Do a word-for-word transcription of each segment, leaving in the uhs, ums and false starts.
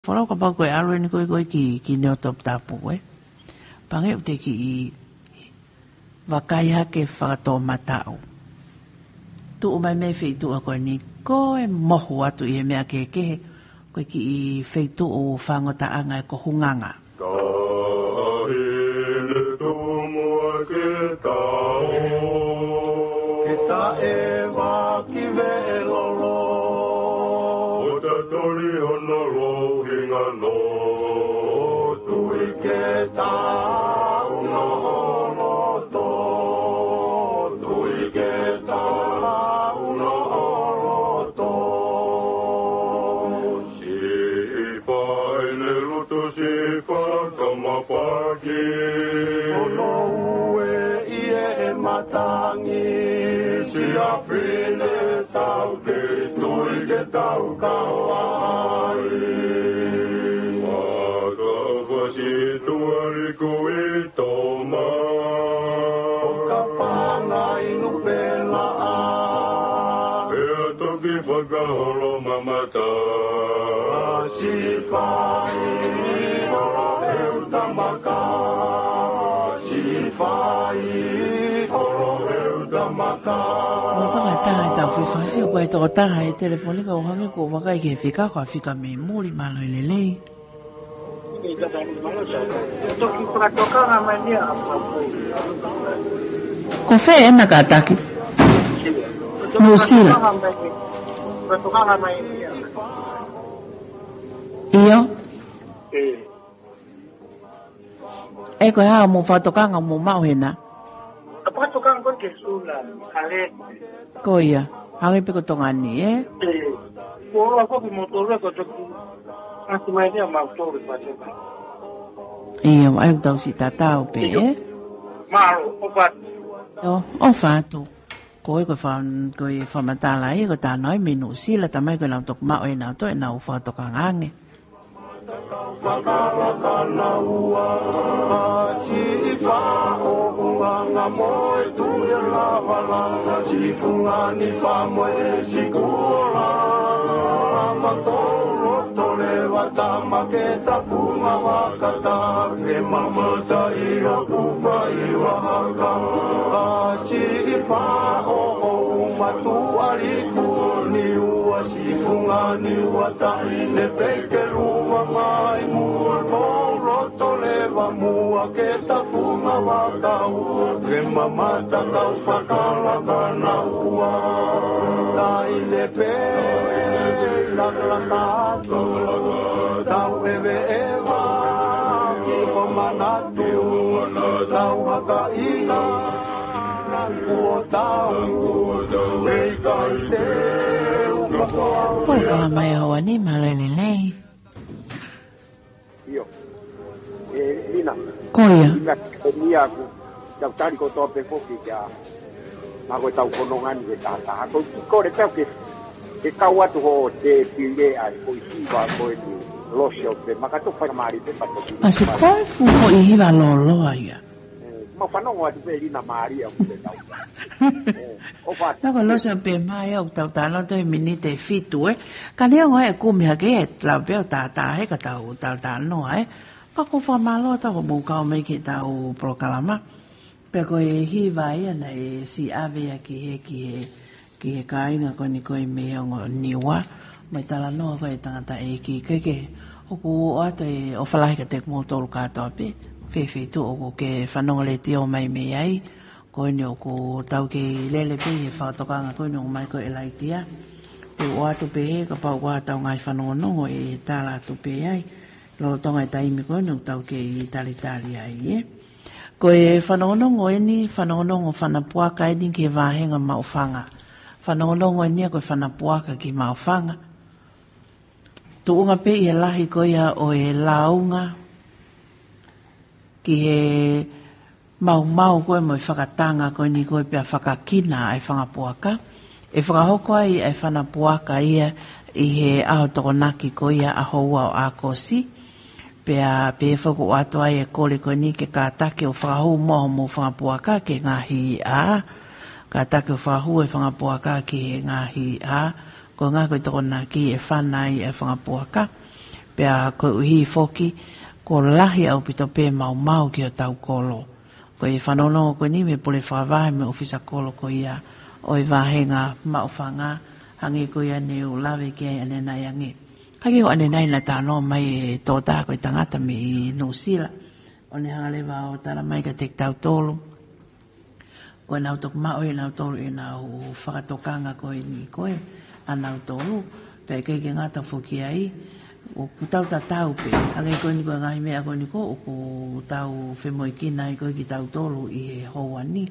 Folau kapau ko e ʻalu eni ko ē ko ē ki, ki Neotoputapu ko ē. Pange ʻoku te kiʻi vakai hake fakatoʻomataʻu. Tuʻu mai mei he feituʻu ko eni ko e mohu atu ʻi he meʻa kehekehe, ko e kiʻi feituʻu fāngotaʻanga ʻe ko Hunganga. Taʻahine tumu ake tao. Ke taʻe vaki veʻe lolo. ʻO tatoli hono louhinga no. Tui ke tau no loto. Tui ke tau no loto. Siʻi faʻē ne lutu siʻi fakamapaki. Ono ue ʻi he matangi. Siʻa fine tau ke tui ke tau kau ai. Maka fasi tuali kui toma. Ka pangai nupela a. Pea toki fakaholo mamata. Sifai holo he utamaka. Sifai holo he utamaka. Lolotonga e taha ʻetau foʻi fasi, ʻoku ʻi ai e tokotaha he telefoni ka ʻoku hangē ʻoku vakai ki he fika, ko e fika mei muli, mālō e lelei. Ko fē ena kātaki? Nuʻusila. ʻIo. ʻE ko e hā hoʻomou fakatokanga ʻoku mou maʻu hena? Ko ia, hangē pē ko Tonga ni, ē? Ko ʻoua ko kimoutolu ko toki ʻasi mai ni a mautolu pa toka. ʻIo, ʻai ʻoku tau siʻi tatau pē, ē? Mālō, ʻofa atu. ʻO, ʻofa atu. Ko e, ko e fa-, ko e fakamatala ia, ko e talanoa ia mei Nuʻusila, talamai ko ʻenau toki maʻu ʻenau toe, ʻenau fakatokanga ange. Fakalakanaua, siʻi faʻo Hunganga mo e tuʻi lavalava, siʻi fungani pea mo e sikuola. Matou loto leva tama ke tafunga vakata, ke mamata ʻi hoku fai vaka. Siʻi faʻo Hoʻoumatuʻaliku ʻo Niua, siʻi fungani ua taʻahine pē ke lua mai muʻa, kou loto leva muʻa ke tafunga vaka ua, ke mamata kau fakalakanaua. Taʻahine pē lakalaka atu, tau ʻeveʻeva ki ho manatu, tau hakaʻi ʻa e kuo tau, ʻikai te u makoa. Polokalama ia ʻa Hoani, mālō e lelei. ʻIo. ʻE, Lina. Ko ia. Lina, ko ia ʻoku tau tali kotoa pē foki kia. Naʻa ko ʻetau fononga ni ke tātā. Ko e kiʻi kole pē au ke, ke kau atu hoʻo tēpile ai, ko e hiva ko eni Losi ʻo Pema, ka tau faingamālie pē pea toki. ʻAsi ko e fuʻu hiva lōloa ia. ʻE, mau fanongo atu pē Lina mālie ʻoku te tau. ʻE, ʻofa atu. Naʻa ko Losi ʻo Pema ia ʻoku tau talanoa atu he miniti ʻe fitu, ē. Ka neongo e kumi hake ʻe lau pē ʻo tātā he ka tau talanoa, ē. Ka ʻoku fakamālō atu hoʻomou kau mai ki heʻetau polokalama. Pea ko e hiva ia naʻe siʻi ʻave ia ki he, ki he, ki he kāinga ko eni ko e mei he ongo Niua. Mo e talanoa ko e tangataʻeiki kehekehe. ʻOku ʻoatu e ʻofa lahi kiate kimoutolu kātoa pē. Fēfē ʻi tuʻa ʻoku ke fanongo letiō mai mei ai. Ko eni ʻoku tau kei lele pē ʻi he fakatokanga ko eni ʻomai ko e Laitia. Te u ʻoatu pē he kapau ʻoku ʻi ai haʻatau ngaahi fanongonongo ʻe tala atu pē ai. Lolotonga e taimi ko eni ʻoku tau kei talitali ai, ē. Ko e fanongonongo eni, fanongonongo fana puaka eni ki he vāhenga Maʻufanga. Fanongonongo eni ia ko e fana puaka ki Maʻufanga. Tuʻunga pē ʻi he lahi ko ia ʻo e lāunga ki he maumau ko ē mo e fakatanga ko eni ko ē pea fakakina ʻa e fanga puaka. ʻE fakahoko ai ʻa e fana puaka ia ʻi he ʻaho Tokonaki ko ia ʻaho ua ʻo ʻAokosi. Pea pehē foki ʻoku ʻoatu ai e kole ko eni ke kātaki ʻo fakahū mo hoʻomou fanga puaka ki he ngaahi ʻā. Kātaki ʻo fakahū e fanga puaka ki he ngaahi ʻā. Ko e ʻuhinga ko e Tokonaki ʻe fana ai e fanga puaka. Pea koeʻuhi foki, kuo lahi ʻaupito pē maumau ki hotau kolo. Ko e fanongonongo ko eni mei he pule fakavahe mei he ʻōfisa kolo ko ia ʻo e vāhenga Maʻufanga, hangē ko ia ne u lave ki ai ʻanenai ange. Ka ke ʻo ʻanenai naʻe talanoa mai e tokotaha ko e tangata mei Nuʻusila. ʻO ne hanga leva ʻo tala mai kiate kitautolu. Ko ʻenau toki maʻu ʻe nautolu ʻenau fakatokanga ko eni ko ē ʻanautolu, pea ʻikai ke ngata foki ai, ʻoku tau tatau pē, hangē ko eni ko e ngaahi meʻa ko eni ko ē ʻoku tau femoʻuekina ai ko ē kitautolu ʻi he houa ni,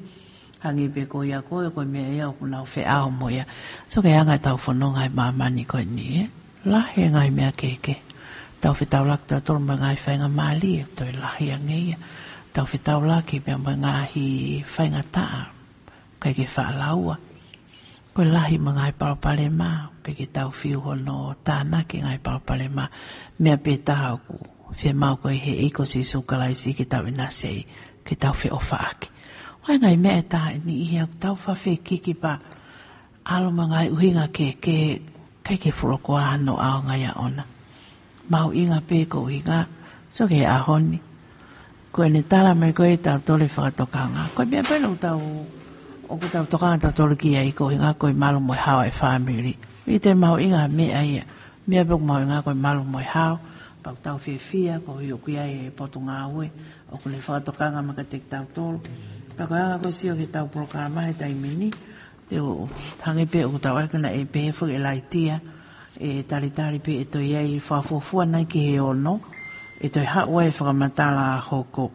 hangē pē ko ia ko ē, ko e meʻa ia ʻoku nau feʻao mo ia. So ko e anga ʻetau fononga he māmani ko eni, ē? Lahi e ngaahi meʻa kehekehe. Tau fetaulaki tautolu mo e ngaahi faingamālie, toe lahi ange ia. Tau fetaulaki pea mo e ngaahi faingataʻa, ʻikai ke faʻa laua. Ko e lahi mo e ngaahi palopalema, ʻikai ke tau fiu hono tānaki e ngaahi palopalema. Meʻa pē taha ʻoku fiemaʻu ko ē ʻe he ʻEiki ko Sīsū Kalaisi ke tau ʻinasi ai, ke tau feʻofaʻaki. ʻO e ngaahi meʻa ʻe taha eni ʻi he ʻoku tau fafekiki pea ʻalu mo e ngaahi ʻuhinga kehekehe, ʻikai ke fuoloa ko ā hano ʻaonga ia ʻona. Mahuʻinga pē ko e ʻuhinga, so ki he ʻaho ni. Ko ʻene tala mai ko ē ʻetau tole fakatokanga. Ko e meʻa pē ʻoku tau, ʻoku tau tokanga tautolu ki ai ko e ʻuhinga ko e malu mo e hao e fāmili. ʻIkai te mahuʻinga ha meʻa ia. Meʻa pē ʻoku mahuʻinga ko e malu mo e hao. Pea ʻoku tau fiefia, koeʻuhi ʻoku ʻi ai e potungāue ʻoku ne fakatokanga mai kiate kitautolu. Pea ko e anga ko ē ʻo e sio ki heʻetau polokalama he taimi ni, te u hangē pē ʻoku tau ʻai ko ē naʻe pehē foki ʻe Laitia, ʻe talitali pē ʻe toe ʻi ai fakafuofua nai ki he ono, ʻe toe haʻu ai e fakamatala hoko.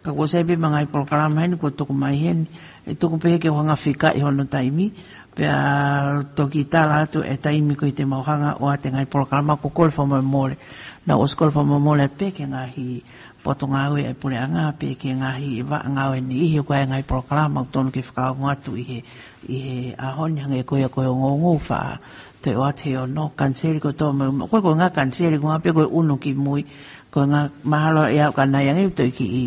Ka kuo ʻosi ʻi ai pē mo e ngaahi polokalama heni kuo tuku mai heni, ʻe tuku pē ke u hanga ʻo fikaʻi hono taimi, pea toki tala atu e taimi ko ē te mau hanga ʻo ʻoatu e ngaahi polokalama, ko e kole fakamolemole. Naʻa ku ʻosi kole fakamolemole atu pē ki he ngaahi potungāue ʻa e puleʻanga pea ki he ngaahi vaʻa ngāue niʻihi ʻoku ʻi ai e ngaahi polokalama ʻoku totonu ke fakaongo atu ʻi he, ʻi he ʻaho ni hangē ko ia ko e ongoongo ʻoku faʻa toe ʻoatu he ono, kaniseli kotoa mo e, ko e, ko e ngaahi kaniseli ko e ngaahi pē ko e ʻunu ki mui, ko e ngaahi mahalo ʻe aʻu ki ʻanenai ange ʻoku toe kiʻi,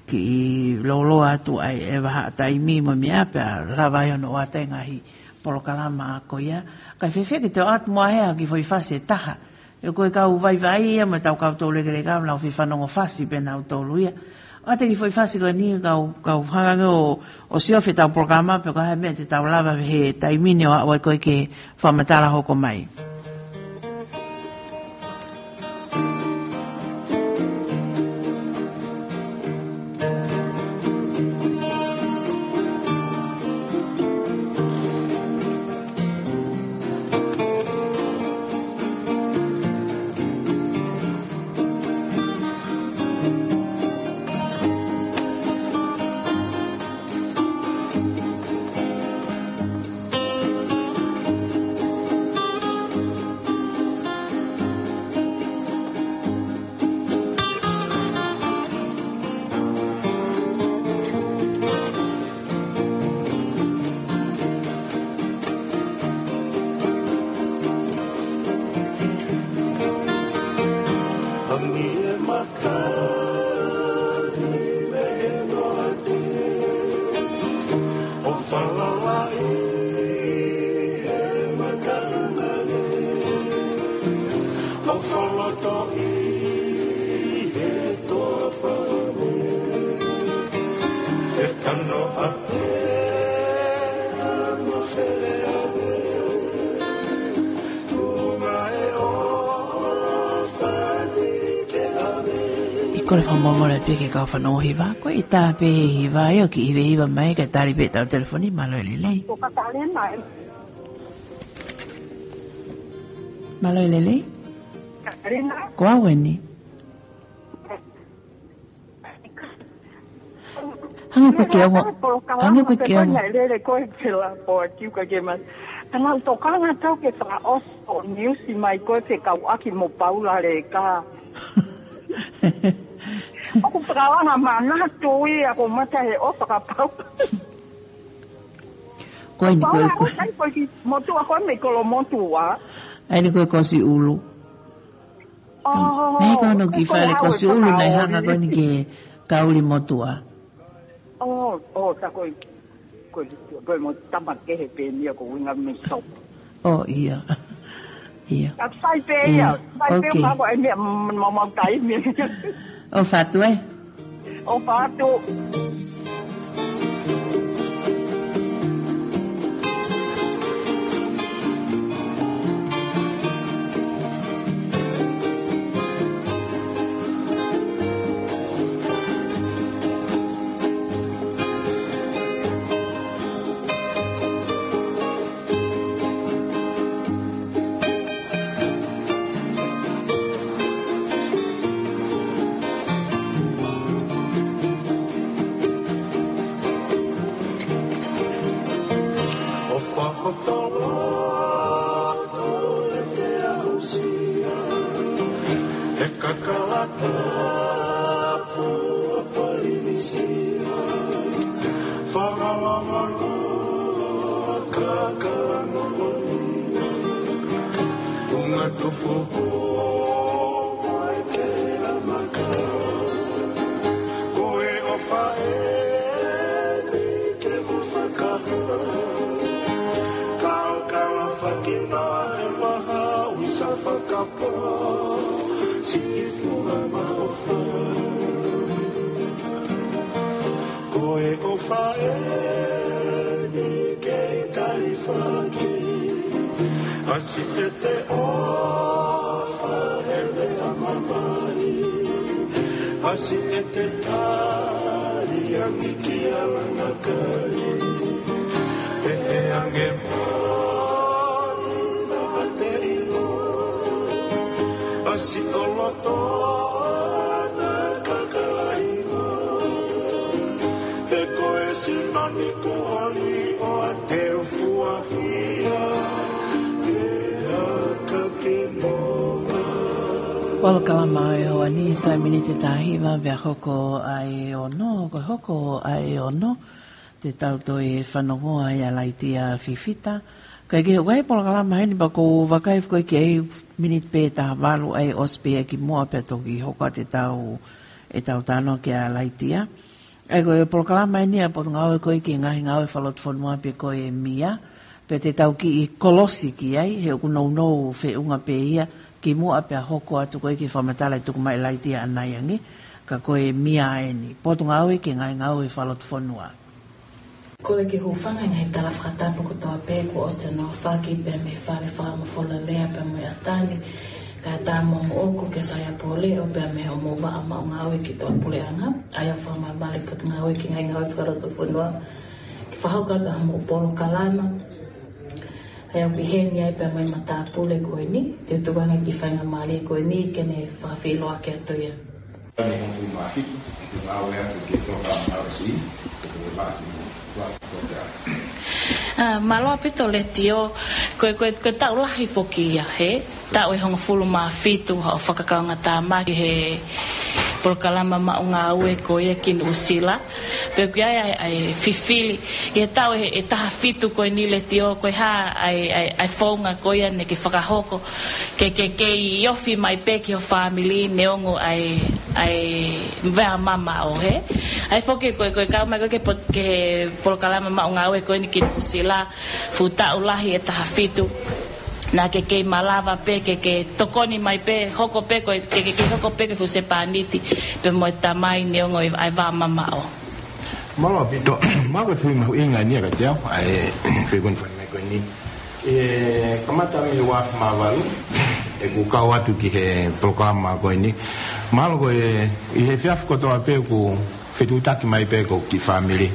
kiʻi lōloa atu ai e vahaʻa taimi mo e meʻa pea lava ai hono ʻoatu e ngaahi polokalama ko ia. Kae fēfē ke toe ʻoatu muʻa ʻe au ha kiʻi foʻi fasi ʻe taha. ʻE ko e kau vaivai ia mo ʻetau kau toulekeleka, nau fefanongo fasi pē nautolu ia. ʻOatu e kiʻi foʻi fasi ko eni kau, kau hanga ange ʻo, ʻo sio ki heʻetau polokalama pe ko e hā e meʻa te tau lava he taimi ni ʻo aʻu ai ko ē ki he fakamatala hoko mai. Hangē e maka ni mei he noate, ʻo falalaʻi he maka nane, ʻo falotoʻi he toafa ne, he kanoʻa pē ʻa Moseleave. ʻI kole fakamolemole pē ki he kau fanongo hiva, ko e ʻita pē he hiva, ʻio kiʻi hiva hiva mai, kae tali pē ʻetau telefoni, mālō e lelei. Ko Katalina, ē? Mālō e lelei? Katalina? Ko au eni. Hanga ko ē ke ongo, hanga ko ē ke ongo. Lele ko e fela po a kiu ka ke mas. Ka nau tokanga tau ke fakaʻosi ʻo niusi mai ko e fekauʻaki mo Paula Leka. ʻOku fakalanga manatu ia ko mata he ʻofa ka Paula. Ko eni ko e Paula ko e. Kai ko e ki motuʻa ko e mei Kolomotuʻa. ʻA eni ko e Kosiʻulu. Oh, naʻe ko hono kiʻi fale ko Kosiʻulu naʻe hanga ko eni ke kauli motuʻa. Oh, oh, tā ko e, ko e, ko e mo tama kehe pē eni ia ko e ʻuhinga mei Sopu. Oh, ʻio. ʻIo. Ka sai pē ia. Sai pē, okay. Ka ko e meʻa, mm, mau mau taimi. ʻOfa atu ē. ʻOfa atu. ʻOfa hotolo, ʻoua te aʻusia, he kakalaka pua Polinisia, fanga lava kakala mokonia, unga tufuku, ʻoua te amaka, ko e ʻofa eni ke u fakahā, kau kala fakinoa e vaha uisa fakapō, siʻi funga maʻofa. Ko e ʻofa eni kei talifaki, ʻasi ʻete ʻofa he meʻa mamahi, ʻasi ʻete tali angi ki a langa kai, he ʻe ange mai naʻa te ʻilo, ʻasi ʻo loto na kakala ʻilo, he ko e sino ni kuo ʻoli ʻoua te u fuahia, he aka ke nonga. Polokalama ʻo e ʻaho ni, taimi ni ʻe taha hiva pea hoko ʻa e ono, ko e hoko ʻa e ono, te tau toe fanongo ai ʻa Laitia Fifita. Kae kehe, ʻoku ʻi ai e polokalama heni pea ʻoku ou vakai foki ki ai miniti pē ʻe taha valu ʻa e ʻosi pē ia kimuʻa pea toki hoko atu ʻetau, ʻetau talanoa kia Laitia. ʻA ia ko e polokalama eni ʻa e Potungāue ko ē ki he Ngaahi Ngāue Fakalotofonua pe ko e mia, pea te tau kiʻi kolosi ki ai, he ʻoku nounou feʻunga pē ia kimuʻa pea hoko atu ko ē ki he fakamatala ʻe tuku mai ʻe Laitia ʻanai ange, ka ko e mia eni, Potungāue ki he Ngaahi Ngāue Fakalotofonua. Kole ke u hūfanga he ngaahi tala fakatapu kotoa pē kuo ʻosi hono aofaki pea mei he Fale Fakamafola Lea pea mo e ʻAtani, kae ʻatā mo hoʻomou ʻoku ke sai ʻa e pō leʻo pea mei hoʻomou vaʻa maʻungāue ki tuʻapuleʻanga, ʻa ia ʻoku fakamāmālie Potungāue ki he Ngaahi Ngāue Fakalotofonua, ke fakahoko atu hoʻomou polokalama, ʻa ia ʻoku ʻi heni ai pea mo e matāpule ko eni, te u tuku ange ki he faingamālie ko eni ke ne fakafeʻiloaki atu ia. Taʻu hongofulu mā fitu, ʻoku ngāue atu ki he polokalama R S E, ʻoku vaki mo, vaki ko te a. ʻA, mālō ʻaupito Letiō, ko e, ko e, ko e taʻu lahi foki ia, he taʻu ʻe hongofulu mā fitu, hoʻo fakakaungatāmaki he polokalama maʻungāue ko ia ki Nuʻusila. Pea ʻoku ʻi ai ʻa e, ʻa e fifili, ʻi he taʻu ʻe, ʻe taha fitu ko eni Letiō, ko e hā ʻa e, ʻa e, ʻa e founga ko ia naʻá ke fakahoko, ke, ke, ke kei ofi mai pē ki ho fāmili neongo ʻa e, ʻa e vaʻa mamaʻo he. ʻA ia foki ko e, ko e kau mai ko ē ki he pot-, ki he polokalama maʻungāue ko eni ki Nuʻusila, fuʻu taʻu lahi ʻe taha fitu. Naʻá ke kei malava pē, ke, ke tokoni mai pē, hoko pē ko e, ke, ke, ke hoko pē ko e husepāniti, pea mo e tamai neongo ʻa e, ʻa e vaʻa mamaʻo. Mālō ʻaupito, mālō e fehuʻi mahuʻinga eni ia kiate au, ʻa e fehuʻi ko eni fai mai ko eni. ʻI he kamata mei he uaafe mā valu, ʻeku kau atu ki he polokalama ko eni. Mahalo ko e, ʻi he efiafi kotoa pē ʻoku fetuʻutaki mai pē ko e kiʻi fāmili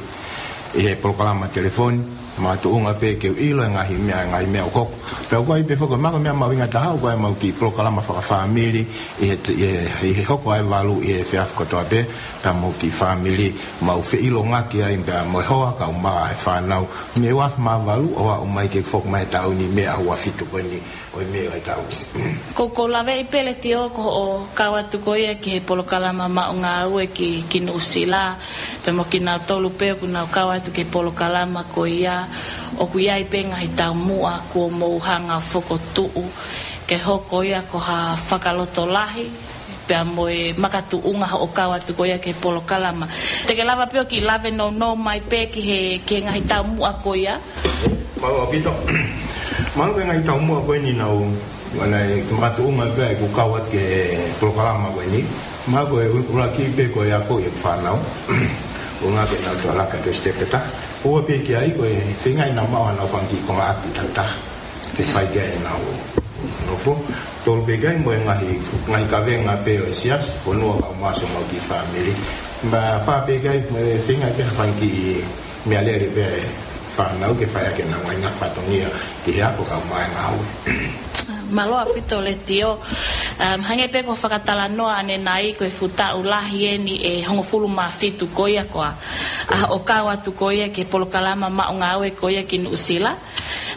ʻi he polokalama telefoni, makatuʻunga pē ke u ʻilo e ngaahi meʻa, ngaahi meʻa ʻoku hoko. Pea ʻoku ʻi ai pē foki, mahalo ko e meʻa mahuʻinga taha, ʻoku ʻi ai ʻemau kiʻi polokalama fakafāmili ʻi he, ʻi he, ʻi he hoko ʻa e valu ʻi he efiafi kotoa pē, pea mo e kiʻi fāmili, mau feʻilongaki ai pea mo e hoa, kau mā e fānau. Mei he uaafe mā valu, ʻo aʻu mai ke foki mai he taʻu ni mei he uaafe fitu ko eni, ʻo e mei he taʻu. Ko, ko e lave ʻi he Letiō ko hoʻo kau atu ko ia ki he polokalama maʻungāue ki, ki Nuʻusila, pea mo kinautolu pē ʻoku nau kau atu ki he polokalama ko ia, ʻoku ʻi ai pē ngaahi taumuʻa kuo mou hanga ʻo fokotuʻu, ke hoko ia ko ha fakalotolahi, pea mo e makatuʻunga hoʻo kau atu ko ia ki he polokalama. Te ke lava pē ʻo kiʻi lave nounou mai pē ki he, ki he ngaahi taumuʻa ko ia. Mālō ʻaupito. Mahalo ko e ngaahi taumuʻa ko eni naʻá ku Mana e makatuʻunga pē ʻeku kau atu ki he polokalama ko eni. Mahalo ko e ʻuluaki pē ko e ako ʻeku fānau. ʻUhinga ke nau toe laka atu e sitepe ʻe taha. Ua pē ki ai ko e feinga ke nau maʻu haʻanau fanga kiʻi konga ʻapi ʻe taha taha. Ke fai ki ai ʻenau nofo. Tolu pē ki ai mo e ngaahi, ngaahi kavenga pē ʻo e siasi, fonua kae ʻumaʻā homau kiʻi fāmili. Mo e fā pē ki ai mo e feinga ke fanga kiʻi meʻalele pē ʻa e fānau ke fai ʻaki ʻenau ngaahi fatongia ki he ako kae ʻumaʻā e ngāue. Mālō ʻaupito Letio. Um, hangē pē ko e fakatalanoa ʻanenai ko e fuʻu taʻu lahi eni ʻe hongofulu mā fitu ko ia ko ā. ʻA hoʻo kau atu ko ia ki he polokalama maʻu ngāue ko ia ki Nuʻusila.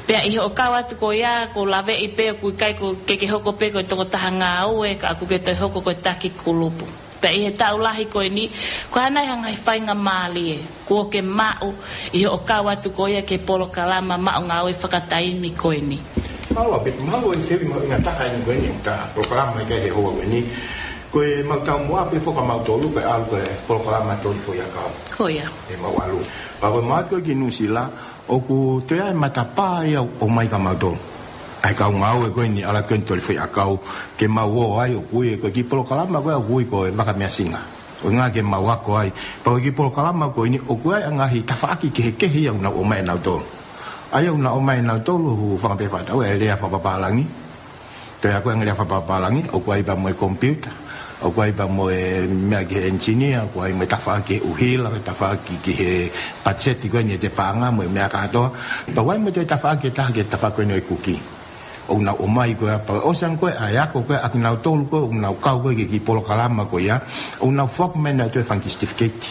Pea ʻi hoʻo kau atu ko ia ʻoku ou laveʻi pē ʻoku ʻikai ko ke ke hoko pē ko e tokotaha ngāue ka ʻoku ke toe hoko ko e taki kulupu. Pea ʻi he taʻu lahi ko eni, ko e hā nai ha ngaahi faingamālie kuo ke maʻu ʻi hoʻo kau atu ko ia ki he polokalama maʻu ngāue fakataimi ko eni? Mālō ʻaupito, mahalo ʻe seli mahuʻinga taha eni ko eni, ʻa e polokalama ʻi he houa ko eni. Ko ʻemau taumuʻa pē foki ʻamautolu ko e ʻalu ko e polokalama toli foʻiʻakau. Ko ia. ʻEmau ʻalu. Pea ko ʻemau ʻalu ko ē ki Nuʻusila, ʻoku toe ʻi ai e matapā ia ʻoku ʻomai kia mautolu. ʻA e kau ngāue ko eni ʻalu ko eni toli foʻiʻakau ke mau ō ai ʻoku ui ko e kiʻi polokalama ko ē ʻoku ui ko e Vaka Measinga. ʻUhinga ke mau ako ai. Pea ko e kiʻi polokalama ko eni ʻoku ʻi ai e ngaahi tafaʻaki kehekehe ia ʻoku nau ʻomai ʻe nautolu. ʻA ia ʻoku nau ʻomai ʻe nautolu, ʻoku fanga pē fakataʻu e lea fakapapālangi. Toe ako e ngaahi lea fakapapālangi, ʻoku ʻi ai pea mo e komipiuta, ʻoku ʻi ai pea mo e meʻa ki he engineer, ʻoku ʻi ai mo e tafaʻaki ki he ʻuhila, tafaʻaki ki he patiseti ko eni ʻa e paʻanga mo e meʻa kātoa. Pea ʻoku ʻi ai mo e toe tafaʻaki ʻe taha ki he tafaʻaki ko eni ʻo e kuki. ʻOku nau ʻomai ko ia, pea ʻosi ange ko ē ʻa e ako ko ē ʻa kinautolu ko ē ʻoku nau kau ko ē ki he kiʻi polokalama ko ia, ʻoku nau foaki mai ʻe nautolu e fanga kiʻi certificate.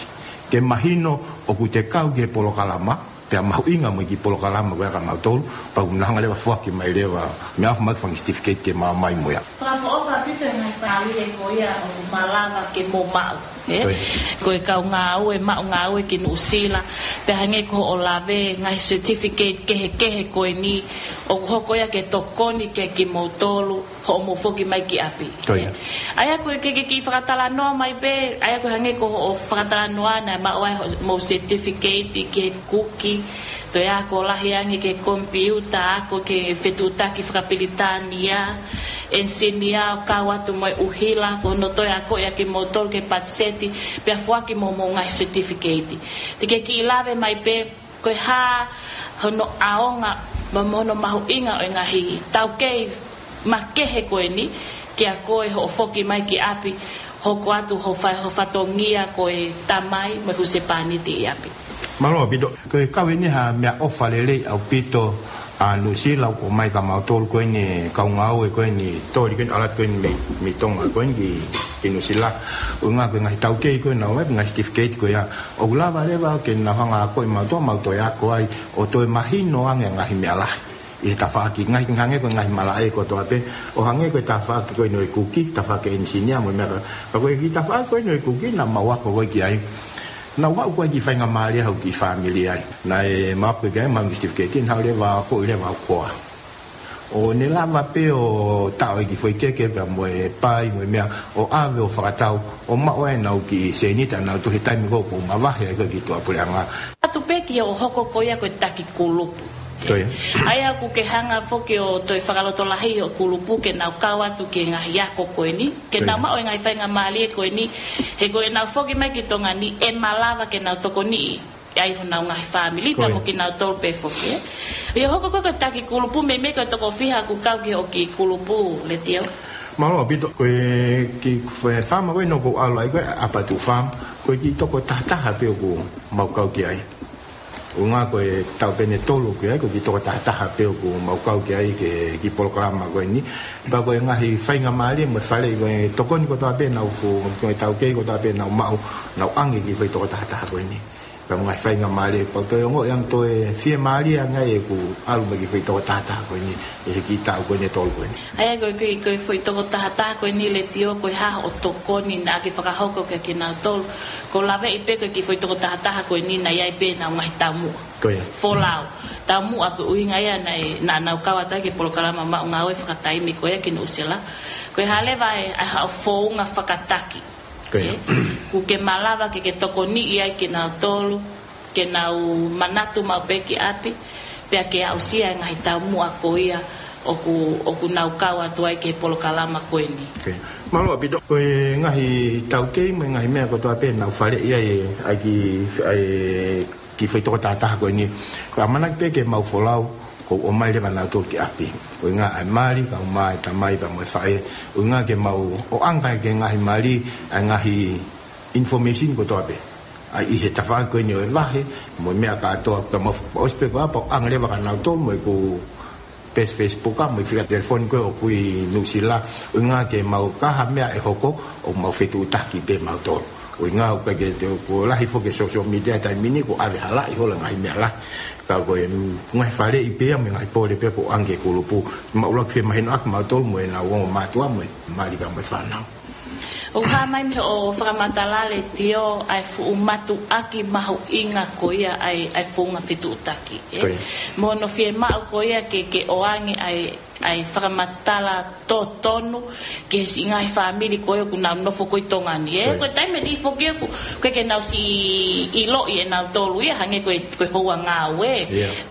Ke mahino ʻoku te kau ki he polokalama, pea mahuʻinga mo e kiʻi polokalama ko ia kia mautolu, pea ʻoku nau hanga leva ʻo foaki mai leva, meʻaʻofa mai e fanga certificate ke mau ō mai mo ia. Fakaʻofoʻofa ʻaupito e ngaahi faingamālie ko ia ʻoku malava ke mou maʻu, ē? Ko ia. Ko e kau ngāue, maʻu ngāue ki Nuʻusila, pea hangē ko hoʻo lave, ngaahi certificate kehekehe ko eni, ʻoku hoko ia ke tokoni kiate kimoutolu, hoʻomou foki mai ki ʻapi. Ko ia. ʻA ia ko e ke, ke kiʻi fakatalanoa mai pē, ʻa ia ko e hangē ko hoʻo fakatalanoa naʻe maʻu ai hoʻomou certificate ki he kuki, toe ako lahi ange ki he komipiuta, ako ki he fetuʻutaki fakapilitānia, engineer, ʻo kau atu mo e ʻuhila, ko hono toe ako ia kimoutolu ki he patiseti, pea foaki mo hoʻomou ngaahi certificate. Te ke kiʻi lave mai pē, ko e hā hono ʻaonga mo, mo hono mahuʻinga ʻo e ngaahi taukei makehe ko eni, kiate koe hoʻo foki mai ki ʻapi, hoko atu hoʻo fa-, hoʻo fatongia ko e tamai mo e husepāniti ʻi ʻapi. Mālō ʻaupito, ko e kau eni ha meʻaʻofa lelei ʻaupito ʻa Nuʻusila ʻoku ʻomai kia mautolu ko eni kau ngāue ko eni toli ko eni ʻalu atu ko eni mei, mei Tonga ko eni ki, ki Nuʻusila. ʻUhinga ko e ngaahi taukei ko ē naʻa nau ʻomai, ngaahi certificate ko ia. ʻOku lava leva ke nau hanga ʻo akoʻi mautolu, mau toe ako ai, ʻo toe mahino ange ngaahi meʻa lahi. ʻI he tafaʻaki, ngaahi, hangē ko e ngaahi malaʻe kotoa pē, ʻo hangē ko e tafaʻaki ko eni ʻo e kuki, tafaʻaki engineer mo e meʻa ka, ka ko e kiʻi tafaʻaki ko eni ʻo e kuki, naʻa mau ako ko ē ki ai. Naʻa ku aʻu ko ē ki he faingamālie ʻa hoku kiʻi fāmili ai. Naʻe mau ako ki ai, mau certificate, naʻa ku leva ako, leva ako koa. ʻO ne lava pē ʻo taʻo e kiʻi foʻi keke pea mo e pai mo e meʻa ʻo ʻave ʻo fakatau ʻo maʻu ai ʻenau kiʻi sēniti ʻanautolu he taimi ko ē ʻoku mavahe ai ko ē ki tuʻapuleʻanga. ʻAtu pē ki hoʻo hoko ko ia ko e taki kulupu. Ko ia. ʻA ia ʻoku ke hanga foki ʻo toe fakalotolahi hoʻo kulupu ke nau kau atu ki he ngaahi ako ko eni. Ke nau maʻu e ngaahi faingamālie ko eni. He ko ʻenau foki mai ki Tonga ni ʻe malava ke nau tokoniʻi ai honau ngaahi fāmili pea mo kinautolu pē foki, ē. ʻIo, hoko ko ē ko e taki kulupu, meimei ko e toko fiha ʻoku kau ki hoʻo kiʻi kulupu, Letio? Mālō ʻaupito, ko e kiʻi f-, fāma ko ē naʻa ku ʻalu ai ko ē, ʻApatu Farm, ko e kiʻi toko taha taha pē ʻoku mau kau ki ai. ʻUhinga ko e taʻu pē ʻe tolu ki ai, ko e kiʻi toko taha taha pē ʻoku mau kau ki ai ki he kiʻi polokalama ko eni. Pea ko e ngaahi faingamālie mo e faleʻi ko e tokoni kotoa pē naʻa nau fu-, ko e taukei kotoa pē naʻa nau maʻu, naʻa nau ʻoange ki he foʻi toko taha taha ko eni. Pea mo e ngaahi faingamālie, pea u toe ongoʻi ange toe fiemālie ange ai ʻeku ʻalu mai ki he foʻi toko taha taha ko eni, ʻi he kiʻi taʻu ko eni ʻe tolu ko eni. ʻA ia ko e kiʻi, ko e foʻi toko taha taha ko eni, Letio, ko e hā hoʻo tokoni naʻa ke fakahoko kiate kinautolu? ʻOku ou laveʻi pē ko e kiʻi foʻi toko taha taha ko eni naʻe ʻi ai pē ʻenau ngaahi taumuʻa. Ko ia. Folau. Taumuʻa ko e ʻuhinga ia naʻe, naʻa nau kau atu ai ki he polokalama maʻu ngāue fakataimi ko ia ki Nuʻusila. Ko e hā leva e, ʻa e haʻo founga fakataki. Ko ia. Ē, ʻoku ke malava ke ke tokoniʻi ai kinautolu, ke nau manatu maʻu pē ki ʻapi, pea ke aʻusia e ngaahi taumuʻa ko ia ʻoku, ʻoku nau kau atu ai ki he polokalama ko eni. Okay. Mālō ʻaupito, ko e ngaahi taukei mo e ngaahi meʻa kotoa pē naʻa nau faleʻi ai e, ʻa e ki, ʻa e ki he foʻi tokotaha ko eni. Ko e ʻamanaki pē ke mau folau, ko e ʻomai leva nautolu ki ʻapi. ʻUhinga ʻa e mali, kae ʻumaʻā e tamai pea mo e faʻē. ʻUhinga ke mau ʻoange ki he ngaahi mali, ʻa e ngaahi information kotoa pē. ʻA ia ʻi he tafaʻaki ko eni ʻo e vahe, mo e meʻa kātoa, pea mau ʻosi pē ko ia, pea ʻoange leva kia nautolu, mo ʻeku peesi Facebook, mo e fika telefoni ko ē ʻoku ʻi Nuʻusila, ʻuhinga ke mau ka ha meʻa ʻe hoko, ʻo mau fetuʻutaki pē mautolu. ʻUhinga ʻoku ʻikai ke te, kuo lahi foki e social media taimi ni, kuo ʻave halaʻi holo e ngaahi meʻa lahi. Ka ko e, mm, ngaahi faleʻi pē ia, mo e ngaahi pole pē ʻoku ʻoange ki he kulupu. Mau ʻuluaki femahinoʻaki mautolu, mo ʻenau ongo mātuʻa, mo e mali pea mo e fānau. ʻOku hā mai mei hoʻo fakamatala Letiō ʻa e fuʻu mātuʻaki mahuʻinga ko ia ʻa e, ʻa e founga fetuʻutaki, ē? Ko ia. Mo hono fiemaʻu ko ia ke, ke ʻoange ʻa e, ʻa e fakamatala totonu ki he siʻi ngaahi fāmili ko ia ʻoku nau nofo ko ē ʻi Tonga ni, ē? Ko ia. Ko e taimi ʻe niʻihi foki ʻoku, ʻoku ʻikai ke nau siʻi ʻiloʻi ʻe nautolu ia, hangē ko e, ko e houa ngāue,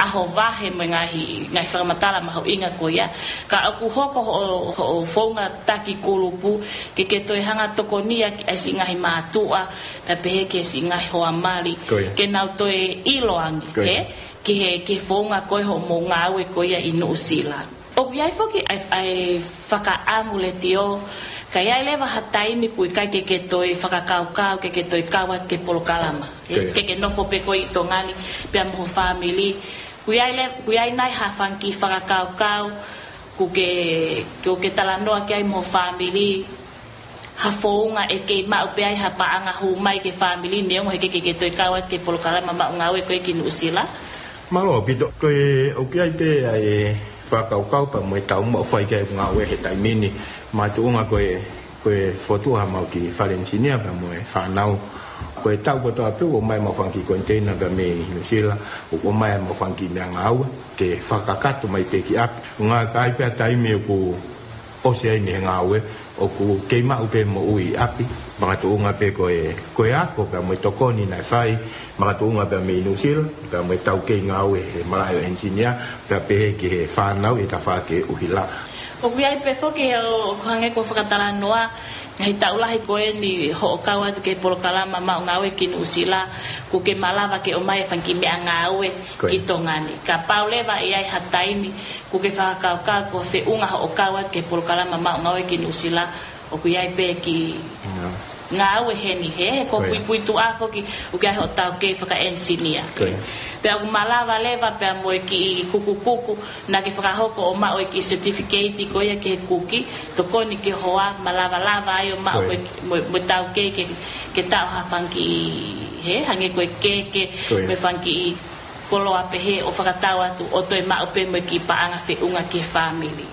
ʻaho vahe mo e ngaahi, ngaahi fakamatala mahuʻinga ko ia. Ka ʻoku hoko hoʻo, hoʻo founga taki kulupu, ke ke toe hanga tokoniʻi ʻa e siʻi ngaahi mātuʻa, pea pehē ki he siʻi ngaahi hoa mali, ke nau toe ʻilo ange, ē? Ki he, ki he founga ko ē hoʻomou ngāue ko ia ʻi Nuʻusila. ʻOku ʻi ai foki ʻa e, ʻa e fakaʻamu Letiō, ka ʻi ai leva ha taimi ʻoku ʻikai ke ke toe fakakaukau, ke ke toe kau atu ki he polokalama, ē? Ke ke nofo pē ko ē ʻi Tonga ni, pea mo ho fāmili. ʻOku ʻi ai le-, ʻoku ʻi ai nai ha fanga kiʻi fakakaukau, ʻoku ke, ʻoku ke talanoa ki ai mo ho fāmili, ha founga ʻe kei maʻu pē ai ha paʻanga hū mai ki he fāmili, neongo he ʻikai ke ke toe kau atu ki he polokalama maʻu ngāue ko ē ki Nuʻusila? Mālō ʻaupito, ko e ʻoku ʻi ai pē ʻa e fakakaukau pea mo e taumuʻa ʻoku fai ki ai ʻeku ngāue he taimi ni, makatuʻunga ko e, ko e fotu ʻa mau ki fale engineer pea mo e fānau. Ko e taʻu kotoa pē ʻoku ʻomai ʻemau fanga kiʻi container pē mei Nuʻusila, ʻoku ʻomai ʻemau fanga kiʻi meʻangāue, ke fakakakato mai pē ki ʻapi. ʻUhinga ka ʻi ai pē ha taimi ʻoku ʻosi ai mei he ngāue, ʻoku kei maʻu pē moʻui ʻi ʻapi, makatuʻunga pē ko e, ko e ako pea mo e tokoni naʻe fai, makatuʻunga pē mei Nuʻusila, pea mo e taukei ngāue he malaʻe ʻo e engineer, pea pehē ki he fānau ʻi he tafaʻaki ʻuhila. ʻOku ʻi ai pē foki ʻo, ʻoku hangē ko e fakatalanoa, ngaahi taʻu lahi ko eni hoʻo kau atu ki he polokalama maʻu ngāue ki Nuʻusila, ʻoku ke malava ke ʻomai e fanga kiʻi meʻangāue ki Tonga ni. Kapau leva ʻe ʻi ai ha taimi, ʻoku ke fakakaukau ko e feʻunga hoʻo kau atu ki he polokalama maʻu ngāue ki Nuʻusila, ʻoku ʻi ai pē kiʻi ngāue heni, he, he ko e puipuituʻa foki, ʻoku ʻi ai hoʻo taukei fakaenisinia. Pea ʻoku malava leva pea mo e kiʻi kukukuku, naʻa ke fakahoko ʻo maʻu e kiʻi certificate ko ia ki he kuki, tokoni ki he hoa, malavalava ai ʻo maʻu mo e, mo e, mo e taukei ke, ke taʻo ha fanga kiʻi, he, hangē ko e keke, mo e fanga kiʻi koloa pehē ʻo fakatau atu ʻo toe maʻu pē mo e kiʻi paʻanga feʻunga ki he fāmili.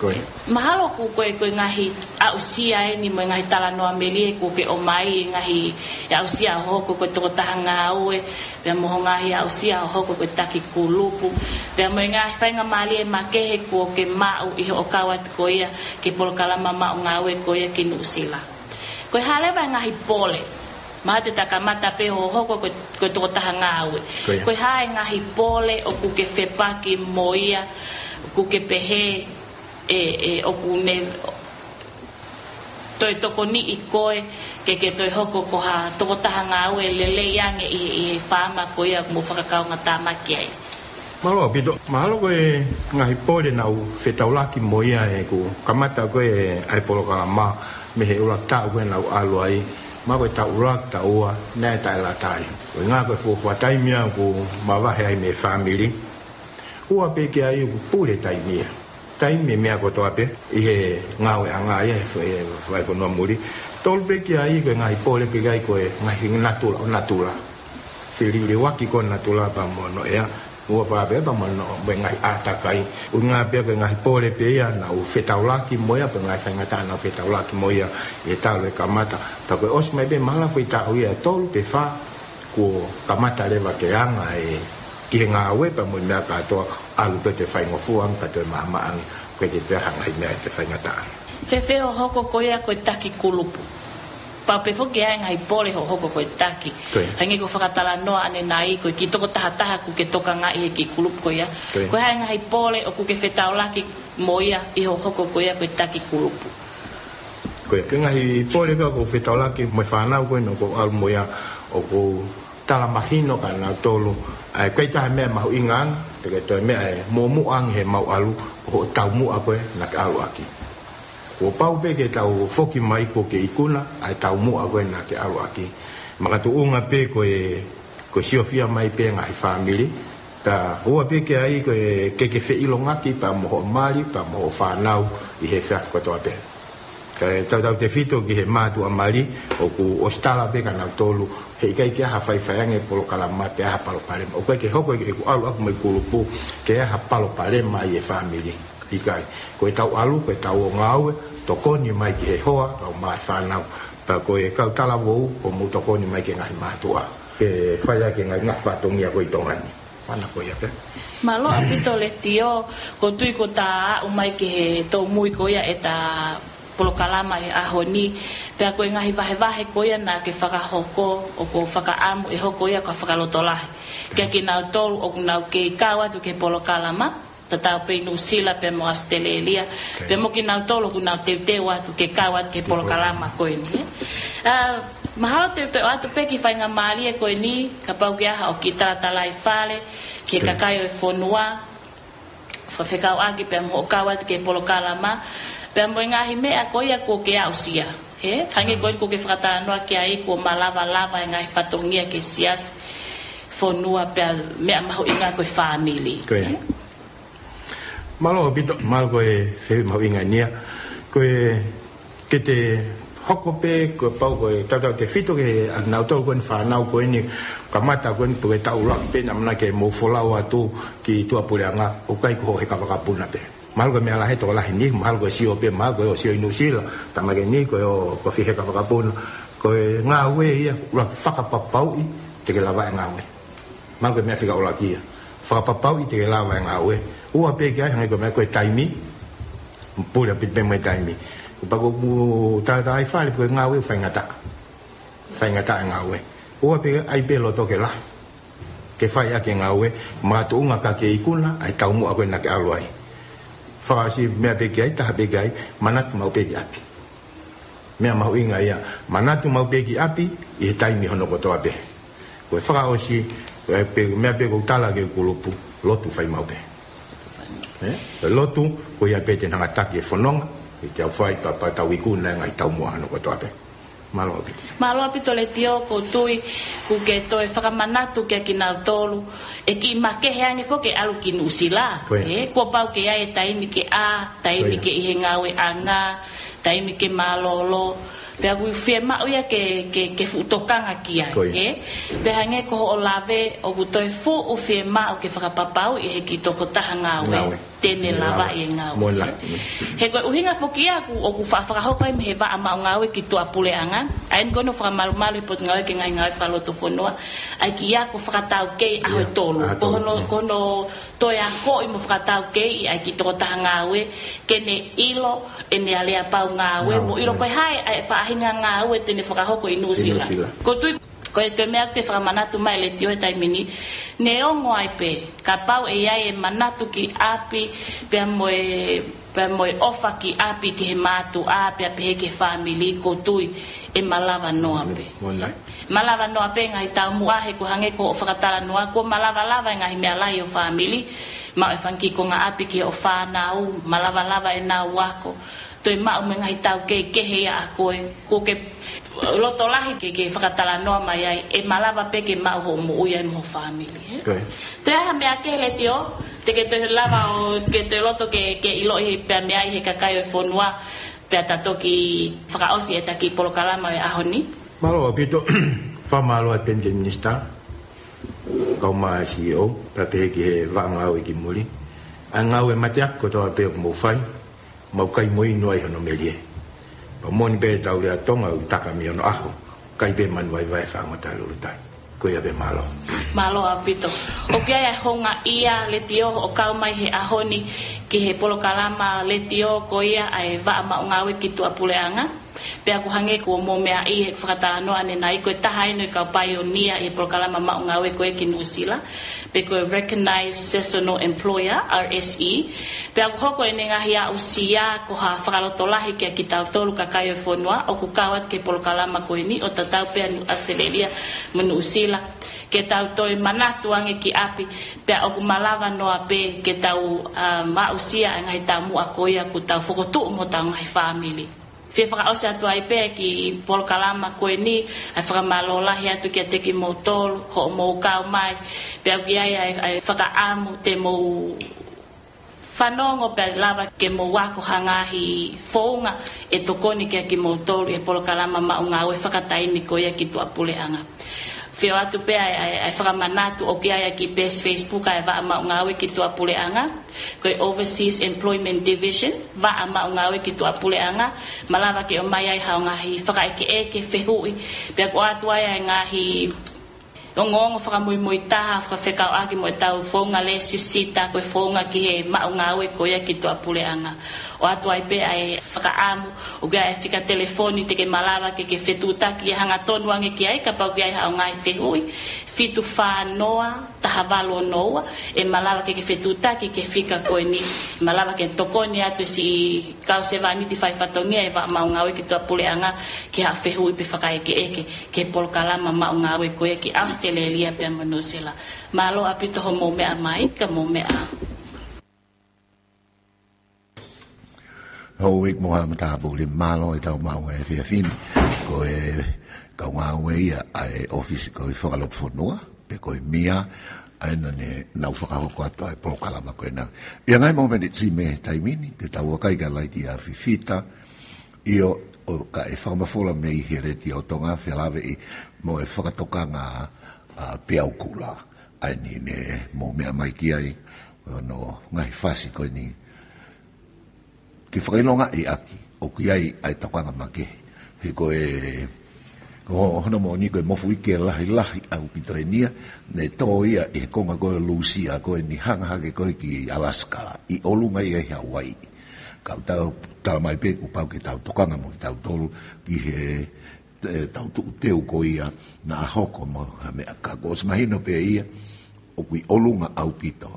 Mahalo ʻoku ko e, ko e ngaahi aʻusia eni mo e ngaahi talanoa melie ʻoku ke ʻomai, e ngaahi aʻusia ʻo hoko ko e tokotaha ngāue, pea mo ho ngaahi aʻusia ʻo hoko ko e taki kulupu, pea mo e ngaahi faingamālie makehe ʻoku ke maʻu ʻi hoʻo kau atu ko ia ki he polokalama maʻu ngāue ko ia ki Nuʻusila. Ko e hā leva e ngaahi pole, mahalo te ta kamata pē hoʻo hoko ko e, ko e tokotaha ngāue. Ko e hā e ngaahi pole ʻoku ke fepaki mo ia, ʻoku ke pehē, ʻe, ʻe, ʻoku ne toe tokoniʻi koe, ke ke toe hoko ko ha tokotaha ngāue lelei ange ʻi he, ʻi he faama ko ia ʻoku mou fakakaungātāmaki ai. Mālō ʻaupito, mahalo ko e ngaahi pole naʻa ku fetaulaki mo ia heʻeku kamata ko ē ʻa e polokalama mei he ʻuluaki taʻu ko ē naʻa ku ʻalu ai, mahalo ko e taʻu ʻuluaki, taʻu ua, naʻe taʻelata ai. Ko e ʻuhinga ko e fuofua taimi ia ʻoku mavahe ai mei he fāmili. Ua pē ki ai ʻoku pule taimi ia. Taimi meʻa kotoa pē, ʻi he ngāueʻanga ia, he, he, he fonua muli. Tolu pē ki ai ko e ngaahi pole pē ki ai ko e ngaahi natula, ʻo natula. Feliliuaki ko natula pea mo hono ʻea, ua pē pea mo hono, mo e ngaahi ʻātakai. ʻUhinga pē ko e ngaahi pole pē ia naʻa ku fetaulaki mo ia, pe ngaahi faingataʻa naʻa ku fetaulaki mo ia, ʻi he talu e kamata. Pea ko e ʻosi mai pē mahalo foʻi taʻu ia ʻe tolu pe fā, kuo kamata leva ke anga e, ki he ngāue pea mo e meʻa kātoa, ʻalu pē ʻo toe faingofua ange pea toe maʻamaʻa ange, ʻoku ʻikai ke toe ʻi ai ha ngaahi meʻa ʻe toe faingataʻa. Fēfē hoʻo hoko ko ia ko e taki kulupu? Pau pē foki ʻa e ngaahi pole hoʻo hoko ko e taki. Hangē ko e fakatalanoa ʻanenai ko e kiʻi toko taha taha ʻoku ke tokangaʻi he kiʻi kulupu ko ia. Ko e hā e ngaahi pole ʻoku ke fetaulaki mo ia ʻi hoʻo hoko ko ia ko e taki kulupu. Ko e ngaahi pole pē ʻoku ou fetaulaki mo e fānau ko eni ʻoku ou ʻalu mo ia, ʻoku ou tala mahino kia nautolu, ʻa e ʻikai toe ha meʻa mahuʻinga ange, te ke toe meʻa ʻe muʻomuʻa ange he mau ʻalu, ko hoʻo taumuʻa ko ē naʻa ke ʻalu ʻaki. Kuo pau pē ke tau foki mai kuo ke ikuna ʻa e taumuʻa ko ē naʻa ke ʻalu ʻaki. Makatuʻunga pē ko e, ko e siofia mai pē ngaahi fāmili, pea ʻoua pē ke ʻai ko e ke ke feʻilongaki pea mo hoʻo mali, pea mo hoʻo fānau ʻi he efiafi kotoa pē. Kae tautautefito ki he mātuʻa mali, ʻoku ʻosi tala pē kia nautolu, heʻikai ke ʻi ai ha faifai ange polokalama pe ʻi ai ha palopalema. ʻOku ʻikai ke hoko ʻeku ʻalu ʻaku mo e kulupu ke ʻi ai ha palopalema ʻi he fāmili. ʻIkai, ko ʻetau ʻalu, ko ʻetau ō ngāue, tokoni mai ki he hoa, kae ʻumaʻā e fānau. Pea ko e kau talavou, ʻoku mou tokoni mai ki he ngaahi mātuʻa ke fai ʻaki e ngaahi, ngaahi fatongia ko ē ʻi Tonga ni. Fana ko ia pē. Mālō ʻaupito Letiō, ʻoku ou tui kuo ta aʻu mai ki he tōmui ko ia ʻeta polokalama he ʻaho ni, pea ko e ngaahi vahevahe ko ia naʻa ke fakahoko, ʻoku ou fakaʻamu ʻe hoko ia ko ha fakalotolahi kia kinautolu ʻoku nau kei kau atu ki he polokalama, tatau pē ʻi Nuʻusila pea mo ʻAositelēlia, pea mo kinautolu ʻoku nau teuteu atu ke kau atu ki he polokalama ko eni. ʻA, mahalo te u toe ʻoatu pē ki he faingamālie ko eni, kapau ʻoku ʻi ai haʻo kiʻi talatalaifale ki he kakai ʻo e fonua, fakafekauʻaki pea mo hoʻo kau atu ki he polokalama, pea mo e ngaahi meʻa ko ia kuo ke aʻusia. He, hangē ko eni kuo ke fakatalanoa ki ai, kuo malava lava e ngaahi fatongia ki he siasi, fonua pea meʻa mahuʻinga ko e fāmili. Mālō ʻaupito, mālō ko e fehuʻi mahuʻinga eni ia. Ko e ke te hoko pē, kuo pau ko e tautautefito ki he ʻa nautolu ko eni fānau ko eni, kamata ko eni pe ko e taʻu ʻuluaki pē naʻa mou folau atu ki tuʻapuleʻanga, ʻoku ʻikai ko hoʻo heka vakapuna pē. Mahalo ko e meʻa lahi ʻe tokolahi ni, mahalo ko e sio pē, mahalo ko e ō sio ʻi Nuʻusila, tama ke ni, ko e ō ko e fiheka vakapuna. Ko e ngāue ia, ʻuluaki fakapapauʻi te ke lava e ngāue. Mahalo ko e meʻa fika ʻuluaki ia. Fakapapauʻi te ke lava e ngāue. Ua pē ke ʻai, hangē ko e meʻa ko e taimi, pule ʻaupito pē mo e taimi. Kapau ʻoku talatalai fale, ko e ngāue faingataʻa. Faingataʻa e ngāue. Ua pē ʻai pē loto ke lahi. Ke fai ʻaki e ngāue, makatuʻunga ka ke ikuna ʻa e taumuʻa ko ē naʻa ke ʻalu ai. Fakaʻosi meʻa pē ke ʻai, taha pē ke ʻai, manatu maʻu pē ki ʻapi. Meʻa mahuʻinga ia, manatu maʻu pē ki ʻapi ʻi he taimi hono kotoa pē. Ko e fakaʻosi, ko e pē, meʻa pē ʻoku ou tala ki he kulupu, lotu fai maʻu pē. Ē? Ko e lotu, ko ia pē te ne hanga ʻo taki e fononga, ʻi heʻetau fai pea, pea tau ikuna e ngaahi taumuʻa hono kotoa pē. Mālō ʻaupito. Mālō ʻaupito Letiō, ʻoku ou tui kuo ke toe fakamanatu kia kinautolu ʻe kiʻi makehe ange foki e ʻalu ki Nuʻusila. Ē, kuo pau ke ʻi ai e taimi ke ʻā, taimi ke ʻi he ngāueʻanga, taimi ke mālōlō. Pea ʻoku fiemaʻu ia ke, ke, ke fuʻu tokanga ki ai, ē? Pea hangē ko hoʻo lave, ʻoku toe fuʻu fiemaʻu ke fakapapauʻi ʻe he kiʻi tokotaha ngāue te ne lava e ngāue. He ko e ʻuhinga foki ia ʻoku, ʻoku fa-, fakahoko ai mei he Vaʻa Maʻu Ngāue ki Tuʻapuleʻanga. ʻA eni ko hono fakamalumalu ʻe he Potungāue ki he Ngaahi Ngāue Fakalotofonua ʻa e kiʻi ako fakataukei ʻaho ʻe tolu. Ko hono, ko hono toe akoʻi mo fakataukeiʻi ʻa e kiʻi tokotaha ngāue ke ne ʻilo ʻene aleapau ngāue mo ʻilo ko e hā e faʻahinga ngāue te ne fakahoko ʻi Nuʻusila. ʻI Nuʻusila. ʻOku ou tui ko e, ko e meʻa ʻoku te fakamanatu mai Letiō he taimi ni, neongo ai pē kapau ʻe ʻi ai e manatu ki ʻapi, pea mo e, pea mo e ʻofa ki ʻapi ki he mātuʻa, pea pehē ki he fāmili, ʻoku ou tui ʻe malava noa pē. Malava noa pē ngaahi taumuʻa he ʻoku hangē ko hoʻo fakatalanoa, kuo malavalava e ngaahi meʻa lahi ʻo e fāmili, maʻu e fanga kiʻi konga ʻapi ki hoʻo fānau, malavalava ʻenau ako, toe maʻu mo e ngaahi taukei kehe ia ʻa koe, kuo ke loto lahi ke, ke fakatalanoa mai ai, ʻe malava pē ke maʻu hoʻo moʻui ai mo ho fāmili, ē? Toe ʻi ai ha meʻa kehe Letiō, te ke toe lava ʻo ke toe loto ke, ke ʻiloʻi pea mei ai he kakai ʻo e fonua, pea ta toki fakaʻosi ʻeta kiʻi polokalama ʻo e ʻaho ni? Mālō ʻaupito, fakamālō atu Minisitā, kau mai C E O, pea pehē ki he Vaʻa Ngāue ki Muli. ʻA e ngāue mateaki kotoa pē ʻoku mou fai, mau kai mo inu ai hono melie. Pea moʻoni pē ʻetau lea Tonga ʻoku taka mei onoʻaho, kai pē manu vaivai e fāngota lulutai. Ko ia pē, mālō. Mālō ʻaupito. ʻOku ʻi ai e houngaʻia Letiō hoʻo kau mai he ʻaho ni ki he polokalama Letiō ko ia ʻa e Vaʻa Maʻu Ngāue ki Tuʻapuleʻanga. Pea ʻoku hangē ko e meʻa ʻi he fakatalanoa ʻanenai, ko e taha eni ʻo e kau paionia ʻi he polokalama maʻu ngāue ko ē ki Nuʻusila, pe ko e Recognised Seasonal Employer, R S E. Pea ʻoku hoko ʻene ngaahi aʻusia ko ha fakalotolahi kia kitautolu kakai ʻo e fonua ʻoku kau atu ki he polokalama ko eni, ʻo tatau pē ʻa Nuʻu-, ʻAositelēlia mo Nuʻusila, ke tau toe manatu ange ki ʻapi, pea ʻoku malava noa pē ke tau, um, aʻusia e ngaahi taumuʻa ko ia kuo tau fokotuʻu mo hotau ngaahi fāmili. Fie fakaʻosi atu ai pē ki he polokalama ko eni, ʻa e fakamālō lahi atu kiate kimoutolu hoʻomou kau mai, pea ʻoku ʻi ai ʻa e, ʻa e fakaʻamu te mou fanongo pea lava ke mou ako ha ngaahi founga ʻe tokoni kia kimoutolu ʻi he polokalama maʻu ngāue fakataimi ko ia ki tuʻapuleʻanga. Fie ʻoatu pē ʻa e, ʻa e, ʻa e fakamanatu, ʻoku ʻi ai ʻa e kiʻi peesi Facebook ʻa e Vaʻa Maʻu Ngāue ki Tuʻapuleʻanga, ko e Overseas Employment Division, Vaʻa Maʻu Ngāue ki Tuʻapuleʻanga, malava ke ʻomai ai haʻo ngaahi fakaʻekeʻeke, fehuʻi, pea ʻoku ʻoatu ai ʻa e ngaahi ongoongo fakamuimui taha, fakafekauʻaki mo ʻetau founga lēsisita, ko e founga ki he maʻu ngāue ko ia ki tuʻapuleʻanga. ʻOatu ai pē ʻa e fakaʻamu, ʻoku ʻi ai e fika telefoni te ke malava ke ke fetuʻutaki ʻi he hangatonu ange ki ai, kapau ʻoku ʻi ai haʻo ngaahi fehuʻi, fitu fā noa, taha valu ono ua, ʻe malava ke ke fetuʻutaki ki he fika ko eni, malava ke tokoni atu siʻi kau sevāniti faifatongia ʻi he Vaʻa Maʻu Ngāue ki tuʻapuleʻanga ki ha fehuʻi pe fakaʻekeʻeke ki he polokalama maʻu ngāue ko ia ki ʻAositelēlia pea mo Nuʻusila. Mālō ʻaupito hoʻomou meʻa mai, ka mou meʻa. Houʻeiki mo Haʻa Matāpule, mālō e tau maʻu e efiafi ni. Ko e kau ngāue ia ʻa e ʻōfisi ko e Fakalotofonua, pe ko e mia, ʻa ia naʻa nau fakahoko atu ʻa e polokalama ko ena. ʻI he ngaahi momeniti mei he taimi ni, te tau vakai ki he laiti ʻa Fifita, ʻio, ʻo ka ʻe fakamafola mei he Letiō Tonga, felāveʻi mo e fakatokanga ʻa Peau Kula. ʻA eni ne mou meʻa mai ki ai, ʻo hono ngaahi fasi ko eni. Ke fakaʻilongaʻi ʻaki, ʻoku ʻi ai ʻa e tokanga makehe. He ko e, ko hono moʻoni ko e mofuike lahilahi ʻaupito eni ia, ne tō ia ʻi he konga ko ē ʻo Lūsia, ko eni hanga hake ko ē ki Alaska, ʻi ʻolunga ia ʻi Hauaiʻi. Ka ʻoku tau, tala mai pē kuo pau ke tau tokanga mo kitautolu ki he te-, tau tuʻu teu ko ia naʻa hoko mo ha meʻa ka kuo ʻosi mahino pē ia, ʻoku ʻi ʻolunga ʻaupito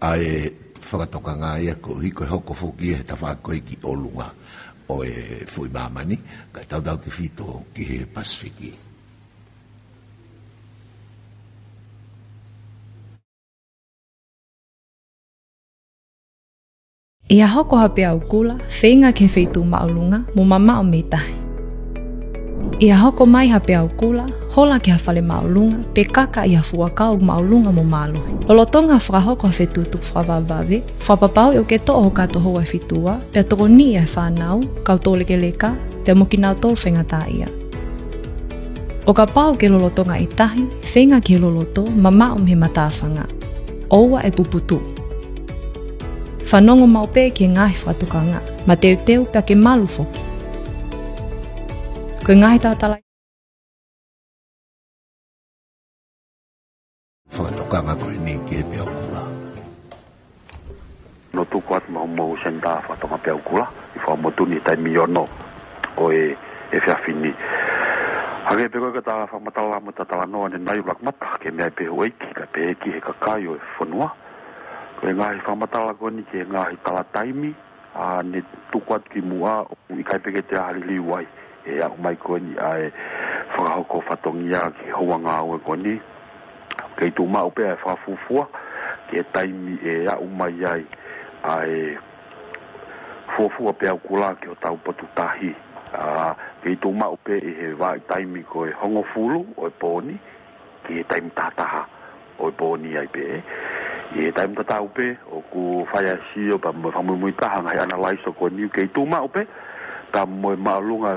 ʻa e fakatokanga ia koeʻuhi ko e hoko foki ia he tafaʻaki ko ē ki ʻolunga ʻo e foʻi māmani, kae tautautefito ki he Pasifiki. ʻI ha hoko ha peau kula, feinga ki he feituʻu māʻolunga, mo mamaʻo mei tahi. ʻI ha hoko mai ha peau kula, hola ki ha fale māʻolunga, pe kaka ʻi ha fuʻu ʻakau māʻolunga mo mālohi. Lolotonga fakahoko ha fetuʻutuʻu fakavavevave, fakapapauʻi ʻoku ke toʻo ho kato houa ʻe fitu ua, pea tokoniʻi ʻa e fānau, kau toulekeleka, pea mo kinautolu faingataʻaʻia. ʻO kapau ʻoku ke lolotonga ʻi tahi, feinga ki he loloto, mamaʻo mei he matāfanga. ʻOua ʻe puputuʻu. Fanongo maʻu pē ki he ngaahi fakatokanga, mateuteu pea ke malu foki. Ko e ngaahi talatala fakatokanga ko eni ki he peau kula. Naʻa tuku atu maʻa hoʻomou senitā fakatokanga peau kula ʻi Fuaʻamotu ni he taimi ono ʻo e efiafi ni. Hangē pē ko e ka ta fakamatala mo ta talanoa ʻanenai, ʻuluaki mata ke meʻa pē houʻeiki kae pehē ki he kakai ʻo e fonua. Ko e ngaahi fakamatala ko eni ki he ngaahi tala taimi, ʻa, ne tuku atu kimuʻa ʻoku ʻikai pē ke te ʻā liliu ai e aʻu mai ko eni ʻa e fakahoko fatongia ki he houa ngāue ko eni. Kei tuʻu maʻu pē ʻa e fakafuofua ki he taimi ʻe aʻu mai ai ʻa e fuofua peau kula ki hotau potu tahi. ʻA, kei tuʻu maʻu pē ʻi he vahaʻa taimi ko e hongofulu ʻo e pō ni, ki he taimi tahataha ʻo e pō ni ai pē. ʻI he taimi tatau pē, ʻoku fai ʻa e sio pea mo e fakamuimui taha ngaahi ʻanalaiso ko eni, kei tuʻu maʻu pē, pea mo e māʻolunga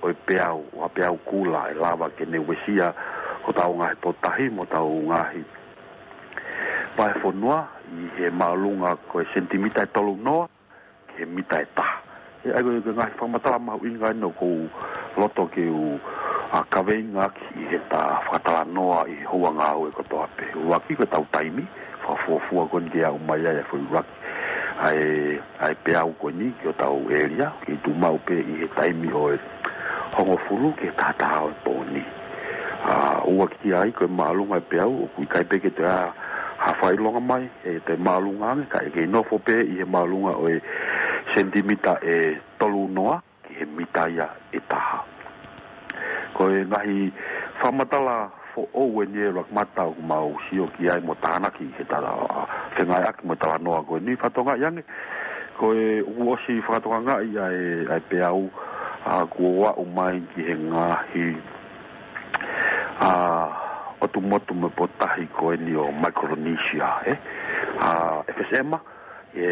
ʻo e peau, ʻo ha peau kula ʻe lava ke ne uesia hotau ngaahi potu tahi mo hotau ngaahi vahefonua, ʻi he māʻolunga ko e senitimita ʻe tolu noa ki he mita ʻe taha. ʻE, ʻa ia ko e ngaahi fakamatala mahuʻinga ʻeni ʻoku ou loto ke u, ʻa, kaveinga ʻaki ʻi heʻeta fakatalanoa ʻi he houa ngāue kotoa pē. ʻUluaki ko ʻetau taimi, fakafuofua ko eni ke aʻu mai ai ʻa e foʻi ʻuluaki ʻa e, ʻa e peau ko eni ki hotau ʻēlia, kei tuʻu maʻu pē ʻi he taimi ʻo e hongofulu ki he taha taha ʻo e pō ni. ʻA, ʻoku ʻikai ai ko e māʻolunga e peau, ʻoku ʻikai pē ke toe ʻi ai ha fakaʻilonga mai ʻe toe māʻolunga ange, ka ʻe kei nofo pē ʻi he māʻolunga ʻo e senitimita ʻe tolu noa ki he mita ia ʻe taha. Ko e ngaahi fakamatala foʻou eni ʻe Lakamata ʻoku mau sio ki ai mo tānaki ki he tala, ʻa, fengāueʻaki mo e talanoa ko eni, fakatokangaʻi ange ko e ʻoku ʻosi fakatokangaʻi ʻa e, ʻa e peau, ʻa, kuo aʻu mai ki he ngaahi, ʻa, ʻotu motu mo e potutahi ko eni ʻo Micronesia, ē? ʻA, F S M, e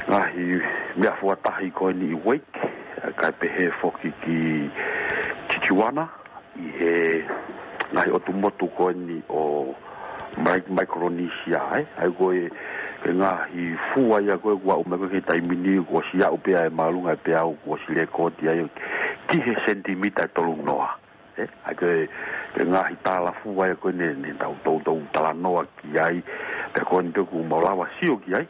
ngaahi meʻafua tahi ko eni ʻi Wake, kae pehē foki ki Chichiwana, ʻi he ngaahi ʻotu motu ko eni ʻo Mai-, Micronesia, ē? ʻA ia ko e, ko e ngaahi fua ia ko ē kuo aʻu mai ko ē ki he taimi ni, kuo ʻosi aʻu pē ʻa e māʻolunga e peau, kuo ʻosi lekooti ai ki he senitimita ʻe tolu noa. Ē, ʻa ia ko e, ko e ngaahi tālafua ia ko ē ne, ne tau, tau, tau talanoa ki ai, pea ko eni pē ʻoku mau lava sio ki ai,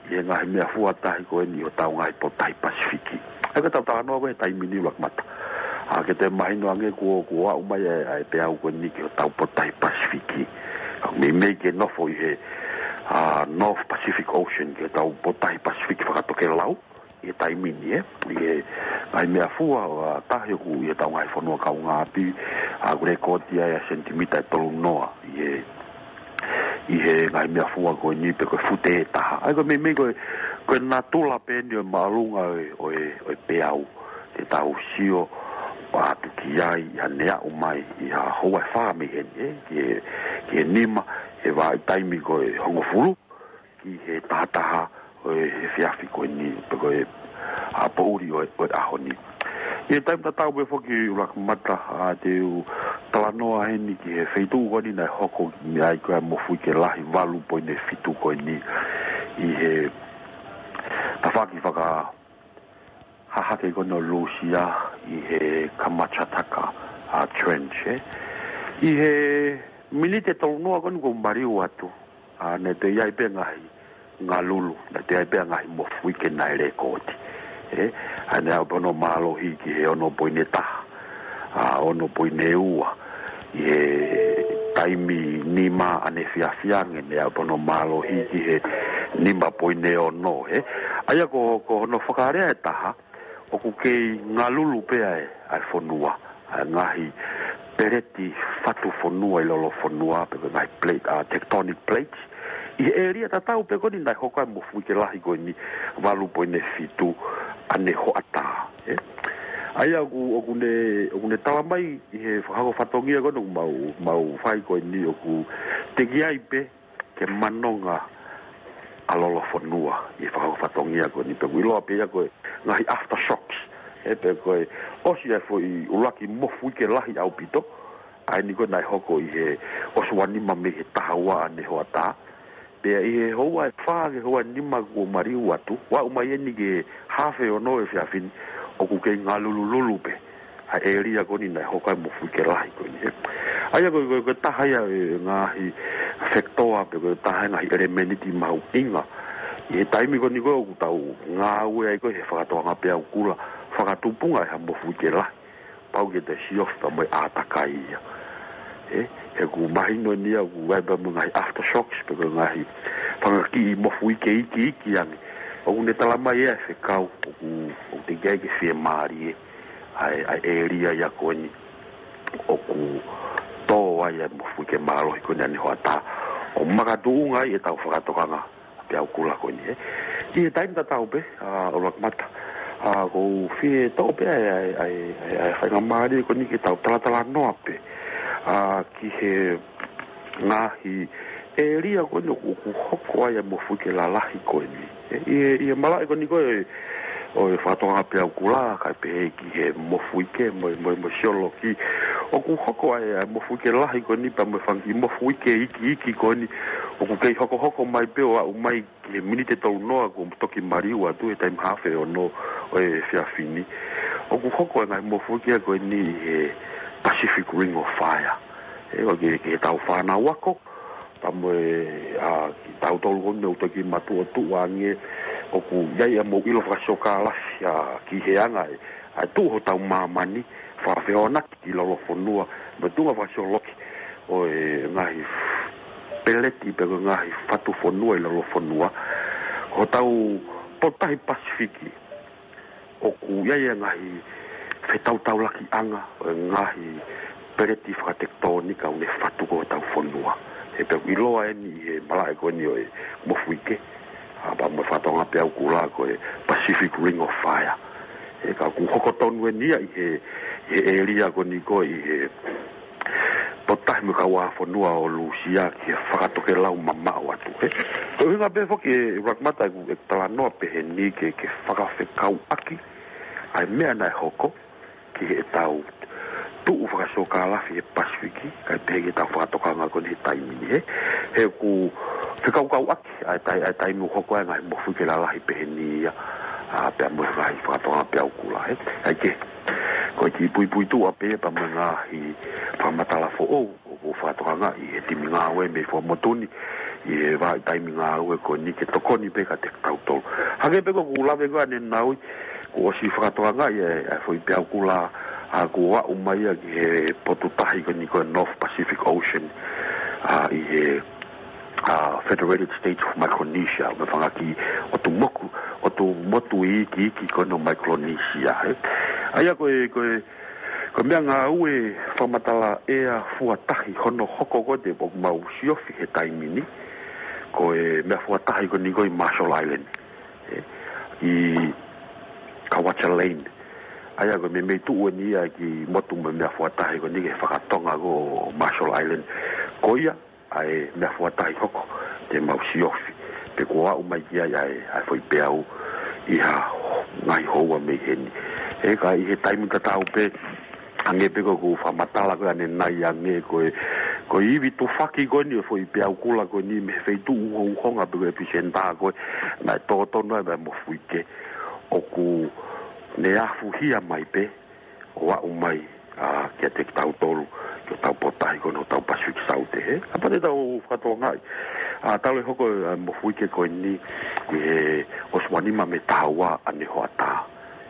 ʻi he ngaahi meʻafua tahi ko eni ʻi hotau ngaahi potutahi Pasifiki. ʻA ia ko ʻetau talanoa ko ē he taimi ni Lakamata, ʻa, ke toe mahino ange kuo, kuo aʻu mai ʻa e, ʻa e peau ko eni ki hotau potutahi Pasifiki. Ka meimei ke nofo ʻi he, ʻa, North Pacific Ocean, ki hotau potutahi Pasifiki fakatokelau ʻi he taimi ni, ē, ʻi he ngaahi meʻafua, ʻa, tahi ʻoku ʻi hotau ngaahi fonua kaungāʻapi, ʻa, ʻoku lekooti ai ʻa e senitimita ʻe tolu noa ʻi he, ʻi he ngaahi meʻafua ko eni pe ko e fute ʻe taha. ʻA ia ko e meimei ko e, ko e natula pē eni ʻo e māʻolunga ʻo e, ʻo e, ʻo e peau, te tau sio atu ki ai ʻi haʻane aʻu mai ʻi ha houa ʻe fā mei heni, ē, ki he, ki he nima, he vahaʻa taimi ko e hongofulu ki he taha taha ʻo e efiafi ko eni, pe ko e, ʻa, poʻuli ʻo e, ʻo e ʻaho ni. ʻI he taimi tatau pē foki Lakamata, ʻa, te u talanoa heni ki he feituʻu ko eni naʻe hoko mei ai ko ē ʻa e mofuike lahi valu poini fitu ko eni ʻi he tafaʻaki fakahahake ko eni ʻo Lūsia ʻi he Kamchatka, ʻa, Trench, ē. ʻI he miniti ʻe tolu noa ko eni kuo maliu atu, ʻa, naʻe toe ʻi ai pē ngaahi ngalulu, naʻe toe ʻi ai pē ngaahi mofuike naʻe lekooti. Ē, ʻa ia naʻe aʻu pē hono mālohi ki he ono poini taha, ʻa, ono poini ua, ʻi he taimi nima ʻaneefiafi ange, naʻe aʻu pē hono mālohi ki he nima poini ono, ē. ʻA ia ko, ko hono fakalea ʻe taha, ʻoku kei ngalulu pē ʻa e, ʻa e fonua, ʻa e ngaahi peleti fatu fonua ʻi lalo fonua, pe ko e ngaahi plate, ʻa, tectonic plates, ʻi he ʻēlia tatau pē ko eni naʻe hoko ai ʻa e mofuike lahi ko eni valu poini fitu ʻanehoʻatā, ē. ʻA ia ʻoku, ʻoku ne, ʻoku ne tala mai ʻi he fakahoko fatongia ko eni ʻoku mau, mau fai ko eni ʻoku teʻeki ai pē ke manonga ʻa lalo fonua ʻi he fakahoko fatongia ko eni, pea ʻoku ʻiloa pē ia ko e ngaahi aftershocks, ē, pe ko e ʻosi ʻa e foʻi ʻuluaki mofuike lahi ʻaupito, ʻa eni ko ē naʻe hoko ʻi he ʻosi ua nima mei he taha ua ʻanehoʻatā, pea ʻi he houa ʻe fā ki he houa ʻe nima kuo maliu atu, ʻo aʻu mai eni ki he hafe ono efiafi ni, ʻoku kei ngalulululu pē ʻa e ʻēlia ko eni naʻe hoko ai ʻa e mofuike lahi ko eni, ē. ʻA ia ko e, ko e, ko e taha ia e ngaahi fekitoa pe ko e taha e ngaahi ʻelemēniti mahuʻinga ʻi he taimi ko eni ko ē ʻoku tau ngāue ai ko ē he fakatokanga peau kula, fakatupunga ʻe ha mofuike lahi, pau ke toe siofi pea mo e ʻātakai ia. Ē, he ʻoku mahino eni ia ʻoku ʻi ai pē mo e ngaahi aftershocks pe ko e ngaahi fanga kiʻi mofuike ikiiki ange. ʻOku ne tala mai ʻe he fekau ʻoku, ʻoku teʻeki ai ke fiemālie ʻa e, ʻa e ʻēlia ia ko eni ʻoku tō ai ʻa e mofuike mālohi ko eni ʻanehoʻatā, ʻo makatuʻunga ai ʻetau fakatokanga peau kula ko eni, ē. ʻI he taimi tatau pē, ʻa, ʻo Lakamata, ʻa, ʻoku ou fie toʻo pē ʻa e, ʻa e, ʻa e, ʻa e, ʻa e faingamālie ko eni ke tau talatalanoa pē, ʻa, ki he ngaahi ʻēlia ko eni ʻoku, ʻoku hoko ai ʻa e mofuike lalahi ko eni. Ē, ʻi he, ʻi he malaʻe ko eni ko ē ʻo e fakatokanga peau kula, kae pehē ki he mofuike mo e, mo e, mo e sioloki, ʻoku hoko ai ʻa e mofuike lahi ko eni pea mo e fanga kiʻi mofuike ikiiki ko eni, ʻoku kei hokohoko mai pē ʻo aʻu mai ki he miniti ʻe tolu noa kuo toki maliu atu he taimi hafe ono ʻo e efiafi ni. ʻOku hoko ʻa e ngaahi mofuike ko eni ʻi he Pacific Ring of Fire. Ē, ʻo ki, ki heʻetau fānau ako, pea mo e, ʻa, kitautolu ko eni ʻoku toki matuʻotuʻa ange, ʻoku ʻi ai ʻemau ʻilo fakasiokālafi, ʻa, ki he anga ē, ʻa e tuʻu hotau māmani, fakafehoanaki ki lolofonua, mo e tuʻunga fakasioloki ʻo e ngaahi peleti pe ko e ngaahi fatu fonua ʻi lolofonua. Ko hotau Potutahi Pasifiki, ʻoku ʻi ai e ngaahi fetautaulakiʻanga ʻo e ngaahi peleti fakatekitōnika ʻoku ne fatu ko hotau fonua. He pea ʻoku ʻiloa eni ʻi he malaʻe ko eni ʻo e mofuike, ʻa, pea mo e fakatokanga peau kula ko e Pacific Ring of Fire. He ka ʻoku hoko tonu eni ia ʻi he, ʻi he ʻēlia ko eni ko ē ʻi he Potutahi mo e Kauʻāfonua ʻo Lūsia ki he fakatokelau mamaʻo atu. He, ko e ʻuhinga pē foki ʻe Rakamata ʻeku, ʻeku talanoa pehē ni ke, ke fakafekauʻaki ʻa e meʻa naʻe hoko ki heʻetau tuʻu fakasōkalafi he Pasifiki, kae pehē ki heʻetau fakatokanga ko eni he taimi ni, he, he ʻoku fekaukauʻaki ʻa e tai-, ʻa e taimi ʻoku hoko ai e ngaahi mofuike lalahi pehē ni ia, ʻa, pea mo e ngaahi fakatokanga peau kula, he. ʻA ia ke, ko e kiʻi puipuituʻa pē ia pea mo e ngaahi fakamatala foʻou ʻoku fakatokangaʻi ʻe he timi ngāue mei Fuaʻamotu ni ʻi he vahaʻa taimi ngāue ko eni ke tokoni pē kiate kitautolu. Hangē pē ko ʻeku lave ko ē ʻanenai, kuo ʻosi fakatokangaʻi e, e foʻi peau kula, ʻa, kuo aʻu mai ia ki he potutahi ko eni ko e North Pacific Ocean, ʻa, ʻi he, ʻa, Federated States of Micronesia, mo e fanga kiʻi ʻotu moku, ʻotu motu iiki, iiki ko eni ʻo Micronesia, he. ʻA ia ko e, ko e, ko e meʻangāue fakamatala ʻea fuatahi hono hoko ko ē te ʻoku mau siofi he taimi ni, ko e meʻa fuatahi ko eni ko ē ʻi Marshall Island, he, ʻi Kwajalein. ʻA ia ko e meimei tuʻu eni ia ki motu mo e meʻa fuatahi ko eni ki he fakatonga ko ē ʻo Marshall Island. Ko ia ʻa e meʻa fuatahi hoko te mau siofi, pe kuo aʻu mai ki ai ʻa e, ʻa e foʻi peau ʻi ha ngaahi houa mei heni. He ka ʻi he taimi tatau pē, hangē pē ko ʻeku fakamatala ko ē ʻanenai, hangē ko e, ko e ivi tufaki ko eni ʻo e foʻi peau kula ko eni mei he feituʻu uhouhonga pe ko e epicenter ko ē naʻe tō tonu ai e meʻa mofuike, ʻoku ne afuhia mai pē ʻo aʻu mai, ʻa, kiate kitautolu, ki hotau potutahi ko eni hotau Pasifiki Saute, he. Kapau te tau fakatokangaʻi, ʻa, talu e hoko e, ʻa, mofuike ko eni ʻi he ʻosi ua nima mei he taha ua ʻa ʻanehoʻatā.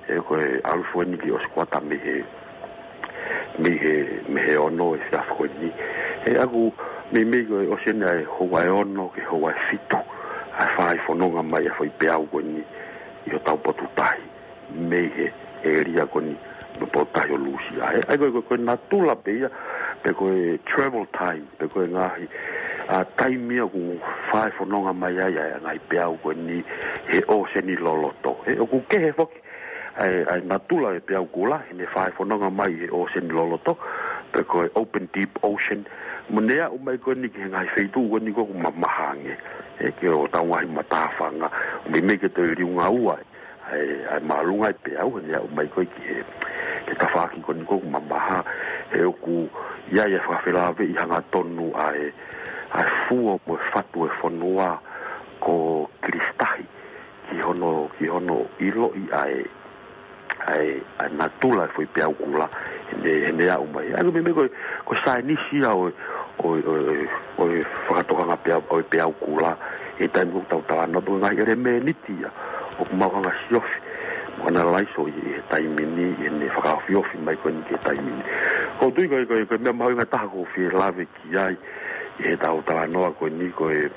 He ko e ʻalu foki eni ki he ʻosi kuata mei he, mei he, mei he ono efiafi ko eni. He ʻoku meimei ko e ʻosi eni ʻa e houa ʻe ono ki he houa ʻe fitu ʻa e fai fononga mai ʻa e foʻi peau ko eni ʻi hotau potutahi mei he ʻēlia ko eni mo e potutahi ʻo Lūsia. He, ʻa ia ko e, ko e, ko e natula pē ia, pe ko e travel time, pe ko e ngaahi, ʻa, taimi ia ʻoku fai fononga mai ai ʻa e ngaahi peau ko eni he ʻōseni loloto. He ʻoku kehe foki ʻa e, ʻa e natula e peau kula, he ne fai fononga mai he ʻōseni loloto, pe ko e open deep ocean, mo ne aʻu mai ko eni ki he ngaahi feituʻu ko eni ko ē ʻoku mamaha ange, he, ki hotau ngaahi matāfanga, meimei ke toe liunga ua ʻa e, ʻa e māʻolunga e peau, he ne aʻu mai ko ē ki he, ki he tafaʻaki ko eni ko ē ʻoku mamaha, he ʻoku ʻi ai e fakafelaveʻi hangatonu ʻa e, ʻa e fuo mo e fatu e fonua ko Kilisitahi, ki hono, ki hono ʻiloʻi ʻa e, ʻa e, ʻa e natula e foʻi peau kula, he ne, he ne aʻu mai. ʻA ia ko e meimei ko e, ko e saienisi ia ʻo e, ʻo e, ʻo e, ʻo e fakatokanga peau, ʻo e peau kula, he taimi ko ē ʻoku tau talanoa, ko e ngaahi ʻelemēniti ia ʻoku mau hanga ʻo siofi mo analyze ʻi he taimi ni, he ne fakaofiofi mai ko eni ki he taimi ni. ʻOku ou tui ko e, ko e, ko e meʻa mahuʻinga taha ʻoku ou fie lave ki ai ʻi heʻetau talanoa ko eni, ko e,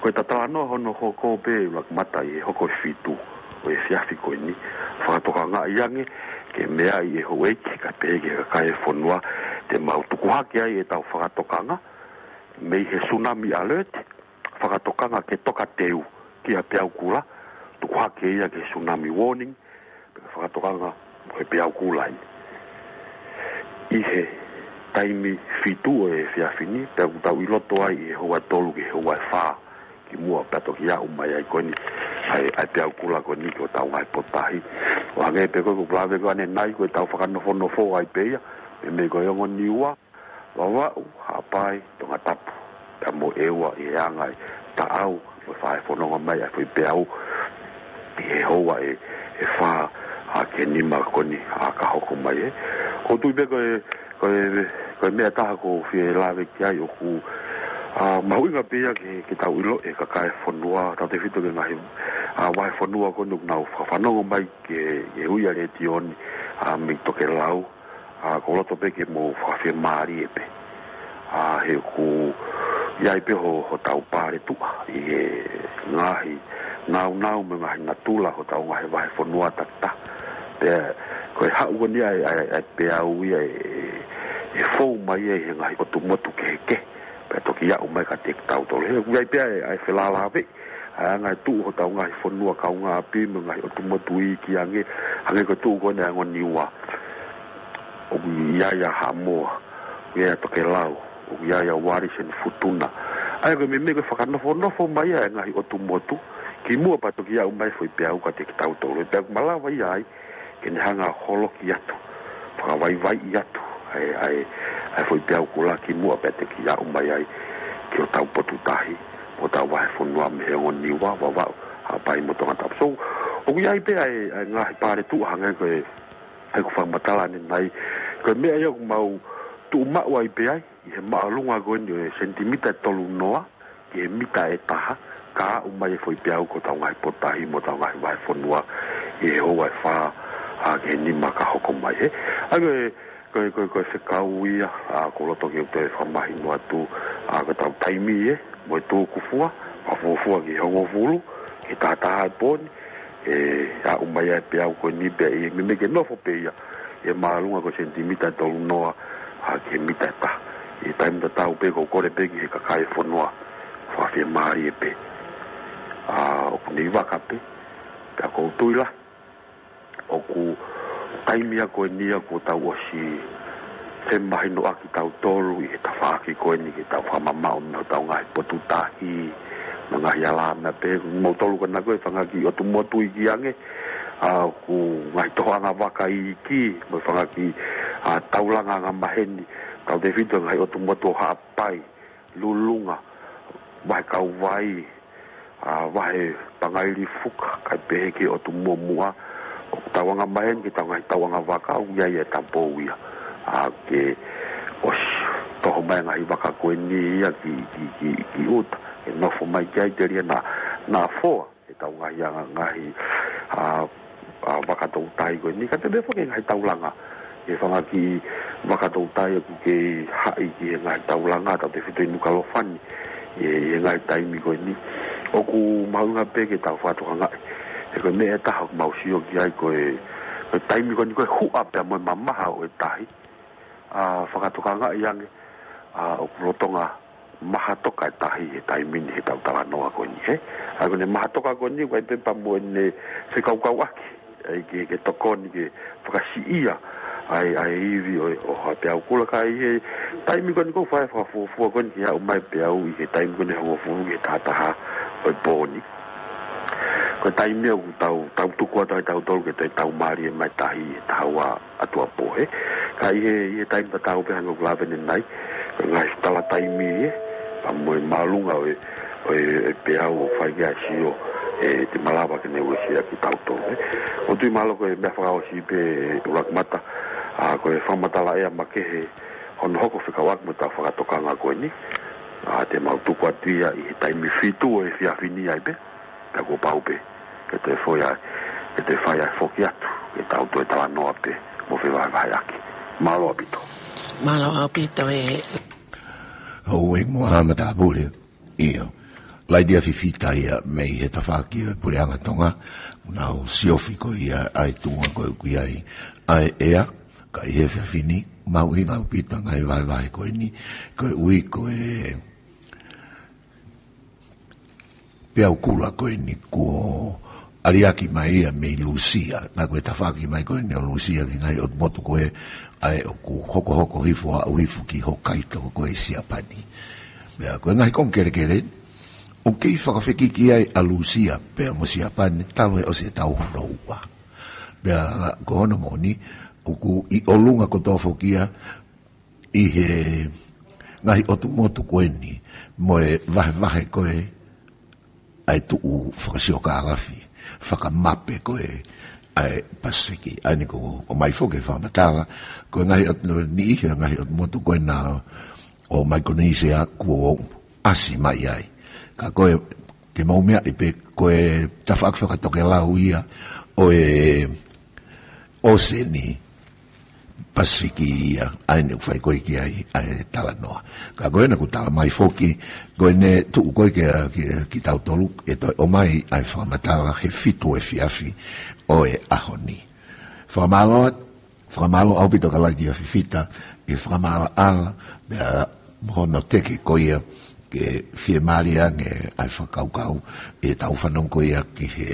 ko ʻeta talanoa hono hoko pē, Rakamata, ʻi he hoko ʻe fitu ʻo e efiafi ko eni, fakatokangaʻi ange ke meaʻi ʻe houʻeiki kae pehē ki he kakai e fonua, te mau tuku hake ai ʻetau fakatokanga mei he tsunami alert, fakatokanga ke toka teu ki ha peau kula, tuku hake ia ki he tsunami warning, pe ko e fakatokanga mo e peau kula ia. ʻI he taimi fitu ʻo e efiafi ni, pea ʻoku tau ʻi loto ai ʻi he houa ʻe tolu ki he houa ʻe fā kimuʻa pea toki aʻu mai ai ko eni ʻa e, ʻa e peau kula ko eni ki hotau ngaahi potutahi. ʻO hangē pē ko ʻeku lave ko ē ʻanenai, ko ʻetau fakanofonofo ai pē ia, meimei ko e ongo Niua, Vavaʻu, Haʻapai, Tongatapu, pea mo ʻEua, ʻi he anga e taʻau mo e fai fononga mai ʻa e foʻi peau ʻi he houa ʻe, ʻe fā ʻa ki he nima ko eni ʻa ka hoko mai, he. ʻOku ou tui pē ko e, ko e, ko e meʻa taha ʻoku ou fie lave ki ai ʻoku, ʻa, mahuʻinga pē ia ke, ke tau ʻilo ʻe he kakai e fonua, tautefito ki he ngaahi, ʻa, vahefonua ko eni ʻoku nau fakafanongo mai ki he, ki he ui ʻa e letiō ni, ʻa mei Tokelau, ʻa ʻoku ou loto pē ke mou fakafiemālie pē. ʻA he ʻoku ʻi ai pē ho, hotau paletuʻa ʻi he ngaahi nāunau mo e ngaahi natula hotau ngaahi vahefonua takitaha. Pea ko e haʻu ko eni ʻa e, ʻa e, ʻa e peau ia ʻe, ʻe fou mai ia ʻi he ngaahi ʻotumotu kehekehe. Pea toki aʻu mai kiate kitautolu. He ʻoku ʻi ai pē ʻa e, ʻa e felālāveʻi ʻa e anga e tuʻu hotau ngaahi fonua kaungāʻapi mo e ngaahi ʻotumotu iiki ange, hangē ko e tuʻu ko eni ʻa e ongo Niua. ʻOku ʻi ai ʻa Haʻamoa, ʻoku ʻi ai ʻa Tokelau, ʻoku ʻi ai ʻa Wallis and Futuna. ʻA ia ko e meimei ko e fakanofonofo mai ʻa e ngaahi ʻotumotu kimuʻa pea toki aʻu mai e foʻi peau kiate kitautolu. Pea ʻoku malava ia ai ke ne hanga ʻo holoki atu, fakavaivaiʻi atu ʻa e, ʻa e, ʻa e foʻi peau kula kimuʻa pea toki aʻu mai ai ki hotau potu tahi mo hotau vahefonua mei he ongo Niua, Vavaʻu, Haʻapai mo Tongatapu. So, ʻoku ʻi ai pē ʻa e, ʻa e ngaahi paletuʻa hangē ko e, ʻa ʻeku fakamatala ʻanenai, ko e meʻa ia ʻoku mau tuʻu maʻu ai pē ai ʻi he māʻolunga ko eni ʻo e senitimita ʻe tolu noa ki he mita ʻe taha, ka aʻu mai e foʻi peau ki hotau ngaahi potu tahi mo hotau ngaahi vahefonua ʻi he houa ʻe fā ʻa ki he nima ka hoko mai, ē. ʻA ia ko e, ko e, ko e, ko e fekau ia, ʻa ʻoku ou loto ke u toe fakamahino atu, ʻa ko ʻetau taimi, ē, mo e tūkufua, fakafuofua ki he hongofulu, ki he taha taha ʻo e pō ni, ʻe aʻu mai ai e peau ko eni pea ʻe meimei ke nofo pē ia ʻi he māʻolunga ko e senitimita ʻe tolu noa ʻa ki he mita ʻe taha. ʻI he taimi tatau pē ʻoku ou kole pē ki he kakai e fonua, fakafiemālie pē. ʻA ʻoku ne ʻi vaka pē, pea ʻoku ou tui lahi ʻoku taimi ia ko eni ia kuo tau ʻosi femahinoʻaki kitautolu ʻi he tafaʻaki ko eni ke tau fakamamaʻo mei hotau ngaahi potu tahi mo e ngaahi alāmeʻa pehē. Moutolu ko ena ko e fanga kiʻi ʻotumotu iiki ange, ʻa ʻoku ngaahi tohoʻanga vaka iiki mo e fanga kiʻi, ʻa, taulanga angamaheni, tautefito e ngaahi ʻotumotu ʻo Haʻapai, Lulunga, Vahe Kauvai, ʻa, Vahe Pangaili Fuka, kae pehē ki he ʻotu muʻomuʻa, ʻoku tauanga maheni ki he tauanga, tauanga vaka, ʻoku ʻi ai e tapou ia. ʻA ke ʻosi toho mai e ngaahi vaka ko eni ia ki, ki, ki, ki ʻuta, ke nofo mai ki ai telia naʻa, naʻa foa ʻetau ngaahi anga ngaahi, ʻa, ʻa, vaka toutai ko eni, kae pehē foki e ngaahi taulanga. ʻI he fanga kiʻi vaka toutai ʻoku kei haʻi ki he ngaahi taulanga, tautefito ʻi Nukuʻalofa ni, ʻi he, ʻi he ngaahi taimi ko eni. ʻOku mahuʻinga pē ke tau fakatokangaʻi, he ko e meʻa ʻe taha ʻoku mau sio ki ai ko e, ko e taimi ko eni ko e huʻa pea mo e mamaha ʻo e tahi, ʻa, fakatokangaʻi ange, ʻa, ʻoku lolotonga maha toka e tahi he taimi ni heʻetau talanoa ko eni, hē? ʻA ia ko ʻene maha toka ko eni, ʻoku ʻi ai pē pea mo ʻene fekaukauʻaki, ʻa ia ke, ke tokoni ke fakasiʻia ʻa e, ʻa e ivi ʻo, ʻo ha peau kula, ka ʻi he taimi ko eni ʻoku fai fakafuofua ko eni ke aʻu mai e peau ʻi he taimi ko eni hongofulu ki he taha taha ʻo e pō ni. Ko e taimi ʻoku tau, tau tuku atu ai tautolu ke toe tau mālie mai e tahi he taha ua ʻa tuʻapō, hē. Ka ʻi he, ʻi he taimi tatau pē hangē ko ʻeku lave ʻanenai, ko e ngaahi tala taimi, ē, pea mo e māʻolunga ʻo e, ʻo e, ʻo e peau ʻoku fai ki ai e sio, ē, te malava ke ne uesia kitautolu, ē. ʻOku ou tui mahalo ko e meʻa fakaʻosi pē, ʻUluaki Mata, ʻa, ko e fakamatala ʻea makehe hono hoko fekauʻaki mo ʻetau fakatokanga ko eni. ʻA, te mau tuku atu ia ʻi he taimi fitu ʻo e efiafi ni ai pē. Ka kuo pau pē ke toe foʻi ai, ke toe fai ai foki atu, ke tau toe talanoa pē mo fevahevaheʻaki. Mālō ʻaupito. Mālō ʻaupito ē. Houʻeiki mo Haʻa Matāpule. ʻIo. Laitia Fifita ia mei he tafaʻaki ʻo e Puleʻanga Tonga. Nau siofi ko ia ʻa e tuʻunga ko ē ʻoku ʻi ai ʻa e ʻea, ka ʻi he efiafi ni, mahuʻinga ʻaupito e ngaahi vahevahe ko eni, koeʻuhi ko e peau kula ko eni kuo ʻaliaki mai ia mei Lūsia. Naʻa ko e tafaʻaki mai ko eni ʻo Lūsia ki he ngaahi ʻotu motu ko ē ʻa ē ʻoku hokohoko hifo, aʻu hifo ki Hokaito ko ē ʻi Siapani. Pea ko e ngaahi konga kelekele, ʻoku kei fakafekiki ai ʻa Lūsia pea mo Siapani talu ʻe ʻosi e tau hono ua. Pea ko hono moʻoni, ʻoku ʻi ʻolunga kotoa foki ia ʻi he ngaahi ʻotu motu ko eni, mo e vahevahe ko ē ʻa e tuʻu fakasiokālafi, fakamape ko ē ʻa e Pasifiki. ʻA eni ko, ʻomai foki e fakamatala, ko e ngaahi ʻotu, niʻihi ʻo e ngaahi ʻotu motu ko ena ʻo Maikonisia kuo ʻasi mai ai. Ka ko e, ke mau meaʻi pē, ko e tafaʻaki fakatokelau ia ʻo e, ʻo e ʻōseni Pasifiki ia, ʻa eni ʻoku fai ko ē ki ai ʻa e talanoa. Ka ko ena ʻoku tala mai foki, ko ʻene tuʻu ko ē ki, ki, kitautolu, ʻe toe ʻomai ʻa e fakamatala he fitu efiafi ʻo e ʻaho ni. Fakamālō, fakamālō ʻaupito kia Laitia Fifita, ʻi he fakamaʻalaʻala, pea mo hono teke ko ia, ke fiemālie ange ʻa e fakakaukau, ʻetau fanongo ko ia ki he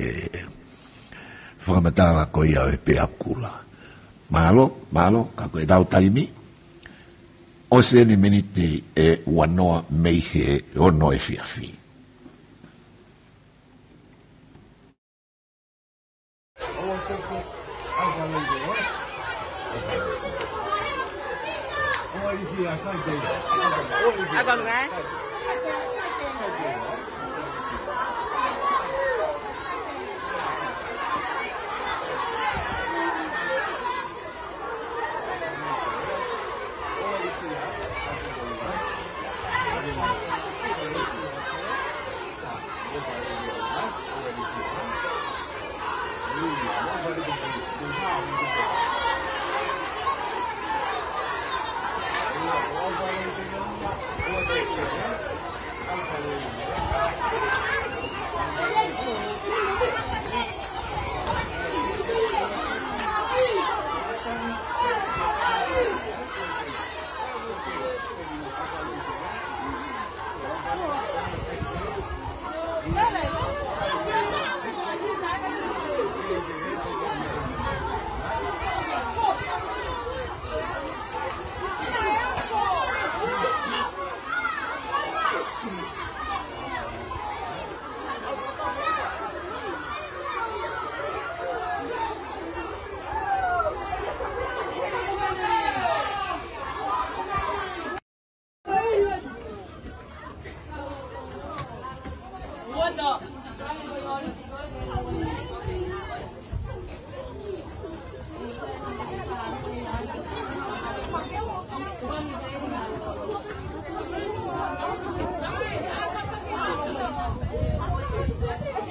fakamatala ko ia ʻo e peau kula. Mālō, mālō, ka ko ʻetau taimi, ʻosi eni miniti ʻe uanoa mei he ono efiafi.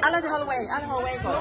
Out of the hallway, out of the hallway, go.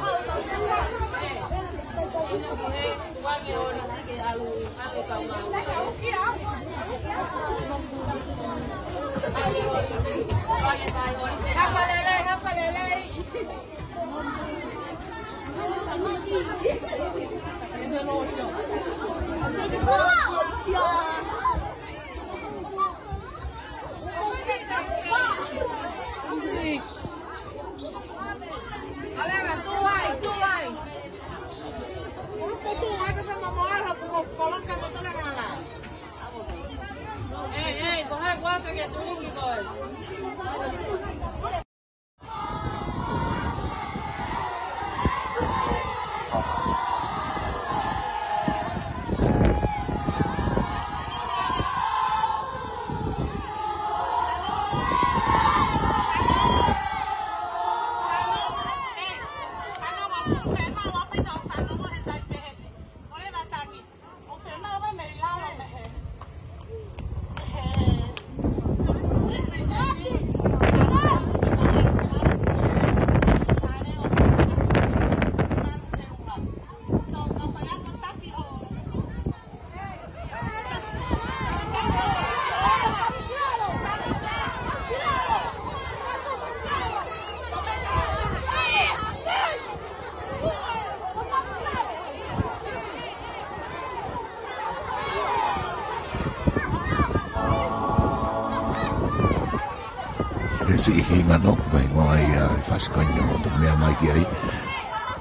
He siʻi hinga noa mai ngoa ia e fasikoni o to mea mai ki ai.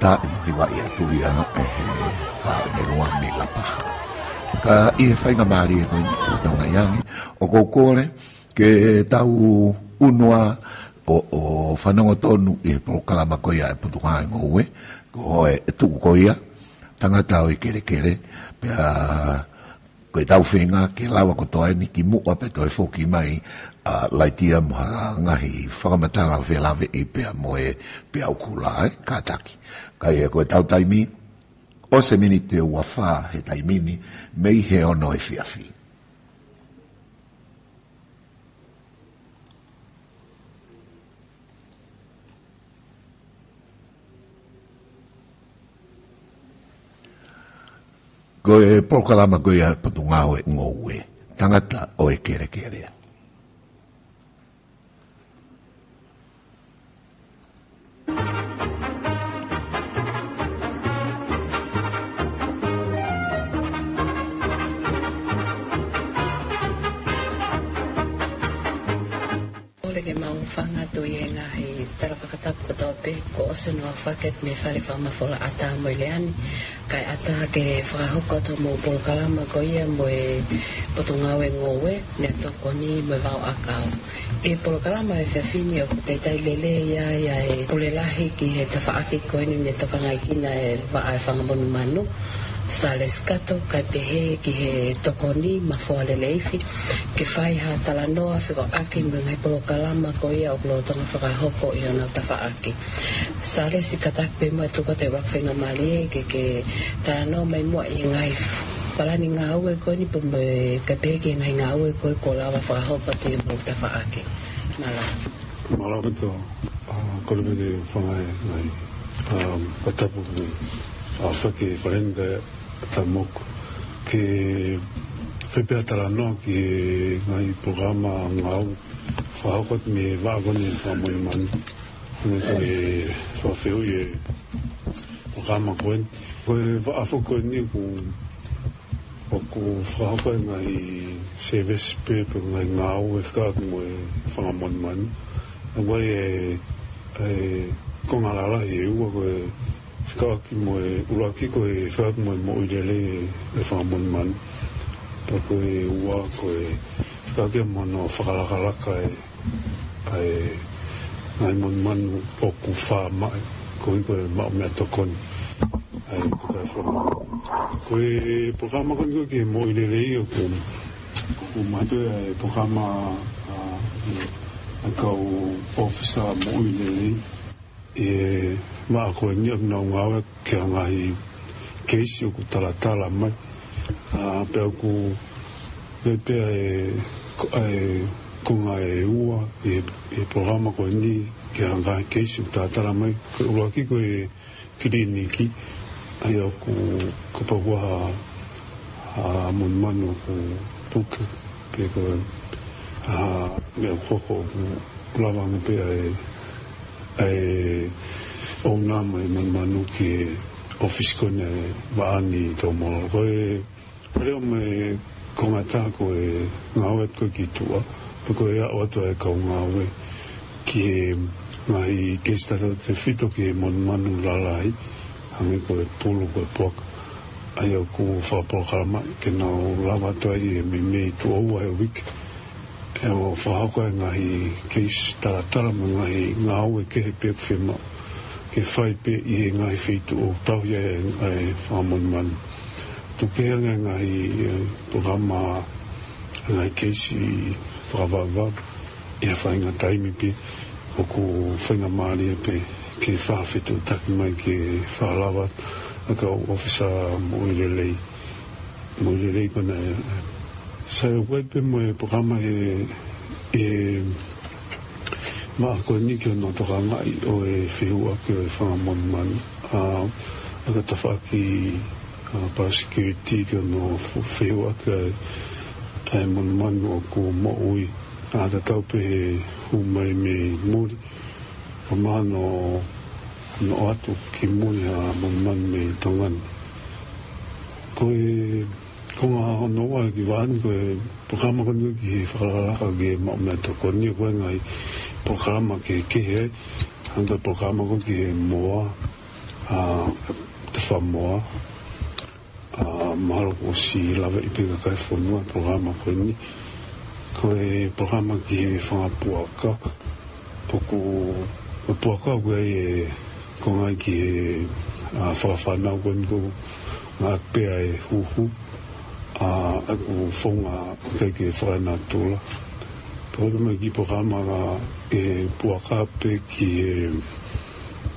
Ta i mo hiva ia tu ia e he fa ne lua mi la paha. Ka ʻi he faingamālie ko eni ʻoku tau ngaahi ange, ʻoku ou kole ke tau ʻunu ā ʻo, ʻo fanongo tonu ʻi he polokalama ko ia e Putu Ngāue Ngoue, ko e tuʻu ko ia, Tangata ʻo e Kelekele, pea ko ʻetau feinga ke lava kotoa eni kimuʻa pea toe foki mai ʻa Laitia mo ha ngaahi fakamatala felāveʻi pea mo e peau kula, ē, kātaki. Ka ia ko ʻetau taimi, ʻosi e miniti ʻe ua fā he taimi ni, mei he ono efiafi. Ko e polokalama ko ia Potungāue Ngoue, Tangata ʻo e Kelekele. Kole ke mau hūfanga atu ʻi he ngaahi tala fakatapu kotoa pē kuo ʻosi hono aofaki mei he Fale Fakamafola ʻAtā mo e Leá ni, kae ʻatā ke fakahoko atu hoʻomou polokalama ko ia mo e Potungāue Ngoue, Meʻatokoni mo e Vaoʻakau. ʻI he polokalama ʻo e efiafi ni ʻoku talitali lelei ai ʻa e Pule Lahi ki he tafaʻaki ko eni ne tokangaʻi kinaua e vaʻa e fanga monumanu, Salesi Kato, kae pehē ki he Tokoni, Mafoa Leleifi, ke fai ha talanoa fekauʻaki mo e ngaahi polokalama ko ia ʻoku lolotonga fakahoko ʻi honau tafaʻaki. Salesi, kātaki pē muʻa, tuku atu e ʻuluaki faingamālie ke ke talanoa mai muʻa ʻi he ngaahi palani ngāue ko eni pea mo e, kae pehē ki he ngaahi ngāue ko ē kuo lava fakahoko atu ʻi homou tafaʻaki. Mālō. Mālō ʻaupito, ʻa, kole pē ke hūfanga he ngaahi, ʻa, fakatapu kuo aofaki he Fale ni kae ʻatā mo au ke fai pē ha talanoa ki he ngaahi polokalama ngāue fakahoko atu mei he vaʻa ko eni e fanga monumanu. Ko e fakafehuʻi e polokalama ko eni. Ko e vaʻa foki ko eni ʻoku, ʻoku fakahoko e ngaahi service pē pe ngaahi ngāue fekauʻaki mo e fanga monumanu. ʻA ia ko e, e konga lalahi ʻe ua, ko e fekauʻaki mo e, ʻuluaki ko e fekauʻaki mo e moʻui lelei e, e fanga monumanu. Pea ko e ua ko e fekauʻaki mo hono fakalakalaka e, ʻa e ngaahi monumanu ʻoku fāmaʻi, koeʻuhi ko e maʻu meʻatokoni ʻa e kakai fāmili. Ko e polokalama ko eni ko ē ki he moʻui lelei ʻoku, ʻoku mātuʻaki ʻa e polokalama ʻa, ʻa e kau ʻōfisa moʻui lelei ʻi he vaʻa ko eni ʻoku nau ngāue ki ha ngaahi keisi ʻoku talatala mai. ʻA, pea ʻoku, pea, pea ʻe, ko, ʻa e konga ʻe ua ʻi he, ʻi he polokalama ko eni ki ha ngaahi keisi ʻoku talatala mai. Ko e ʻuluaki ko e kiliniki, ʻa ia ʻoku kapau ʻoku ʻi ai ha, ha monumanu ʻoku puke, pe ko e, ha meʻa ʻoku hoko ʻoku lava ange pē ʻa e, ʻa e ʻouna mo e monumanu ki he ʻōfisi ko eni ʻa e vaʻa ni ʻi Taumola. Ko e, ko e lea mo e konga ʻe taha ko e ngāue atu ko ē ki tuʻa, pe ko e aʻu atu ʻa e kau ngāue ki he ngaahi keisi talatefito ki he monumanu lalahi, hangē ko e pulu, ko e puaka. ʻA ia ʻoku fakapolokalamaʻi ke nau lava atu ai ʻi he meimei tuʻo ua he uike ʻo fakahoko e ngaahi keisi talatala mo e ngaahi ngāue kehe pē ʻoku fiemaʻu ke fai pē ʻi he ngaahi feituʻu ʻoku tauhi ai e, e fanga monumanu. Tuku kehe ange e ngaahi, e, polokalama, e ngaahi keisi fakavavevave ʻi ha faʻahinga taimi pē ʻoku faingamālie pē ke fakafetuʻutaki mai ke fakalava ʻa e kau ʻōfisa moʻui lelei. Moʻui lelei ko ena ē. Sai, ʻoku ʻi ai pē mo e polokalama he, he vaʻa ko eni ki hono tokangaʻi ʻo e fehuʻaki ʻo e fanga monumanu. ʻA, ʻa e kau tafaʻaki, ʻa, biosecurity ki hono fu-, fehuʻaki ʻa e, ʻa e monumanu ʻoku moʻui. ʻA, tatau pē he hū mai mei muli, kae ʻumaʻā hono, hono ʻoatu ki mui ha monumanu mei Tonga ni. Ko e konga hono ua e kiʻi vaʻa ni, ko e polokalama ko eni ki he fakalakalaka ki he maʻu meʻatokoni, ko e ngaahi polokalama kehekehe ai, hangē ko e polokalama ko ē ki he moa, ʻa, tafaʻaki moa, ʻa, mahalo kuo ʻosi lavaʻi pē ʻe he kakai e fonua e polokalama ko eni. Ko e polokalama ki he fanga puaka, ʻoku, ko e puaka ʻoku ʻi ai e konga ki he, ʻa, fakafānau ko eni ʻoku ngāueʻaki pē ʻa e huhu, ʻa, ʻa ia ʻoku founga ʻikai ke fakaenatula. Pea ʻoku ʻi ai pē mo e kiʻi polokalama ki he puaka pe ki he,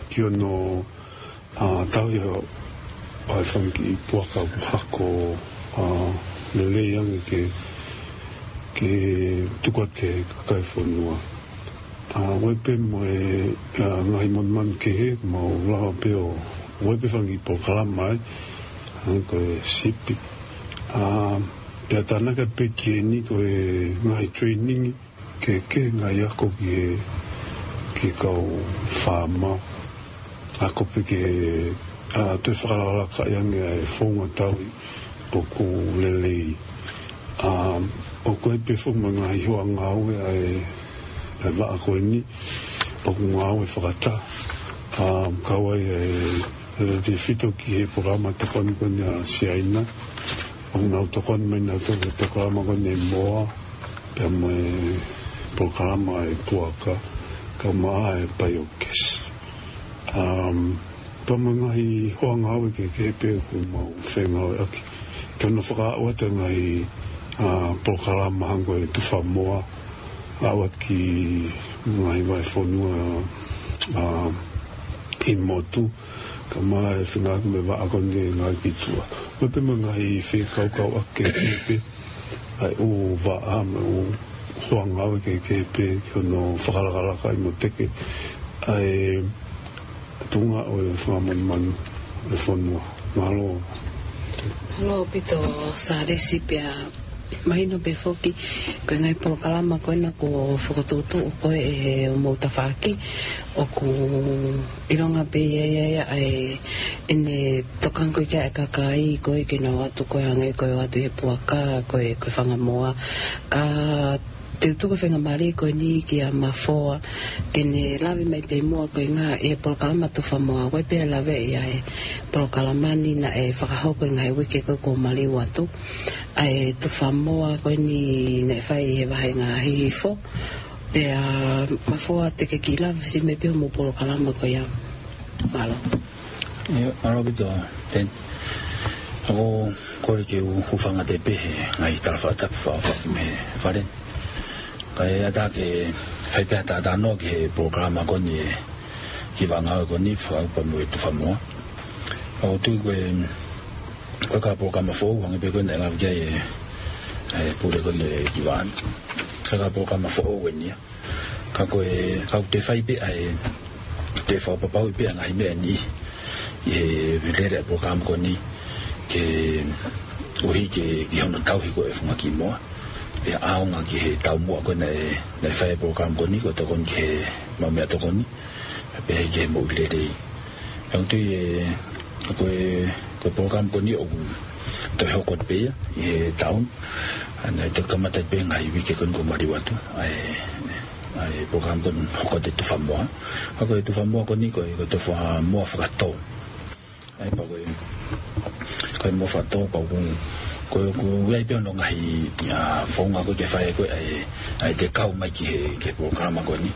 ki hono, ʻa, tauhi ʻa e fanga kiʻi puaka ʻoku hako, ʻa, lelei ange ke, ke tuku atu ki he kakai e fonua. ʻA, ʻoku ʻi ai pē mo e, ʻa, ngaahi monumanu kehe, mau lava pē ʻo, ʻoku ʻi ai pē fanga kiʻi polokalama ai, ʻa ia ko e sipi. ʻA, pea tānaki atu pē ki heni ko e ngaahi training, ke, ke ngaahi ako ki he, ki he kau faama. Ako pē ke, ʻa, toe fakalakalaka ange ʻa e founga tauhi ʻoku lelei. ʻA, ʻoku ʻi ai pē foki mo e ngaahi hoa ngāue ʻa e, ʻa e vaʻa ko eni, ʻoku ngāue fakataha. ʻA, kau ai ʻa e, ʻa e tefito ki he polokalama tokoni ko eni ʻa Siaina. ʻOku nau tokoni mai nautolu ki he polokalama ko eni ʻa e moa, pea mo e polokalama ʻa e puaka, kae ʻumaʻā ʻa e biogas. Um, pea mo e ngaahi hoa ngāue kehekehe pē ʻoku mau fengāueʻaki. Ke nau fakaaʻu atu e ngaahi, ʻa, polokalama hangē ko e tufa moa, aʻu atu ki he ngaahi vahefonua, ʻa, ʻi motu, kae ʻumaʻā e fengāueʻaki mo e vaʻa ko eni ngāue ki tuʻa. Mo e pē mo e ngaahi fekaukauʻaki kehekehe pē, ʻa e ʻū vaʻa mo e ʻū hoa ngāue kehekehe pē, ke nau fakalakalaka ai mo teke ʻa e tuʻunga ʻo e fanga monumanu ʻo e fonua. Mālō. Mālō ʻaupito Sālesi, pea mahino pē foki, ko e ngaahi polokalama ko ena kuo fokotuʻutuʻu ko ē ʻe he ʻū tafaʻaki, ʻoku ʻilonga pē ia, ia, ia, ʻa e, ʻene tokanga ko ē ki ai e kakai, ko ē ke nau ō atu ko ē hangē ko e ō atu ʻi he puaka, ko e, ko e fanga moa. Ka te u tuku e faingamālie ko eni kia Mafoa, ke ne lave mai pē muʻa ko e ngaahi, ʻi he polokalama tufa moa, ko e pea lave ia ʻa e polokalama ni naʻe fakahoko ʻi he ngaahi uike ko ē kuo maliu atu. ʻA e tufa moa ko eni naʻe fai ʻi he vāhenga Hihifo. Pea Mafoa te ke kiʻi lave siʻi mai pē hoʻomou polokalama ko ia. Mālō. ʻIo, mālō ʻaupito, Ted. ʻOku ou kole ke u hūfanga atu pē he ngaahi tala fakatapu fakaʻofoʻofa mei he fale. Kae ʻatā ke fai pē ha talanoa ki he polokalama ko eni ʻa e kiʻi vaʻa ngāue ko eni, fakataha mo e tufa moa. ʻOku ou tui ko e, ko e kau polokalama foʻou, hangē pē ko ē naʻe lave ki ai e, e pule ko eni ʻo e kiʻi vaʻa ni. Ko e kau polokalama foʻou eni ia. Ka ko e, ka ʻoku toe fai pē ʻa e, toe fakapapauʻi pē ʻa e ngaahi meʻa ni ʻi he lele ʻa e polokalama ko eni, koeʻuhi ke, ki hono tauhi ko ē e fanga kiʻi moa. Pea ʻaonga ki he taumuʻa ko ē naʻe, naʻe fai e polokalama ko eni, ko e tokoni ki he maʻu meʻatokoni, pea pehē ki he moʻui lelei. ʻOku ou tui ʻe, ko e, ko e polokalama ko eni ʻoku toe hoko atu pē ia ʻi he taʻu ni. ʻA, naʻe toki kamata pē ngaahi uike ko eni kuo maliu atu. ʻA e, ʻa e polokalama ko eni hoko atu e tufa moa. ʻA, ko e tufa moa ko eni ko e, ko e tufa moa fakatō. ʻA ia pea ko e, ko e moa fakatō pea ʻoku, ko e, ʻoku ʻi ai pē hono ngaahi, ʻa, founga ko ē ke fai ko ē ʻa e, ʻa e tekau mai ki he, ki he polokalama ko eni.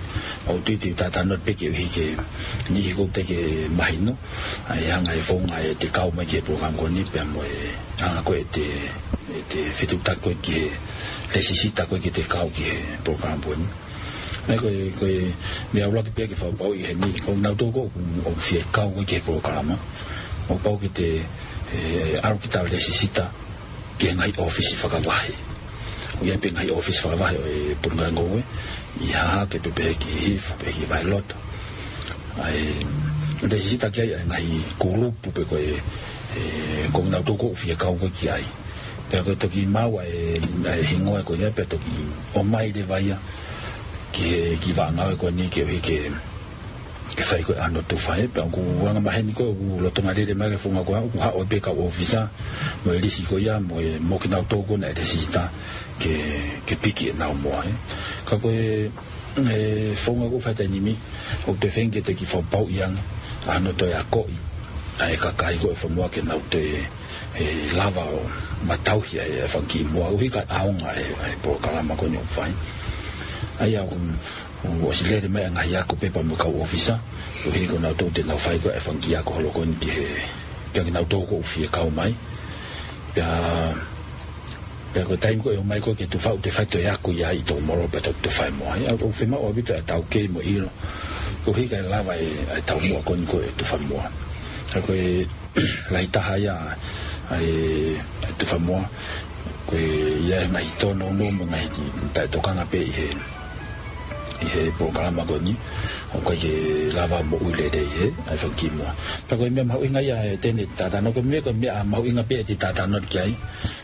ʻOku ou tui te u talanoa pē koeʻuhi ke, niʻihi ʻoku teʻeki ke mahino, ʻa e anga e founga e tekau mai ki he polokalama ko eni, pea mo e anga ko ē ʻete, ʻete fetuʻutaki ko ē ki he lēsisita ko ē ke te kau ki he polokalama ko eni. Naʻe ko e, ko e meʻa ʻuluaki pē ke fakapapauʻi heni, ko nautolu ʻoku, ʻoku fie kau ko ē ki he polokalama, ʻoku pau ke te, e, ʻalu ke tau lēsisita ki he ngaahi ʻōfisi fakavahe. ʻOku ʻi ai pē ngaahi ʻōfisi fakavahe ʻo e Potungāue Ngoue, ʻi Hahake pea pehē ki Hihifo, pehē ki Vailoto. ʻA e, lēsisita ki ai ʻa e ngaahi kulupu pe ko e, e, ko nautolu ʻoku fie kau ko ē ki ai. Pea ko e toki maʻu ʻa e, ʻa e hingoa ko ia pea toki ʻomai leva ia ki he, kiʻi vaʻa ngāue ko eni koeʻuhi ke, ke fai ko ē ʻa hono tufa ē. Pea ʻoku anga maheni ko ē ʻoku lolotonga lele mai e founga ko ia, ʻoku haʻu pē kau ʻōfisa mo e lisi ko ia, mo e, mo kinautolu ko ē naʻe lēsisita ke, ke piki ʻenau moa ē. Ka ko e, e founga ʻoku fai he taimi ni, ʻoku toe feinga ke te kiʻi fakapapauʻi ange ʻa hono toe akoʻi ʻa e kakai ko ē ʻo e fonua ke nau toe, e, lava ʻo matauhi ʻa e, e fanga kiʻi moa, koeʻuhi kae ʻaonga e, e polokalama ko eni ʻoku fai. ʻA ia ʻoku, ʻoku ʻosi lele mai ʻa e ngaahi ako pē pea mo e kau ʻōfisa, koeʻuhi ko nautolu te nau fai ko ē e fanga kiʻi ako holo ko eni ki he, kia kinautolu ʻoku fie kau mai. Pea, pea ko e taimi ko ē ʻe ō mai ko ē ke tufa, ʻoku te fai toe ako ia ʻi Tokomololo pea toki tufa e moa. ʻA ia ʻoku fiemaʻu ʻaupito ʻa e taukei mo e ʻilo, koeʻuhi kae lava e, ʻa e taumuʻa ko eni ko ē e tufa moa. ʻA ia ko e lahi taha ia ʻa e, ʻa e tufa moa, ko e ʻi ai e ngaahi tōnounou mo e ngaahi taʻetokanga pē ʻi he, ʻi he polokalama ko eni, ʻoku ʻikai ke lava moʻui lelei ʻe he fanga kiʻi moa. Pea ko e meʻa mahuʻinga ia ʻe Teni ʻete talanoa, ko e meʻa, ko e meʻa mahuʻinga pē ʻete talanoa ki ai.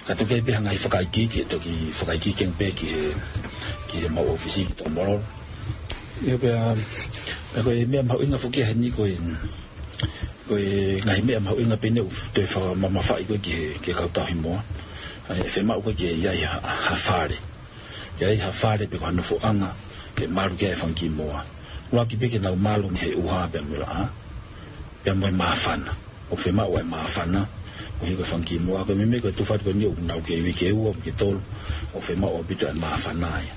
Ka toki ʻi ai pē ha ngaahi fakaikiiki, ʻe toki fakaikiiki ange pē ki he, ki heʻemau ʻōfisi ki Tokomololo. ʻIo pea, pea ko e meʻa mahuʻinga foki ia heni ko e, ko e ngaahi meʻa mahuʻinga pē eni ʻoku toe fakamamafaʻi ko ē ki he, ki he kau tauhi moa. ʻE fiemaʻu ko ē ke ʻi ai ha, ha fale. ʻI ai ha fale pe ko ha nofoʻanga ke malu ki ai e fanga kiʻi moa. ʻUluaki pē ke nau malu mei he ʻuha pea mo e laʻā, pea mo e māfana. ʻOku fiemaʻu ʻa e māfana, koeʻuhi ko e fanga kiʻi moa, ko e meimei ko e tufa ko eni ʻoku nau kei uike ua, uike tolu, ʻoku fiemaʻu ʻaupito ʻa e māfana ia.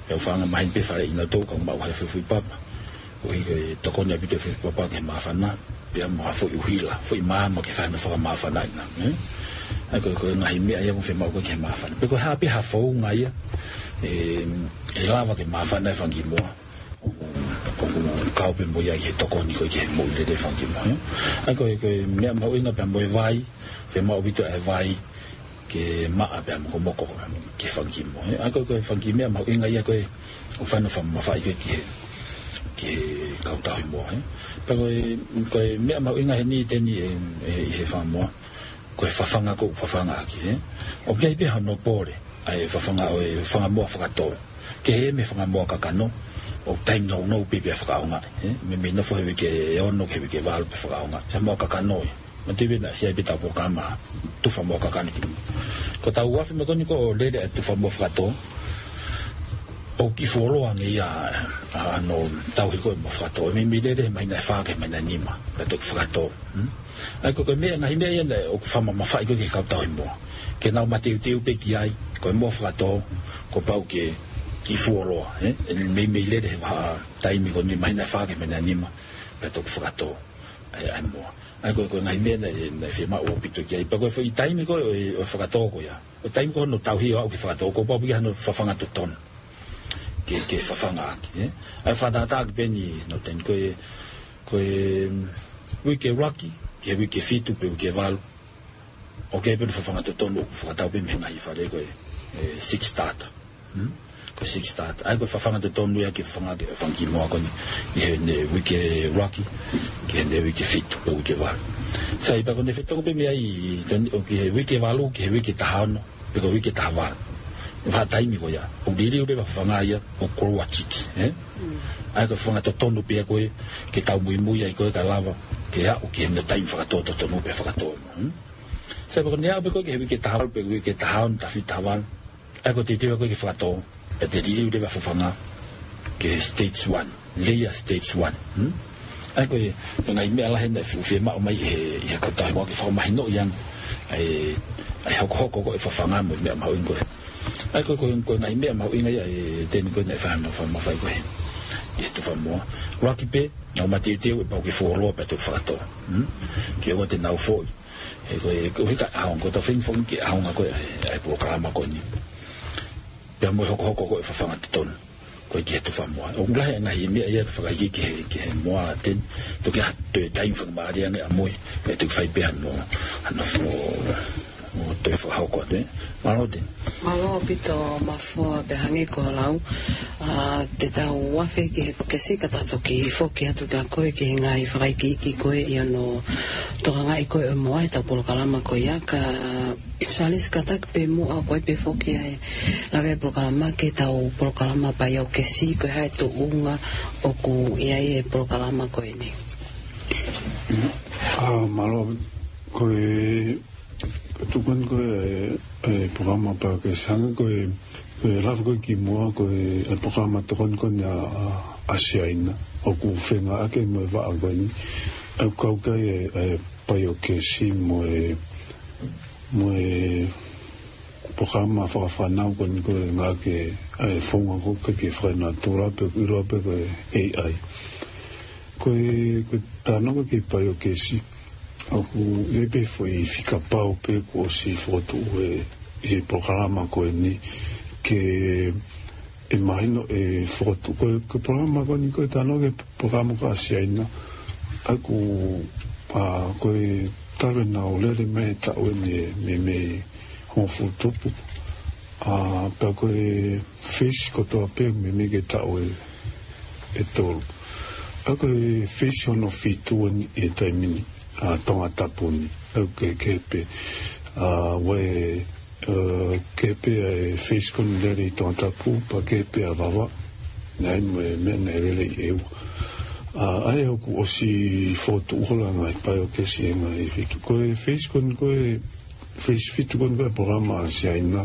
Pea ʻoku faʻa mahino pē faleʻi nautolu ka ʻoku maʻu ha fuifui papa. Koeʻuhi ko e tokoni ʻaupito e fuifui papa ki he māfana, pea mo ha foʻi ʻuhila, foʻi maama ke fai hano fakamāfanaʻi na, ē? ʻA ia ko e, ko e ngaahi meʻa ia ʻoku fiemaʻu ko ē ki he māfana. Pe ko e hā pē ha founga ia, ē, ʻe lava ke māfana e fanga kiʻi moa. ʻOku, ʻoku kau pē mo ia ʻi he tokoni ko ē ki he moʻui lelei e fanga kiʻi moa, ē? ʻA ia ko e, ko e meʻa mahuʻinga pea mo e vai, fiemaʻu ʻaupito e vai, ke maʻa pea mokomoko ki he fanga kiʻi moa, ē? ʻA ia ko e, ko e fanga kiʻi meʻa mahuʻinga ia ko ē ʻoku fai hano fakamamafaʻi ko ē ki he, ki he kau tauhi moa, ē? Pea ko e, ko e meʻa mahuʻinga heni Teni ʻe, ʻe, ʻi he fanga moa, ko e fafanga ʻoku fafanga ʻaki, ē? ʻOku ʻi ai pē hano pole ʻa e fafanga ʻo e fanga moa fakatō. Kehe mei he fanga moa kakano, ʻoku taimi nounou pē pea fakaʻaongaʻi, ē? Meimei nofo he uike ʻe ono ki he uike ʻe valu pea fakaʻaongaʻi. He moa kakano ia. Manatuʻi pē naʻe ʻasi ai pē ʻetau polokalama tufa moa kakano ki muʻa. Ko ʻetau afe meʻa ko eni ko ē ʻo lele e tufa moa fakatō, ʻoku kiʻi fuoloa ange ia ʻa hono tauhi ko ē e moa fakatō. Meimei lele he māhina ʻe fā ki he māhina ʻe nima, pea toki fakatō. Hmm? ʻA ia ko e, ko e meʻa, ngaahi meʻa ia naʻe ʻoku fakamamafaʻi ko ē ki he kau tauhi moa. Ke nau mateuteu pē ki ai, ko e moa fakatō, kuo pau ke kiʻi fuoloa, ē? ʻE meimei lele he vahaʻa taimi ko eni māhina ʻe fā ki he māhina ʻe nima, pea toki fakatō ʻa e, ʻa e moa. ʻA ia ko e, ko e ngaahi meʻa naʻe, naʻe fiemaʻu ʻaupito ki ai. Pea ko e foʻi taimi ko ē ʻo e, ʻo e fakatō ko ia, ʻo e taimi ko ē hono tauhi ʻo aʻu ki he fakatō, kuo pau pē ke ʻi ai hano fafanga totonu ke, ke fafanga ʻaki, ē? ʻA ia fakatātā ʻaki pē eni, no ten, ko e, ko e, mm, uike ʻuluaki ki he uike ʻe fitu pe uike ʻe valu, ʻoku ʻi ai pē hono fafanga totonu ʻoku fakatau pē mei he ngaahi fale ko e, ē, Six Start. Hmm? Ko e Six Start. ʻA ia ko e fafanga totonu ia ke fafanga ʻaki e fanga kiʻi moa ko eni ʻi heʻene uike ʻuluaki ki heʻene uike ʻe fitu pe uike ʻe valu. Sai, pea ko ʻene fetongi pē mei ai, Teni, ʻo ki he uike ʻe valu ki he uike ʻe taha ono, pe ko e uike ʻe taha valu. Vahaʻa taimi ko ia, ʻoku liliu leva e fafanga ia ʻo koloa chicks, ē? Mm. ʻA ia ko e fafanga totonu pē ia ko ē ke tau muimui ai ko ē kae lava ke aʻu ki hono taimi fakatō totonu pea fakatō. Hmm? Sai, pea ko ʻene aʻu pē ko ē ki he uike ʻe taha valu pe uike ʻe taha ono, taha fitu, taha valu, ʻa ia ko e teuteu ko ē ke fakatō, pea te liliu leva e fafanga ki he stage one, layer stage one. Hmm? ʻA ia ko e, ko e ngaahi meʻa lahi naʻe fuʻu fiemaʻu mai ʻe he, ʻe he kau tauhi moa ke fakamahinoʻi ange ʻa e, ʻa e hokohoko ko ē e fafanga mo e meʻa mahuʻinga ko ē. ʻA ia ko e, ko e, ko e ngaahi meʻa mahuʻinga ia ʻe Teni ko ē naʻe fai hano fakamamafaʻi ko ē ʻi he tufa moa. ʻUluaki pē, nau mateuteu, ʻe pau ke fuoloa pea toki fakatō. Hmm? Ke ʻoua te nau foʻi. He ko e, ko e heka ʻaonga, ko ʻetau feinga foki ke ʻaonga ko ē ʻa e, ʻa e polokalama ko eni. Pea mo e hokohoko ko ē e fafanga totonu ko ē ki he tufa moa. ʻOku lahi e ngaahi meʻa ia ke fakaikiiki ki he, ki he moa, Teni, toki ʻi ai ha toe taimi fakamālie ange ʻamui, pea toki fai pē hano, hano fo-, ʻo toe fakahoko atu, ē. Mālō, Teni. Mālō ʻaupito Mafoa, pea hangē ko hoʻo lau, ʻa, te tau afe ki he pōkesi ka tau toki foki atu kia koe ki he ngaahi fakaikiiki ko ē ʻi hono tokangaʻi ko ē ʻo e moa heʻetau polokalama ko ia. Ka, Sialesi, kātaki pē muʻa, ko e pē foki ʻa e lave ʻa e polokalama ki heʻetau polokalama Paiokesi, ko e hā e tuʻunga ʻoku ʻi ai e polokalama ko eni. ʻA, mālō, ko e, ko e tuʻunga ko ē ʻa e, ʻa e polokalama Paiokesi, hangē ko e, ko e lave ko ē kimuʻa, ko e, ʻa e polokalama tokoni ko eni ʻa, ʻa, ʻa Siaina, ʻoku fengāueʻaki mo e vaʻa ko eni, ʻa ia ʻoku kau ki ai e, ʻa e Paiokesi mo e, mo e polokalama fakafānau ko eni ko e ngāueʻaki ʻa e founga ko ē ki he fakanatula pe ʻoku ʻiloa pē ko e A I. Ko e, ko e talanoa ki he Paiokesi, ʻoku ʻi ai pē foʻi fika pau pē kuo ʻosi fokotuʻu ʻe, ʻi he polokalama ko eni ke ʻe mahino ʻe fokotuʻu. Ko e, ko e polokalama ko eni ko e talanoa ki he polokalama ko ē ʻa Siaina. ʻA ia ʻoku, ʻa, ko e taʻu ʻe nau lele mai he taʻu eni ʻe meimei hongofulu tupu. ʻA, pea ko e feisi kotoa pē meimei ki he taʻu ʻe, ʻe tolu. ʻA ia ko e phase hono fitu eni ʻi he taimi ni, ʻa Tongatapu ni. ʻA ia ko e kehe pē, ʻa, ʻoku, ʻa, kehe pē ʻa e phase ko eni lele ʻi Tongatapu, pea kehe pē ʻa Vavaʻu. Naʻe ʻi ai mo e meʻa naʻe lele ʻi ʻEua. ʻA, ʻa ia ʻoku ʻosi fokotuʻu holo ʻa e ngaahi paiokesi ʻi he ngaahi fitu. Ko e phase ko eni ko e, phase fitu ko eni ko e polokalama ʻa Siaina.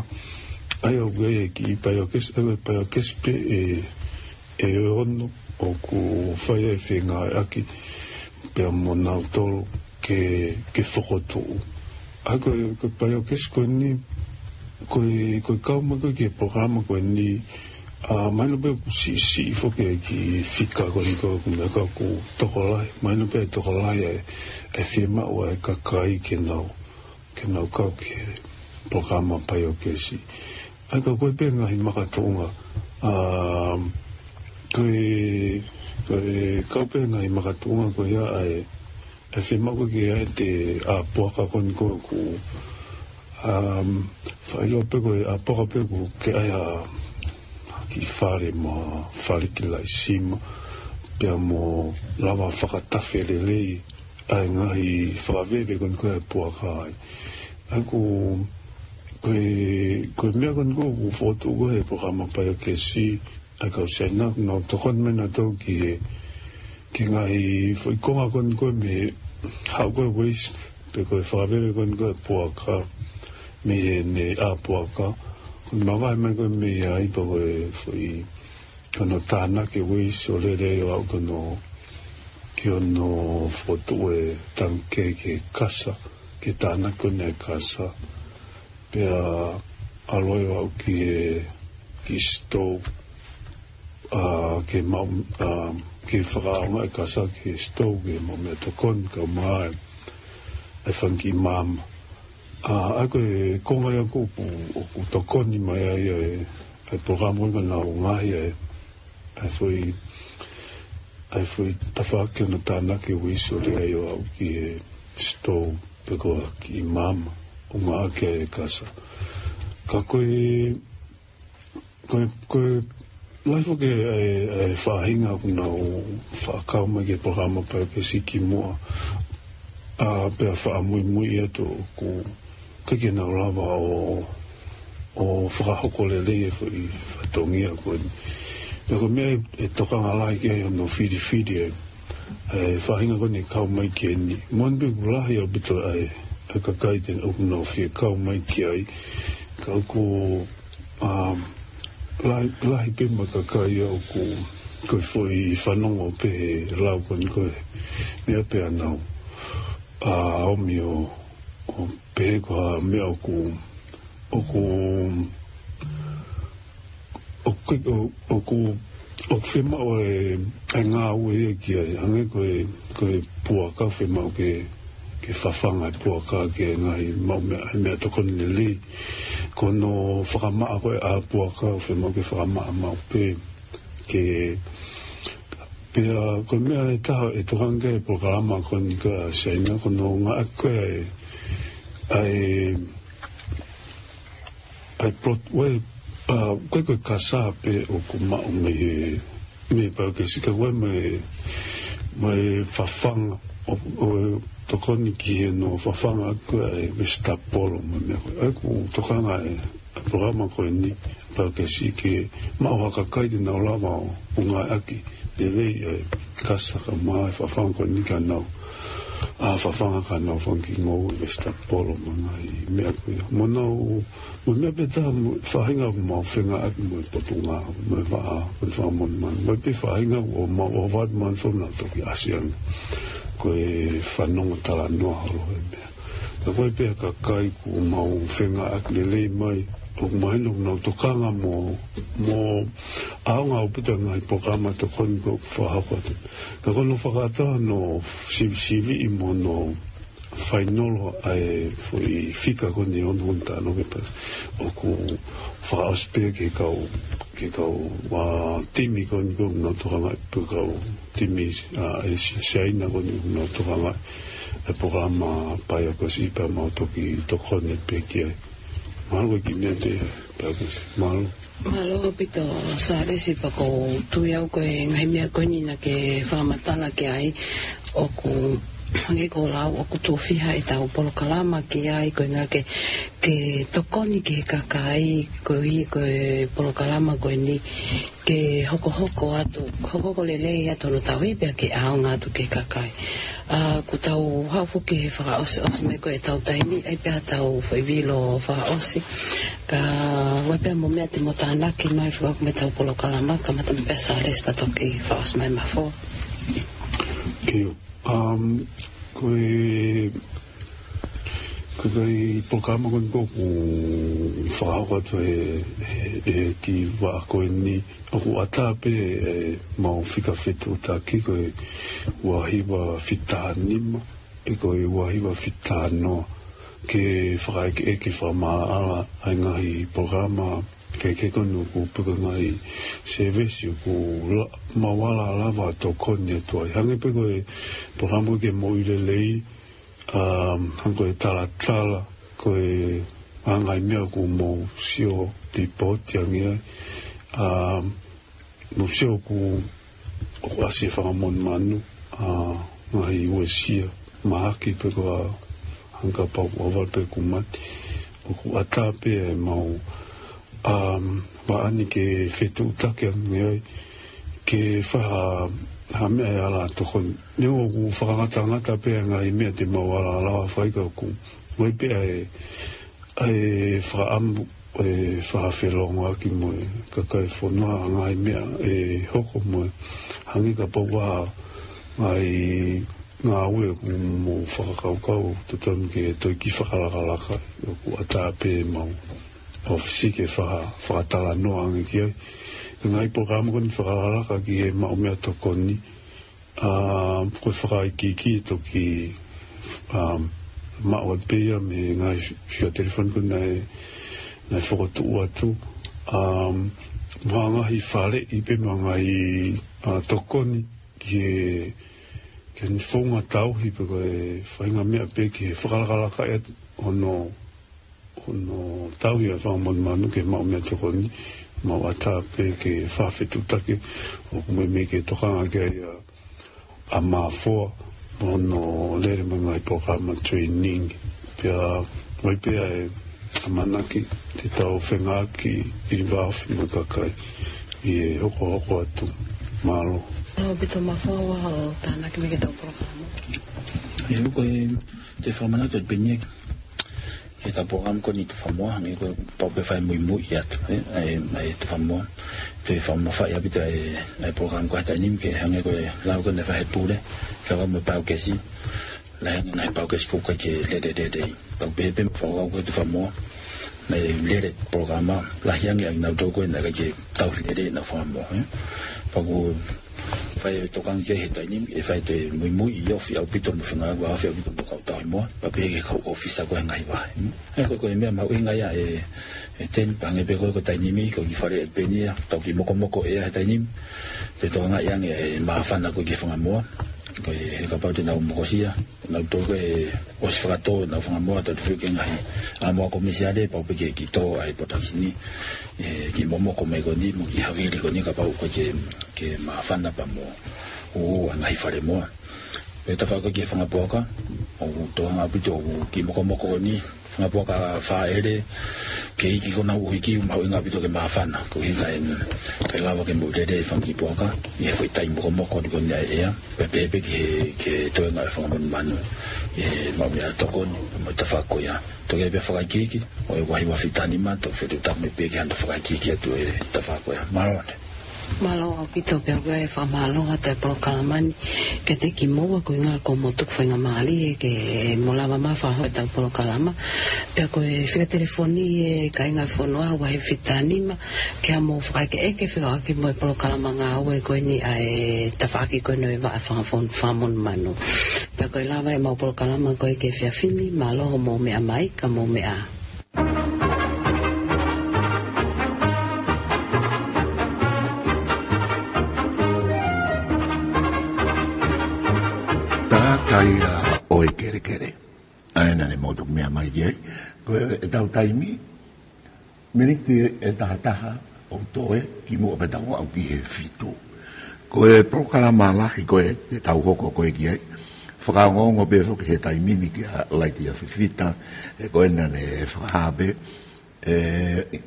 ʻA ia ʻoku ʻi ai e kiʻi paiokesi, ʻa ia ko e paiokesi pē ʻe, ʻe ono ʻoku fai ai e fengāueʻaki pea mo nautolu ke, ke fokotuʻu. ʻA ia ko e, ko e paiokesi ko eni, ko e, ko e kau mai ko ē ki he polokalama ko eni, ʻa, mahino pē ʻoku siʻisiʻi foki e kiʻi fika ko eni ko ē ʻoku meʻa ka ʻoku tokolahi, mahino pē ʻe tokolahi ʻa e, ʻa e fiemaʻu ʻa e kakai ke nau, ke nau kau ki he polokalama paiokesi. ʻA ia ka ko e pē ngaahi makatuʻunga, ʻa, ko e, ko e kau pē ngaahi makatuʻunga ko ia ʻa e, ʻa e fiemaʻu ko ē ke ʻi ai e ʻā puaka ko eni ko ē ʻoku, um, faʻa ʻilo pē ko e ʻā puaka pē ʻoku ke ʻai ha kiʻi fale mo e fale kiʻi laʻisima, pea mo lava fakatafe lelei ʻa e ngaahi fakaveve ko eni ko ē ʻa e puaka ai. ʻA ia ko, ko e, ko e meʻa ko eni ko ē ʻoku fokotuʻu ko ē he polokalama paiokesi, ʻa e kau Siaina, nau tokoni mai nautolu ki he, ki he ngaahi foʻi konga ko eni ko ē mei he haʻu ko ē waste, pe ko e fakaveve ko eni ko ē ʻa e puaka, mei heʻene ʻā puaka. Ko e mavahe mai ko ē mei ai pea ko e foʻi, ko hono tānaki e waste ʻo lele ai ʻo aʻu ki hono, ki hono fokotuʻu e tangikē ke kasa, ke tānaki ko eni e kasa. Pea ʻalu ai ʻo aʻu ki he, ki he stove, ʻa, ke maʻu, ʻa, ke fakaʻaongaʻi e kasa ki he stove, ke maʻu meʻatokoni kae ʻumaʻā e fanga kiʻi maama. ʻA, ʻa ia ko e konga ia ʻoku, ʻoku tokoni mai ai ʻa e, ʻa e polokalama ko eni ka nau ngaohi ʻa e, ʻa e foʻi, ʻa e foʻi tafaʻaki hono tānaki e waste ʻo lele ai ʻo aʻu ki he stove pe ko e kiʻi maama ʻo ngāueʻaki ai e kasa. Ka ko e, ko e, ko e lahi foki e, e, e faʻahinga ʻoku nau faʻa kau mai ki he polokalama paiokesi kimuʻa, ʻa, pea faʻa muimui atu ʻoku ʻikai ke nau lava ʻo, ʻo fakahoko lelei e foʻi fatongia ko eni. Pea ko e meʻa ʻe tokanga lahi ki ai hono filifili e, e faʻahinga ko eni ʻe kau mai ki heni. Moʻoni pē ʻoku lahi ʻaupito ʻa e, ʻa e kakai te ne ʻoku nau fie kau mai ki ai. Ka ʻoku, um, lahi, lahi pē mo e kakai ia ʻoku, ko e foʻi fanongo pē he lau ko eni ko e meʻa pē ʻa nau, ʻa, ʻomi ʻo, ʻo pehē ko ha meʻa ʻoku, ʻoku, ʻoku, ʻo-, ʻoku, ʻoku fiemaʻu e, e ngāue ia ki ai. Hangē ko e, ko e puaka fiemaʻu ke, ke fafanga e puaka ke ngaahi maʻu meʻa, meʻatokoni lelei. Ko hono fakamaʻa ko ē ʻa e puaka fiemaʻu ke fakamaʻa maʻu pē. Ke, pea ko e meʻa ʻe taha ʻe tokanga ki ai e polokalama ko eni ko ē ʻa Siaina ko hono ngāueʻaki ko ē ʻa e, ʻa e plot, ʻa e, ʻa, ko e, ko e kasa pē ʻoku maʻu mei he, mei he paiokesi ka ʻoku ʻi ai mo e, mo e fafanga ʻo, ʻo tokoni ki hono fafanga ko ē ʻa e vesetapolo mo e meʻa ko ē. ʻA ia ʻoku tokanga e, ʻa e polokalama ko eni paiokesi ke maʻu ha kakai te nau lava ʻo, ʻo ngāueʻaki lelei e kasa kae ʻumaʻā e fafanga ko eni ka nau, ʻa, fafanga ka nau fanga kiʻi ngoue, vesetapolo mo e ngaahi meʻa ko ia. Mo nau, mo e meʻa pē taha mo e faʻahinga ʻoku mau fengāueʻaki mo e Potungāue, mo e Vaʻa, mo e Fakamonumanu. Mo e pē faʻahinga ʻoku mau ʻohovale mo ʻenau toki ʻasi ange. Ko e fanongo talanoa holo e meʻa. Ka ko e pē ʻa e kakai ʻoku mau fengāueʻaki lelei mai, ʻoku mahino ʻoku nau tokanga mo, mo ʻaonga ʻaupito e ngaahi polokalama tokoni ko ē ʻoku fakahoko atu. Ka ko hono fakaʻatā hono sivisiviʻi mo hono fainolo ʻa e foʻi fika ko eni ʻe ono ʻoku tau ʻomi pē. ʻOku fakaʻosi pē ki he kau, ki he kau, ʻa, timi ko eni ʻoku nau tokanga, pe kau timi, ʻa, ʻa Si-, Siaina ko eni ʻoku nau tokanga e polokalama paiokesi pea mau toki tokoni pē ki ai. Mahalo ko e kiʻi meʻa pē paiokesi. Mahalo. Mālō ʻaupito Sālesi, pea ʻoku ou tui au ko e ngaahi meʻa ko eni naʻa ke fakamatala ki ai, ʻoku hangē ko e lau ʻoku tuʻo fiha ʻetau polokalama ki ai, ko e ngaahi ke, ke tokoni ki he kakai, koeʻuhi ko e polokalama ko eni ke hokohoko atu, hokohoko lelei atu hono tauhi pea ke ʻaonga atu ki he kakai. ʻA, kuo tau haʻu foki he fakaʻosiʻosi mai ko ē ʻetau taimi, ʻai pē haʻatau foʻi vilo fakaʻosi. Ka ʻoku ʻi ai pē ha meʻa te mo tānaki mai fekauʻaki mo ʻetau polokalama, kamata mai pē ʻa Sālesi pea toki fakaʻosi mai Mafoa. Kiu. Um, ko e, ko e kiʻi polokalama ko eni ʻoku fakahoko atu he, he, he kiʻi vaʻa ko eni, ʻoku ʻatā pē ʻemau fika fetuʻutaki ko e ua hiva fitu taha nima, pe ko e ua hiva fitu taha noa, ke fakaʻekeʻeke fakamaʻalaʻala ʻa e ngaahi polokalama kehekehe ko eni ʻoku pē ko e ngaahi sēvesi ʻoku la-, mau ala lava ʻo tokoni atu ai. Hangē pē ko e polokalama ko ē ki he moʻui lelei, um, hangē ko e talatala, ko e ngaahi meʻa ʻoku mou sio lipooti ange ai. Um, mou sio ʻoku, ʻoku ʻasi e fanga monumanu, ʻa, ngaahi uesia, mahaki pe ko e hā, hangē kapau ʻoku ʻalu pē ʻoku mate. ʻOku ʻatā pē ʻemau, um, vaʻa ni ke fetuʻutaki ange ai, ke fai ha, ha meʻa ʻe ala tokoni. Neongo ʻoku fakangatangata pē ʻa e ngaahi meʻa te mau ala lava ʻo fai ka ʻoku ʻi ai pē ʻa e, ʻa e fakaʻamu ʻe fakafelongoaki mo e kakai e fonua, ngaahi meʻa ʻe hoko mo e hangē kapau ʻoku ʻi ai ha ngaahi ngāue ʻoku mou fakakaukau ʻoku totonu ke toe kiʻi fakalakalaka, ʻoku ʻatā pē ʻemau ʻōfisi ke faka-, fakatalanoa ange ki ai. Ko e ngaahi polokalama ko eni fakalakalaka ki he maʻu meʻatokoni, ʻa, ko e fakaikiiki toki, ʻa, maʻu atu pē ia mei he ngaahi fika telefoni ko ē naʻe, naʻe fokotuʻu atu. ʻA, mo e ngaahi faleʻi pē mo e ngaahi, ʻa, tokoni ki he, ki he founga tauhi pe ko e faʻahinga meʻa pē ke fakalakalaka atu hono, hono tauhi ʻa e fanga monumanu ke maʻu meʻatokoni, mau ʻatā pē ke fakafetuʻutaki, ʻoku meimei ke tokanga ki ai ʻa, ʻa Mafoa, mo hono lele mai ngaahi polokalama training. Pea ʻoku ʻi ai pē ʻa e ʻamanaki te tau fengāueʻaki ʻi he vāofi mo e kakai ʻi he hokohoko atu. Mālō. ʻAupito Mafoa, ʻoku ou tānaki mai ki heʻetau polokalama. ʻIo, ko e, te u fakamanatu atu pē eni ia ki heʻetau polokalama ko eni Tuʻi Famoa, hangē ko e pau pē fai muimui atu, ē, ʻa e, ʻa e Tuʻi Famoa. Te u fakamamafaʻi ʻaupito ʻa e, ʻa e polokalama ko ē he taimi ni, ke hangē ko e lau ko ē naʻe fai ʻe he pule, fekauʻaki mo e paokesi. Lahi ange e ngaahi paokesi ʻoku ʻikai ke lele lelei. Pea ʻoku pehē pē mo e fakakaukau ko ē Tuʻi Famoa, naʻe lele polokalama, lahi ange ʻa kinautolu ko ē naʻe ʻikai ke tauhi lelei ʻenau fanga moa, ē. Pea ʻoku fai e tokanga ki ai he taimi ni, ʻe fai ʻa e muimui ʻi he ofi ʻaupito mo e fengāueʻaki ʻaupito mo e kau tauhi moa, pea pehē ki he kau ʻōfisa ko ē he ngaahi vahe. Ē, ko e, ko e meʻa mahuʻinga ia ʻe, ʻe Teni, pea hangē pē ko e, ko e taimi ni, ko e kiʻi faleʻi pē eni ia, tau kiʻi mokomoko ʻea he taimi ni, ke tokangaʻi ange e māfana ko ē ki he fanga moa, ko e, he kapau te nau mokosia, nau tō ko e ʻosi fakatō ʻenau fanga moa, tau tuku ki he ngaahi ʻamoa komisiale, pau pē ke kiʻi tō ʻa e production ni, ē, kiʻi momoko mai ko eni, mo e kiʻi havili ko eni, kapau ko e ke, ke māfana pea mo ʻū ʻa e ngaahi fale moa. Pea tafaʻaki ki he fanga puaka, ʻoku tokanga ʻaupito ʻoku kiʻi mokomoko ko eni, fanga puaka fāʻele, ke hiki ko ʻenau ʻuhiki, mahuʻinga ʻaupito ke māfana, koeʻuhi kae, kae lava ke moʻui lelei e fanga kiʻi puaka, ʻi he foʻi taimi mokomoko ko eni ʻa e ʻea, pea pehē pē ki he, ki he toenga e fanga monumanu, ʻi he maʻu meʻatokoni, mo e tafaʻaki ko ia. Toki ʻi ai pē ha fakaikiiki, ʻo e ua hiva fitu taha nima, toki fetuʻutaki mai pē ki hano fakaikiiki atu e tafaʻaki ko ia. Mālō. Mālō ʻaupito pea ʻoku ou fakamālō atu e polokalama ni kiate kimoua koeʻuhi ko hoʻomou tuku faingamālie ke mou lava mai ʻo fakahoko ʻetau polokalama. Pea ko e fika telefoni ʻa e kāinga fonua ua hiva fitu taha nima, ke haʻamou fakaʻekeʻeke fekauʻaki mo e polokalama ngāue ko eni ʻa e tafaʻaki ko eni ʻo e vaʻa fanga fon-, fanga monumanu. Pea ko e lava ʻemau polokalama ko ē ki he efiafi ni, mālō hoʻomou meʻa mai, ka mou meʻa ā. Tataira ʻo e kelekele. ʻA ena ne mau toki meʻa mai ki ai. Ko e, ʻetau taimi, miniti ʻe taha taha, ʻo toe, kimuʻa pea tau aʻu ki he fitu. Ko e polokalama lahi ko ē te tau hoko ko ē ki ai. Fakaongoongo pē foki he taimi ni kia Laiti ʻa Fifita, he ko ena ne fakahā pē. ʻE,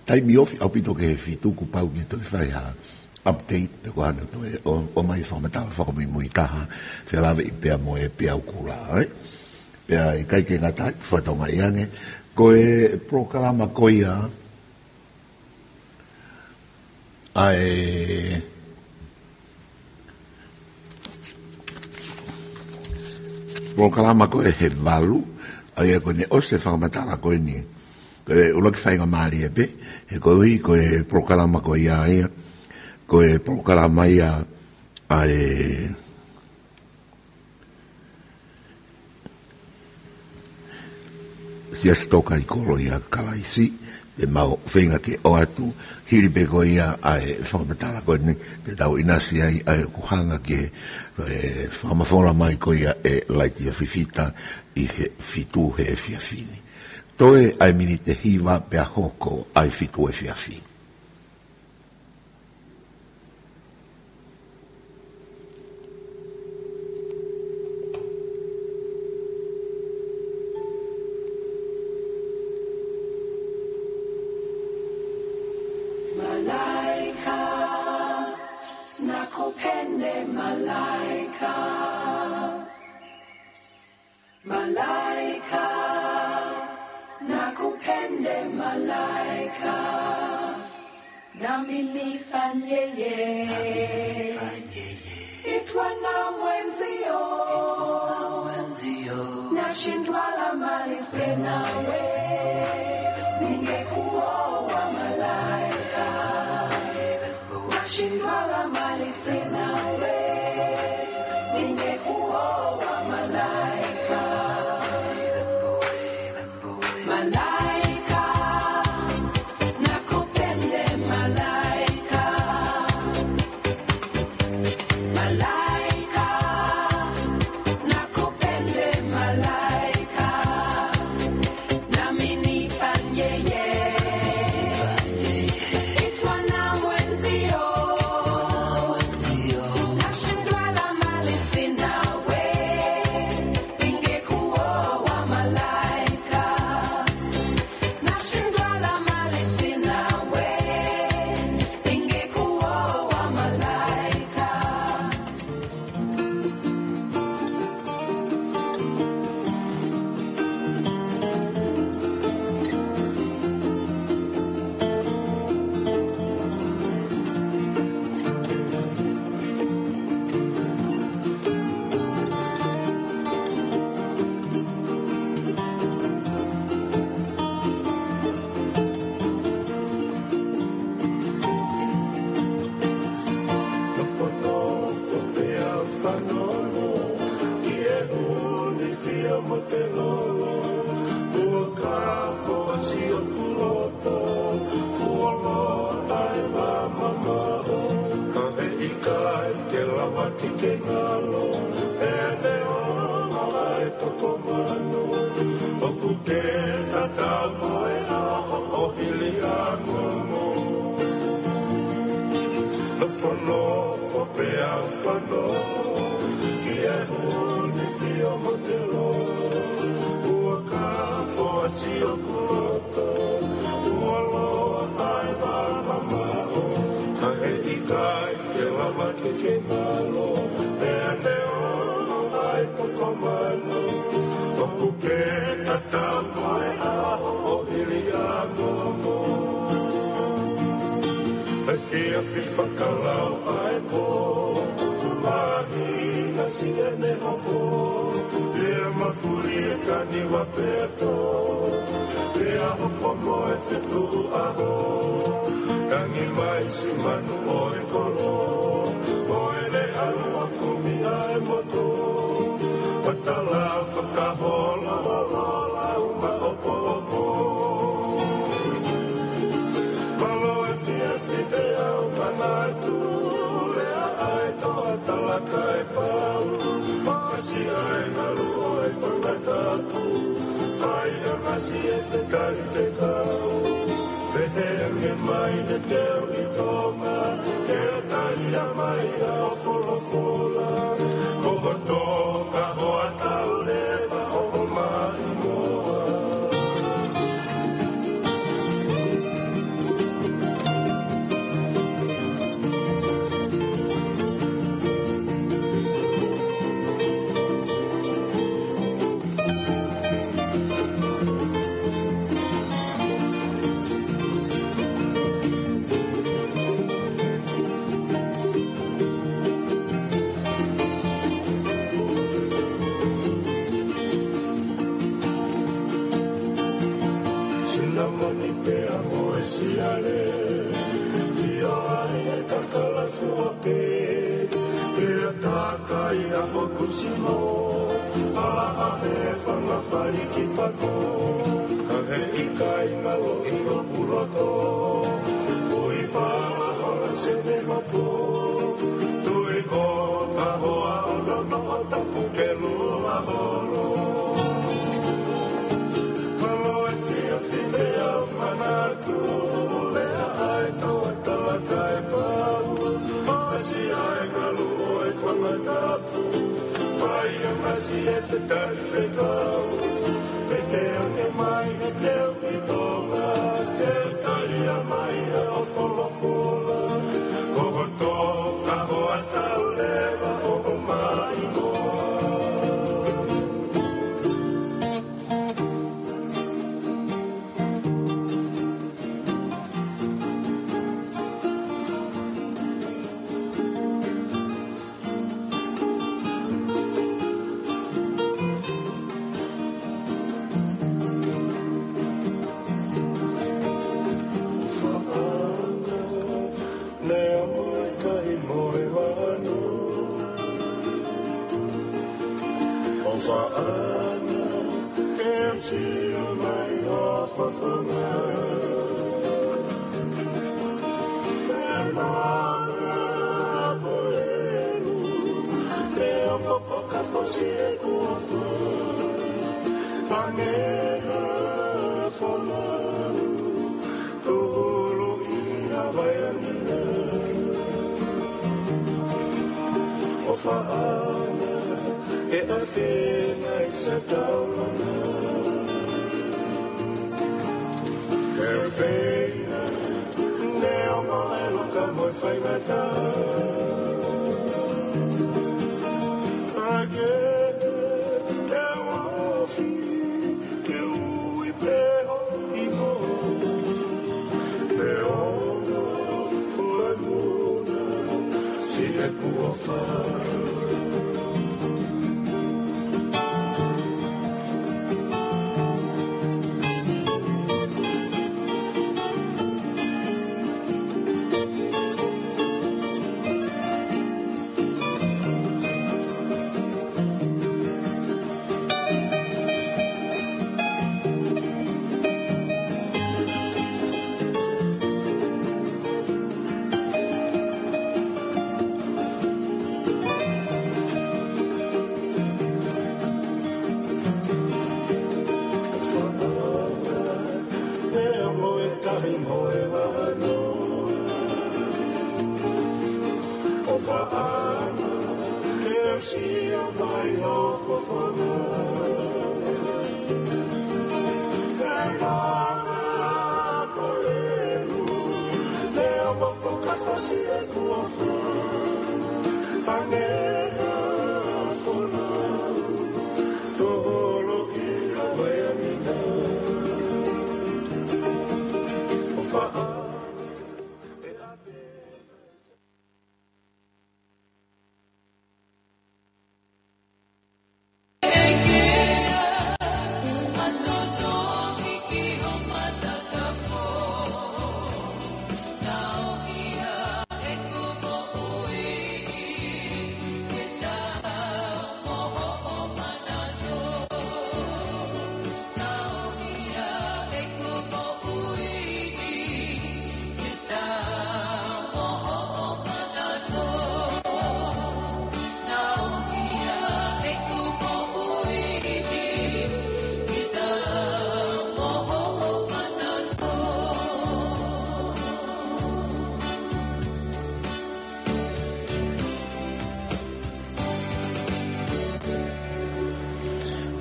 taimi ofi ʻaupito ki he fitu kuo pau ke toe fai ha update pe ko hano toe ʻo, ʻomai fakamatala fakamuimui taha, felāveʻi pea mo e peau kula, ē? Pea ʻikai ke ngata ai, fakatokangaʻi ange. Ko e polokalama ko ia, ʻa e polokalama ko ē he valu, ʻa ia ko eni ʻosi e fakamatala ko eni. Ko e ʻuluaki faingamālie pē, he koeʻuhi ko e polokalama ko ia ia, ko e polokalama ia ʻa e Siasi Tōkaikolo ʻia Kalaisi, ʻe mau feinga ke ʻoatu, hili pē ko ia ʻa e fakamatala ko eni, te tau ʻinasi ai ʻa e ʻoku hanga ke, ʻe, fakamafola mai ko ia ʻe Laiti ʻa Fifita ʻi he fitu he efiafi ni. Toe ʻa e miniti ʻe hiva pea hoko ʻa e fitu efiafi. Malaika, nakupenda malaika. Malaika, nakupenda malaika. Nami nifanyeje. Itwa na mwenzio. Nashindwa la mali sena we. Ningekuwa wa malaika. Nashindwa la mali sena we, ningekuwa wa malaika. Malaika, nakupenda malaika. Malaika, nakupenda malaika. Nami nifanyeje. Itwa na mwenzio. Nashindwa la mali sena we. Ningekuwa wa malaika. Nashindwa la mali sena we. Ningekuwa wa malaika. Nofonofo pea fanongo, ʻi he huni fia mo te lolo, ua ka foasi ʻoku loto, fuoloa ʻa e mamaʻo, ka ʻe ʻikai ke lava ke ke ngalo, ʻe neongo ʻa e toko mano, ʻoku ke tatau mo e ʻaho ʻo hili ʻa ngongo. Nofonofo pea fanongo, ʻi he huni fia mo te lolo, ua ka foasi ʻoku loto, fuoloa ʻa e mamaʻo, ka ʻe ʻikai ke lava ke ke ngalo, ʻe neongo ʻa e toko mano, ʻoku ke tatau mo e ʻaho ʻo hili ʻa ngongo. ʻE fiafi fakalau ʻa e pō, māhina siʻene hopo, pea mafuli e kaniva pea tō, pea hopo mo e fetuʻu ʻaho, tangi mai siʻi manu ʻo e kolo, ʻo ʻene ʻalu ʻo kumi ʻa e moto, matala fakahola hola lau maʻopoʻopo. Mālō e fiafi pea u manatu, lea ʻa e toa talaka e pau, pasi ʻa e ngalu ʻo e fanga tapu, fai ʻa ngasi e te tali fekau, pehē ange mai ne Tonga, ke talia mai ʻa e folofola, ko ho toka hoʻatā leva ʻo ʻomai moa. Sinamoni pea mo e siale, fio ai e kakala fua pē, pea takai ʻa hoku sino, ʻalaha he fanga fali ki pako, ka he ʻikai ngalo ʻi hoku loto, fui fala hola sene mapo, tui ho tahoa ʻo nono ʻo tapu ke lua holo. Malo e fia fite au manatu, lea ai tau atala kae pau, ʻosi ai ngalu ʻo e fanga tapu, fai ʻa masi e te tali fekau, pete ange mai e teu ki Tonga, ke talia mai ʻa e folofola, ko ho toka hoʻatā leva ʻo ʻomai moa. Neongo e kahi mo e vanu, ʻofa ʻana ke sio mai ho fafanga. Ke maʻa polenu, neongo ko ka fosi ʻeku ʻofa, hangē ha fonau, tūhulu ʻi Havaiʻi na. ʻOfa ʻana, ʻe ʻafenai sa taulana. ʻE feinga, neongo e loka mo e faingataʻa. Ake, ke ʻofa, ke ui pē ho ʻiho. Neongo ʻoku ʻalu na, siʻeku ʻofa. Neongo e kahi mo e vanu, ʻofa ʻana ke sio mai ho fafanga. Ke maʻa polenu, neongo ko ka fosi ʻeku ʻofa, hangē ha fonau, tō holo ʻi Havaiʻi na. ʻOfa ʻana, ʻe ʻafenai.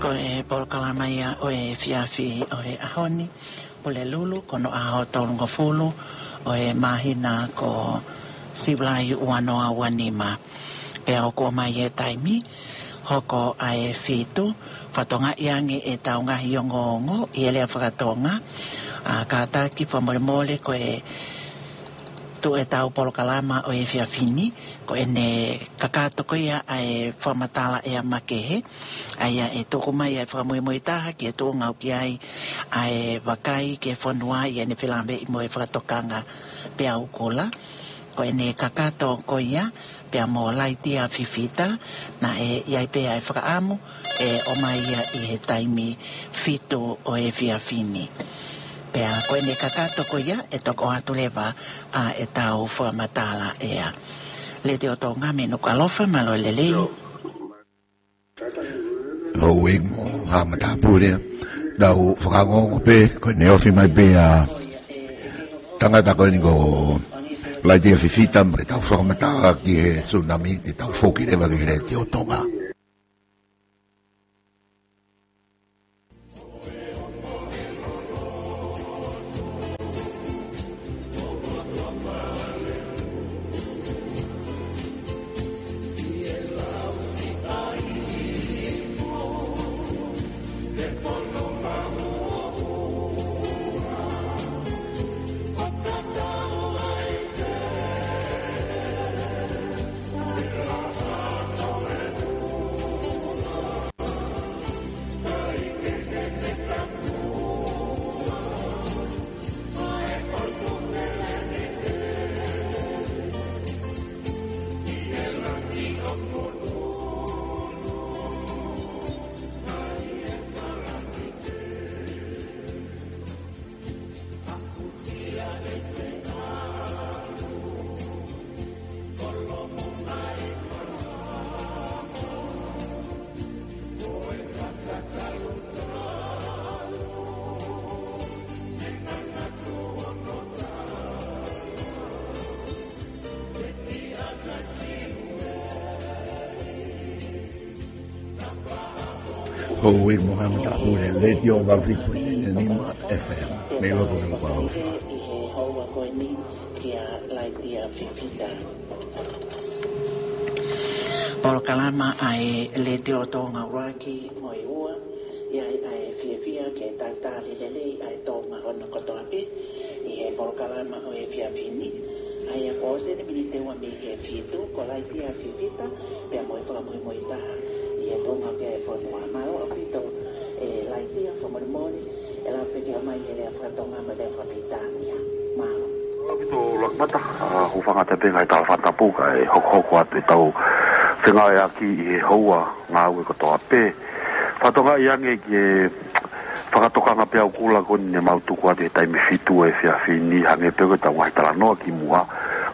Ko e polokalama ia ʻo e efiafi ʻo e ʻaho ni, Pulelulu, ko hono ʻaho tolungofulu ʻo e māhina ko Siulai ua noa ua nima. Pea ʻoku ʻomai e taimi, hoko ʻa e fitu, fakatokangaʻi ange ʻetau ngaahi ongoongo ʻi he lea fakatonga, ʻa kātaki fakamolemole ko e tuʻu ʻetau polokalama ʻo e efiafi ni, ko ʻene kakato ko ia ʻa e fakamatala ʻea makehe, ʻa ia ʻe tuku mai ʻa e fakamuimui taha ki he tuʻunga ʻoku ʻi ai ʻa e vakai ki he fonua ʻi heʻene felāveʻi mo e fakatokanga peau kula. Ko ʻene kakato ko ia, pea mo Laitia Fifita, naʻe ʻi ai pē ʻa e fakaʻamu, ʻe ʻomai ia ʻi he taimi fitu ʻo e efiafi ni. Pea ko ʻene kakato ko ia, ʻe toki ʻoatu leva ʻa ʻetau fakamatala ʻea. Letiō Tonga mei Nukuʻalofa, mālō e lelei. Houʻeiki mo Haʻa Matāpule, tau fakaongoongo pē, ko ʻene ofi mai pē ʻa e tangata ko eni ko Laitia Fifita, mo ʻetau fakamatala ki he tsunami, te tau foki leva ki he Letiō Tonga. Houʻeiki mo Haʻa Matāpule, Letiō valu fitu poini nima F M, mei loto Nukuʻalofa. ʻI he houa ko eni kia Laitia Fifita. Polokalama ʻa e Letiō Tonga ʻuluaki mo e ua, ʻi ai ʻa e fiefia ke talitali lelei ʻa e Tonga hono kotoa pē, ʻi he polokalama ʻo e efiafi ni, ʻa ia kuo ʻosi ʻene miniti ʻe ua mei he fitu, ko Laitia Fifita, pea mo e fakamuimui taha ʻi he tuʻunga pē ʻa e fonua. Mālō ʻaupito, ʻe Laitia, fakamolemole, ʻe lava pē ke ʻomai e lea fakatonga mo e lea fakapilitānia. Mālō. Mālō ʻaupito, Lakmata, ʻa, hūfanga atu pē he ngaahi tala fakatapu kae hokohoko atu ʻetau fengāueʻaki ʻi he houa ngāue kotoa pē. Fakatokangaʻi ange ki he fakatokanga peau kula ko eni ne mau tuku atu he taimi fitu ʻo e efiafi ni, hangē pē ko ʻetau ngaahi talanoa kimuʻa.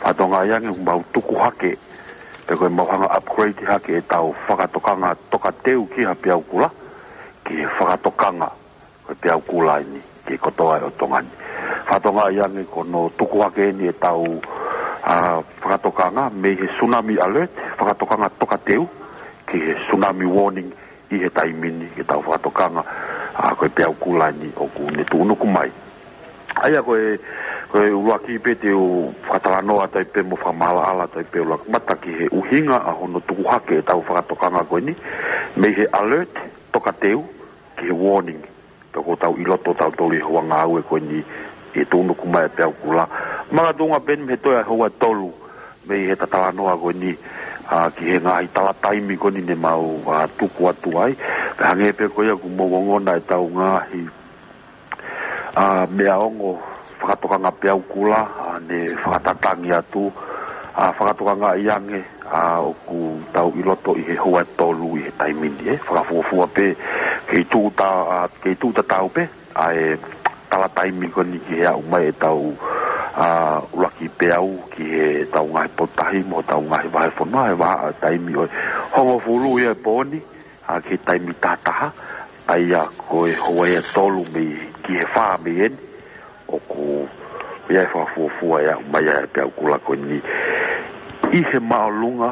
Fakatokangaʻi ange ʻoku mau tuku hake, pe ko e mau hanga upgrade hake ʻetau fakatokanga tokateu ki ha peau kula, ki he fakatokanga ko e peau kula eni ki he kotoa ʻo Tonga ni. Fakatokangaʻi ange ko hono tuku hake eni ʻetau, ʻa, fakatokanga mei he tsunami alert, fakatokanga tokateu, ki he tsunami warning ʻi he taimi ni, ke tau fakatokanga, ʻa, ko e peau kula eni ʻoku ne tuʻunuku mai. ʻA ia ko e, ko e ʻuluaki pē te u fakatalanoa atu ai pē mo fakamaʻalaʻala atu ai pē, Lakmata, ki he ʻuhinga ʻa hono tuku hake ʻetau fakatokanga ko eni, mei he alert tokateu ki he warning. Pea ʻoku tau ʻi loto tautolu ʻi he houa ngāue ko eni ʻi he tuʻunuku mai ʻa e peau kula. Makatuʻunga pē eni mei he toe ʻa e houa ʻe tolu mei heʻeta talanoa ko eni, ʻa, ki he ngaahi tala taimi ko eni ne mau, ʻa, tuku atu ai. Pea hangē pē ko ia ʻoku mou ongona ʻetau ngaahi, ʻa, meʻa ongo fakatokanga peau kula, ʻa, ne fakatatangi atu, ʻa, fakatokangaʻi ange, ʻa, ʻoku tau ʻi loto ʻi he houa ʻe tolu ʻi he taimi ni, ʻe fakafuofua pē, kei tuʻu ta-, ʻa, kei tuʻu tatau pē ʻa e tala taimi ko eni ki he aʻu mai ʻetau, ʻa, ʻuluaki peau ki heʻetau ngaahi potu tahi mo ʻetau ngaahi vahefonua, he vahaʻa taimi ʻo e hongofulu ia ʻo e pō ni, ʻa, ki he taimi tahataha, ʻa ia ko e houa ʻe tolu mei, ki he fā mei heni, ʻoku ʻi ai e fakafuofua ʻe aʻu mai ai ʻa e peau kula ko eni ʻi he māʻolunga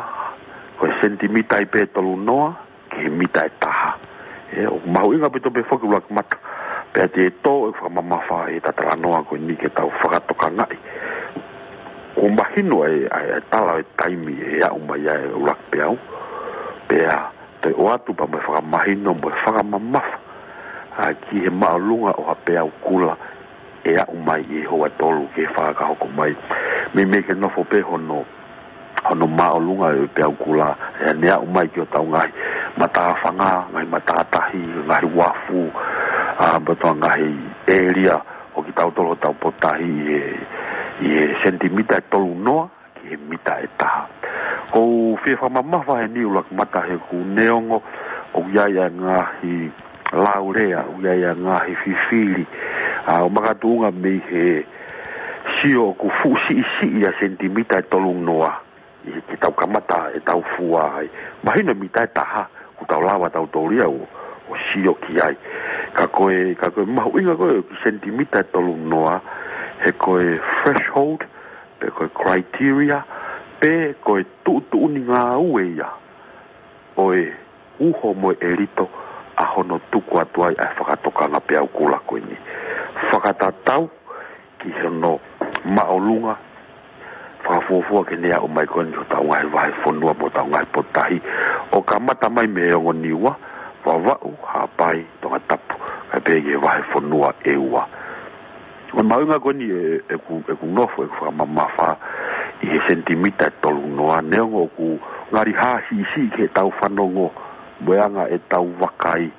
ko e senitimita ʻe tolu noa ki he mita ʻe taha. ʻE, ʻoku mahuʻinga ʻaupito pē foki ʻuluaki mata. Pea te tō e fakamamafa ʻi he talanoa ko eni ke tau fakatokangaʻi. Kuo mahino ʻa e, ʻa e, ʻa e tala ʻo e taimi ʻe aʻu mai ai ʻa e ʻuluaki peau. Pea toe ʻoatu pea mo e fakamahino mo e fakamamafa. ʻA, ki he māʻolunga ʻo ha peau kula ʻe aʻu mai ʻi he houa ʻe tolu ki he fā ka hoko mai. Meimei ke nofo pē hono, hono māʻolunga ʻo e peau kula, ʻa ia ne aʻu mai ki hotau ngaahi matāfanga, ngaahi matātahi, ngaahi uafu, ʻa, mo e toa ngaahi ʻēlia ʻo kitautolu hotau potutahi ʻi he, ʻi he senitimita ʻe tolu noa ki he mita ʻe taha. ʻOku ou fie fakamamafa heni ʻuluaki mata he ʻoku neongo ʻoku ʻi ai ʻa e ngaahi laulea, ʻoku ʻi ai ʻa e ngaahi fifili, ʻa, ʻo makatuʻunga mei he sio ʻoku fuʻu siʻisiʻi ʻa e senitimita ʻe tolu noa ʻi he, ke tau kamata ʻetau fua ai. Mahino mita ʻe taha, ʻoku tau lava tautolu ia ʻo, ʻo sio ki ai. Ka ko e, ka ko e mahuʻinga ko ē ʻo e senitimita ʻe tolu noa, he ko e threshold, pe ko e criteria, pe ko e tuʻutuʻuni ngāue ia ʻo e uho mo e ʻelito ʻa hono tuku atu ai ʻa e fakatokanga peau kula ko eni. Fakatatau ki hono māʻolunga, fakafuofua ke ne aʻu mai ko eni ki hotau ngaahi vahefonua mo hotau ngaahi potutahi. ʻO kamata mai mei he ongo Niua, Vavaʻu, Haʻapai, Tongatapu, kae pehē ki he vahefonua ʻe ua. ʻOku mahuʻinga ko eni ʻe, ʻeku, ʻeku nofo, ʻeku fakamamafa ʻi he senitimita ʻe tolu noa, neongo ʻoku ngali hā siʻisiʻi ki heʻetau fanongo, mo e anga ʻetau vakai,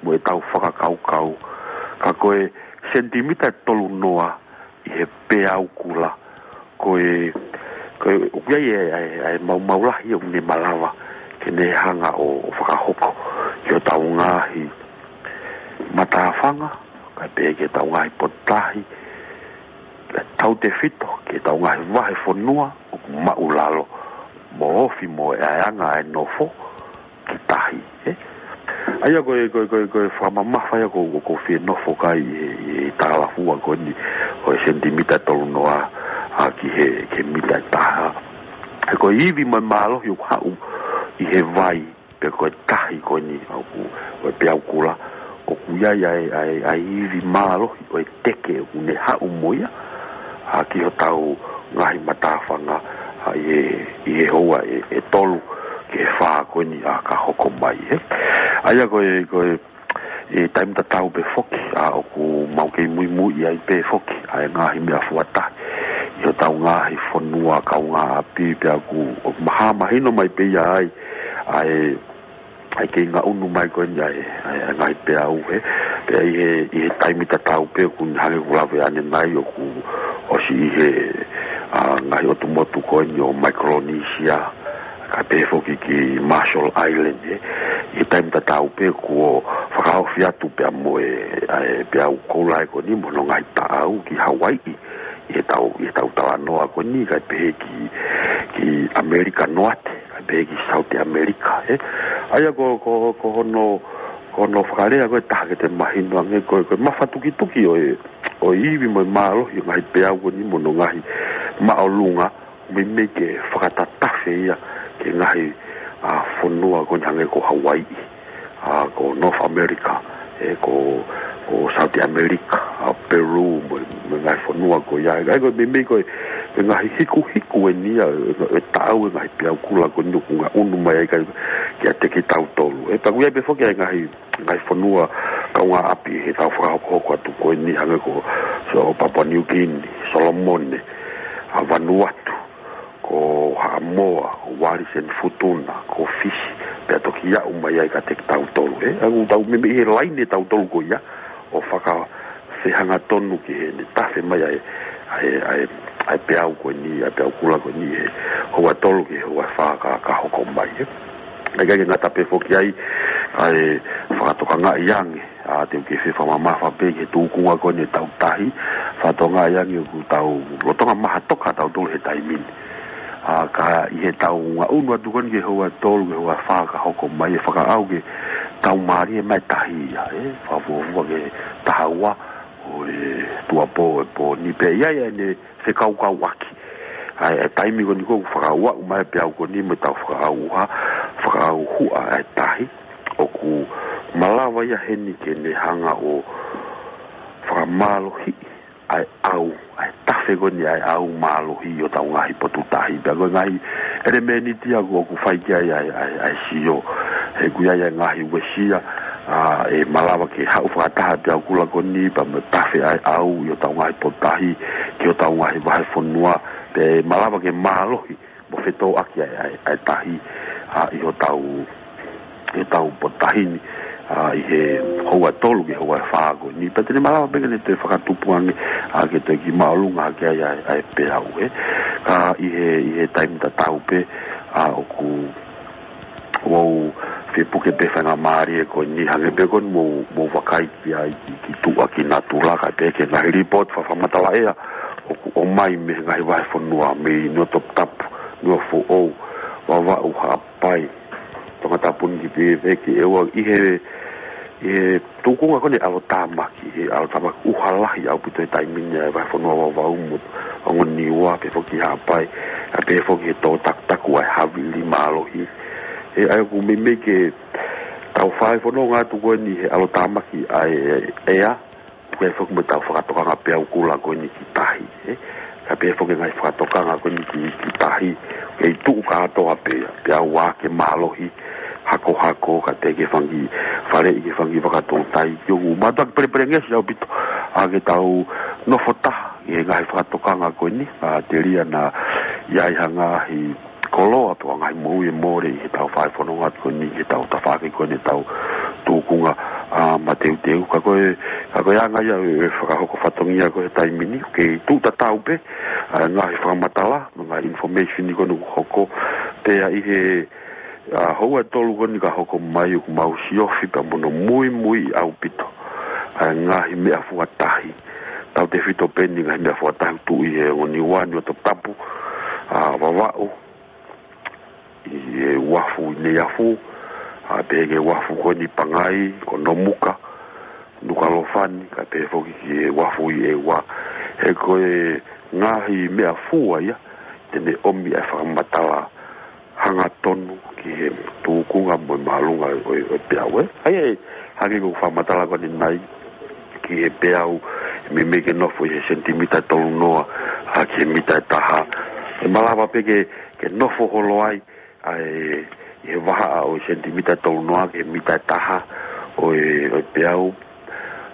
mo ʻetau fakakaukau. Ka ko e senitimita ʻe tolu noa ʻi he peau kula, ko e, ko e, ʻoku ʻi ai ʻa e, ʻa e, ʻa e maumau lahi ʻoku ne malava ke ne hanga ʻo, ʻo fakahoko ki hotau ngaahi matāfanga, kae pehē ki heʻetau ngaahi potutahi, tautefito ki heʻetau ngaahi vahefonua ʻoku maʻulalo, mo ofi mo e anga ʻa e nofo ki tahi, ē? ʻA ia ko e, ko e, ko e, ko e fakamamafa ia ʻoku, ʻoku ou fie nofo ki ai ʻi he, ʻi he talafua ko eni ʻo e senitimita ʻe tolu noa, ʻa, ki he, ki he mita ʻe taha. He ko e ivi mo e mālohi ʻoku haʻu ʻi he vai, pe ko e tahi ko eni ʻoku, ʻo e peau kula, ʻoku ʻi ai ʻa e, ʻa e, ʻa e ivi mālohi ʻo e teke ʻoku ne haʻu mo ia, ʻa, ki hotau ngaahi matāfanga, ʻa, ʻi he, ʻi he houa ʻe, ʻe tolu ki he fā ko eni, ʻa, ka hoko mai, ē. ʻA ia ko e, ko e, ʻi he taimi tatau pē foki, ʻa, ʻoku mau kei muimui ai pē foki ʻa e ngaahi meʻa fuatahi ʻi hotau ngaahi fonua kaungāʻapi, pea ʻoku, ʻoku mahino mai pē ia ai ʻa e, ʻa e kei ngaʻunu mai ko eni ʻa e, ʻa e, ʻa e ngaahi peau, ē. Pea ʻi he, ʻi he taimi tatau pē ʻoku ne hangē ʻoku lave ʻanenai ʻoku ʻosi ʻi he, ʻa, ngaahi ʻotu motu ko eni ʻo Micronesia, kae pehē foki ki Marshall Island, ē. ʻI he taimi tatau pē kuo fakaofi atu pea mo e, ʻa e peau koula ko eni mo hono ngaahi taʻau ki Hawaiʻi, ʻi heʻetau, ʻi heʻetau talanoa ko eni, kae pehē ki, ki ʻAmelika Noate, kae pehē ki South America, ē. ʻA ia ko, ko, ko hono, ko hono fakalea ko e taha ke te mahino ange ko e, ko e mafatukituki ʻo e, ʻo e ivi mo e mālohi ʻo e ngaahi peau ko eni mo hono ngaahi māʻolunga, meimei ke fakatatafe ia ki he ngaahi, ʻa, fonua ko eni hangē ko Hawaiʻi, ʻa, ko North America, ē, ko, ko South America, ʻa, Peru, mo, mo e ngaahi fonua ko ia. ʻA ia ko e meimei ko e, ko e ngaahi hikuhiku eni ia ʻo e, ʻo e taʻau ʻo e ngaahi peau kula ko eni ʻoku ngaʻunu mai ai kiate kitautolu. Ē, pea ʻoku ʻi ai pē foki ʻa e ngaahi ngaahi fonua kaungāʻapi heʻetau fakahokohoko atu ko eni hangē ko, so, Papua New Guinea, Solomone, ʻa, Vanuatu, ko Haʻamoa, ko Wallis and Futuna, ko Fisi, pea toki aʻu mai ai kiate kitautolu, ē. ʻA ia ʻoku tau meimei ʻi he laine ʻe tautolu ko ia ʻo fakafehangatonu ki heʻene tafe mai ʻa e, ʻa e, ʻa e, ʻa e peau ko eni, ʻa e peau kula ko eni he houa ʻe tolu ki he houa ʻe fā ka, ka hoko mai, ē. ʻIkai ke ngata pē foki ai, kae fakatokangaʻi ange, ʻa, te u kei fie fakamamafa pē ki he tūkunga ko eni ʻetau tahi, fakatokangaʻi ange ʻoku tau lolotonga maha toka tautolu he taimi ni. ʻA, ka ʻi heʻetau ngaʻunu atu ko eni ki he houa ʻe tolu, ki he houa ʻe fā ka hoko mai, ʻe fakaʻau ke tau mālie mai tahi ia, ē, fakafuofua ki he taha ua ʻo e tuʻuapō ʻo e pō ni pea ʻi ai ʻa ʻene fekaukauʻaki. ʻA e, ʻa e taimi ko eni ʻoku fakaʻauʻau mai peau ko eni mo ʻetau fakaʻauha, fakaʻauha ʻa e tahi, ʻoku Malava ia heni ke ne hanga ʻo fakamālohiʻi ʻa e ʻau, ʻa e tafe ko eni ʻa e ʻau mālohi ʻi hotau ngaahi potu tahi. Pea ko e ngaahi ʻelemēniti ia ʻoku, ʻoku fai ki ai ʻa e, ʻa e, ʻa e sio. He ʻoku ʻi ai ʻa e ngaahi uesia, ʻa, ʻe malava ke haʻu fakataha ʻa e peau kula ko eni pea mo e tafe ʻa e ʻau ʻi hotau ngaahi potu tahi ki hotau ngaahi vahefonua. Pea ʻe malava ke mālohi mo fetōʻaki ʻa e, ʻa e, ʻa e tahi, ʻa, ʻi hotau, ʻi hotau potu tahi ni, ʻa, ʻi he houa ʻe tolu ki he houa ʻe fā ko eni. Pea te ne malava pē ke ne toe fakatupu ange, ʻa, ke toe kiʻi māʻolunga hake ai ʻa e, ʻa e peau, ē. Ka ʻi he, ʻi he taimi tatau pē, ʻa, ʻoku ou fie puke pē faingamālie ko eni hangē pē ko eni mou, mou vakai ki ai ki, ki tuʻa ki natula, kae pehē ki he ngaahi lipooti fakamatala ʻea ʻoku ʻomai mei he ngaahi vahefonua, mei Nuatoputapu, Nuafoʻou, Vavaʻu, Haʻapai, Tongatapu ni ki Veveki, ʻEua, ʻi he, ʻi he tūkunga ko eni ʻAlotāmaki, he ʻAlotāmaki ʻuha lahi ʻaupito he taimi ni ʻa e vahefonua Vavaʻu mo ongo Niua, pehē foki Haʻapai, ʻa, pehē foki he tō takutaku ʻa e havili mālohi. He ʻa ia ʻoku meimei ke tau fai fononga atu ko eni he ʻAlotāmaki ʻa e ʻea, pea foki mo ʻetau fakatokanga peau kula ko eni ki tahi, ē. Kae pehē foki ngaahi fakatokanga ko eni ki, ki tahi, kei tuʻu kātoa pē ia, peau ake mālohi, hakohako, kae pehē ki he fanga kiʻi faleʻi, ki he fanga kiʻi vaka toutai, ʻoku mātuʻaki pelepelengesi ʻaupito, ʻa, ke tau nofo taha ʻi he ngaahi fakatokanga ko eni, ʻa, telia naʻa ʻi ai ha ngaahi koloa pe ko e ngaahi moʻui ʻe mole ʻi heʻetau fai fononga atu ko eni, ʻi heʻetau tafaʻaki ko eni ʻetau tūkunga, ʻa, mateuteu. Ka ko e, ka ko e anga ia ʻo e fakahoko fatongia ko ē he taimi ni, kei tuʻu tatau pē ʻa e ngaahi fakamatala mo e ngaahi information ko eni ʻoku hoko, pea ʻi he, ʻa, houa ʻe tolu ko eni ka hoko mai ʻoku mau siofi pea mo hono muimui ʻaupito ʻa e ngaahi meʻafua tahi. Tautefito pē eni ngaahi meʻafua tahi ʻoku tuʻu ʻi he ongo Niua, Nuatoputapu, ʻa, Vavaʻu, ʻi he uafu ʻi Neiafu, ʻa, pehē ki he uafu ko eni Pangai, ko Nomuka, Nukuʻalofa ni, kae pehē foki ki he uafu ʻi ʻEua. He ko e ngaahi meʻafua ia te ne ʻomi ʻa e fakamatala hangatonu ki he tūkunga mo e māʻolunga ʻo e, ʻo e peau, ē. ʻA ia, ʻa ia, hangē ko e fakamatala ko eni nai ki he peau, meimei ke nofo ʻi he senitimita ʻe tolu noa, ʻa, ki he mita ʻe taha. ʻE malava pē ke, ke nofo holo ai, ʻa e, ʻi he vahaʻa ʻo e senitimita ʻe tolu noa ki he mita ʻe taha ʻo e, ʻo e peau,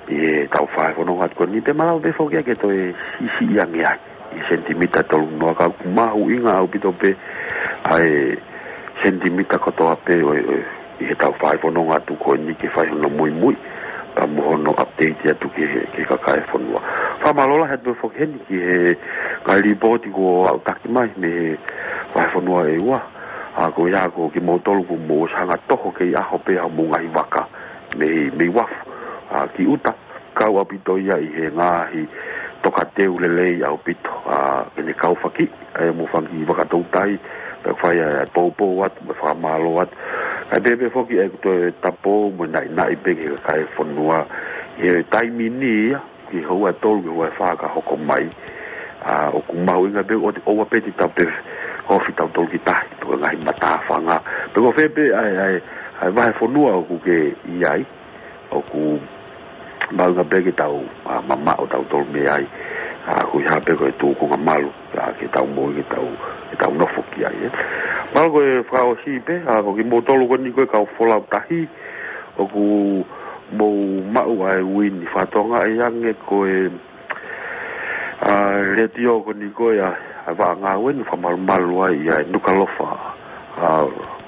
ʻi heʻetau fai fononga atu ko eni, pea malava pē foki ia ke toe siʻisiʻi ange ai ʻi he senitimita ʻe tolu noa, ka ʻoku mahuʻinga ʻaupito pē ʻa e senitimita kotoa pē ʻo e, ʻo e, ʻi heʻetau fai fononga atu ko eni ke fai hono muimui, pea mo hono update atu ki he, ki he kakai e fonua. Fakamālō lahi atu pē foki heni ki he ngaahi lipooti kuo aʻutaki mai mei he vahefonua ʻEua, ʻa, ko ia ko kimoutolu kuo mou ʻosi hanga ʻo toho kei ʻaho pē haʻamou ngaahi vaka mei, mei uafu, ʻa, ki ʻuta, kau ʻaupito ia ʻi he ngaahi tokateu lelei ʻaupito, ʻa, ke ne kau faki ʻa e mo e fanga kiʻi vaka toutai, pea fai ʻa e poupou atu, mo e fakamālō atu. Kae pehē pē foki ʻa e kuo toe tapou mo e naʻinaʻi pē ki he kakai e fonua, ʻi he taimi ni ia, ki he houa ʻe tolu ki he houa ʻe fā ka hoko mai. ʻA, ʻoku mahuʻinga pē ʻoua te, ʻoua pē te tau toe ofi tautolu ki tahi, pe ko e ngaahi matāfanga, pe ko fē pē ʻa e, ʻa e, ʻa e vahefonua ʻoku ke ʻi ai, ʻoku mahuʻinga pē ke tau, ʻa, mamaʻo tautolu mei ai, ʻa, ʻoku ʻi ai pē ko e tūkunga malu, ʻa, ke tau moʻui, ke tau, ke tau nofo ki ai, ē. Mālō ko e fakaʻosi pē, ʻa, ko kimoutolu ko eni ko e kau folau tahi, ʻoku mou maʻu ʻa e uini, fakatokangaʻi ange ko e, ʻa, letiō ko eni ko e, ʻa, ʻa e vaʻa ngāue ni, fakamalumalu ai ʻa e Nukuʻalofa, ʻa,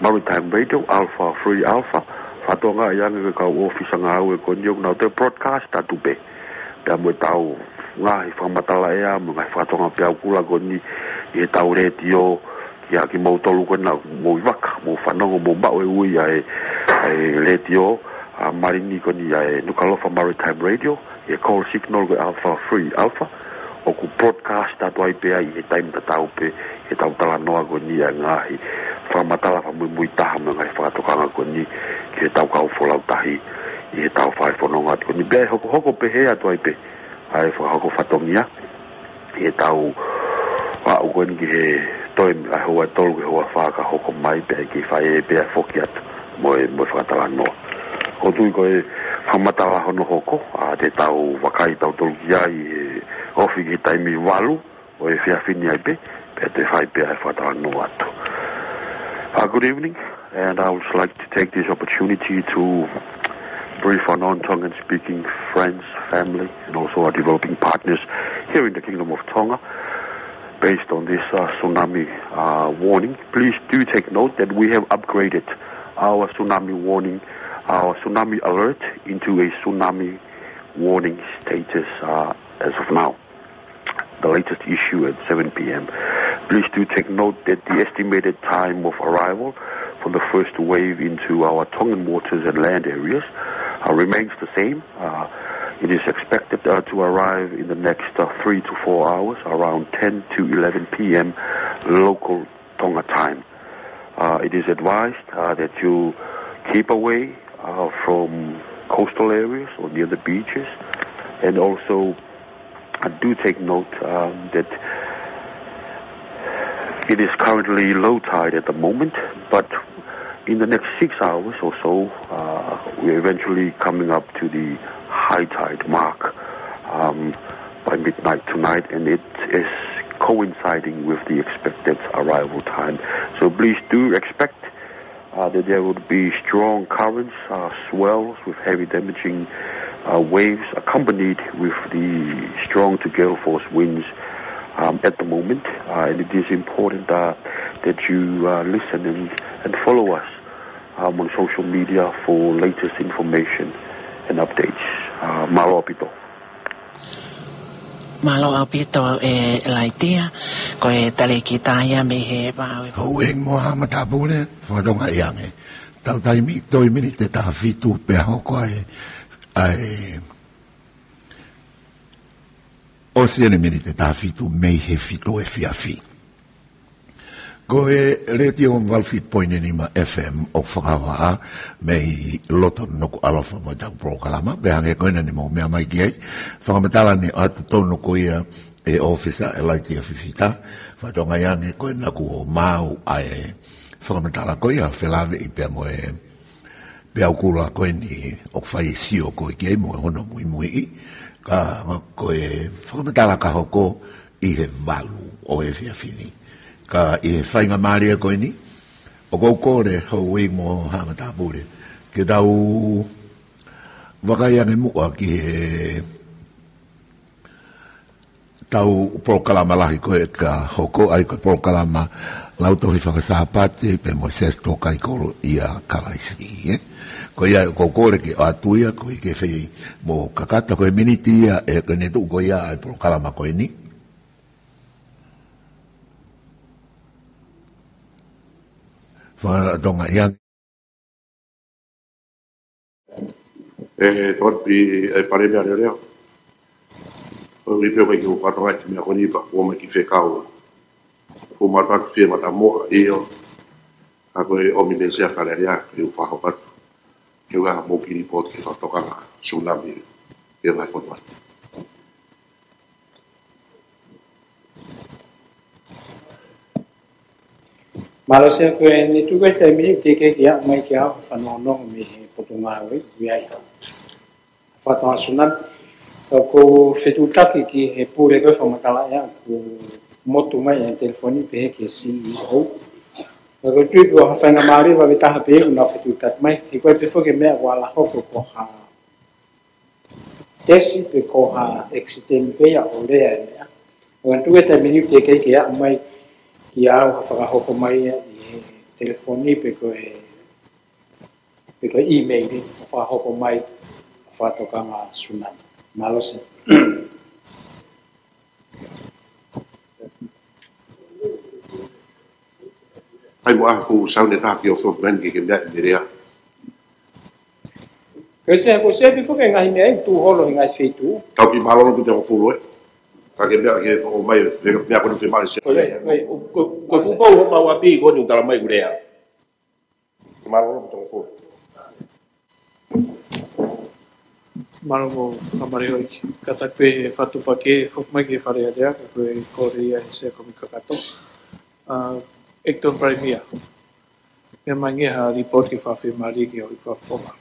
Maritime Radio, Alpha Free Alpha, fakatokangaʻi ange ko e kau ʻōfisa ngāue ko eni ʻoku nau toe broadcast atu pē pea mo ʻetau ngaahi fakamatala ʻea mo e ngaahi fakatokanga peau kula ko eni ʻi heʻetau letiō, kiate kimoutolu ko ena mou ʻi vaka, mou fanongo, mou maʻu e ui ʻa e, ʻa e letiō, ʻa, malini ko eni ʻa e Nukuʻalofa Maritime Radio, ʻi he call signal ko e Alpha Free Alpha, ʻoku broadcast atu ai pē ai ʻi he taimi tatau pē ʻetau talanoa ko eni ʻa e ngaahi fakamatala fakamuimui taha mo e ngaahi fakatokanga ko eni ki heʻetau kau folau tahi ʻi heʻetau fai fononga atu ko eni. Pea ʻe hokohoko pehē atu ai pē ʻa e fakahoko fatongia ʻi heʻetau aʻu ko eni ki he toe ʻa e houa ʻe tolu ki he houa ʻe fā ka hoko mai, pea ʻe kei fai ʻe pē ʻa e foki atu mo e, mo e fakatalanoa. ʻOku ou tui ko e fakamatala hono hoko, ʻa, te tau vakai tautolu ki ai he ofi ki he taimi valu ʻo e efiafi ni ai pē, pea te fai pē ʻa e fakatalanoa atu. Uh, good evening, and I would like to take this opportunity to brief our non-Tongan speaking friends, family, and also our developing partners here in the Kingdom of Tonga based on this uh, tsunami uh, warning. Please do take note that we have upgraded our tsunami warning, our tsunami alert into a tsunami warning status uh, as of now. The latest issue at seven p.m. Please do take note that the estimated time of arrival for the first wave into our Tongan waters and land areas uh, remains the same. Uh, it is expected uh, to arrive in the next uh, three to four hours, around ten to eleven p.m. local Tonga time. Uh, it is advised uh, that you keep away uh, from coastal areas or near the beaches, and also uh, do take note um, that it is currently low tide at the moment, but in the next six hours or so, uh, we're eventually coming up to the high tide mark um, by midnight tonight, and it is coinciding with the expected arrival time. So please do expect uh, that there would be strong currents, uh, swells with heavy damaging uh, waves, accompanied with the strong to gale force winds um, at the moment. Uh, and it is important uh, that you uh, listen and, and follow us um, on social media for latest information and updates. Uh, mālō ʻaupito. Mālō ʻaupito e Laitia, ko e talēkita ia mei he vā ʻo e Houʻeiki mo Haʻa Matāpule, fakatonga i ange. Tau taimi, toe miniti ʻe taha fitu pea hoko ai, ʻa e ʻosi eni miniti ʻe taha fitu mei he fitu efiafi. Ko e Letiō valu fitu poini nima F M ʻoku fakahā mei loto Nukuʻalofa mo ʻetau polokalama, pea hangē ko ena ne mou meʻa mai ki ai, fakamatala ni ʻoatu tonu ko ia ʻe he ʻōfisa ʻe Laitia Fifita, fakatonga i ange ko ena kuo maau ʻa e fakamatala ko ia felāveʻi pea mo e peau kula ko eni ʻoku fai e sio ko ē ki ai mo hono muimuiʻi, ka ko e fakamatala ka hoko ʻi he valu ʻo e efiafi ni. Ka ʻi he faingamālie ko eni, ʻoku ou kole Houʻeiki mo Haʻa Matāpule ke tau vakai ange muʻa ki he tau polokalama lahi ko ē ka hoko ai, ko e polokalama Lautohi Fakasāpate pea mo e Siasi Tō Kaikolo ʻia Kalaisi, ē? Ko ia ʻoku ou kole ke ʻoatu ia, ko e ke fai mo kakato, ko e miniti ia ʻe, ko ʻene tuʻu ko ia ʻa e polokalama ko eni. Fakatonga i ange. ʻE Tonga, ʻe Palēmia Leoleo. ʻOku ou ʻi pē ʻoku ʻikai ke u fakatonga ki he meʻa ko eni pea ʻoku ou ʻomai ki he fekau. ʻOku ou mātuʻaki fie matamoʻa ʻio. Ka ko e ʻomi mei he Sea Fale Alea, ke u fakahoko atu. Ke u ʻai haʻamou kiʻi lipooti ki he fakatokanga tsunami. Ke u ʻai foto atu. Mālō Sea, ko ʻene tuku e taimi ni ʻoku teʻeki ke ʻomai kiate au ha fanongonongo mei he Potungāue ʻi ai. Fakatonga tsunami. Ka ʻoku ou fetuʻutaki ki he pule ko ē fakamatala ʻa ē ʻoku motu mai e telefoni pehē ki he C E O. Ka ʻoku ou tui ko ha faingamālie vave taha pē ʻoku nau fetuʻutaki mai. He ko e pē foki e meʻa ʻoku ala hoko ko ha tesi pe ko ha accident pē ia ʻo lea e meʻa. ʻOku ou tuku e taimi ni ʻoku teʻeki ke ʻomai kiate au ha fakahoko mai ia ʻi he telefoni pe ko e, pe ko e email ʻo fakahoko mai ha fakatokanga tsunami. Mālō Sea. ʻAi mo ha fuʻu sauni ʻe taha ki he ʻōfisi ʻo e Fakameʻa ni ke ke meaʻi mei ai. Ko e Sea, ko e Sea pē foki e ngaahi meʻa ʻoku tuʻu holo he ngaahi feituʻu. Tau kiʻi mālōlō ki he tongofulu ē. Ka ke meaʻi ke ʻomai, meʻa ko eni fiemaʻu ʻe Sea. Ko e, ko e, ko e, ko e fuʻu pau homau ʻapi ko eni ʻoku tala mai ʻoku lea. Mālō ki he tongofulu. Mālō mo kamare hoi. Kātaki pē he fakatupu ke foki mai ki he Fale Alea, ko e kole ia ʻe he Sea Kumi Kakato. ʻA, Acting Premier. Meʻa mai nge ha lipooti ke fakafiemālie ki he ʻOtua Fakafofonga.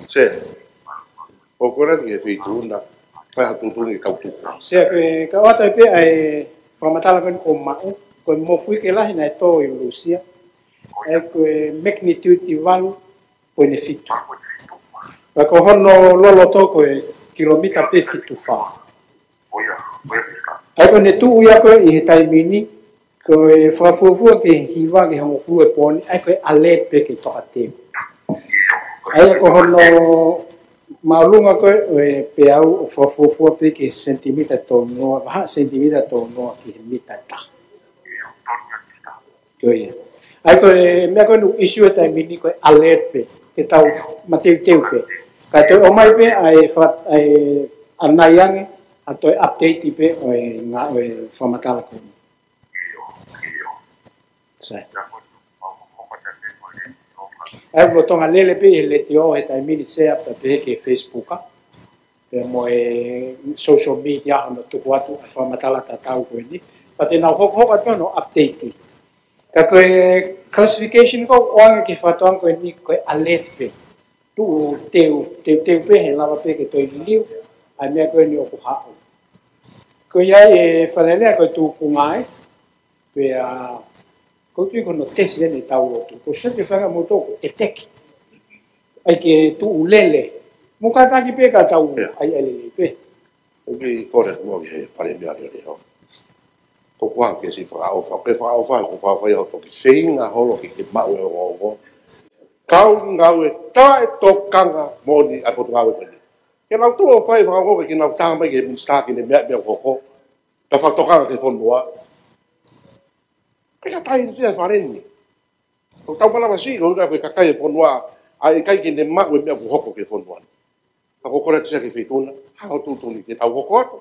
Sea, ʻoku ʻi ai e feituʻu na, pea tuʻutuʻuni ke tau tuku. Sea, ko e kau atu pē ʻa e fakamatala ko eni kuo maʻu, ko e mofuike lahi naʻe tō ʻi Lūsia, ʻa ia ko e magnitude valu poini fitu. Pea ko hono loloto ko e kilomita pē fitu fā. ʻA ia ko ʻene tuʻu ia ko ē ʻi he taimi ni, ko e fakafuofua ke hiva ki he hongofulu e pooni, ʻa ia ko e alert pē ke tokateu. ʻA ia ko hono māʻolunga ko ē ʻo e peau ʻoku fakafuofua pē ki he sentimita tolu noa, vahaʻa sentimita tolu noa ki he mita ʻe taha. Ko ia. ʻA ia ko e meʻa ko ē naʻe ʻisiū he taimi ni ko e alert pē, ke tau mateuteu pē. Kae toe ʻomai pē ʻa e fa-, ʻa e ʻanai ange, ʻa toe update pē ʻo e ngā-, ʻo e fakamatala ko eni. Sai. ʻA ia ʻoku lolotonga lele pē ʻi he letiō he taimi ni Sea, pea pehē ki he Facebook, ʻa. Pea mo e social media hono tuku atu ʻa e fakamatala tatau ko eni. Pea te nau hokohoko atu hono update. Ka ko e classification ko ē ʻoange ki he fakatokanga ko eni ko e alert pē. Tuʻu teu, teuteu pē he lava pē ke toe liliu ʻa e meʻa ko eni ʻoku haʻu. Ko ia e fakalelei ko e tukunga ē, pea ko e tui ko hono tesi eni ʻetau lotu. Ko e sio ki he fanga motu ko e teteki. ʻAi ke tuʻu lele. Mo kātaki pē ka tau ʻai ʻe lelei pē. ʻOku ou kole atu muʻa ki he Palēmia Leoleo. Ko e kau ke si fakaʻofa, ke fakaʻofa, ko e fakaʻofa ia hoʻo toki feinga holo ke ke maʻu e ongoongo. Kau ngāue taʻetokanga moʻoni ʻa e potungāue ko eni. Ke nau tuʻu ʻo fai fakaongo ke nau tā mai ki he minisitā ke ne meʻa meʻa hoko. Ka fakatokanga ki he fonua. Ke ka tai ni fia fale ni. Ko e tau malava si, ko e kakai e fonua, ʻa e ʻikai ke ne maʻu e meʻa ʻoku hoko ki he fonua. Ka ʻoku ou kole atu Sea ki he feituʻu na, haʻu ʻo tuʻutuʻuni ke tau hoko atu.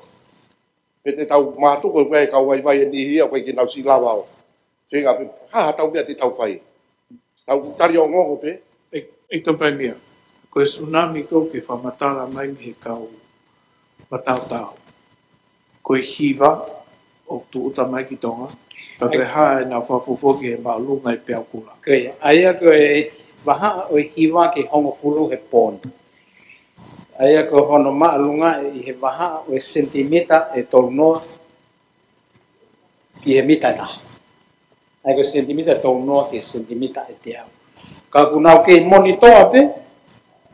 Pe te tau mātuku ko e kau vaivai ʻe niʻihi ia, ʻoku ʻikai ke nau siʻi lava ʻo feinga pē, ha, ha tau meʻa te tau fai. Tau tali ongoongo pē. ʻE, ʻe Tokoni Palēmia, ko e tsunami ko ē ke fakamatala mai mei he kau mataotao. Ko e hiva ʻoku tūʻuta mai ki Tonga. Ka ko e hā ʻenau fakafuofua ki he māʻolunga e peau kula. Ko ia, ʻa ia ko e vahaʻa ʻo e hiva ki he hongofulu he pooni. ʻA ia ko hono māʻolunga ʻi he vahaʻa ʻo e sentimita ʻe tolu noa ki he mita ʻe taha. ʻA ia ko e sentimita ʻe tolu noa ki he sentimita ʻe teau. Ka ʻoku nau kei monitor pē,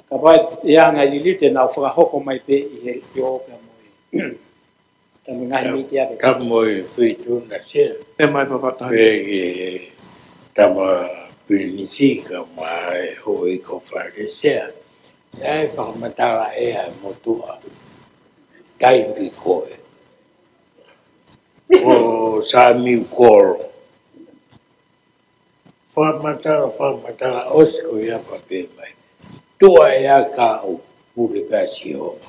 kapau ʻe ʻi ai ha ngaahi liliu te nau fakahoko mai pē ʻi he letiō pea mo e, pea mo e ngaahi mītia ke ka mo e feituʻu na Sea. ʻE mai papata. Pea ki he tama pilinisi ka mo e houʻeiki fale Sea. ʻE fakamatala ʻe he motuʻa taipi ko ē. Ko Samiu Kolo. Fakamatala, fakamatala, ʻosi ko ia pea pehē mai. Tuʻa ʻe aka ʻo pule pasi ho.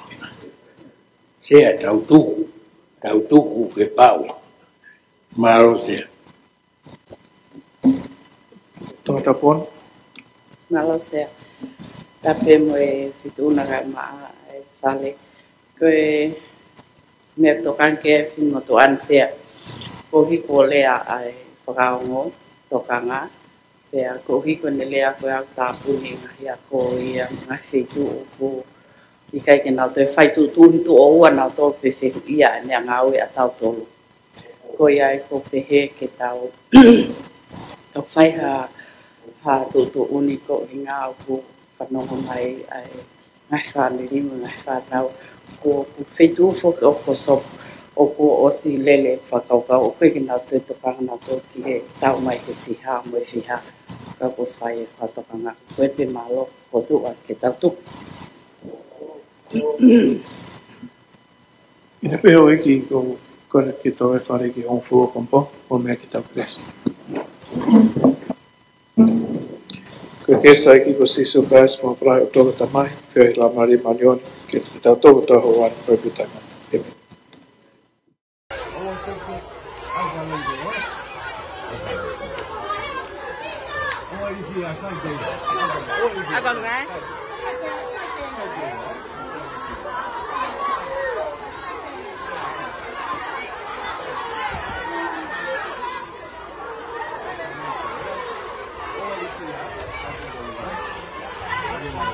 Sea tau tuku, tau tuku ke pau. Mālō Sea. Tongatapu. Mālō Sea. Tapu mo e feituʻu na kae ʻumaʻā e fale. Ko e meʻa tokanga ki he fakamotuʻa ni Sea. Ko e hiko lea ʻa e fakaongo tokanga. Pea ko e hiko ne lea ko e au tāpuni ngaahi ako ia ngaahi feituʻu ʻoku ʻikai ke nau toe fai tuʻutuʻuni tuʻo ua nau tolu pe fehuʻia ʻa e meʻangāue ʻa tautolu. Ko ia ai ko e pehē ke tau, tau fai ha, ha tuʻutuʻuni ko e ʻuhinga ʻoku fanongo mai ai ngaahi fāmili mo e ngaahi fānau. Ko, ko e feituʻu foki ʻoku sopu, ʻoku ʻosi lele fakakaukau, ʻoku ʻikai ke nau toe tokanga nau tō ki he tau mai he fiha mo e fiha. Ka kuo ʻosi fai e fakatokanga, ko e pē mālō, ko e tuʻa ke tau tuku. ʻIna pē houʻeiki ko, ko e ke tau e fale ki hongofulu ko mpo, ʻo meʻa ke tau kelesi. Ko e kelesi ʻa e ʻEiki ko Sīsū Kalaisi, mo e fālahi ʻa e ʻOtua ko e Tamai, feohi ʻa e Laumālie Māʻoniʻoni, ke tau tō kotoa ho ʻaho ni fai pē taimi. ʻĒmeni.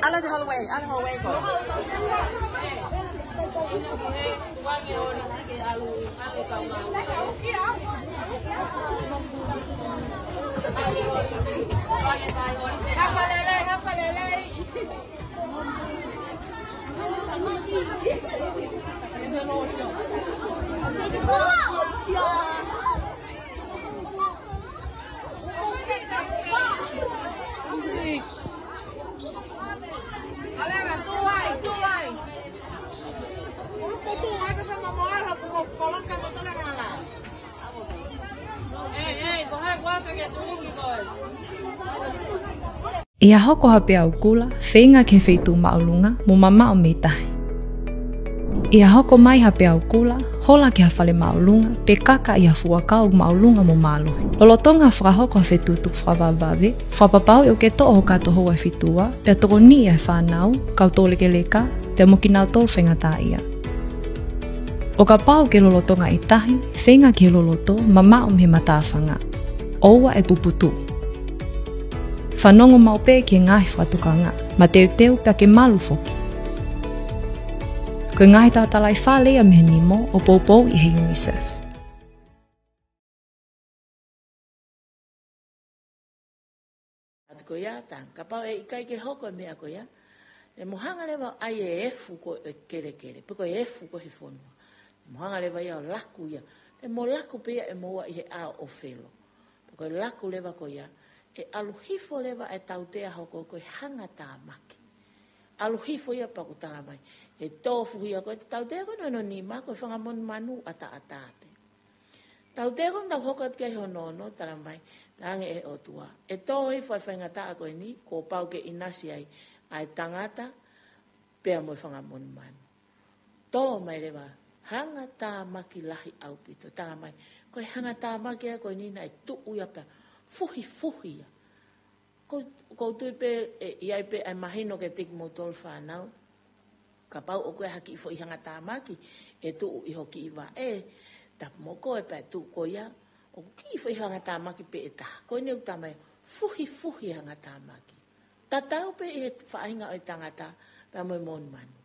Ala the whole way, ala the whole way ko. Hafalele, hafalele. ʻI ha hoko ha peau kula, feinga ki he feituʻu māʻolunga, mo mamaʻo mei tahi. ʻI ha hoko mai ha peau kula, hola ki ha fale māʻolunga, pe kaka ʻi ha fuakava māʻolunga mo mālohi. Lolotonga fakahoko ha fetuʻutuʻu fakavavevave, fakapapauʻi ʻoku ke toʻo ho kato houa ʻa e fitungofulu, pea tokoniʻi ʻa e fānau, kau toulekeleka, pea mo kinautolu faingataʻaʻia. ʻO kapau ʻoku ke lolotonga ʻi tahi, feinga ki he loloto, mamaʻo mei he matāfanga. ʻOua ʻe puputuʻu. Fanongo maʻu pē ki he ngaahi fakatokanga, mateuteu pea ke malu foki. Ko e ngaahi talatalaifale ia mei he nimo ʻo poupouʻi ʻe he UNICEF. ʻA ia ko ia, tā, kapau ʻe ʻikai ke hoko e meʻa ko ia, ʻe mo hanga leva ʻo ʻai e efu ko ē kelekele, pe ko e efu ko ē he fonua. ʻE mo hanga leva ia ʻo laku ia. Te mo laku pē ia ʻe moua ʻi he ʻao ʻo Felo. Pe ko e laku leva ko ia, ʻe ʻalu hifo leva e tautea hoko ko e hangatāmaki. ʻAlu hifo ia pea ʻoku tala mai. ʻE tō fuhi ia ko e tautea ko ē hono nima ko e fanga monumanu ʻataʻatā pē. Tautea ko ē ʻoku tau hoko atu ki ai hono ono, tala mai, talaange ʻe he ʻOtua. ʻE tō hifo e faingataʻa ko eni, kuo pau ke ʻinasi ai, ʻa e tangata, pea mo e fanga monumanu. Tō mai leva, hangatāmaki lahi ʻaupito, tala mai. Ko e hangatāmaki ia ko eni naʻe tuʻu ia pea, fuhifuhi ia. Ko, ʻoku ou tui pē, ʻe, ʻi ai pē ʻa e mahino kiate kimoutolu fānau. Kapau ʻoku ʻi ai ha kiʻi foʻi hangatāmaki, ʻe tuʻu ʻi ho kiʻi vaʻe, tapu mo koe pea tuʻu ko ia, ʻoku kiʻi foʻi hangatāmaki pē ʻe taha. Ko eni ʻoku tala mai, fuhifuhi hangatāmaki. Tatau pē ʻi he faʻahinga ʻo e tangata, pea mo e monumanu.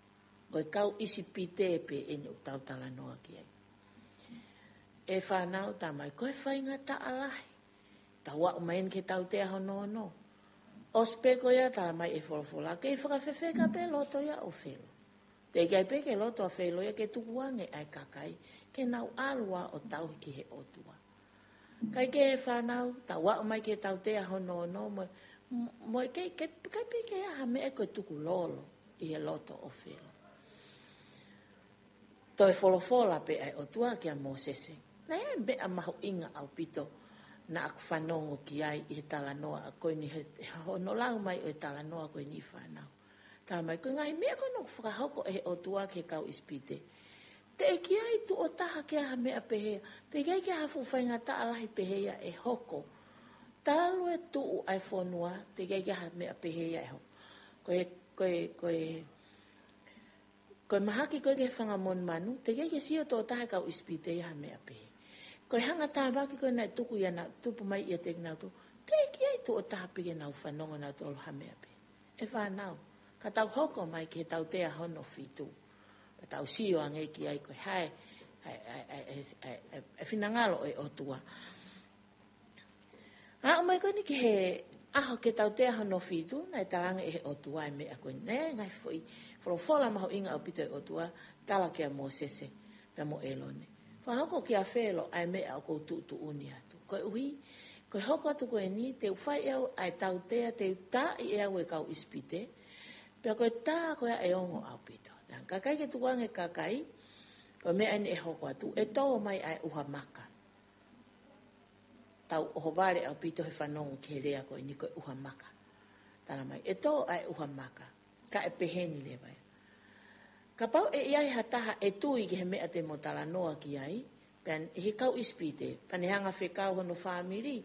Ko e kau ʻIsipite pē eni ʻoku tau talanoa ki ai. ʻE fānau tala mai, ko e faingataʻa lahi. Tau aʻu mai eni ki he tautea hono ono. ʻOsi pē ko ia tala mai ʻe he folofola, kei fakafefeka pē loto ia ʻo Felo. Teʻeki ai pē ke loto ʻa Felo ia ke tukuange ʻa e kakai, ke nau ʻalu ʻo tauhi ki he ʻOtua. Kae kehe fānau, tau aʻu mai ki he tautea hono ono, mo, mo e kei, kei, kei pē ke ʻi ai ha meʻa ko e tukulolo ʻi he loto ʻo Felo. Toe folofola pē ʻa e ʻOtua kia Mōsese. Naʻe meʻa mahuʻinga ʻaupito naʻa ku fanongo ki ai ʻi he talanoa ko eni he, he hono lau mai ʻo e talanoa ko eni fānau. Tala mai ko e ngaahi meʻa ko ē naʻe fakahoko ʻe he ʻOtua ki he kau ʻIsipite. Teʻeki ai tuʻo taha ke ʻi ai ha meʻa pehē ia. Teʻeki ai ke ʻi ai ha fuʻu faingataʻa lahi pehē ia ʻe hoko. Talu e tuʻu ʻa e fonua, teʻeki ai ke ʻi ai ha meʻa pehē ia ʻe hoko. Ko e, ko e, ko e, ko e mahaki ko ē ki he fanga monumanu, teʻeki ai ke sio tuʻo taha e kau ʻIsipite ia ha meʻa pehē. Ko e hangatāmaki ko ē naʻe tuku ia naʻe tupu mai ʻiate kinautolu, teʻeki ai tuʻo taha pē ke nau fanongo nautolu ha meʻa pehē. ʻE fānau, ka tau hoko mai ki he tautea hono fitu. Pea tau sio ange ki ai ko e hā e, ʻa e, ʻa e, ʻa e, ʻa e, ʻa e, ʻa e finangalo ʻo e ʻOtua. Aʻu mai ko eni ki he ʻaho ke tautea hono fitu, naʻe talaange ʻe he ʻOtua e meʻa ko eni. Naʻe ngaahi foʻi folofola mahuʻinga ʻaupito ʻa e ʻOtua, tala kia Mōsese pea mo ʻĒlone. Fakahoko kia Felo ʻa e meʻa ʻoku ou tuʻutuʻuni atu. Koeʻuhi, ko e hoko atu ko eni, te u fai ʻe au ʻa e tautea, te u taaʻi ʻe au e kau ʻIsipite, pea ko e tā ko ia ʻe ongo ʻaupito. Naʻe kakai ke tuku ange kakai, ko e meʻa eni ʻe hoko atu, ʻe tō mai ʻa e ʻuha maka. Tau ʻohovale ʻaupito he fanongo ki he lea ko eni ko e ʻuha maka. Tala mai, ʻe tō ʻa e ʻuha maka. Ka ʻe pehē ni leva ia. Kapau ʻe ʻi ai ha taha ʻe tui ki he meʻa te mo talanoa ki ai, pea ʻi he kau ʻIsipite, pea ne hanga fekau hono fāmili,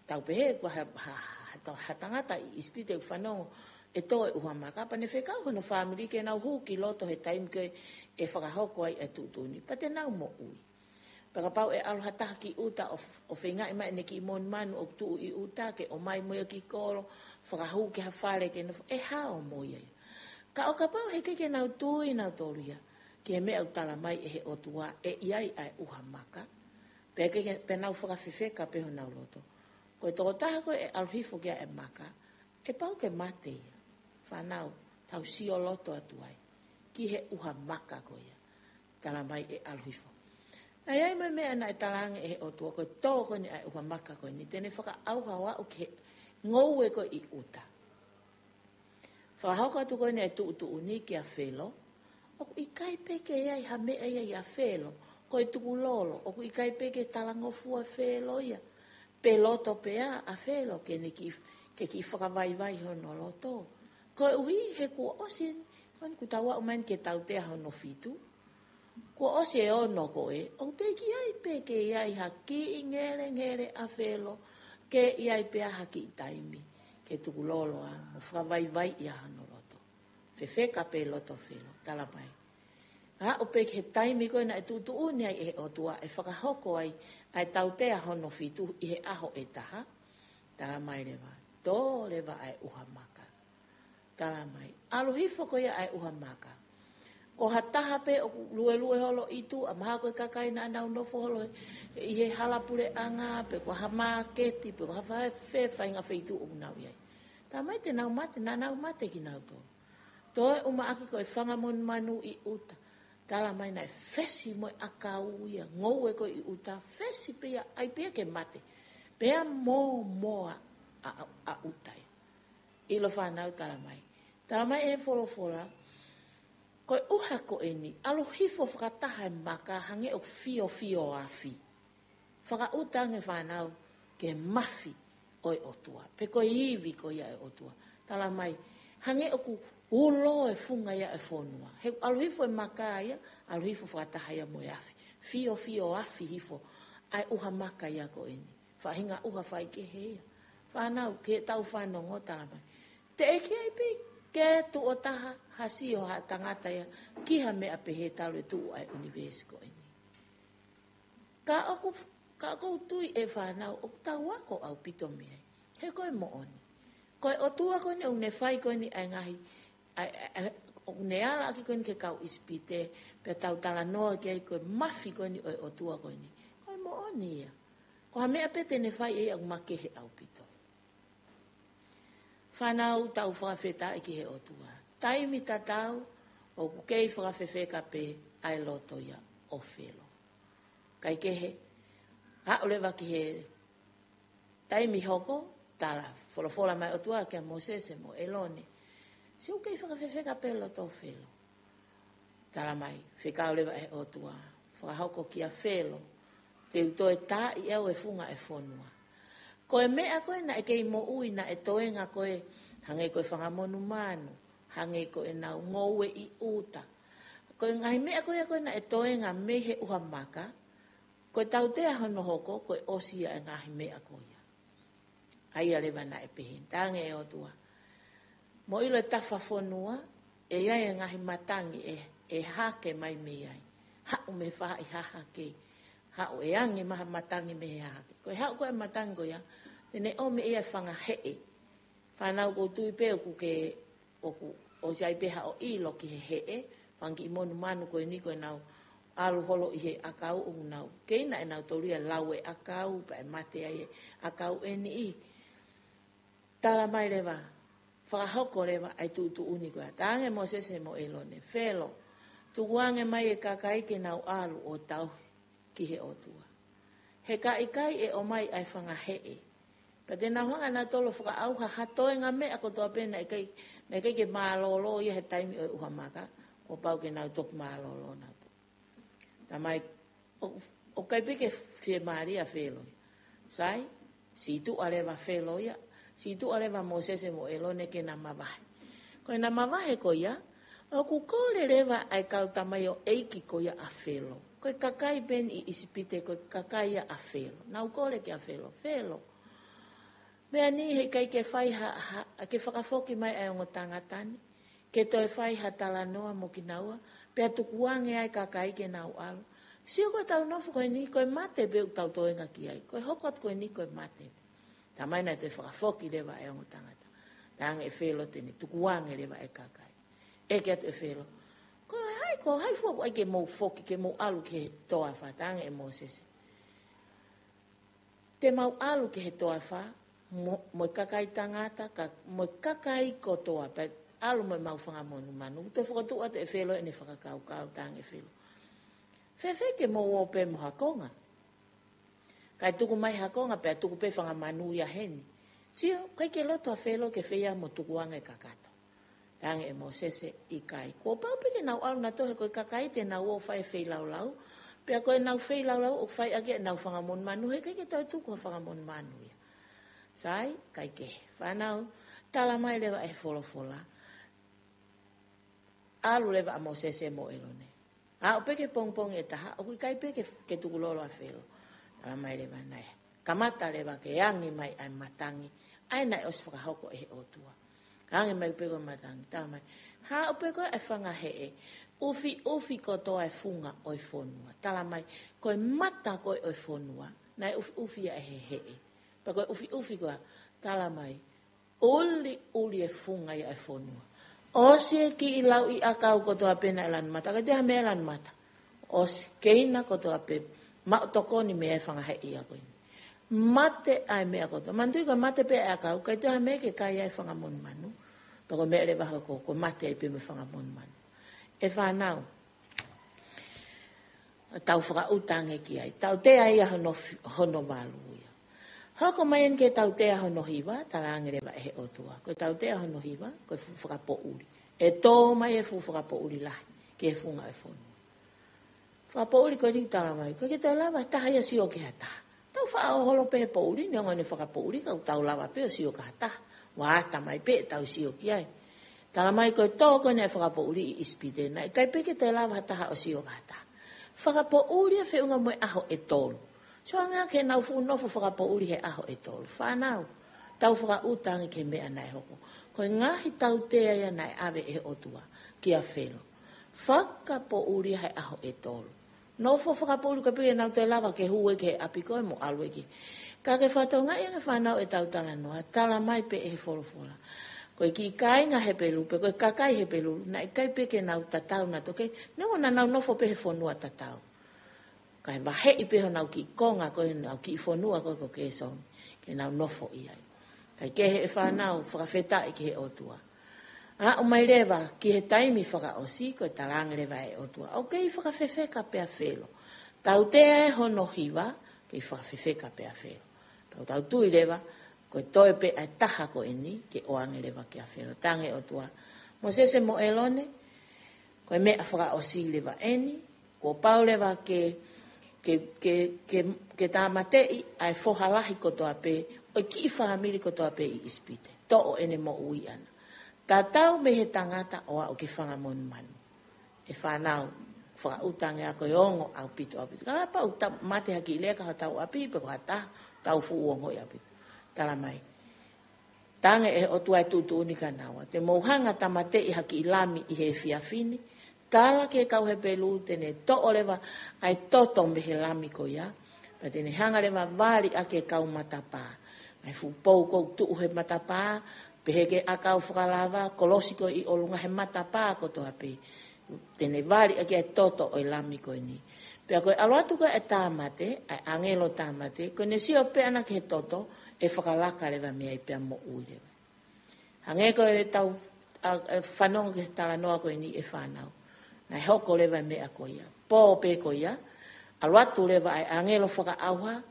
tau pehē ko ha, ha, ha, ha tangata ʻi ʻIsipite ʻoku fanongo ʻe tō e ʻuha maka, pea ne fekau hono fāmili ke nau hū ki loto he taimi ko ē ʻe fakahoko ai e tuʻutuʻuni, pea te nau moʻui. Pea kapau ʻe ʻalu ha taha ki ʻuta ʻo, ʻo feingaʻi mai ʻene kiʻi monumanu ʻoku tuʻu ʻi ʻuta ke ʻomai mo ia ki kolo, fakahū ki ha fale ke nofo, ʻe hao mo ia ia. Ka ʻo kapau he ʻikai ke nau tui nautolu ia ki he meʻa ʻoku tala mai ʻe he ʻOtua ʻe ʻi ai ʻa e ʻuha maka, pea ʻikai ke, pea nau fakafefeka pē honau loto. Ko e tokotaha ko ē ʻe ʻalu hifo ki ai e maka, ʻe pau ke mate ia. Fānau, tau sio loto atu ai ki he ʻuha maka ko ia. Tala mai ʻe ʻalu hifo. Naʻe ʻi ai mo e meʻa naʻe talaange ʻe he ʻOtua ko e tō ko eni ʻa e ʻuha maka ko eni, te ne fakaʻauha ʻo aʻu ki he ngoue ko ē ʻi ʻuta. Fakahoko atu ko eni ʻa e tuʻutuʻuni kia Felo, ʻoku ʻikai pē ke ʻi ai ha meʻa ia ʻia Felo, ko e tukulolo, ʻoku ʻikai pē ke talangofua Felo ia, pe loto pē ʻa Felo ke ne kiʻi, ke kiʻi fakavaivai hono loto. Koeʻuhi he kuo ʻosi, ko eni kuo tau aʻu mai eni ki he tautea hono fitu. Kuo ʻosi e ono ko ē, ʻoku teʻeki ai pē ke ʻi ai ha kiʻi ngelengele ʻa Felo, ke ʻi ai pē ha kiʻi taimi ke tukulolo ʻa, mo fakavaivai ʻa hono loto. Fefeka pē loto Felo, tala mai. Aʻu pē ki he taimi ko ē naʻe tuʻutuʻuni ai ʻe he ʻOtua ʻe fakahoko ai ʻa e tautea hono fitu ʻi he ʻaho ʻe taha, tala mai leva, tō leva ʻa e ʻuha maka. Tala mai, ʻalu hifo ko ia ʻa e ʻuha maka. Ko ha taha pē ʻoku luelue holo ʻi tuʻa, mahalo ko e kakai naʻa nau nofo holo he, ʻi he hala puleʻanga, pe ko ha māketi, pe ko ha fē, fē faʻahinga feituʻu ʻoku nau ʻi ai. Tala mai te nau mate, naʻa nau mate kinautolu. Toe ʻumaʻā ko e fanga monumanu ʻi ʻuta. Tala mai naʻe fesi mo e ʻakau ia, ngoue ko ē ʻi ʻuta, fesi pē ia, ʻai pē ia ke mate. Pea mōmoa ʻa, ʻa, ʻa ʻuta ia. ʻIlo fānau, tala mai. Tala mai ʻe he folofola, ko e ʻuha ko eni, ʻalu hifo fakataha e maka hangē ʻoku fiofio afi. Fakaʻuta ange fānau ki he mafi ʻo e ʻOtua. Pe ko e ivi ko ia ʻo e ʻOtua. Tala mai, hangē ʻoku ulo e funga ia ʻo e fonua. He ʻalu hifo e maka ia, ʻalu hifo fakataha ia mo e afi. Fiofio afi hifo ʻa e ʻuha maka ia ko eni. Faʻahinga ʻuha faikehe ia. Fānau, ke tau fanongo, tala mai. Teʻeki ai pē ke tuʻo taha ha sio ha tangata ia ki ha meʻa pehē talu e tuʻu ʻa e ʻunivēsi ko eni. Ka ʻoku, ka ʻoku ou tui ʻe fānau, ʻoku tau ako ʻaupito mei ai. He ko e moʻoni. Ko e ʻOtua ko eni ʻoku ne fai ko eni ʻa e ngaahi, ʻa e, ʻa e, ʻa e, ʻoku ne ala ʻaki ko eni ki he kau ʻIsipite, pea tau talanoa ki ai ko e mafi ko eni ʻo e ʻOtua ko eni. Ko e moʻoni ia. Ko ha meʻa pē te ne fai ʻe ia ʻoku makehe ʻaupito. Fānau, tau fakafetaʻi ki he ʻOtua. Taimi tatau, ʻoku kei fakafefeka pē ʻa e loto ia ʻo Felo. Kaikehe, aʻu leva ki he taimi hoko, tala folofola mai ʻOtua kia Mōsese mo ʻĒlone. Sio, ʻoku kei fakafefeka pē loto ʻo Felo. Tala mai, fekau leva ʻe he ʻOtua, fakahoko kia Felo, te u toe taaʻi ʻe au e funga e fonua. Ko e meʻa ko ē naʻe kei moʻui naʻe toenga ko ē, hangē ko e fanga monumanu, hangē ko ʻenau ngoue ʻi ʻuta. Ko e ngaahi meʻa ko ia ko ē naʻe toenga mei he ʻuha maka, ko e tautea hono hoko, ko e ʻosi ia e ngaahi meʻa ko ia. ʻA ia leva naʻe pehē, talaange ʻe he ʻOtua. Mou ʻilo e tafa fonua, ʻe ʻi ai e ngaahi matangi ʻe, ʻe hahake mai mei ai. Haʻu mei he faʻahi hahake. Haʻu ʻe angi mai ha matangi mei he hahake. Ko e haʻu ko ē matangi ko ia, te ne ʻomi ʻe ia e fanga heʻe. Fānau, ʻoku ou tui pē ʻoku ke, ʻoku, ʻosi ʻi ai pē haʻo ʻilo ki he heʻe, Pangikē monumanu ko eni ko ʻenau ʻalu holo ʻi he ʻakau ʻoku nau. Kei naʻa nau tolu ia lau e ʻakau, pea ʻe mate ai e ʻakau ʻe niʻihi. Tala mai leva, fakahoko leva ʻa e tuʻutuʻuni ko ia. Talaange ʻe Mōsese mo ʻĒlone, Felo, tukuange mai e kakai ke nau ʻalu ʻo tauhi ki he ʻOtua. He ka ʻikai ʻe ʻomai ʻa e fanga heʻe. Pea te nau hanga ʻe nautolu ʻo fakaʻauha ha toenga meʻa kotoa pē naʻe ʻikai, naʻe ʻikai ke mālōlō ia he taimi ʻo e ʻuha maka, kuo pau ke nau toki mālōlō nautolu. Tamai, ʻo, ʻoku ʻikai pē ke fiemālie ʻa Felo ia. Sai, sītuʻa leva Felo ia, sītuʻa leva Mōsese mo ʻĒlone ke na mavahe. Ko ʻena mavahe ko ia, ʻoku kole leva ʻa e kau tamaioʻeiki ko ia ʻa Felo. Ko e kakai pē eni ʻi ʻIsipite, ko e kakai ia ʻa Felo. Nau kole kia Felo, Felo. Meʻa ni he ʻikai ke fai ha, ha, ke fakafoki mai ʻa e ongo tangata ni, ke toe fai ha talanoa mo kinaua, pea tukuange ai kakai ke nau ʻalu. Sio ko ʻetau nofo ko eni, ko e mate pē ʻoku tau toenga ki ai. Ko e hoko atu ko eni, ko e mate. Tamai naʻe toe fakafoki leva ʻa e ongo tangata. Talaange ʻe Felo te ne tukuange leva e kakai. ʻEke atu ʻe Felo, ko hai, ko hai fua ʻoku ʻai ke mou foki, ke mou ʻalu ki he toafa, talaange ʻe Mōsese. Te mau ʻalu ki he toafa, mo, mo e kakai tangata, ka, mo e kakai kotoa, pea ʻalu mo ʻemau fanga monumanu. Toe fokotuʻu atu ʻe Felo ʻene fakakaukau, talaange ʻe Felo, fēfē ke mou ō pē mo ha konga? Kae tuku mai ha konga, pea tuku pē fanga manu ia heni. Sio, ʻikai ke loto ʻa Felo ke feia mo tukuange kakato. Talaange ʻe Mōsese, ʻikai. Kuo pau pē ke nau ʻalu nautolu he ko e kakai te nau ō fai e feilaulau. Pea ko ʻenau feilaulau ʻoku fai ʻaki ʻenau fanga monumanu, he ʻikai ke toe tuku ha fanga monumanu ia. Sai, ʻikai ke. Fānau, tala mai leva ʻe he folofola. ʻAlu leva ʻa Mōsese mo ʻĒlone. Aʻu pē ki he pongipongi ʻe taha, ʻoku ʻikai pē ke, ke tukulolo ʻa Felo. Tala mai leva naʻe. Kamata leva ke angi mai ʻa e matangi, ʻa ia naʻe ʻosi fakahoko ʻe he ʻOtua. Angi mai pē ko e matangi, tala mai. Haʻu pē ko e fanga heʻe, ʻufiʻufi kotoa e funga ʻo e fonua. Tala mai, ko e mata ko ē ʻo e fonua, naʻe ʻufiʻufi ia ʻe he heʻe. Pea ko e ʻufiʻufi ko ia, tala mai, ʻuliʻuli e funga ia e fonua. ʻOsi e kiʻi lauʻi ʻakau kotoa pē naʻe lanu mata, ʻikai toe ha meʻa lanu mata. ʻOsi keina kotoa pē, maʻu tokoni mei he fanga heʻe ia ko eni. Mate ʻa e meʻa kotoa. Manatuʻi ko e mate pē ʻa e ʻakau, ʻikai toe ha meʻa ke kai ai e fanga monumanu. Pea ko e meʻa leva hoko, ko e mate ai pē mo e fanga monumanu. ʻE fānau, tau fakaʻuta ange ki ai. Tautea ia hono fi-, hono valu ia. Hoko mai eni ki he tautea hono hiva, talaange leva ʻe he ʻOtua. Ko e tautea hono hiva, ko e fuʻu fakapoʻuli. ʻE tō mai e fuʻu fakapoʻuli lahi, ki he funga e fonua. Fakapoʻuli ko eni tala mai, ʻikai ke toe lava ha taha ia ʻo sio ki ha taha. Tau faʻa ō holo pē he poʻuli, neongo ʻene fakapoʻuli, ka ʻoku tau lava pē ʻo sio ki ha taha. ʻOua, tala mai pē ʻetau sio ki ai. Tala mai ko e tō ko eni e fakapoʻuli ʻi ʻIsipite, naʻe ʻikai pē ke toe lava ha taha ʻo sio ki ha taha. Fakapoʻuli ia feʻunga mo e ʻaho ʻe tolu. Sio ange ki heʻenau fuʻu nofo fakapoʻuli he ʻaho ʻe tolu. Fānau, tau fakaʻuta ange ki he meʻa naʻe hoko. Ko e ngaahi tautea ia naʻe ʻave ʻe he ʻOtua kia Felo. Fakapoʻuli ia he ʻaho ʻe tolu. Nofo fakapoʻuli ʻikai pē ke nau toe lava ke hū ia ki he ʻapi ko ē mo ʻalu ia ki. Ka ke fakatokangaʻi ange fānau ʻetau talanoa, tala mai pē ʻe he folofola. Ko e kiʻi kāinga Hepelū, pe ko e kakai Hepelū, naʻe ʻikai pē ke nau tatau nautolu ki, neongo naʻa nau nofo pē he fonua tatau. Kae vaheʻi pē honau kiʻi konga ko ē, honau kiʻi fonua ko ē ko Kēsoni, ke nau nofo ʻi ai. Kae kehe ʻe fānau, fakafetaʻi ki he ʻOtua. Aʻu mai leva ki he taimi fakaʻosi, ko e talaange leva ʻe he ʻOtua, ʻoku kei fakafefeka pē ʻa Felo. Tautea ē hono hiva, kei fakafefeka pē ʻa Felo. Tau, tau tui leva, ko e toe pē ʻa e taha ko eni, ke ʻoange leva kia Felo. Talaange ʻe he ʻOtua, Mōsese mo ʻĒlone, ko e meʻa fakaʻosi leva eni, kuo pau leva ke, ke, ke, ke, ke tāmateʻi ʻa e foha lahi kotoa pē, ʻo e kiʻi fāmili kotoa pē ʻi ʻIsipite. Toʻo ʻene moʻui ʻana. Tatau mei he tangata ʻo aʻu ki he fanga monumanu. ʻE fānau, fakaʻuta ange ā ko e ongo ʻaupito, ʻaupito. Kapau ta-, mate ha kiʻi leka hotau ʻapi, pe ko ha taha, tau fuʻu ongoʻi ʻaupito. Tala mai. Talaange ʻe he ʻOtua e tuʻutuʻuni kia naua. Te mou hanga tāmateʻi ha kiʻi lami ʻi he efiafi ni. Tala ki he kau Hepelū te ne toʻo leva ʻa e toto mei he lami ko ia. Pea te ne hanga leva vali ʻaki e kau matapā. Mai fuʻu pou ʻoku tuʻu he matapā, pehē ki he ʻakau fakalava, kolosi ko ē ʻi ʻolunga he matapā kotoa pē. te ne vali ʻaki ʻa e toto ʻo e lami ko eni. Pea ko e ʻalu atu ko ē ʻa e tāmate, ʻa e ʻāngelo tāmate, ko ʻene sio pē ʻana ki he toto, ʻe fakalaka leva mei ai pea moʻui leva. Hangē ko ʻetau, ʻa, ʻa, fanongo ki he talanoa ko eni ʻe fānau. Naʻe hoko leva e meʻa ko ia. Pō pē ko ia, ʻalu atu leva ʻa e ʻāngelo fakaʻauha.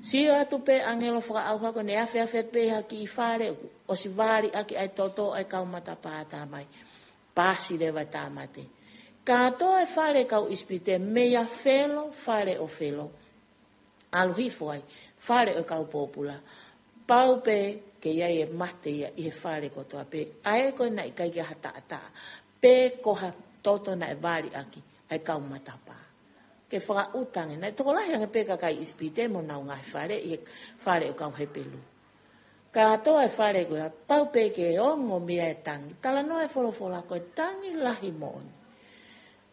Sio atu pē ʻāngelo fakaʻauha ko ʻene afeafe pē ha kiʻi fale, ʻosi vali ʻaki ʻa e toto ʻa e kau matapā, tā mai. Pasi leva e tāmate. Kātoa e fale kau ʻIsipite, meia Felo, fale ʻo Felo. ʻAlu hifo ai, fale ʻo e kau pōpula. Pau pē ke ʻi ai e mate ia ʻi he fale kotoa pē. ʻA ē ko ē naʻe ʻikai ke ʻi ai ha taʻataʻa. Pe ko ha toto naʻe vali ʻaki ʻa e kau matapā. Ke fakaʻuta ange, naʻe tokolahi ange pē kakai ʻIsipite mo honau ngaahi fale ʻi he fale ʻo e kau Hepelū. Kātoa e fale ko ia, pau pē ke ongo mei ai e tangi. Talanoa e folofola ko e tangi lahi moʻoni.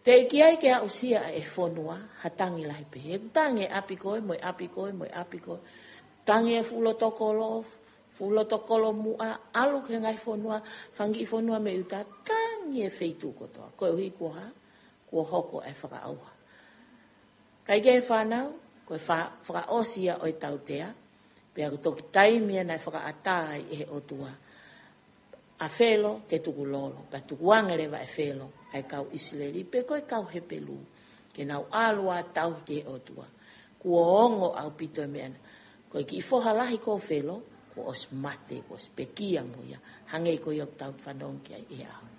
Teʻeki ai ke aʻusia ʻe he fonua ha tangi lahi pehē. He tangi e ʻapi ko ē, mo e ʻapi ko ē, mo e ʻapi ko ē. Tangi e fuʻu loto kolo, fuʻu loto kolo muʻa, ʻalu ki he ngaahi fonua, fanga kiʻi fonua mei ʻuta, tangi e feituʻu kotoa. Koeʻuhi kuo hā, kuo hoko e fakaʻauha. Kae kehe fānau, ko e fa-, fakaʻosi ia ʻo e tautea, pea ko e toki taimi ia naʻe fakaʻatā ai ʻe he ʻOtua ʻa Felo ke tukulolo, pea tukuange leva ʻe Felo ʻa e kau ʻIsileli, pe ko e kau Hepelū, ke nau ʻalu ʻo tauhi ki he ʻOtua. Kuo ongo ʻaupito e meʻa na. Ko e kiʻi foha lahi ko Felo, kuo ʻosi mate, kuo ʻosi pekia mo ia. Hangē ko ia ʻoku tau fanongo ki ai ʻi he ʻaho ni.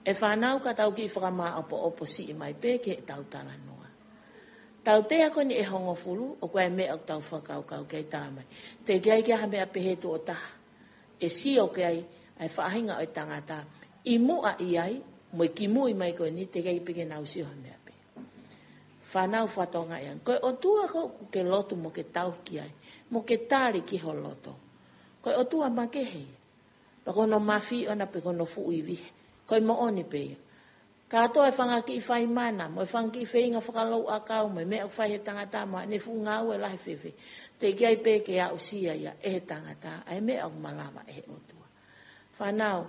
ʻE fānau, ka tau kiʻi fakamāʻopoʻopo siʻi mai pē ki heʻetau talanoa. Tautea ko eni ʻe hongofulu, ʻoku ʻi ai e meʻa ʻoku tau fakakaukau ki ai, tala mai. Teʻeki ai ke ʻi ai ha meʻa pehē tuʻo taha. ʻE sio ki ai ʻa e faʻahinga ʻo e tangata ʻi muʻa ʻi ai, mo e kimui mai ko eni, teʻeki ai pē ke nau sio ha meʻa pē. Fānau, fatongia ange. Ko e ʻOtua ko ē ʻoku ke lotu mo ke tauhi ki ai, mo ke tali ki ho loto, ko e ʻOtua makehe ia. Pea ko hono mafi ʻona pe ko hono fuʻu ivi, ko e moʻoni pē ia. Kātoa e fanga kiʻi fai mana, mo e fanga kiʻi feinga fakalouʻakau, mo e meʻa ʻoku fai ʻe he tangata, mo ʻene fuʻu ngāue lahi fēfē. Teʻeki ai pē ke aʻusia ia ʻe he tangata ʻa e meʻa ʻoku malava ʻe he ʻOtua. Fānau,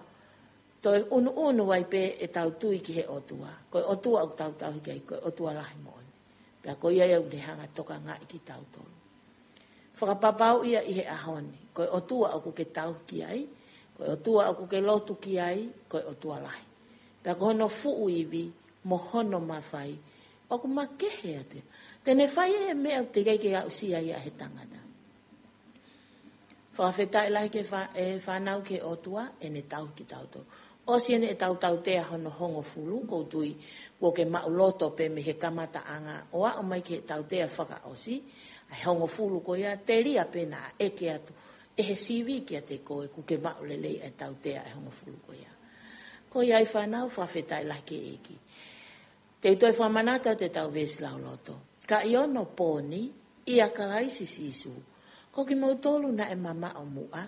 toe ʻunuʻunu ai pē ʻetau tui ki he ʻOtua. Ko e ʻOtua ʻoku tau tauhi ki ai, ko e ʻOtua lahi moʻoni. Pea ko ia ia ʻoku ne hanga ʻo tokangaʻi kitautolu. Fakapapauʻi ia ʻi he ʻaho ni, ko e ʻOtua ʻoku ke tauhi ki ai, ko e ʻOtua ʻoku ke lotu ki ai, ko e ʻOtua lahi. Pea ko hono fuʻu ivi mo hono mafai ʻoku makehe atu ia. Te ne fai e meʻa ʻoku teʻeki ai ke aʻusia ia ʻe he tangata. Fakafetaʻi lahi ki he fā-, ʻe fānau ki he ʻOtua, ʻene tauhi kitautolu. ʻOsi eni ʻetau tautea hono hongofulu, ʻoku ou tui kuo ke maʻuloto pē mei he kamataʻanga ʻo aʻu mai ki he tautea fakaʻosi, ʻa e hongofulu ko ia, telia pē naʻa ʻeke atu ʻe he sivi kiate koe, kuo ke maʻu lelei ʻa e tautea ʻe hongofulu ko ia. Ko ia ai fānau, fakafetaʻi lahi ki he ʻEiki. Te u toe fakamanatu atu ʻetau veesi lauloto. Ka ʻi onopooni, ʻia Kalaisi Sīsū, ko kimoutolu naʻe mamaʻo muʻa,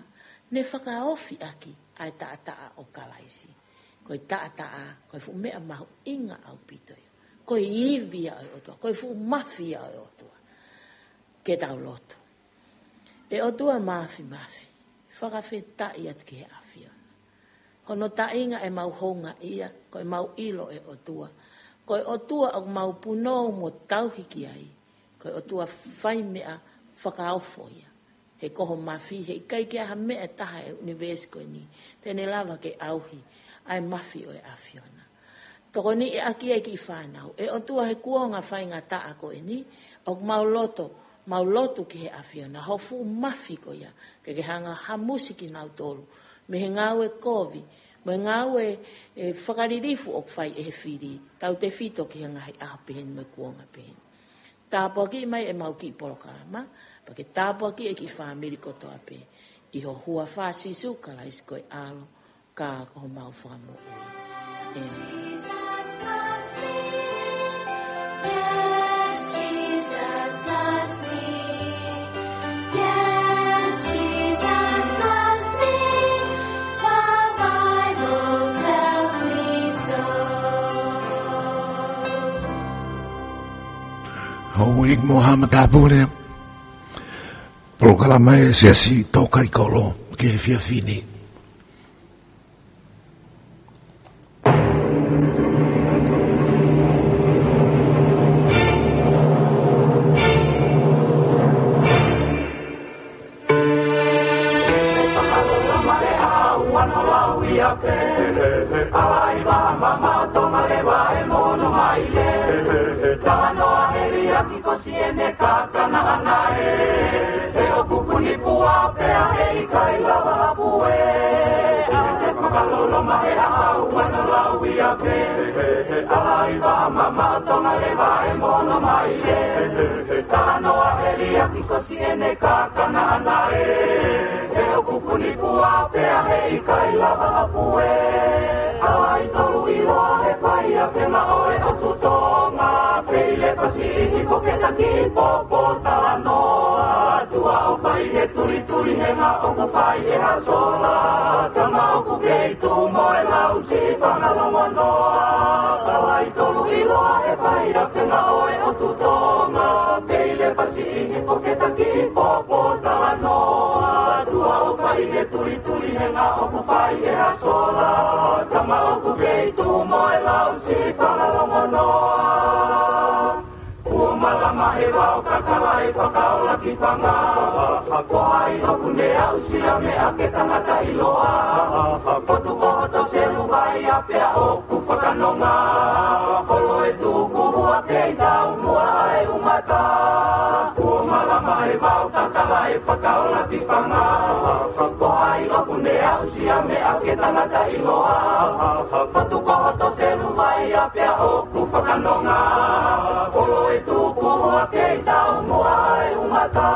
ne fakaofi ʻaki ʻa e taʻataʻa ʻo Kalaisi. Ko e taʻataʻa, ko e fuʻu meʻa mahuʻinga ʻaupito ia. Ko e ivi ia ʻo e ʻOtua, ko e fuʻu mafi ia ʻo e ʻOtua. Ke tau lotu. ʻE ʻOtua Mafimafi, fakafetaʻi atu ki he ʻAfiona. Hono taʻinga ʻemau houngaʻia, ko ʻemau ʻilo ʻe ʻOtua. Ko e ʻOtua ʻoku mau punou mo tauhi ki ai. Ko e ʻOtua fai meʻa fakaofo ia. He ko ho mafi, heʻikai ke ʻi ai ha meʻa ʻe taha he ʻunivēsi ko eni te ne lava ke ʻauhi ʻa e mafi ʻo e ʻAfiona. Tokoniʻi ʻaki ai kiʻi fānau, ʻe ʻOtua, he kuonga faingataʻa ko eni, ʻoku mau loto, mau lotu ki he ʻAfiona, ho fuʻu mafi ko ia, ke ke hanga ʻo hamusi kinautolu mei he ngāue kovi, mo e ngāue, ʻe, fakalilifu ʻoku fai ʻe he fili, tautefito ki he ngaahi ʻaho pehē ni mo e kuonga pehē ni. Tāpuakiʻi mai ʻemau kiʻi polokalama, pea ke tāpuakiʻi e kiʻi fāmili kotoa pē. ʻI ho huafa Sīsū Kalaisi ko e ʻAlo, ka ko homau Fakamoʻui. ʻĒmeni. Yes, Jesus loves me. Yes, Jesus loves me. The Bible tells me so. Houʻeiki mo haʻa matāpule. Polokalama ʻa e Siasi Tōkaikolo ki he efiafi ni. Talanoa heliaki ko siʻene kakana ʻana ē, he ʻoku puni pua pea heʻikai lava hapu ē. Siʻi te fakaloloma he ʻaho ua no lau ia pē, he ʻalaiva mamaʻo Tonga leva e mono mai ē. Talanoa heliaki ko siʻene kakana ʻana ē, he ʻoku puni pua pea heʻikai lava hapu ē. Hawaii tolu ʻiloa he fai ʻa e fenga ʻo e ʻotu Tonga. Pei le Pasiʻihi po ke taki popo talanoa. Tuʻa ʻofa ʻi he tulituli he ngā ʻoku fai ʻe ha sola. Tama ʻoku kei tuʻu mo e lau siʻi fanga longonoa. Hawaii tolu ʻiloa he fai ʻa e fenga ʻo e ʻotu Tonga. Pei le Pasiʻihi po ke taki popo talanoa. Tuʻa ʻofa ʻi he tulituli he ngā ʻoku fai ʻe ha sola. Tama ʻoku kei tuʻu mo e lau siʻi fanga longonoa. Kuo malama he vao kakala ʻe fakaola ki fanga. Ko hai ʻoku ne aʻusia meʻa ke tangata ʻiloa. Potu ko hoto selu vai a pea ʻoku fakanonga. Kolo e tuku ua kei taumuʻa ʻa e umata. Kuo malama he vao kakala ʻe fakaola ki fanga. Ko hai ʻoku ne aʻusia meʻa ke tangata ʻiloa. Potu ko hoto selu vai a pea ʻoku fakanonga. Kolo e tuku ua kei taumuʻa ʻa e umata.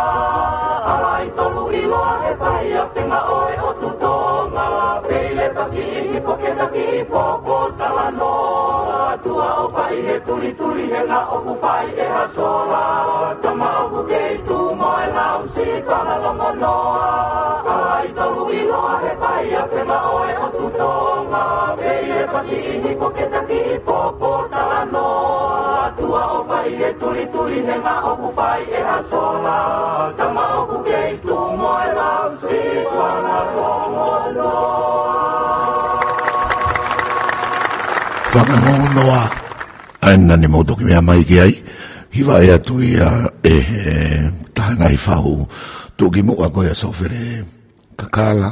Hawaii tolu ʻiloa he fai ʻa e fenga ʻo e ʻotu Tonga. Pei le Pasiʻihi po ke taki popo talanoa. Tuʻa ʻofa ʻi he tulituli he ngā ʻoku fai ʻe ha sola. Tama ʻoku kei tuʻu mo e lau siʻi fanga longonoa. Hawaii tolu ʻiloa he fai ʻa e fenga ʻo e ʻotu Tonga. Pei le Pasiʻihi po ke taki popo talanoa. Tuʻa ʻofa ʻi he tulituli he ngā ʻoku fai ʻe ha sola. Tama ʻoku kei tuʻu mo e lau siʻi fanga longonoa. Fanga longonoa. ʻA ia naʻa ne mau toki meʻa mai ki ai, hivaʻi atu ia ʻe he taha ngaahi fahu tuʻukimuʻa ko ia Sofele Kakala,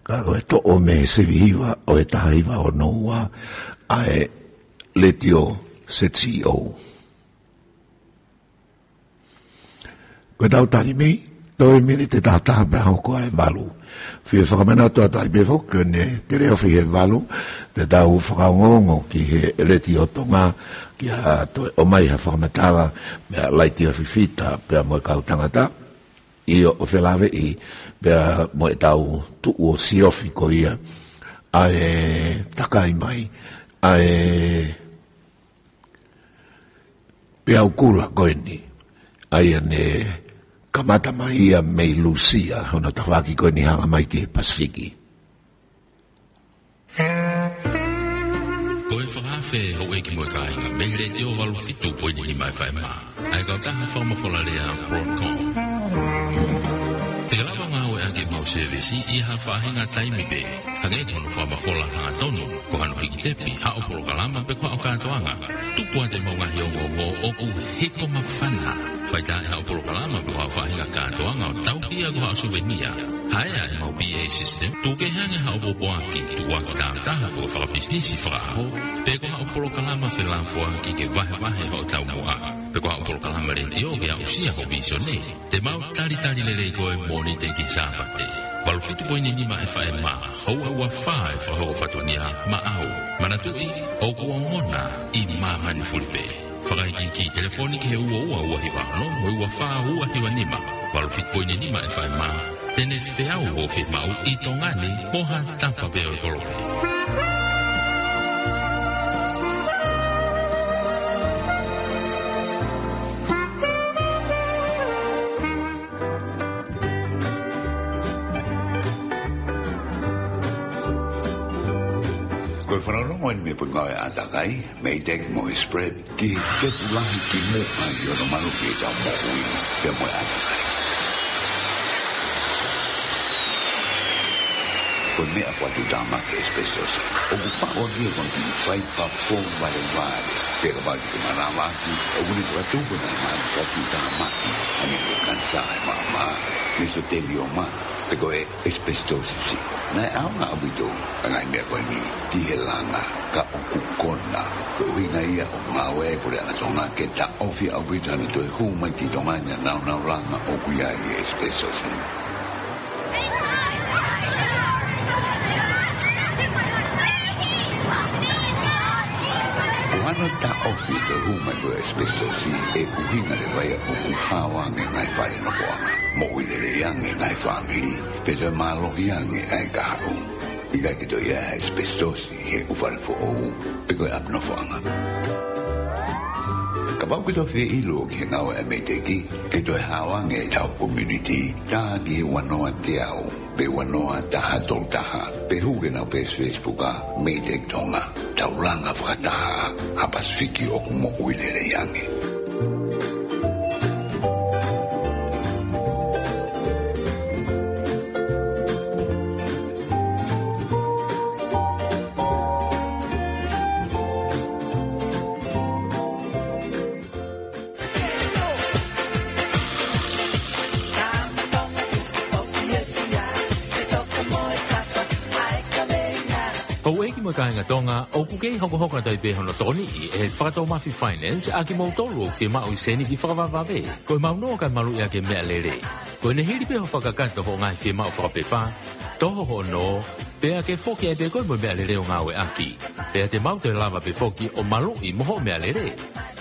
ka ko e toʻo mei he sivi hiva ʻo e taha hiva ono ua ʻa e Letiō Z C O. Ko ʻetau taimi, toe miniti ʻe taha taha pea hoko ʻa e valu. Fie fakamanatu atu ai pē foki ko ʻene teleʻofi he valu, te tau fakaongoongo ki he Letiō Tonga, kia toe ʻomai ha fakamatala, meia Laitiō Fifita, pea mo e kau tangata, ʻio ʻo felāveʻi, pea mo ʻetau tuʻu ʻo siofi ko ia, ʻa e takai mai, ʻa e peau kula ko eni, ʻa ia ne kamata mai ia mei Lūsia, hono tafaʻaki ko eni hanga mai ki he Pasifiki. Ko e fakaafe houʻeiki mo e kāinga, mei he Letiō valu fitu poini nima F M, ʻa e kautaha fakamafola lea Broadcom. Te ke lava ngāueʻaki ʻemau sēvesi ʻi ha faʻahinga taimi pē, hangē ko hono fakamafola hangatonu, ko hano hiki tepi, haʻo polokalama pe ko haʻo kātoanga. Tuku atu ʻemau ngaahi ongoongo ʻoku hiko māfana. Fai tā ʻe haʻo polokalama pe ko haʻo faʻahinga kātoanga ʻo tauhi ia ko haʻo suvenia. Haʻea ʻemau P A system, tuku kehe ange haʻo pōpoaki, tuku ʻaki tāutaha pe ko e fakapisinisi fakaʻaho, pe ko haʻo polokalama felāfoaki ke vahevahe hoʻo taumuʻa, pe ko haʻo polokalama letiō ke aʻusia ho vīsone. Te mau talitali lelei koe Mōnite ki he Sāpate. Valu fitu poini nima F M, houʻeiki ua fā ʻe fakahoko fatongia maʻau. Manatuʻi, ʻoku ongona ʻi māmani fulipē. Fakaikiiki telefoni ki he ua ua ua hiva ono mo e ua fā ua hiva nima. Valu fitu poini nima F M, te ne feau hoʻo fiemaʻu ʻi Tonga ni mo ha tapa pē ʻo e kolope. Ko e fanongonongo eni mei he Potungāue ʻAtakai, MEIDECC mo e Spread, ki he tepu lahi kimuʻa ʻi hono maluki ʻetau moʻui, pea mo e ʻātakai. Ko e meʻa kuo tuʻutāmaki asbestos, ʻoku paʻo ʻaki ia ko e kiʻi faiva fou valevale, pea kapau te ke manavaʻaki, ʻoku ne fakatupu ʻe he ngaahi mali kuo tuʻutāmaki, hangē ko e kanisā ʻi he maama, mesotelioma, Pe ko e asbestos. Naʻe ʻaonga ʻaupito ʻa e ngaahi meʻa ko eni ki he langa, ka ʻoku konā. Ko e ʻuhinga ia ʻoku ngāue ai e Puleʻanga Tonga ke taʻofi ʻaupito hano toe hū mai ki Tonga ʻi he nāunau langa ʻoku ʻi ai e asbestos. Ko hano taʻofi e toe hū mai ko e asbestos, ʻe ʻuhinga leva ia ʻoku hao ange e ngaahi fale nofoʻanga, moʻui lelei ange e ngaahi fāmili, pea toe mālohi ange ʻa e kahaʻu. ʻIkai ke toe ʻi ai ha asbestos ʻi he ʻū fale foʻou pe ko e ʻapi nofoʻanga. Kapau ʻoku ke toe fie ʻilo ki he ngāue ʻa e MEIDECC, ke toe hao ange ʻetau community, tā ki he ua noa teau pe ua noa taha tolu taha, pe hū ki heʻenau peesi Facebook ʻa MEIDECC Tonga. Tau langa fakataha ha Pasifiki ʻoku moʻui lelei ange. Houʻeiki mo e kāinga Tonga, ʻoku kei hokohoko atu ai pē hono tokoniʻi ʻe he Fakatoumafi Finance ʻa kimoutolu ʻoku fiemaʻu ʻi he sēniti fakavavevave. Ko e maumau ʻoku maluʻi ʻaki e meʻalele. Ko ʻene hili pē hoʻo fakakakato hoʻo ngaahi fiemaʻu fakapepa, toho hoʻo nō, pea ke foki ai pē koe mo e meʻalele ʻo ngāueʻaki. Pea te mau toe lava pē foki ʻo maluʻi mo hoʻo meʻalele.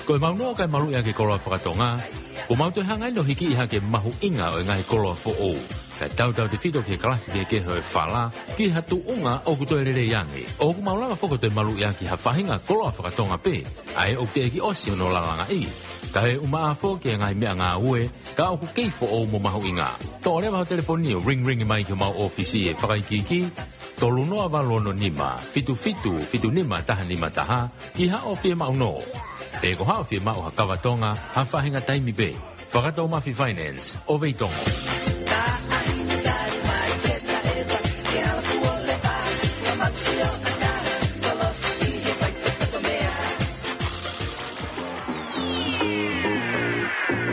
Ko e maumau ʻoku maluʻi ʻaki e koloa fakatonga, kuo mau toe hanga ʻeni ʻo hikiʻi hake e mahuʻinga ʻo e ngaahi koloa foʻou, kae tautautefito ki he kalasi kehekehe ʻo e fala, ki ha tuʻunga ʻoku toe lelei ange. ʻOku mau lava foki ʻo toe maluʻi ʻaki ha faʻahinga koloa fakatonga pē, ʻa ē ʻoku teʻeki ʻosi hono lalangaʻi, kae ʻumaʻā foki e ngaahi meʻangāue, ka ʻoku kei foʻou mo mahuʻinga. Toʻo leva ho telefoni ʻo ring ring mai ki homau ʻōfisi ʻi he fakaikiiki, tolu noa valu ono nima, fitu fitu fitu nima taha nima taha, ki haʻo fiemaʻu nō. Pe ko haʻo fiemaʻu ha kava Tonga, ha faʻahinga taimi pē. Fakatoumafi Finance, ʻo Veitongo.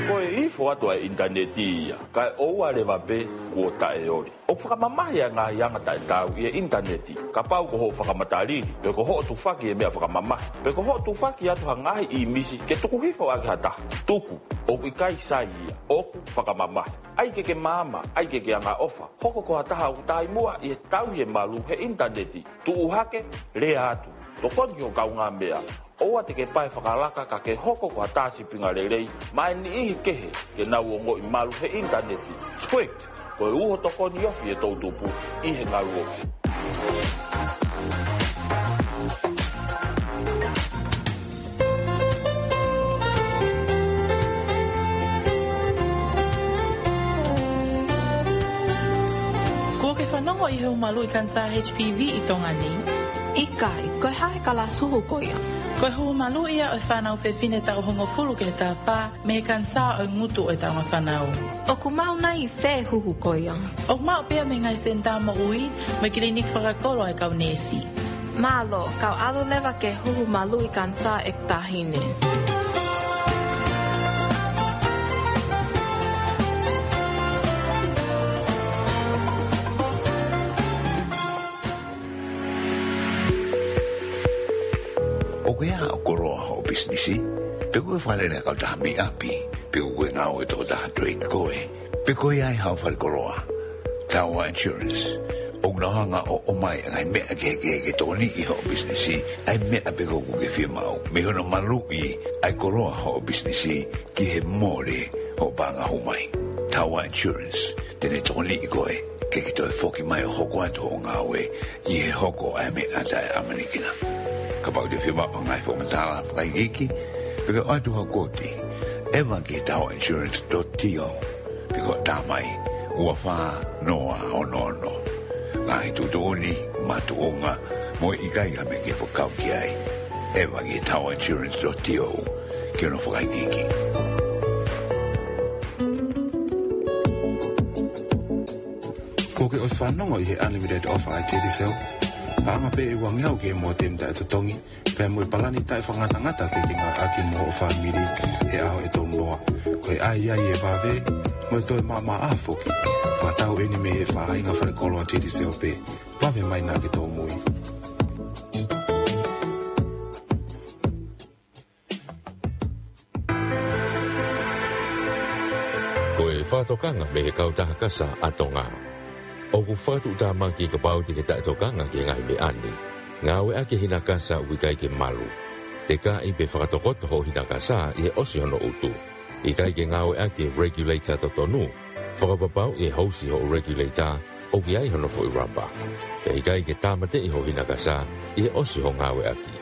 Ko e ifo atu ʻa e ʻinitaneti ia, kae ʻoua leva pē kuo taʻeoli. ʻOku fakamamahi ʻa e ngaahi anga taʻetaau ʻi he ʻinitaneti, kapau ko hoʻo fakamatalili, pe ko hoʻo tufaki e meʻa fakamamahi, pe ko hoʻo tufaki atu ha ngaahi ʻīmisi ke tuku hifo ʻaki ha taha. Tuku, ʻoku ʻikai sai ia, ʻoku fakamamahi. ʻAi ke ke maama, ʻai ke ke angaʻofa, hoko ko ha taha ʻoku taʻimuʻa ʻi he tauhi e malu he ʻinitaneti, tuʻu hake, lea atu, tokoni ki hoʻo kaungāmeʻa, ʻoua te ke pae fakalaka ka ke hoko ko ha tā sipinga lelei maʻa e niʻihi kehe ke nau ongoʻi malu he ʻinitaneti. Twict, ko e uho tokoni ofi e toʻutupu ʻi he ngaluofi. Kuo ke fanongo ʻi he huhu maluʻi kanisā H P V ʻi Tonga ni? ʻIkai, ko e hā e kalasi huhu ko ia? Ko e huhu maluʻi ia ʻo e fānau fefine taʻu hongofulu ki he taha fā mei he kanisā ʻo e ngutu ʻo e taʻonga fānau. ʻOku maʻu nai ʻi fē e huhu ko ia? ʻOku maʻu pē ia mei he ngaahi senitā moʻui mo e kiliniki fakakolo ʻa e kau neesi. Mālō, kau ʻalu leva ki he huhu maluʻi kanisā ʻeku taʻahine. ʻOku ʻi ai haʻo koloa hoʻo pisinisi? Pe ʻoku ke fakalele ha kautaha mei ʻapi? Pe ʻoku ke ngāue tokotaha trade koe? Pe ko ia ai haʻo fale koloa? Taua Insurance ʻoku nau hanga ʻo ʻomai ʻa e ngaahi meʻa kehekehe ke tokoniʻi hoʻo pisinisi, ʻa e meʻa pē ʻoku ke fiemaʻu, mei hono maluʻi ʻa e koloa hoʻo pisinisi ki he mole hoʻo paʻanga hū mai. Taua Insurance te ne tokoniʻi koe ke ke toe foki mai ʻo hoko atu hoʻo ngāue ʻi he hoko ʻa e meʻa taʻeʻamanekina. Kapau te ke fiemaʻu ha ngaahi fakamatala fakaikiiki, pe ke ʻoatu ha kuoti, ʻeva ki he taua insurance dot T O, pe ko e tā mai ua fā noa ono ono. Ngaahi tuʻutuʻuni, makatuʻunga, mo e ʻikai ha meʻa ke fakakau ki ai, ʻeva ki he taua insurance dot T O ki hono fakaikiiki. Kuo ke ʻosi fanongo ʻi he unlimited offer ʻa e Digicel? Paʻanga pē ʻe uangeau ki he mōtemi taʻetotongi, pea mo e palani taʻefakangatangata ke ke ngāueʻaki mo hoʻo fāmili he ʻaho ʻe tolu noa. Ko e ʻai ai e vave, mo e toe maʻamaʻa foki. Fakatau eni mei he faʻahinga falekoloa Digicel pē. Vave mai naʻa ke tōmui. Ko e fakatokanga mei he Kautaha Kasa ʻa Tonga. ʻOku fakatuʻutāmaki kapau te ke taʻetokanga ki he ngaahi meʻa ni. Ngāueʻaki e hina kasa ʻoku ʻikai ke malu. Tekaʻi pe fakatokoto hoʻo hina kasa ʻi he ʻosi hono utu. ʻIkai ke ngāueʻaki e regulator totonu. Fakapapauʻi e housi hoʻo regulator ʻoku ʻi ai hono foʻi raba. Pea ʻikai ke tāmateʻi hoʻo hina kasa ʻi he ʻosi hoʻo ngāueʻaki.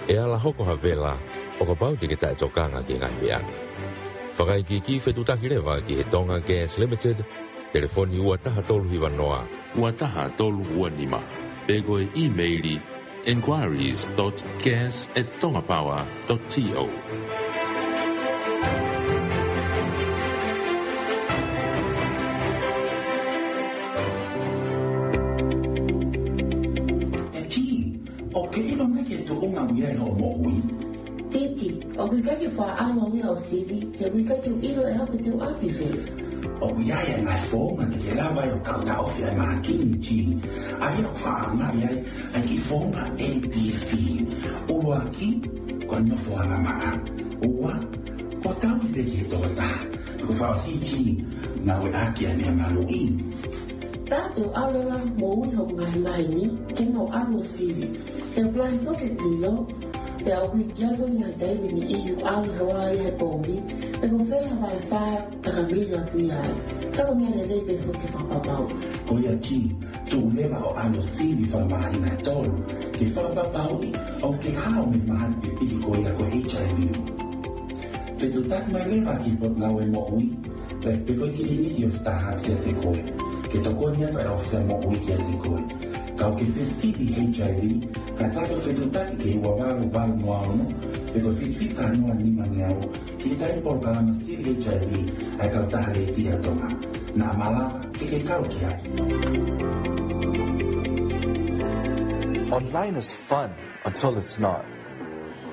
ʻE ala hoko ha vela ʻo kapau te ke taʻetokanga ki he ngaahi meʻa ni. Fakaikiiki, fetuʻutaki leva ki he Tonga Gas Limited, telefoni ua taha tolu hiva noa, ua taha tolu ua nima, pe ko e ʻīmeili inquiries dot gas at tongapower dot to. ʻE Tini, ʻoku ke ʻilo mai ki he tuʻunga ʻoku ʻi ai hoʻo moʻui? Titi, ʻoku ʻikai ke u faʻa ʻalu au ia ʻo sivi, he ʻoku ʻikai ke u ʻilo ʻe au pe te u ʻalu ki fē. ʻOku ʻi ai e ngaahi founga te ke lava ai ʻo taʻotaʻofi ai e mahaki ni, Tini. ʻA ia ʻoku faʻa ʻaonga ʻi ai ʻa e kiʻi founga A B C. ʻUluaki, ko e nofo angamaʻa. Ua, ko e tauhi pē ki he tokotaha. Ko e fā, Tini, ngāueʻaki ʻa e meʻa maluʻi. Taʻu ʻe ua leva moʻui hoku ngaahi maheni, ke mau ʻalu ʻo sivi. Pea ʻoku lahi foki e pilo, pea ʻoku ʻi ai foki e ngaahi taimi ʻe niʻihi ʻoku ʻalu he ua ʻi he poʻuli, pe ko fē ha vaʻe fā takamilo atu ia ai. Ka ko e meʻa lelei pē foki ke fakapapau. Ko ia Tini, tuʻu leva ʻo ʻalu ʻo sivi fakamāhina ʻe tolu, ke fakapapauʻi ʻoku ke hao mei he mahaki pipiki ko ia ko e H I V. Fetuʻutaki mai leva ki he Potungāue Moʻui, pe, pe ko e kiliniki ʻo e fitā hati kiate koe. Ke tokoni atu ʻa e ʻōfisa moʻui kiate koe. Kapau ʻoku ke fesivi H I V, kātaki ʻo fetuʻutaki ki he ua valu valu noa ono, pe ko e fitu fitu noa nima ngeau, ki he taimi polokalama sivi H I V ʻa e Kautaha Lētia ʻa Tonga. Naʻa malava ke ke kau ki ai. Online is fun until it's not.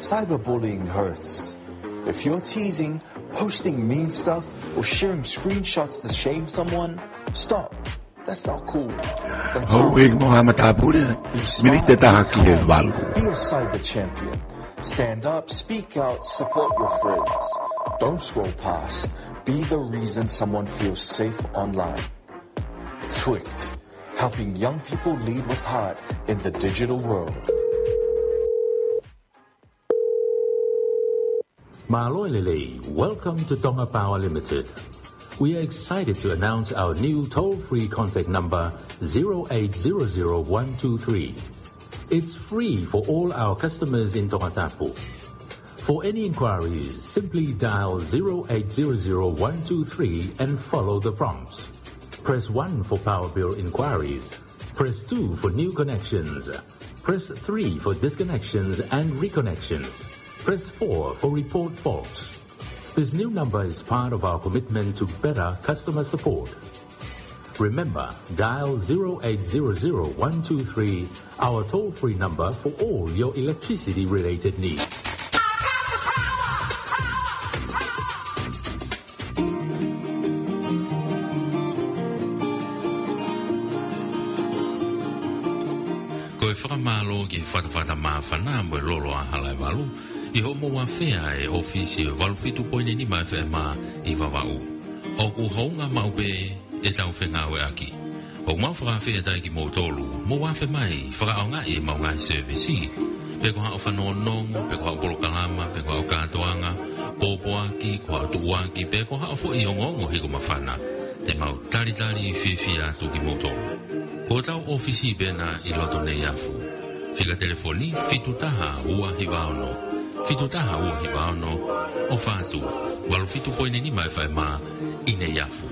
Cyberbullying hurts. If you're teasing, posting mean stuff, or sharing screenshots to shame someone, stop. That's not cool. That's wrong. Houʻeiki mo e haʻa matāpule, miniti ʻe taha ki he valu. Be a cyber champion. Stand up, speak out, support your friends. Don't scroll past. Be the reason someone feels safe online. Twict, helping young people lead with heart in the digital world. Mālō e lelei, welcome to Tonga Power Limited. We are excited to announce our new toll-free contact number, zero eight zero zero one two three. It's free for all our customers in Tongatapu. For any inquiries, simply dial zero eight zero zero one two three and follow the prompts. Press one for power bill inquiries. Press two for new connections. Press three for disconnections and reconnections. Press four for report faults. This new number is part of our commitment to better customer support. Remember, dial zero eight zero zero one two three, our toll-free number for all your electricity-related needs. Ko e fakamālō ki he fatafata māfana mo e lolo ʻa Halaevalu, ʻi hoʻomou afea e ʻōfisi ʻo e valu fitu poini nima F M ʻi Vavaʻu. ʻOku hounga maʻu pē ʻetau fengāueʻaki. ʻOku mau fakaafeʻi atu ai kimoutolu, mou afe mai, fakaʻaongaʻi ʻemau ngaahi sēvisi. Pe ko haʻo fanongonongo, pe ko haʻo polokalama, pe ko haʻo kātoanga, pōpoaki, ko haʻo tuʻuaki, pe ko haʻo foʻi ongoongo hiku māfana, te mau talitali fiefia atu kimoutolu. Ko hotau ʻōfisi pē ena ʻi loto Neiafu. Fika telefoni, fitu taha ua hiva ono. Fitu taha ua hiva ono, ʻo fā atu, valu fitu poini nima F M ʻi Neiafu.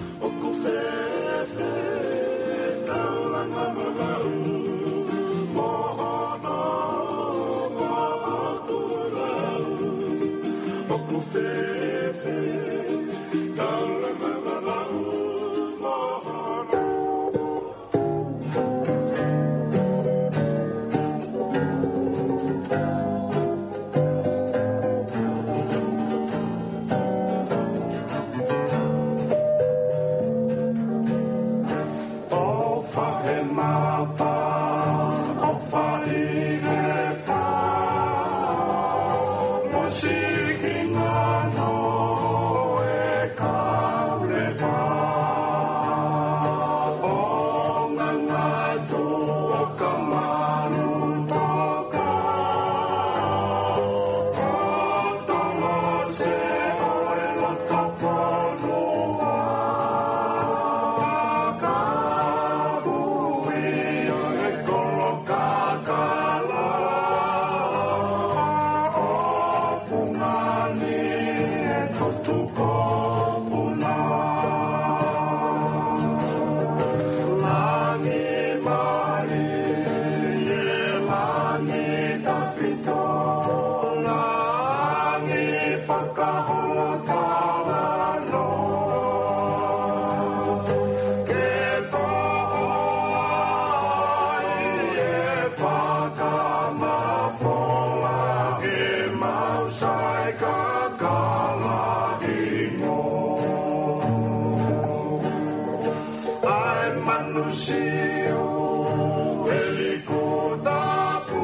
Sio e liko tapu,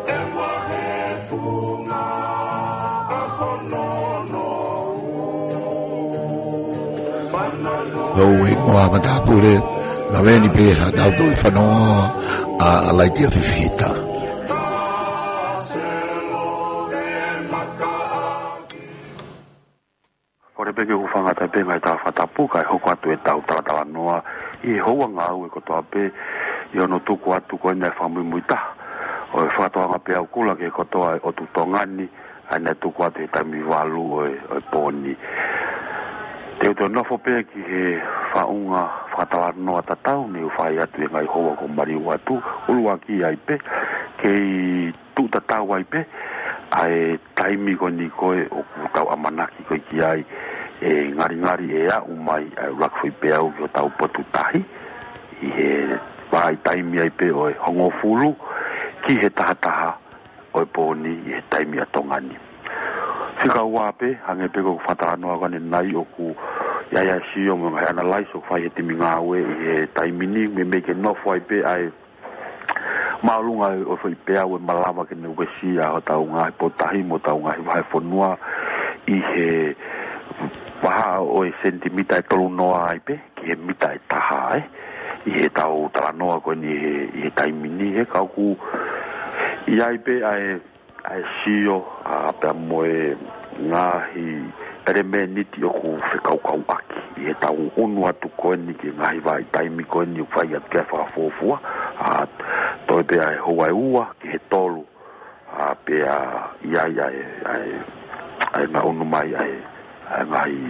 e mahe funga a hono no. Hou i moa matapule, na veni pē ha tau tui fanoa a, a laiti a fifita. Kole pē ke u fangata pē ngaahi tala fakatapu kae hoko atu e tau talatalanoa ʻi he houa ngāue kotoa pē ʻi hono tuku atu ko ena e fakamuimui taha ʻo e fakatoanga peau kula ki he kotoa e ʻotu Tonga ni, ʻa ia naʻe tuku atu he taimi valu ʻo e, ʻo e pō ni. Te u toe nofo pē ki he faʻunga fakatalanoa tatau ne u fai atu he ngaahi houa kuo maliu atu, ʻuluaki ai pē, kei tuʻu tatau ai pē ʻa e taimi ko eni ko ē ʻoku tau ʻamanaki ko ē ki ai ʻe ngalingali ʻe aʻu mai ʻa e ʻuluaki foʻi peau ki hotau potu tahi, ʻi he vahaʻa taimi ai pē ʻo e hongofulu ki he tahataha ʻo e pō ni ʻi he taimi ʻa Tonga ni. Fika ua pē, hangē pē ko ʻeku fakatalanoa ko eni ʻoku ʻi ai ʻa e sio mo e ngaahi analyse ʻoku fai he timi ngāue ʻi he taimi ni, meimei ke nofo ai pē ʻa e māʻolunga ʻo e foʻi peau ʻe malava ke ne uesia hotau ngaahi potu tahi mo hotau ngaahi vahefonua ʻi he vahaʻa ʻo e senitimita ʻe tolu noa ai pē ki he mita ʻe taha, ē. ʻI he tau talanoa ko eni ʻi he, ʻi he taimi ni, ē, ka ʻoku ʻi ai pē ʻa e, ʻa e sio, ʻa, pea mo e ngaahi ʻelemēniti ʻoku fekaukauʻaki ʻi he tau ʻunu atu ko eni ki he ngaahi vahaʻa taimi ko eni ʻoku fai atu ki ai e fakafuofua, ʻa, toe pē ʻa e houa ʻe ua ki he tolu, ʻa, pea ʻi ai ʻa e, ʻa e, ʻa e ngaʻunu mai ʻa e, ʻa e ngaahi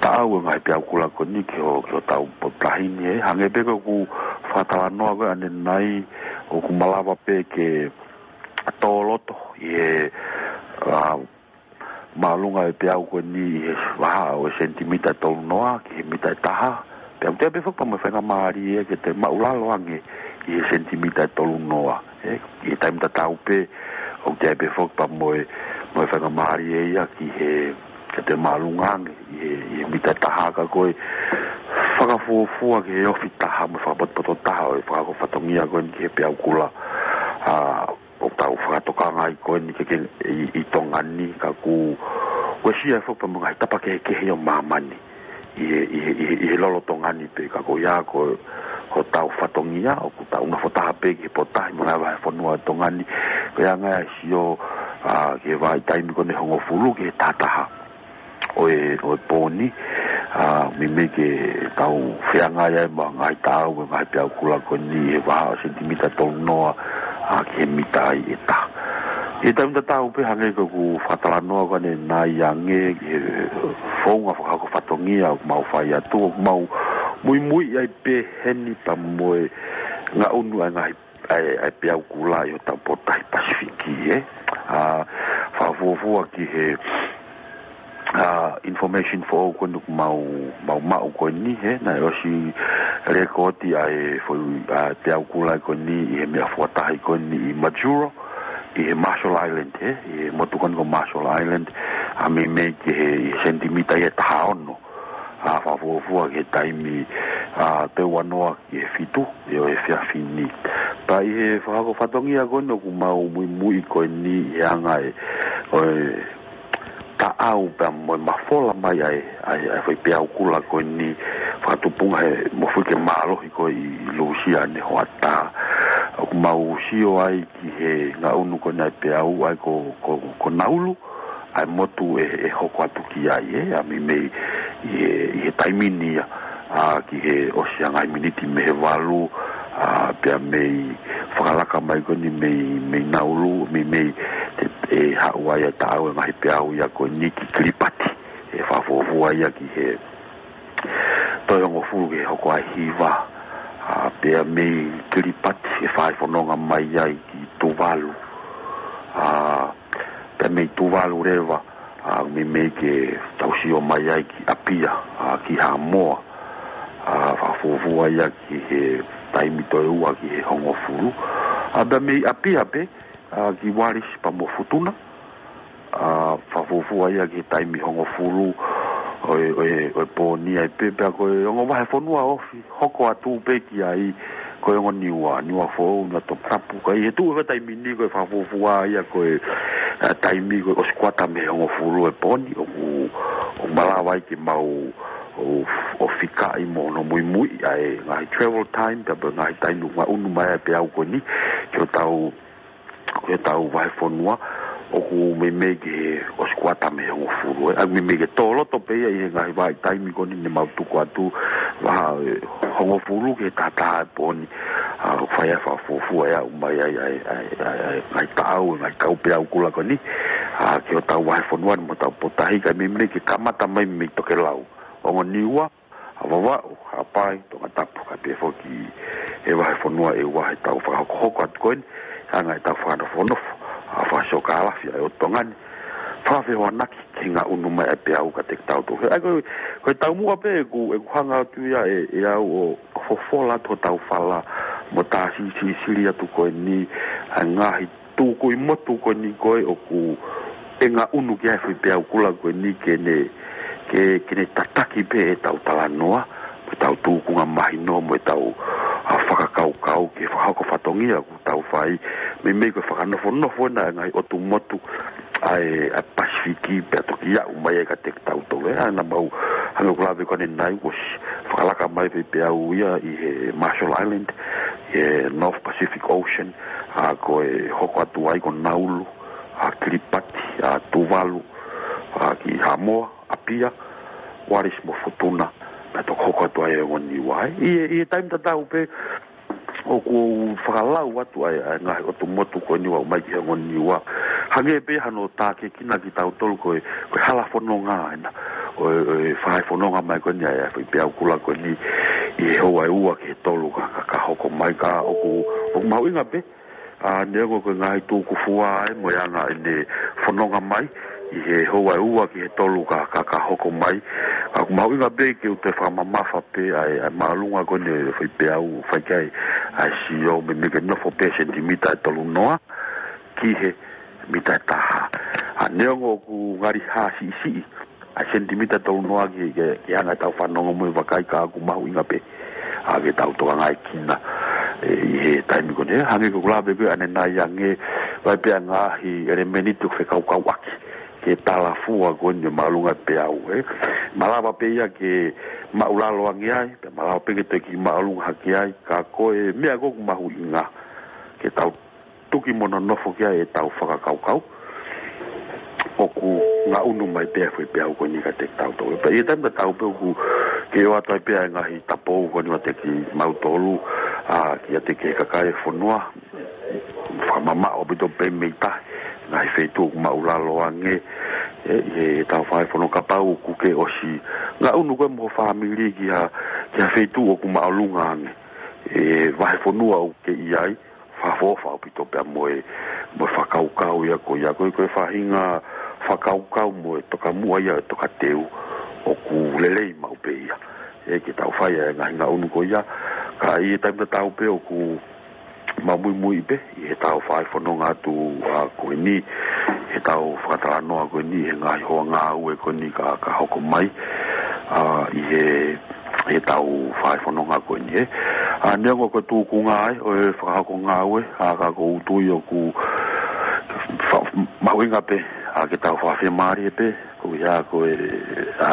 taʻau e ngaahi peau kula ko eni ki ho, ki hotau potu tahi ni, ē. Hangē pē ko ʻeku fakatalanoa ko ē ʻanenai, ʻoku malava pē ke tō loto ʻi he, ʻa, māʻolunga e peau ko eni ʻi he vahaʻa ʻo e senitimita ʻe tolu noa ki he mita ʻe taha. Pea ʻoku ʻi ai pē foki pea mo e faingamālie ke toe maʻulalo ange ʻi he senitimita ʻe tolu noa, ē, ʻi he taimi tatau pē, ʻoku ʻi ai pē foki pea mo e, mo e faingamālie ia ki he, ke toe māʻolunga ange ʻi he, ʻi he mita ʻe taha, ka ko e fakafuofua ki he ofi taha mo e fakapotopoto taha ʻo e fakahoko fatongia ko eni ki he peau kula, ʻa, ʻoku tau fakatokanga ai ko eni ke, ke ʻi, ʻi Tonga ni, ka ʻoku uesia foki pea mo e ngaahi tapa kehekehe ʻo māmani ʻi he, ʻi he, ʻi he, ʻi he lolotonga ni pē, ka ko ia ko hotau fatongia, ʻoku tau nofo taha pē ki he potu tahi mo e ngaahi vahefonua ʻo Tonga ni. Ko ia ʻa e ngaahi sio, ʻa, ki he vahaʻa taimi ko eni hongofulu ki he tahataha ʻo e, ʻo e pō ni, ʻa, meimei ke tau feangai ai mo e ngaahi taʻau e ngaahi peau kula ko eni he vahaʻa ʻo e senitimita ʻe tolu noa, ʻa, ki he mita ʻe taha. ʻI he taimi tatau pē, hangē ko ʻeku fakatalanoa ko eni ʻanenai ange, ʻi he founga fakahoko fatongia ʻoku mau fai atu, ʻoku mau muimui ai pē heni pea mo e ngaʻunu ʻa e ngaahi ʻa e, ʻa e peau kula ʻi hotau potu tahi Pasifiki, ē. ʻA, fakafuofua ki he, ʻa, information foʻou ko eni ʻoku mau, mau maʻu ko eni, ē. Naʻe ʻosi lekooti ʻa e foʻi, ʻa, peau kula ko eni ʻi he meʻafua tahi ko eni ʻi Majuro, ʻi he Marshall Island, ē. ʻI he motu ko eni ko Marshall Island, ʻa, meimei ki he, ʻi he senitimita ʻe taha ono. ʻA, fakafuofua ki he taimi, ʻa, teua noa ki he fitu ʻo e efiafi ni. Pea ʻi he fakahoko fatongia ko eni ʻoku mau muimui ko eni ʻi he anga ē ʻo e taʻau pea mo e mafola mai ʻa e, ʻa e, ʻa e foʻi peau kula ko eni fakatupunga he mofuike mālohi ko ē ʻi Lūsia ʻanenai hoʻatā. ʻOku mau sio ai ki he ngaʻunu ko eni ʻa e peau ʻa ia ko, ko, ko Naulu, ʻa e motu ʻe, ʻe hoko atu ki ai, ē, ʻa, meimei ʻi he, ʻi he taimi ni ia, ʻa, ki he ʻosi ʻa e ngaahi miniti mei he valu, ʻa, pea mei fakalaka mai ko eni mei, mei Naulu, meimei te, ʻe haʻu ai ʻa e taʻau e ngaahi peau ia ko eni ki Kilipati, ʻe fakafuofua ia ki he toe hongofulu ke hoko ʻa e hiva, ʻa, pea mei Kilipati ʻe fai fononga mai ai ki Tuvalu, ʻa, pea mei Tuvalu leva, ʻa, meimei ke tau sio mai ai ki ʻApia, ʻa, ki Haʻamoa, ʻa, fakafuofua ia ki he taimi toe ua ki he hongofulu, ʻa, pea mei ʻApia pē, ʻa, ki Wallis pea mo Futuna, ʻa, fakafuofua ia ki he taimi hongofulu, ʻo e, ʻo e, ʻo e pōni ai pē, pea ko e ongo vahefonua ofi, hoko atu pē ki ai, ko e ongo Niua, Niuafoʻou, Niuatoputapu, ka ʻi he tuʻu he taimi ni ko e fakafuofua ia ko e, ʻa, taimi ko e ʻosi kuata mei he hongofulu e pōni, ʻoku, ʻoku malava ai ke mau, ʻo, ʻo fikaʻi mo hono muimui, ʻa e ngaahi travel time, pea pē ngaahi taimi ʻoku ngaʻunu mai ai e peau ko eni, ki hotau, ki hotau vahefonua, ʻoku meimei ke ʻosi kuata mei he hongofulu, ē. ʻA, meimei ke tō loto pē ia ʻi he ngaahi vahaʻa taimi ko eni ne mau tuku atu, vahaʻa, ē, hongofulu ki he tahataha e pōni, ʻa, ʻoku fai ai e fakafuofua ʻe aʻu mai ai, ʻa e, ʻa e, ʻa e, ʻa e, ngaahi taʻau, ngaahi kau peau kula ko eni, ʻa, ki hotau vahefonua ni mo hotau potutahi, kae meimei ke kamata mai mei Tokelau, ongo Niua, ʻa Vavaʻu, Haʻapai, Tongatapu, kae pehē foki e vahefonua ʻe ua heʻetau fakahokohoko atu ko eni, hanga ʻetau fakanofonofo, ʻa, fakasiokālafi ʻa e ʻOtu Tonga ni, fakafehoanaki ki he ngaʻunu mai ʻa e peau kiate kitautolu. ʻA ia ko e, ko e taumuʻa pē ʻeku, ʻeku hanga atu ia ʻe, ʻe au ʻo, ʻo fofola atu hotau fala, mo tā silisili atu ko eni, ʻa e ngaahi tukuʻi motu ko eni ko ē ʻoku ʻe ngaʻunu ki ai e foʻi peau kula ko eni ke ne, ke, ke ne tataki pē ʻetau talanoa, mo ʻetau tūkunga mahino, mo ʻetau, ʻa, fakakaukau ki he fakahoko fatongia ʻoku tau fai, meimei ko e fakanofonofo ena e ngaahi ʻotu motu ʻa e, ʻa e Pasifiki pea toki aʻu mai ai kiate kitautolu. ʻE, ʻa, naʻa mau hangē ʻoku lave ko eni ʻanenai, kuo ʻosi fakalaka mai e foʻi peau ia ʻi he Marshall Island, ʻi he North Pacific Ocean, ʻa, ko e hoko atu ai ko Naulu, ʻa, Kiripati, ʻa, Tuvalu, ʻa, ki Haʻamoa, ʻApia, Wallis mo Futuna, pea toki hoko atu ai e ongo Niua. ʻI he, ʻi he taimi tatau pē, ʻoku ou fakalau atu ai ʻa e ngaahi ʻotu motu ko eni ʻo aʻu mai ki he ongo Niua. Hangē pē hano tākiekina kitautolu ko e, ko e hala fononga ena ʻo e, ʻo e fai fononga mai ko eni ʻa e, ʻa e foʻi peau kula ko eni ʻi he houa ʻe ua ki he tolu ka, ka, ka hoko mai, ka ʻoku, ʻoku mahuʻinga pē. ʻA, neongo ko e ngaahi tūkufua ē mo e anga ʻene fononga mai ʻi he houa ʻe ua ki he tolu ka, ka, ka hoko mai. ʻA, ʻoku mahuʻinga pē ke u toe fakamamafa pē ʻa e, ʻa e māʻolunga ko eni e foʻi peau, fai ki ai ʻa e sio, meimei ke nofo pē he senitimita ʻe tolu noa ki he mita ʻe taha. ʻA, neongo ʻoku ngali hā siʻisiʻi ʻa e senitimita ʻe tolu noa ki, ki, ki he anga ʻetau fanongo mo e vakai, ka ʻoku mahuʻinga pē ʻa ke tau tokangaʻekina ē, ʻi he taimi ko eni. Hangē ko ʻeku lave ko ē ʻanenai ange, vakai pē ʻa e ngaahi ʻelemēniti ʻoku fekaukauʻaki ki he talafua ko eni ʻo e māʻolunga e peau, ē. Malava pē ia ke maʻulalo ange ai, pea malava pē ke toe kiʻi maʻolunga hake ai, ka ko e meʻa ko ē ʻoku mahuʻinga ke tau tuki mo nonofo ki ai ʻetau fakakaukau ʻoku ngaʻunu mai pē ʻa e foʻi peau ko eni kiate kitautolu. Pea ʻi he taimi tatau pē ʻoku kei ʻoatu ai pē ʻa e ngaahi tapou ko eni kiate kimautolu, ʻa, kiate ki he kakai e fonua, fakamamaʻo ʻaupito pē mei tahi, ngaahi feituʻu ʻoku maʻulalo ange, ē, ʻi heʻetau fai fononga, kapau ʻoku ke ʻosi ngaʻunu koe mo ho fāmili ki ha, ki ha feituʻu ʻoku maʻolunga ange, ʻe, vahefonua ʻoku ke ʻi ai, fakaʻofoʻofa ʻaupito pea mo e, mo e fakakaukau ia ko ia, ko e, ko e faʻahinga fakakaukau mo e tokamuʻa ia ʻo e tokateu ʻoku lelei maʻu pē ia. Ē, ke tau fai ʻa e ngaahi ngaʻunu ko ia, ka ʻi he taimi tatau pē ʻoku mau muimui pē ʻi heʻetau fai fononga atu, ʻa, ko eni, heʻetau fakatalanoa ko eni he ngaahi houa ngāue ko eni ka, ka hoko mai, ʻa, ʻi he, heʻetau fai fononga ko eni, ē. ʻA, neongo ko e tūkunga ē ʻo e fakahoko ngāue, ʻa, ka ʻoku ou tui ʻoku fa-, mahuʻinga pē ʻa ke tau fakafiemālie pē, ko ia ko e, ʻa,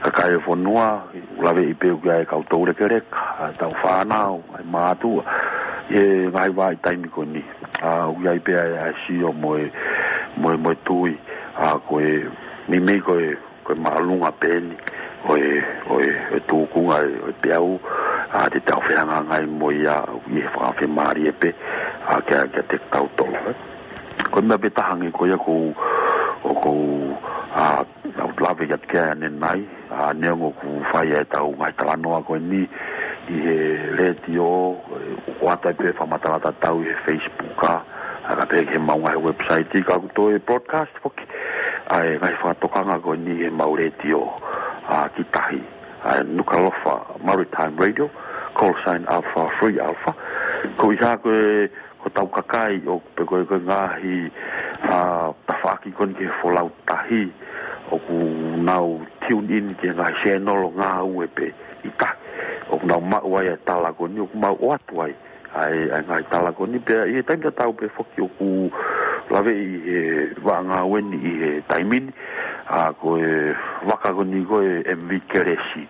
kakai e fonua, ʻoku laveʻi pē ʻoku ʻi ai e kau toulekeleka, ʻa, tau fānau, ʻa e mātuʻa, ʻi he ngaahi vahaʻa taimi ko eni. ʻA, ʻoku ʻi ai pē ʻa e, ʻa e sio mo e, mo e, mo e tui, ʻa, ko e, meimei ko e, ko e māʻolunga pē eni ʻo e, ʻo e, ʻo e tūkunga ʻo e peau, ʻa, te tau fehangahangai mo ia ʻi he fakafiemālie pē, ʻa, kia, kiate kitautolu, ē. Ko e meʻa pē taha ange ko ia ʻoku ou, ʻoku ou, ʻa, ʻa, lave atu ki ai ʻanenai, ʻa, neongo ʻoku fai ʻetau ngaahi talanoa ko eni ʻi he letiō, ʻoku ʻoatu ai pē fakamatala tatau ʻi he Facebook, ʻa, ʻa, ka pehē ki heʻemau ngaahi website, ka ʻoku toe broadcast foki ʻa e ngaahi fakatokanga ko eni ʻi heʻemau letiō, ʻa, ki tahi, ʻa, Nukuʻalofa Maritime Radio, call sign Alpha Three Alpha. Ko ia ko e, ko hotau kakai ʻo, pe ko e, ko e ngaahi, ʻa, tafaʻaki ko eni ki he folau tahi, ʻoku nau tune in ki he ngaahi sēnolo ngāue pē ʻi tahi. ʻOku nau maʻu ai e tala ko eni, ʻoku mau ʻoatu ai ʻa e, ʻa e ngaahi tala ko eni pea ʻi he taimi tatau pē foki ʻoku laveʻi ʻe he vaʻa ngāue ni ʻi he taimi ni, ʻa, ko e vaka ko eni ko e M V Kelesi.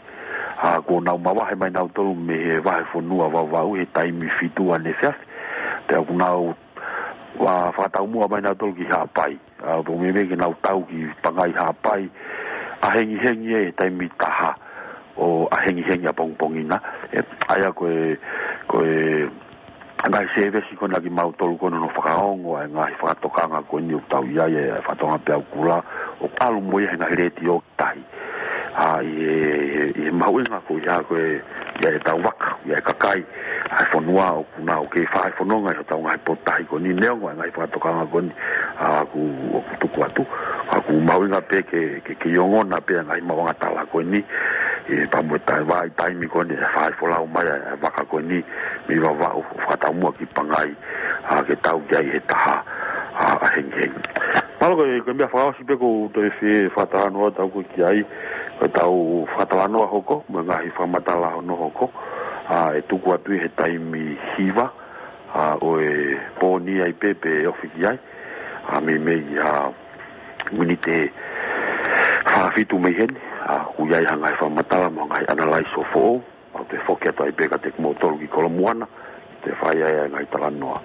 ʻA, kuo nau mavahe mai nautolu mei he vahefonua Vavaʻu he taimi fitu ʻaneefiafi. Pea ʻoku nau, ʻa, fakataumuʻa mai nautolu ki Haʻapai. ʻA, ʻoku meimei ke nau tau ki Pangai Haʻapai ʻahengihengi e taimi taha ʻo ʻahengihengi ʻapongipongi na. ʻE, ʻa ia ko e, ko e ngaahi sēvesi ko ena kimautolu ko ena ʻoku fakaongo ʻa e ngaahi fakatokanga ko eni ʻoku tau ʻi ai, e fakatokanga peau kula, ʻoku ʻalu mo ia he ngaahi letiō tahi. ʻA, ʻi he, ʻi he mahuʻinga ko ia ko e, ʻi ai ʻetau vaka, ʻi ai e kakai ʻa e fonua ʻoku nau kei fai fononga ʻi hotau ngaahi potu tahi ko eni, neongo ʻa e ngaahi fakatokanga ko eni, ʻa, ʻoku, ʻoku tuku atu. ʻA, ʻoku mahuʻinga pē ke, ke, ke ongona pē ʻa e ngaahi maʻuʻanga tala ko eni, ʻe pea mo e taimi, vaʻa taimi ko eni ʻe fai folau mai ʻa e vaka ko eni mei Vavaʻu ʻo fakataumuʻa ki Pangai, ʻa, ke tau ki ai he taha, ʻa, ʻahengihengi. Mālō, ko e, ko e meʻa fakaʻosi pē ʻoku ou toe fie fakatalanoa atu au ko ē ki ai, ko ʻetau fakatalanoa hoko, mo e ngaahi fakamatala hono hoko, ʻa, ʻe tuku atu ʻi he taimi hiva, ʻa, ʻo e pō ni ai pē pe ofi ki ai, ʻa, meimei, ʻa, miniti ʻe fā fitu mei heni, ʻa, ʻoku ʻi ai ha ngaahi fakamatala mo e ngaahi analyse ʻo foʻou, ʻa, ʻoku toe foki atu ai pē kiate kimoutolu ki Kolomuʻa na, ke toe fai ai ʻa e ngaahi talanoa.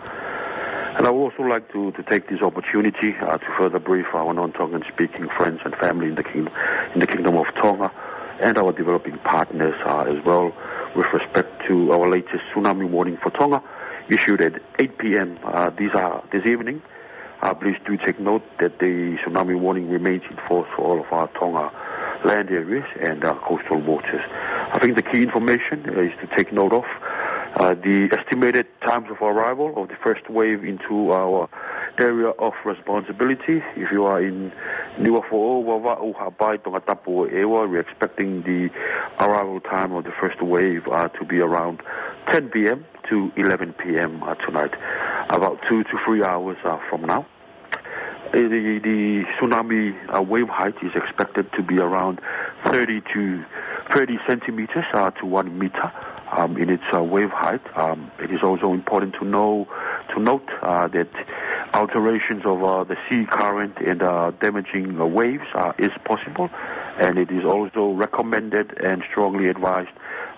And I would also like to, to take this opportunity, uh, to further brief our non-Tongan speaking friends and family in the kingdom, in the Kingdom of Tonga and our developing partners, uh, as well with respect to our latest tsunami warning for Tonga issued at eight p.m., uh, this, uh, this evening. Uh, please do take note that the tsunami warning remains in force for all of our Tonga land areas and, uh, coastal waters. I think the key information is to take note of, uh, the estimated times of arrival of the first wave into our area of responsibility. If you are in Niuafoʻou, Vavaʻu, Haʻapai, Tongatapu, or ʻEua, we're expecting the arrival time of the first wave, uh, to be around ten p.m. to eleven p.m., uh, tonight, about two to three hours, uh, from now. Uh, the, the tsunami, uh, wave height is expected to be around thirty to thirty centimeters, uh, to one meter, um, in its, uh, wave height. Um, it is also important to know, to note, uh, that alterations of, uh, the sea current and, uh, damaging, uh, waves, uh, is possible, and it is also recommended and strongly advised,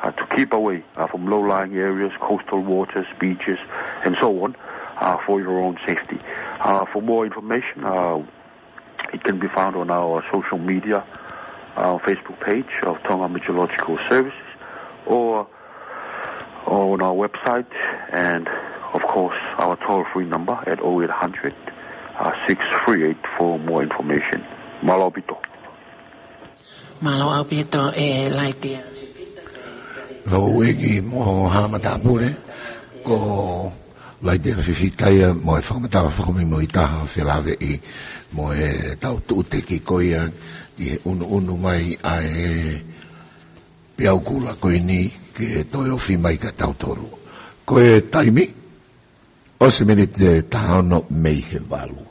uh, to keep away, uh, from low-lying areas, coastal waters, beaches, and so on, uh, for your own safety. Uh, for more information, uh, it can be found on our social media, our Facebook page of Tonga Meteorological Services, or on our website, and of course our toll-free number at oh eight hundred, uh, six three eight for more information. Mālō ʻaupito. Mālō ʻaupito e Laitia. Lou eki mo Haʻa Matāpule, ko Laitia Fifitaia mo e fakamatala fakamuimui taha felāveʻi mo e tau tuʻuteki ko ia ki he ʻunuʻunu mai ʻa e peau kula ko eni ke toe ofi mai kia tautolu. Ko e taimi, ʻosi e miniti ʻe taha ono mei he valu.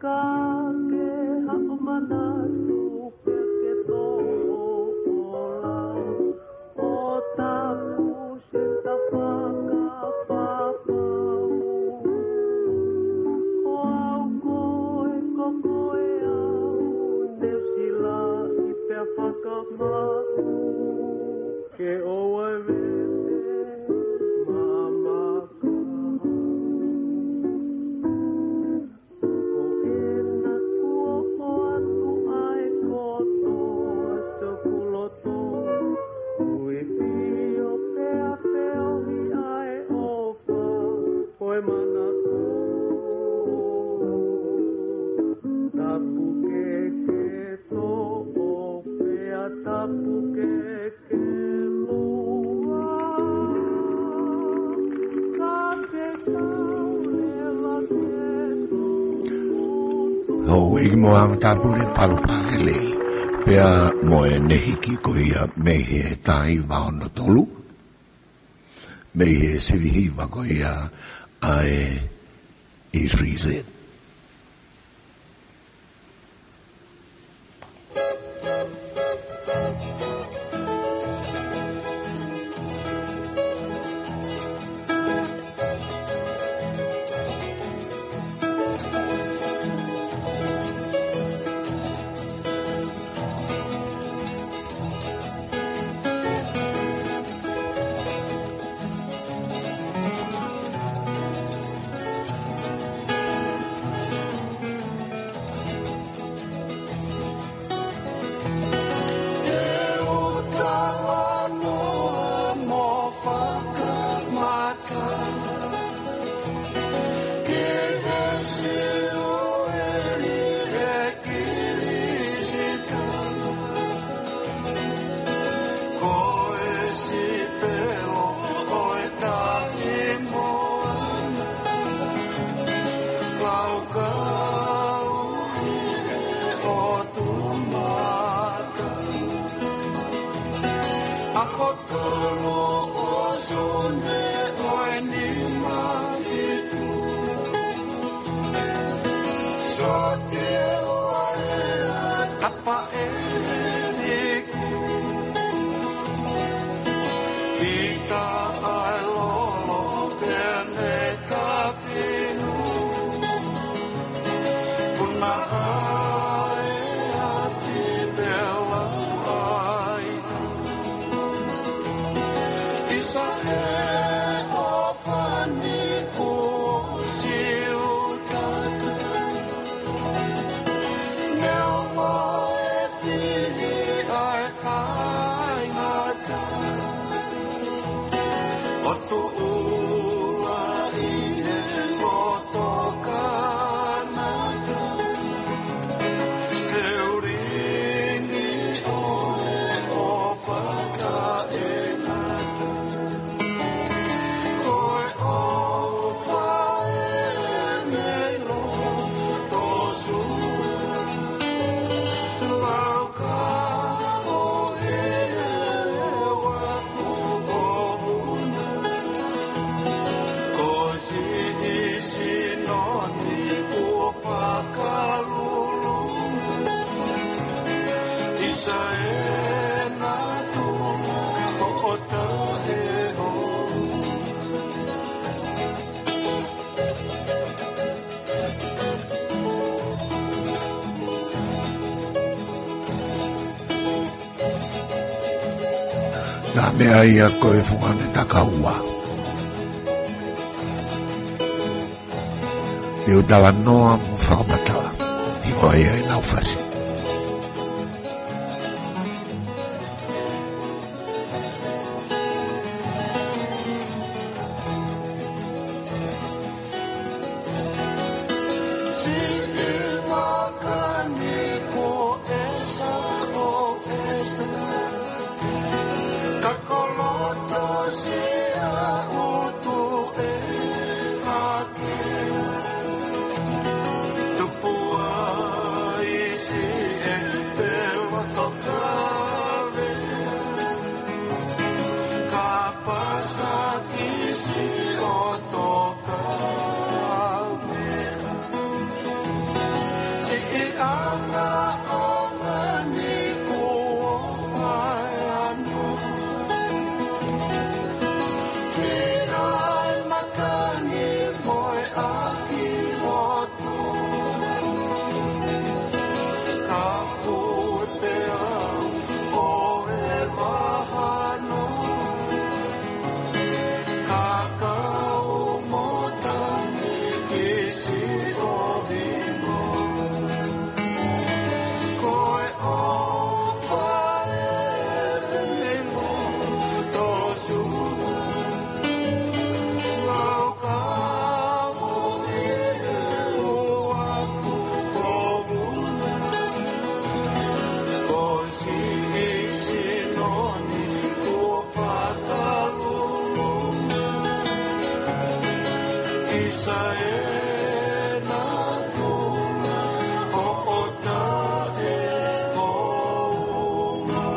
Ka ke haʻu manatu pea ke toʻo ʻo lau, ʻo tapu se tapa ka papau. Ko au koe, ko koe au, Nuʻu Sila ʻi pea fakamaʻu. Ke ʻoua ʻe vete mamaka. Ko kena kuo ʻoatu ʻa e koto ʻo e toku loto. Ui pio pea feohi ʻa e ʻofa ʻo e manako. Tapu ke ke toʻo pea tapu ke Houʻeiki mo Haʻa Matāpule Palopalele, pea mo ʻene hiki ko ia mei he taha hiva ono tolu, mei he sivi hiva ko ia ʻa e E three Z. Ko e sipelo ʻo e Tahi Moana, laukau ʻi he ʻotu mata. ʻAho tolu ʻo Sune ʻo e nima hitu. Sōtia ʻo e tapa ʻe hiku. Pita ʻa e lolo pea ne tafihu. Puna ʻa e afi pea lau ai. ʻIsa e ʻofani kuo siutata. Neongo e fili ʻa e faingataʻa. ʻO tuʻu lahi he loto Kanata. He ʻuhinga ʻo e ʻofa taʻengata. Ko e ʻofa ʻe mei loto Sua. Laukau ʻi he uafu ʻo Muna. Ko siʻi sino ni kuo fakalulunga. ʻIsa e natula ʻo Taʻehounga. Naʻa meʻa ia ko e fungani takaua. Te u talanoa mo fakamatala. ʻI ko ia ʻenau fasi. Siʻi makani ko ʻEsa ʻo ʻEsa. Ka ko loto siʻa utu ʻe ake. Tupu ai siʻi Anga o mani kuo ʻai ano. Fina e matangi mo e ʻaki loto. Ka fue pea o e mahano. Kakau mo tangi ki siʻo hingo. Ko e ʻofa ʻe pehē mo tosu. Ngau kau ʻi he uafu ko Muna. Ko siʻi sino ni kuo fakalulu. Isa e na kuna o o ta e hounga.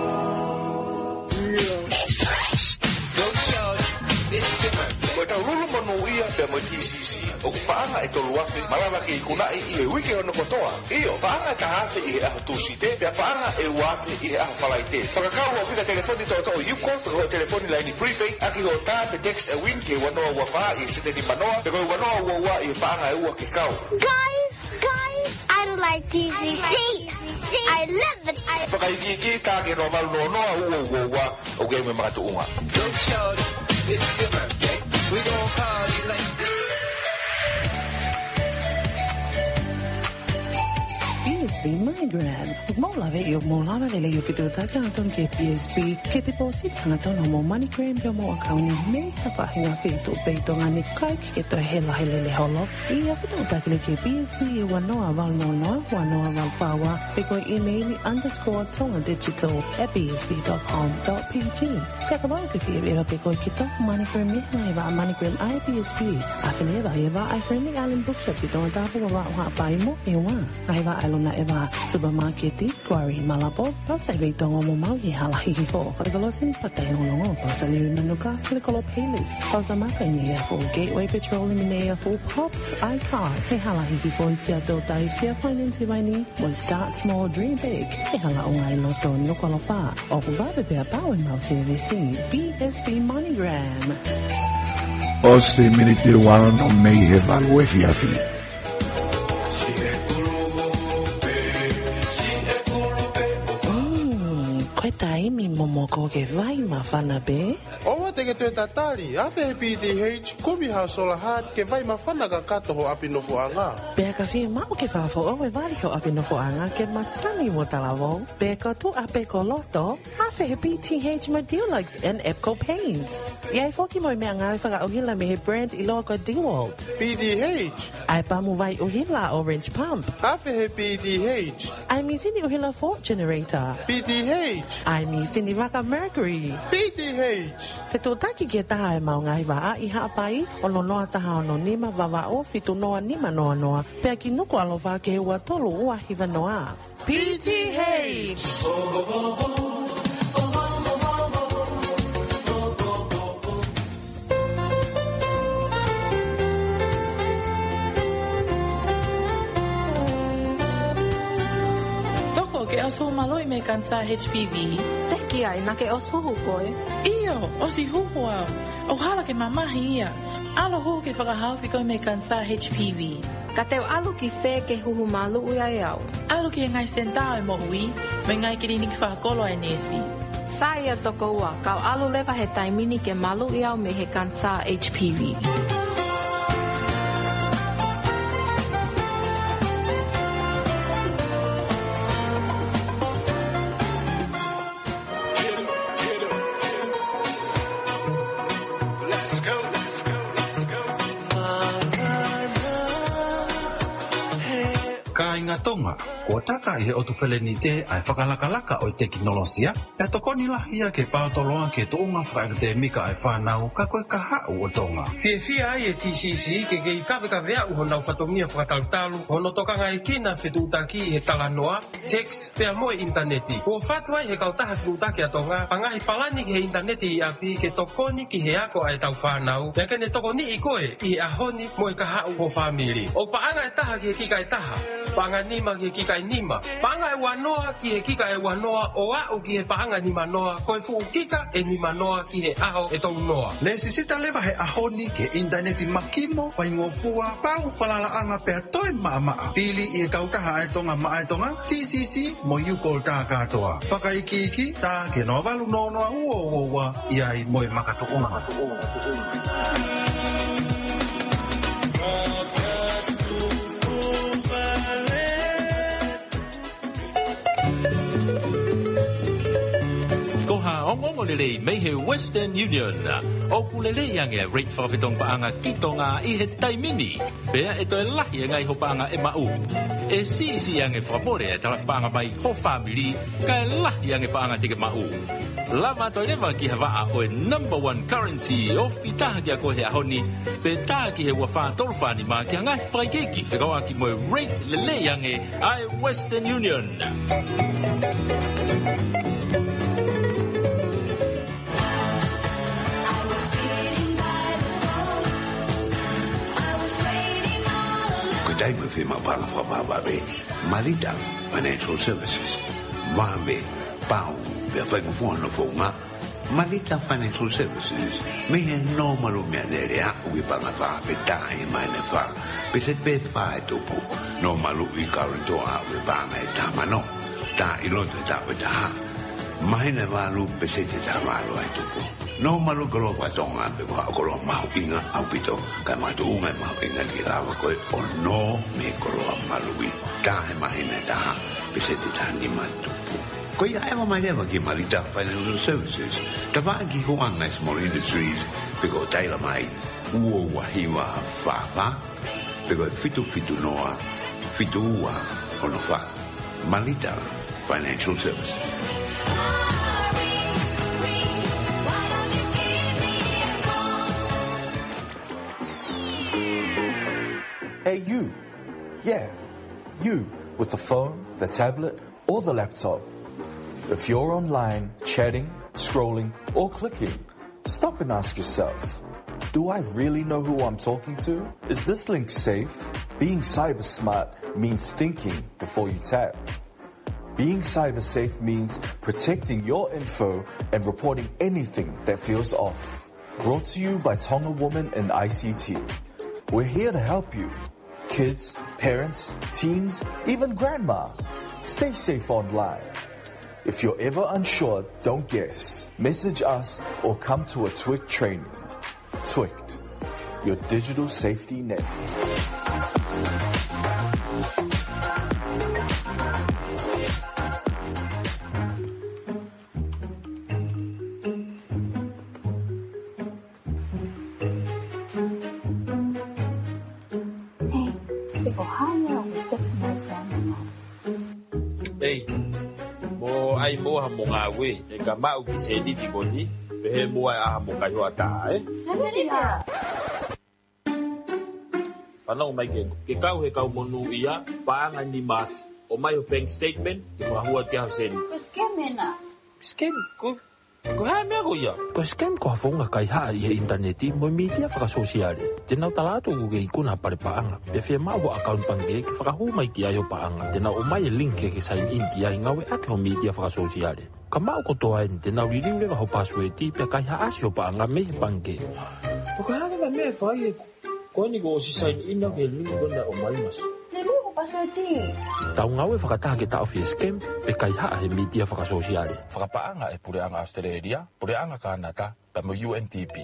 Ko ʻetau lulu monūʻia pea mo e T C C, ʻoku paʻanga ʻe tolu afe, malava ke ikunaʻi ʻi he uike ono kotoa. ʻIo, paʻanga ʻe taha afe ʻi he ʻaho Tūsite, pea paʻanga ʻe ua afe ʻi he ʻaho Falaite. Fakakau hoʻo fika telefoni toʻotoʻo Yuko, pe ko hoʻo telefoni laini prepaid, ʻaki hoʻo tā pe text e win ki he ua noa ua fā ʻi he sete nima noa, pe ko e ua noa ua ua ʻi he paʻanga ʻe ua ke kau. Guys, guys, I don't like T V C. I love it. Fakaikiiki, tā ki he noa valu noa noa ua ua ua, ʻo ke me makatuʻunga. Go shorty, it's your birthday. We gon' party like this. P S B MoneyGram. ʻOku mau lave ʻi hoʻomou lava lelei ʻo fetuʻutaki hangatonu ki he P S B, ke deposit hangatonu hoʻomou MoneyGram ʻi hoʻomou ʻakauni mei ha faʻahinga feituʻu pē ʻi Tonga ni, ʻikai ke toe hela he lele holo. ʻIo, fetuʻutaki lelei ki he P S B ʻi he ua noa valu noa noa, ua noa valu fā ua, pe ko e email ʻi underscore tonga digital at P S B dot com dot P T. Pea kapau ʻoku ke fie ʻeva pē koe ki he MoneyGram ʻi he ngaahi vaʻa MoneyGram ʻa e P S B, ʻa ia ʻoku lava ʻe he vaʻa ʻa e Friendly Island Bookshop ʻi Tongatapu, Vavaʻu, Haʻapai mo ʻEua. Ngaahi vaʻa ʻe lava ʻe he vaʻa supermarket, Quarry, Malabo, Pausa ʻi Veitongo mo Maui he hala hihifo. Fale Kolosi, Patai Longolongo, Pausa Liu ʻi Manuka, Fale Kolo Payless, Pausa Maka ʻi Neiafu, Gateway Petroleum ʻi Neiafu, Pops, iCar, he hala hihifo ʻi Seattle, Taisia, Finance ʻi Vainī, mo e Start Small, Dream Big, he hala ʻo e ngaahi loto Nukuʻalofa. ʻOku vave pea pau ʻemau sēvisi, P S B MoneyGram. ʻOsi e miniti ʻe ua ono mei he valu efiafi. Mm, ko e taimi momoko ke vai māfana pē? ʻOua te ke toe tatali, afe he P T H, kumi haʻo solar heart ke vai māfana kakato ho ʻapi nofoʻanga. Pea ka fiemaʻu ke fakafoʻou e vali ho ʻapi nofoʻanga ke masani mo talavou, pe ko tuʻa pe ko loto, afe he P T H mo Dulux and Epco Paints. ʻI ai foki mo e meʻangāue fakaʻuhila mei he brand ʻiloa ko e DeWalt. P T H. ʻA e pamu vai ʻuhila Orange Pump. Afe he P T H. ʻA e mīsini ʻuhila Ford Generator. P T H. ʻA e mīsini vaka Mercury. P T H. Fetuʻutaki ki he taha ʻemau ngaahi vaʻa ʻi Haʻapai, ono noa taha ono nima, Vavaʻu fitu noa nima noa noa, pea ki Nukuʻalofa ki he ua tolu ua hiva noa. P T H. Toko, ke ʻosi huhu maluʻi mei he kanisā H P V? Teʻeki ai, naʻa ke ʻosi huhu koe? ʻIo, ʻosi huhu au. ʻOku hala ke mamahi ia. ʻAlu huhu ke fakahaofi koe mei he kanisā H P V. Ka te u ʻalu ki fē ke huhu maluʻi ai au? ʻAlu ki he ngaahi senitā ʻo e moʻui, mo e ngaahi kiliniki fakakolo ʻa e neesi. Sai ia tokoua, kau ʻalu leva he taimi ni ke maluʻi au mei he kanisā H P V. Kāinga Tonga, kuo taka ʻi he ʻotu felenite ʻa e fakalakalaka ʻo e tekinolosia, pea tokoni lahi ia ki he paotoloaki e tuʻunga fakaʻekatēmika ʻa e fānau, ka ko e kahaʻu ʻo Tonga. Fiefia ai e T C C ke kei kavekaveaʻi honau fatongia fakatalutalu, hono tokangaekina fetuʻutaki he talanoa, text, pea mo e ʻinitaneti. Kuo fatu ai he kautaha fetuʻutaki ʻa Tonga ʻa e ngaahi palani ki he ʻinitaneti ʻi ʻapi ke tokoni ki he ako ʻa ʻetau fānau, pea ke ne tokoniʻi koe ʻi he ʻaho ni mo e kahaʻu ho fāmili. ʻOku paʻanga ʻe taha ki he kika ʻe taha. Paʻanga nima ki he kika ʻe nima. Paʻanga ʻe uanoa ki he kika ʻe uanoa ʻo aʻu ki he paʻanga nimanoa, ko e fuʻu kika ʻe nimanoa ki he ʻaho ʻe tolunoa. Lēsisita leva he ʻaho ni ki he ʻinitaneti makimo, faingofua, pau falalaʻanga pea toe maʻamaʻa. Fili ʻi he Kautaha ʻa e Tonga maʻa e Tonga, T C C, mo e U-Call tā kātoa. Fakaikiiki, tā ki he noa valu noa noa ua ua ua, ʻi ai mo e makatuʻunga. Ko ha ongoongo lelei mei he Western Union. ʻOku lelei ange e rate fakafetongi paʻanga ki Tonga ʻi he taimi ni. Pea ʻe toe lahi e ngaahi hoʻo paʻanga ʻe maʻu. ʻE siʻisiʻi ange fakamole e talafi paʻanga mai ho fāmili, kae lahi ange paʻanga te ke maʻu. Lava atu ai leva ki ha vaʻa ʻo e number one currency ofi taha kia koe he ʻaho ni, pe tā ki he ua fā tolu fā nima ki ha ngaahi fakaikiiki fekauʻaki mo e rate lelei ange ʻa e Western Union. Ko e taimi ʻe fiemaʻu paʻanga fakavavevave, Malita Financial Services. Vave, pau, pea faingofua hono founga. Malita Financial Services, mei he nōmalu meʻalele aʻu ki he paʻanga fā pe taha ʻi he māhina ʻe fā, peseti pē fā ʻe tupu. Nōmalu ʻi he koloa aʻu ki he paʻanga ʻe taha mano, tā ʻi loto he taʻu ʻe taha. Māhina ʻe valu, peseti ʻe taha valu ʻa e tupu. Nōmalu koloa faka-Tonga pe ko ha koloa mahuʻinga ʻaupito, kae makatuʻunga e mahuʻinga ke lava koe ʻo nō mei he koloa maluʻi. Tā he māhina ʻe taha, peseti ʻe taha nima tupu. Ko ia ʻe ʻomai leva ki Malita Financial Services, tafaʻaki huanga e Small Industries, pe ko e taila mai, ua ua hiva fā fā, pe ko e fitu fitu noa, fitu ua ono fā. Malita Financial Services. Hey, you. Yeah, you. With the phone, the tablet, or the laptop. If you're online, chatting, scrolling, or clicking, stop and ask yourself, "Do I really know who I'm talking to? Is this link safe?" Being cyber smart means thinking before you tap. Being cyber safe means protecting your info and reporting anything that feels off. Brought to you by Tonga Woman in I C T. We're here to help you. Kids, parents, teens, even grandma. Stay safe online. If you're ever unsure, don't guess. Message us or come to a Twic training. Twic, your digital safety net. Hey, if Ohio would fix my phone number. Ei, mo ai mo ha mo ngāue, he ka maʻu ki sēniti ko eni, pehē mo ai ʻa ha mo kai hoa tā, ē? Sēniti. Fanongo mai ke, ke kau he kau monūʻia, paʻanga nima afe, ʻomai ho bank statement, ke fakahū atu ki ai ho sēniti. Ko e scam ena. Scam, ko Ko e hā e meʻa ko ia? Ko e scam ko ha founga kaihaʻa ʻi he ʻinitaneti mo e mītia fakasōsiale. Te nau tala atu ʻoku ke ikuna ha pale paʻanga, pea fiemaʻu ho ʻakauni pangikē ke fakahū mai ki ai ho paʻanga. Te nau ʻomai e link ke ke sign in ki ai, ngāueʻaki ho mītia fakasōsiale. Ka maʻu kotoa eni, te nau liliu leva ho pāsueti, pea kaihaʻasi ho paʻanga mei he pangikē. Ko e hā leva e meʻa ʻe fai ai? Ko eni kuo ʻosi sign in au ki he link ko ena ʻomai mas. Liliu ho pāsueti. Tau ngāue fakataha ke taʻofi e scam pe kaihaʻa he mītia fakasōsiale. Fakapaʻanga ʻe he Puleʻanga ʻAositelēlia, Puleʻanga Kānata, pea mo e U N D P.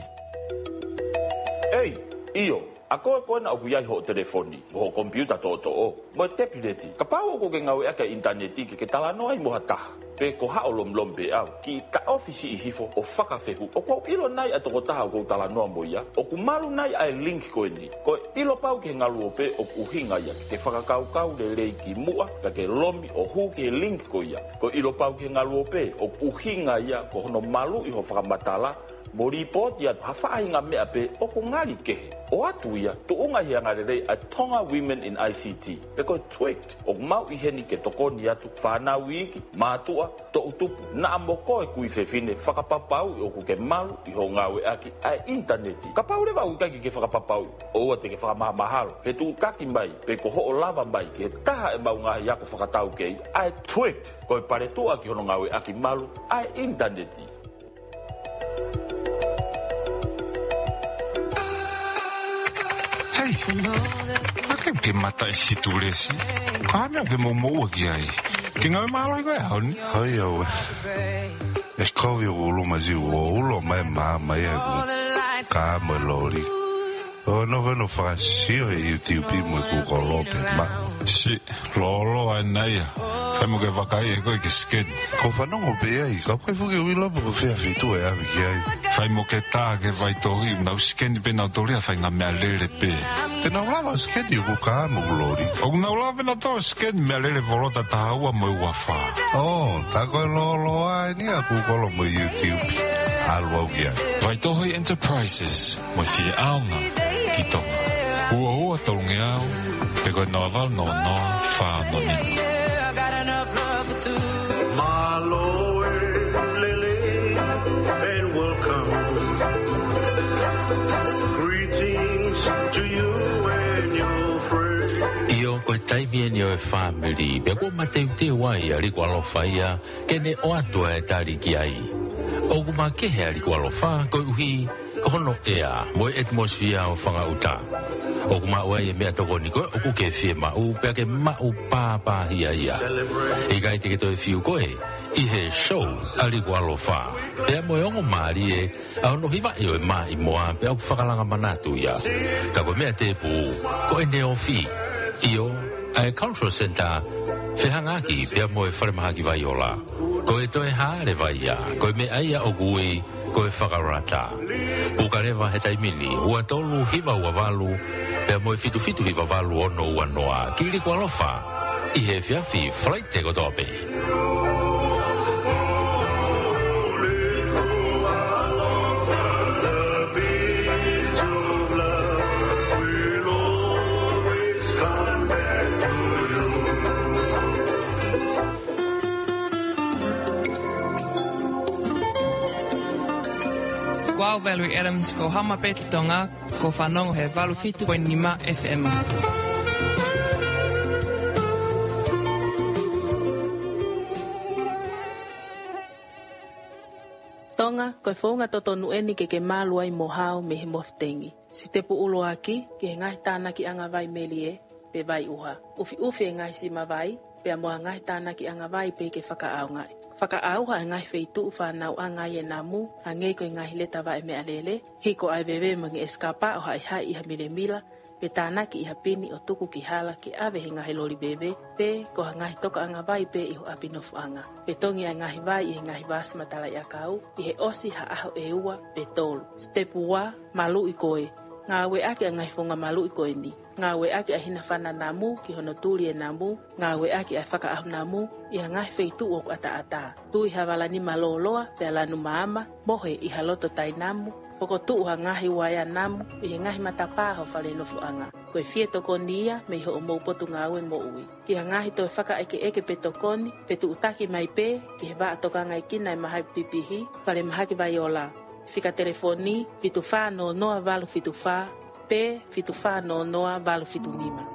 Ei, ʻio, ʻa koe ko ena ʻoku ʻi ai hoʻo telefoni, mo hoʻo komipiuta toʻotoʻo, mo e tepileti. Kapau ʻoku ke ngāueʻaki e ʻinitaneti ke ke talanoa ai mo ha taha, pe ko haʻo lomilomi pē ʻau, kiʻi taʻofi siʻi hifo ʻo fakafehuʻi. ʻOku ou ʻilo nai ʻa e tokotaha ʻoku ou talanoa mo ia? ʻOku malu nai ʻa e link ko eni? Ko e ʻilo pau ki he ngaluope ʻoku ʻuhinga ia ke fakakaukau lelei kimuʻa, ka ke lomi ʻo hū ki he link ko ia? Ko e ʻilo pau ki he ngaluope ʻoku ʻuhinga ia ko hono maluʻi ho fakamatala, Mo lipooti atu ha faʻahinga meʻa pē ʻoku ngali kehe. ʻOatu ia, tuʻunga ʻi he angalelei ʻa e Tonga Women in I C T, pe ko e TWICT, ʻoku mau ʻi heni ke tokoni atu, fānau iiki, mātuʻa, toʻutupu, naʻa mo koe kui fefine, fakapapauʻi ʻoku ke malu ʻi hoʻo ngāueʻaki ʻa e ʻinitaneti. Kapau leva ʻoku ʻikai ke ke fakapapauʻi, ʻoua te ke fakamahamahalo, fetuʻutaki mai, pe ko hoʻo lava mai ki he taha ʻemau ngaahi ako fakataukei, ʻa e TWICT, ko e paletuʻa ki hono ngāueʻaki malu ʻa e ʻinitaneti. Hei, ake ke mata e situlesi. Ka meʻa ke mou moʻua ki ai. Ke ngāue mālohi koe, Honi. Hoi au e. E kovi o ulu masiu o ulo mai mā mai aku. Ka mo e loli. ʻO nofo ʻo fakasio he YouTube mo e Google pē ma. Si, lōloa ʻena ia. Fai mo ke vakai ʻe koe ke scan. Ko fanongo pē ai, ka ko e fuke uilo pe ko fē feituʻu ʻe ʻave ki ai. Fai mo ke tā ke vaitohi, nau scan pē nau tōlia fai ngaahi meʻalele pē. Te nau lava scan ʻoku ka mo loli. ʻOku nau lava pē nau tō scan meʻalele volota taha ua mo e ua fā. ʻO, tā ko e lōloa ʻeni ʻa Google mo YouTube. ʻAlu au ki ai. Vaitohi Enterprises. Mo e fie ʻaonga ki Tonga. Ua ua tolungeau, pe ko e noa valu noa noa fā noa nima. Mālō e lelei and welcome. Greetings to you and your friends. ʻIo, ko e taimi ʻeni ʻo e fāmili, pea kuo mateuteu ai ʻa Liku Alofa ia, ke ne ʻoatu ʻa e tali ki ai. ʻOku makehe ʻa Liku Alofa, koeʻuhi, ko hono ʻea, mo e ʻetimosefiā ʻo Fangaʻuta. ʻOku maʻu ai e meʻatokoni ko ē ʻoku ke fiemaʻu, pea ke maʻu pāpāhia ia. ʻIkai te ke toe fiu koe, ʻi he show ʻa Liku Alofa. Pea mo e ongo mālie, ʻa hono hivaʻi ʻo e maʻimoa, pea ʻoku fakalanga manatu ia. Ka ko e meʻa tēpū, ko ʻene ofi, ʻio, ʻa e Cultural Centre, fehangaaki, pea mo e Falemahaki Vaiola. Ko e toe hā leva ia, ko e meʻa ia ʻoku ui, ko e fakalata. Puka leva he taimi ni, ua tolu hiva ua valu, pea mo e fitu fitu hiva valu ono ua noa, ki Liku Alofa, ʻi he efiafi Falaite kotoa pē. Ko au Valerie Adams, ko Hama pē ki Tonga, ko e fanongo he valu fitu poini nima F M. Tonga, ko e founga totonu ʻeni ke ke malu ai mo hao mei he mofitengi. Sitepu ʻuluaki, ki he ngaahi tānakiʻanga vai melie, pe vai ʻuha. ʻUfiʻufi e ngaahi sima vai, pea mo e ngaahi tānakiʻanga vai pē ke fakaʻaongaʻi. Fakaʻauha e ngaahi feituʻu fanauʻanga ai e namu, hangē ko e ngaahi leta vaʻe meʻalele, hiko ʻa e veve mo e ngeʻesi kapa ʻo haʻihaʻi ʻi ha milemila, pe tānaki ʻi ha pini ʻo tuku ki hala ke ʻave he ngaahi loli veve, pe ko ha ngaahi tokaʻanga vai pē ʻi ho ʻapi nofoʻanga. Pe tongi ʻa e ngaahi vai ʻi he ngaahi vasi matalaʻiʻakau, ʻi he ʻosi ha ʻaho ʻe ua pe tolu. Sitepu ua, maluʻi koe. Ngāueʻaki ʻa e ngaahi founga maluʻi ko eni. Ngāueʻaki ʻa e hina fana namu ki hono tuli e namu, ngāueʻaki ʻa e fakaʻaho namu ʻi ha ngaahi feituʻu ʻoku ʻataʻatā. Tui ha vala nima lōloa, pea lanu maama, mohe ʻi ha loto tainamu, fokotuʻu ha ngaahi uaea namu ʻi he ngaahi matapā ho fale nofoʻanga. Ko e fie tokoni ia mei hoʻomou potungāue moʻui. Ki ha ngaahi toe fakaʻekeʻeke pe tokoni, fetuʻutaki mai pē ki he vaʻa tokangaekina e mahaki pipihi, Falemahaki Vaiola. Fika telefoni, fitu fā noa noa valu fitu fā, pe fitu fā noa noa valu fitu nima.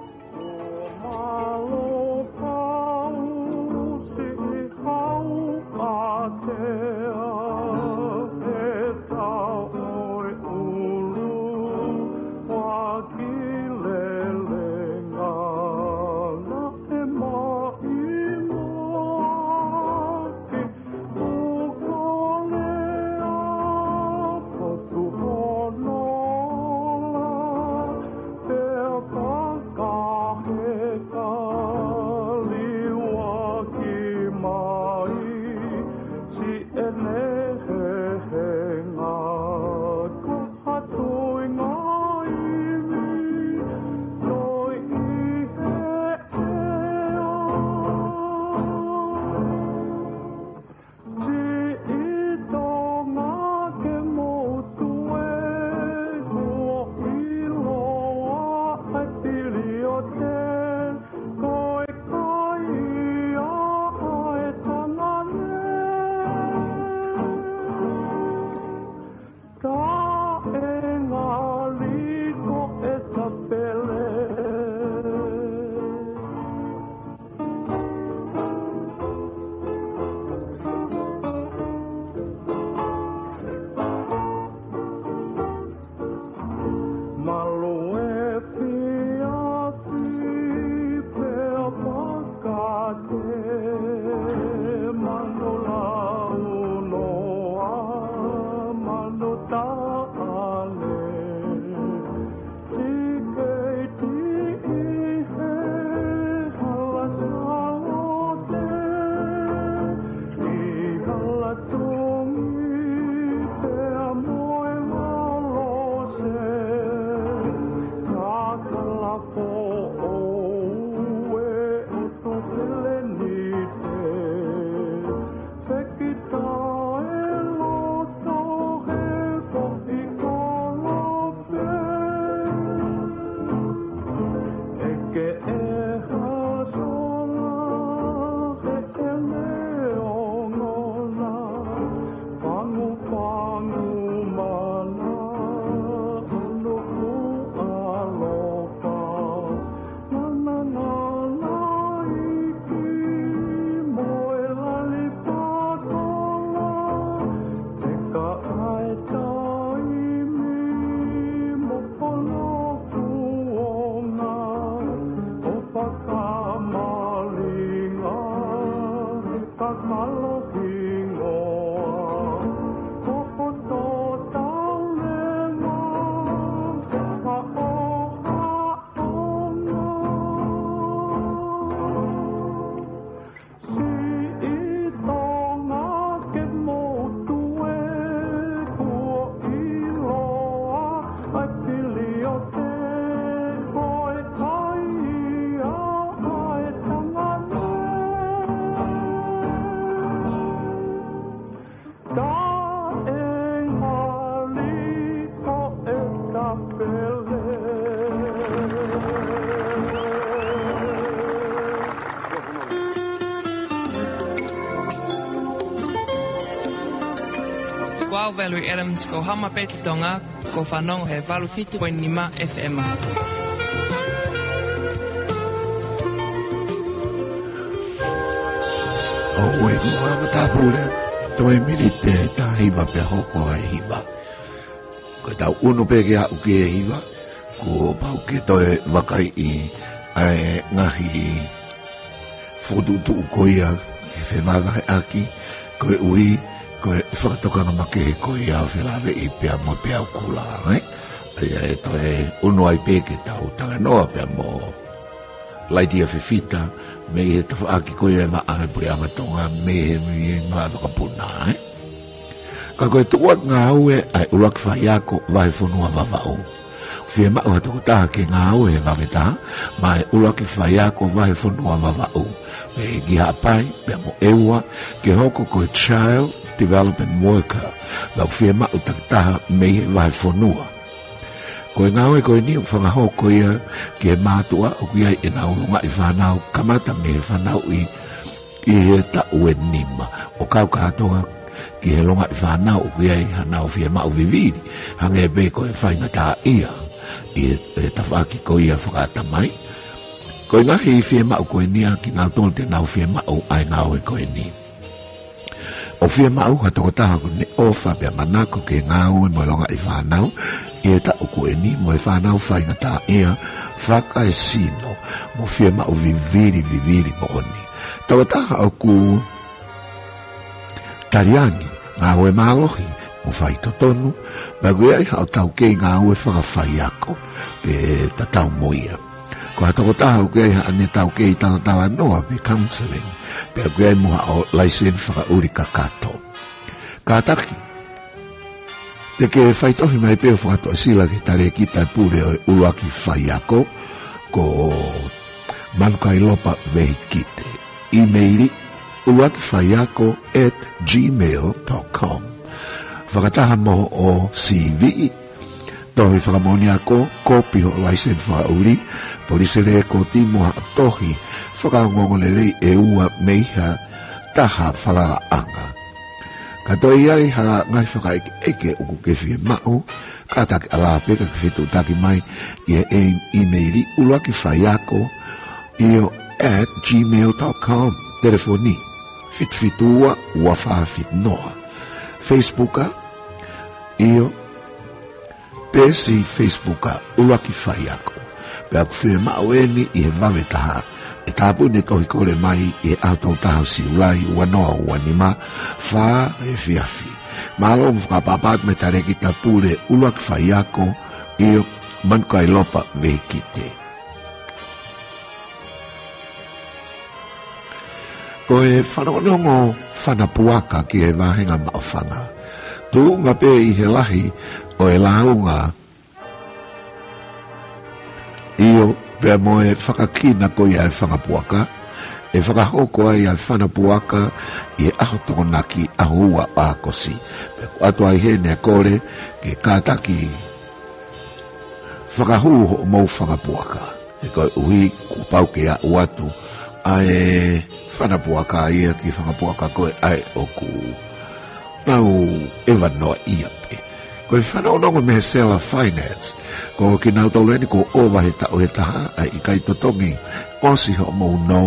Manu launoa, manu taʻane, tikeiti ʻi he hala salote, ʻi hala tungi pea mo e lose, ka kala foʻou e Tupelenite, fekita e loto he kofi kolope. ʻEke e hasola he ʻene ongona, pangupangu mana ʻa Nukuʻalofa. Mana ngana iki mo e lali patola, te ka ʻai taimi mo hono kuonga ʻo fakamalinga. Kakalo hingoa, kopoto tau leva, ka ʻoha ʻonga. Siʻi Tonga ke motu e kuo ʻiloa, ʻa e pili o te koe kai ia ʻa e tangane. Taʻengali ko e kapele. Ko au Valerie Adams, ko Hama Peti Tonga, ko fanongo he valu fitu poini nima F M. ʻOku ʻi ai e matāpule, toe miniti ʻe taha hiva pea hoko ai e hiva. Ko ʻetau ʻunu pē ke aʻu ki he hiva, kuo pau ke toe vakaiʻi ʻa e ngaahi fokotuʻutuʻu ko ia ke fevahevaheʻaki, koeʻuhi ko e fakatokanga makehe ko ia ʻo felāveʻi pea mo e peau kula, ē? ʻA ia ʻe toe ʻunu ai pē ke tau talanoa pea mo Laitia Fifita, mei he tafaʻaki ko ia ʻa e Vaʻa ʻo e Puleʻanga Tonga, mei he, mei he Vaʻa Vakapuna, ē? Ka ko e tuʻuaki ngāue ʻa e ʻUluaki Faiako Vahefonua Vavaʻu. Fiemaʻu ha tokotaha ke ngāue he vave taha maʻa e ʻUluaki Faiako Vahefonua Vavaʻu. Pea ki Haʻapai, pea mo ʻEua, ke hoko ko e Child Development Worker. Pea ʻoku fiemaʻu takitaha mei he vahefonua. Ko e ngāue ko eni ʻoku fakahoko ia ki he mātuʻa ʻoku ʻi ai ʻenau longaʻi fānau kamata mei he fanauʻi ʻi he taʻu ʻe nima, ʻo kau kātoa ki he longaʻi fānau ʻoku ʻi ai haʻanau fiemaʻu vivili, hangē pē ko e faingataʻaʻia ʻi he, he tafaʻaki ko ia fakaʻatamai. Ko e ngaahi fiemaʻu ko eni ʻa kinautolu te nau fiemaʻu ʻa e ngāue ko eni. ʻOku fiemaʻu ha tokotaha ʻoku ne ʻofa pea manako ke ngāue mo e longaʻi fānau ʻi he taʻu ko eni mo e fānau faingataʻaʻia fakaesino mo fiemaʻu vivili, vivili moʻoni. Tokotaha ʻoku taliangi, ngāue mālohi mo faitotonu, pea ʻoku ʻi ai haʻo taukei ngāue fakafaiako ʻe tatau mo ia. Ko ha tokotaha ʻoku ʻi ai haʻane taukei talatalanoa pe counseling, pea ʻoku ʻi ai mo haʻo laiseni fakaʻuli kakato. Kātaki, te ke faitohi mai pē ʻo fakatoʻo sila ki he talēkita pule ʻo e ʻUluaki Faiako, ko Manukailopa Vehikite. ʻImeili, uluakifaiako at gmail dot com. Fakataha mo hoʻo C V, tohi fakamoʻoni ako, kopi hoʻo laiseni fakaʻuli, polisi lekooti mo haʻo tohi fakaongoongolelei ʻe ua mei ha taha falalaʻanga. Ka toe ʻi ai ha ngaahi fakaʻekeʻeke ʻoku ke fiemaʻu, kātaki ʻalā pē ka ke fetuʻutaki mai ki he ʻimeili uluakifaiako io at gmail dot com. Telefoni, fitu fitu ua, ua fā fitu noa. Facebook, io, peesi Facebook ʻUluaki Faiako. Pea ʻoku fiemaʻu eni ʻi he vave taha ʻE tāpuni e tohi kole mai ʻi he ʻaho tolu taha ʻo Siulai, ua noa ua nima, fā efiafi. Mālō mo fakaʻapaʻapa atu mei he Talēkita Pule ʻUluaki Faiako, ʻio, Manukailopa Vehikite. Ko e fanongonongo fanapuaka ki he vāhenga Maʻufanga. Tuʻunga pē ʻi he lahi ʻo e lāunga, ʻio, pea mo e fakakina ko ia e fanga puaka, ʻe fakahoko ai ʻa e fanapuaka ʻi he ʻaho Tokonaki, ʻaho ua ʻo ʻAokosi. Pea ʻoku ʻoatu ai heni e kole ke kātaki fakahū hoʻomou fanga puaka. He koeʻuhi kuo pau ke aʻu atu ʻa e fanapuaka ia ki he fanga puaka ko ē ʻa ē ʻoku nau ʻeva noa ia pē. Ko e fanongonongo mei he Seller Finance, ko kinautolu eni kuo ʻova he taʻu ʻe taha ʻa e ʻikai totongi ʻosi hoʻomou nō,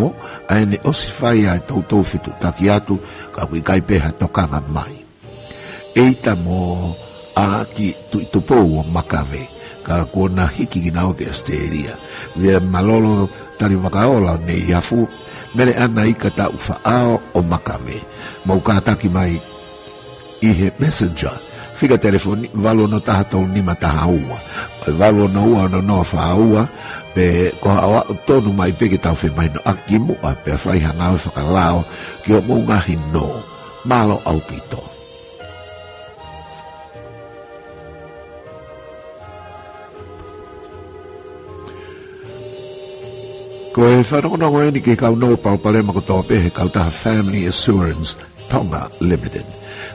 ʻa ē naʻe ʻosi fai ʻa e toutou fetuʻutaki atu, ka ʻoku ʻikai pē ha tokanga mai. ʻEita mo ʻAki Tuʻitupou ʻo Makave, ka kuo na hiki kinaua ki ʻAositelēlia. Vea Malolo Talivakaola ʻo Neiafu, Mele ʻAna Ika Taufaʻao ʻo Makave. Mou kātaki mai ʻi he Messenger. Fika telefoni valu ono taha tolu nima taha ua, ʻo e valu ono ua ono noa fā ua, pe ko haʻo aʻu tonu mai pē ke tau femahinoʻaki muʻa pea fai ha ngāue fakalao ki hoʻomou ngaahi nō. Mālō ʻaupito. Ko e fanongonongo eni ki he kau nō palopalema kotoa pē he kautaha Family Assurance Tonga Limited.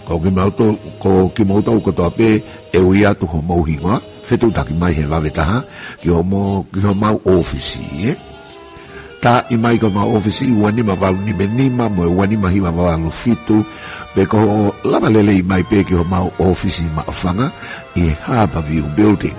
Ko kimoutolu, ko kimoutolu kotoa pē ʻe ui atu hoʻomou hingoa, fetuʻutaki mai he vave taha ki hoʻomou, ki homau ʻōfisi, ē? Taaʻi mai ki homau ʻōfisi ua nima valu nima nima mo e ua nima hiva valu fitu, pe ko hoʻo lava lelei mai pē ki homau ʻōfisi Maʻufanga ʻi he Harbour View Building.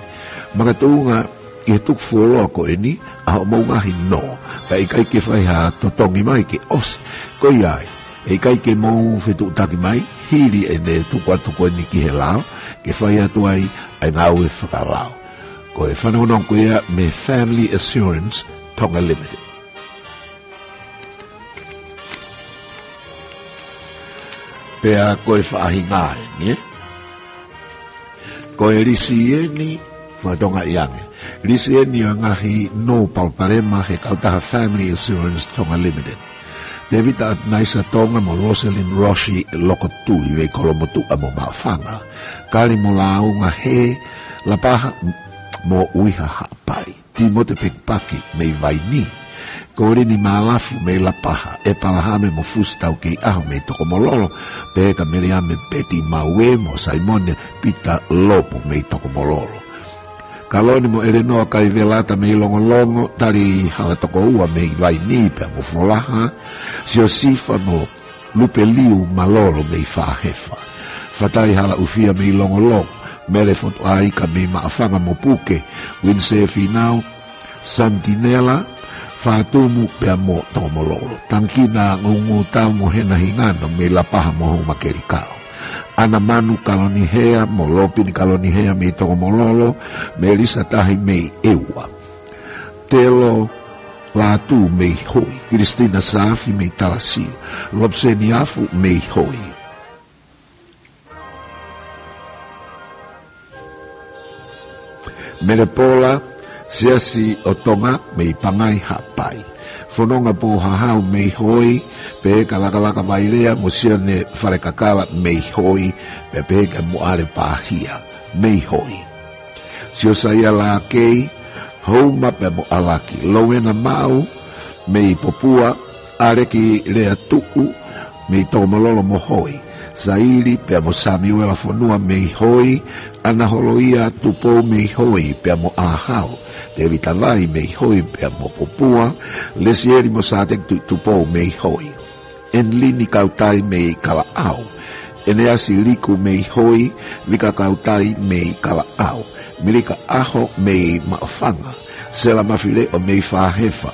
Makatuʻunga ʻi he tuku fuoloa ko eni ʻa hoʻomou ngaahi nō, pea ʻikai ke fai ha totongi mai ke ʻosi. Ko ia ai, ʻe ʻikai ke mou fetuʻutaki mai hili ʻene tuku atu ko eni ki he lao, ke fai atu ai ʻa e ngāue fakalao. Ko e fanongonongo ko ia mei he Family Assurance Tonga Limited. Pea ko e faʻahinga eni, ē? Ko e lisi eni, fakatonga ʻi ange. Lisi eni ʻo e ngaahi nō palopalema he kautaha Family Assurance Tonga Limited. Tevita Atinaisa Tonga mo Roselyn Roshi Lokotui mei Kolomotuʻa mo Maʻufanga. Kali mo Lāunga Hē Lapaha mo ʻUiha Haʻapai. Timote Pekipaki mei Vainī. Kolini Mālafu mei Lapaha, ʻEpalahame mo Fusi Taukeiʻaho mei Tokomololo, pehē kia Meleame Peti Maue mo Saimone Pita Lopu mei Tokomololo. Kaloni mo ʻElenoa Kaivelata mei Longolongo, Tali Halatokoua mei Vainī pea mo Folaha, Siosifa mo Lupeliu Malolo mei Fahefa. Fatai Halaʻufia mei Longolongo, Mele Fotuʻaika mei Maʻufanga mo Puke, Uinisē Fīnau, Santinela Fatumu pea mo Tokomololo. Tangikina Ngungutau mo Hena Hingano mei Lapaha mo Houmakelikao. ʻAna Manu Kalonihea mo Lopini Kalonihea mei Tokomololo, Melisa Tahi mei ʻEua. Telo Lātū mei Hoi, Kilistina Saafi mei Talasio, Lopuseni Afu mei Hoi. Melepola Siasi ʻo Tonga mei Pangai Haʻapai. Fononga Pōhahau mei Hoi, pehē kia Lakalaka Vailea mo Sione Falekakala mei Hoi, pea pehē kia Moʻale Pāhia mei Hoi. Siosaia Lākei, Houma pea mo ʻAlaki, Lowena Maʻu mei Popua, ʻAleki Leatuʻu mei Tokomololo mo Hoi, Saili pea mo Samiuela Fonua mei Hoi, ʻAna Holoia Tupou mei Hoi pea mo ʻAhau, Tevita Vai mei Hoi pea mo Popua, Lesieli mo Sāteki Tuʻitupou mei Hoi. ʻEnilini Kautai mei Kalaʻau, ʻEneasi Liku mei Hoi, Vika Kautai mei Kalaʻau, Milika ʻAho mei Maʻufanga, Sela Mafileʻo mei Fahefa,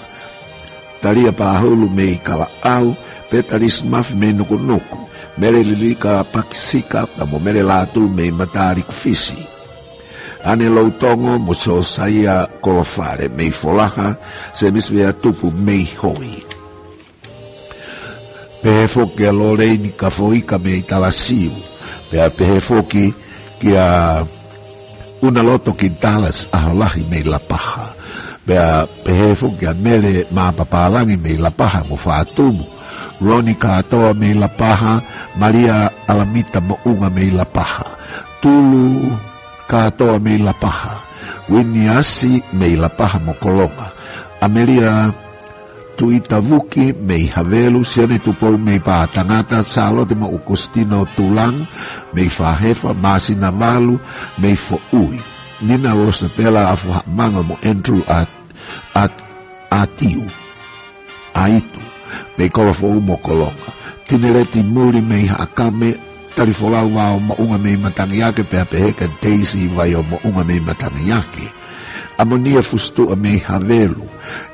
Talia Pahulu mei Kalaʻau, Petalisi Mafi mei Nukunuku, Mele Lilika Pakisika pea mo Mele Lātū mei Mataliku Fisi. Ane Loutongo mo Siosaia Kolofale mei Folaha, Semisi Veatupu mei Hoi. Pehē foki kia Loleini Kafoika mei Talasiu. Pea pehē foki kia Unaloto Kinitala Siholahi mei Lapaha. Pea pehē foki kia Mele Mapapalagi mei Lapaha mo Fatumu. Loni Katoa mei Lapaha, Malia Alamita Moʻunga mei Lapaha. Tulu Katoa mei Lapaha. Winiasi mei Lapaha mo Kolonga. Amelia Tuita Vuki mei Havelu, Sione Tupou mei Pātangata, Sālote mo Ukositino Tulang mei Fahefa, Māsina Valu mei Foʻui. Nina Rosapela Afuhamanga mo Andrew At-, At-, Atiu. Aitu, mei Kolofoʻou mo Kolonga. Tineleti Muli mei Haʻakame, Talifolau Vao Moʻunga mei Matangiake, pea pehē kia Daisy Vaio Moʻunga mei Matangiake. Amonia Fusituʻa mei Havelu,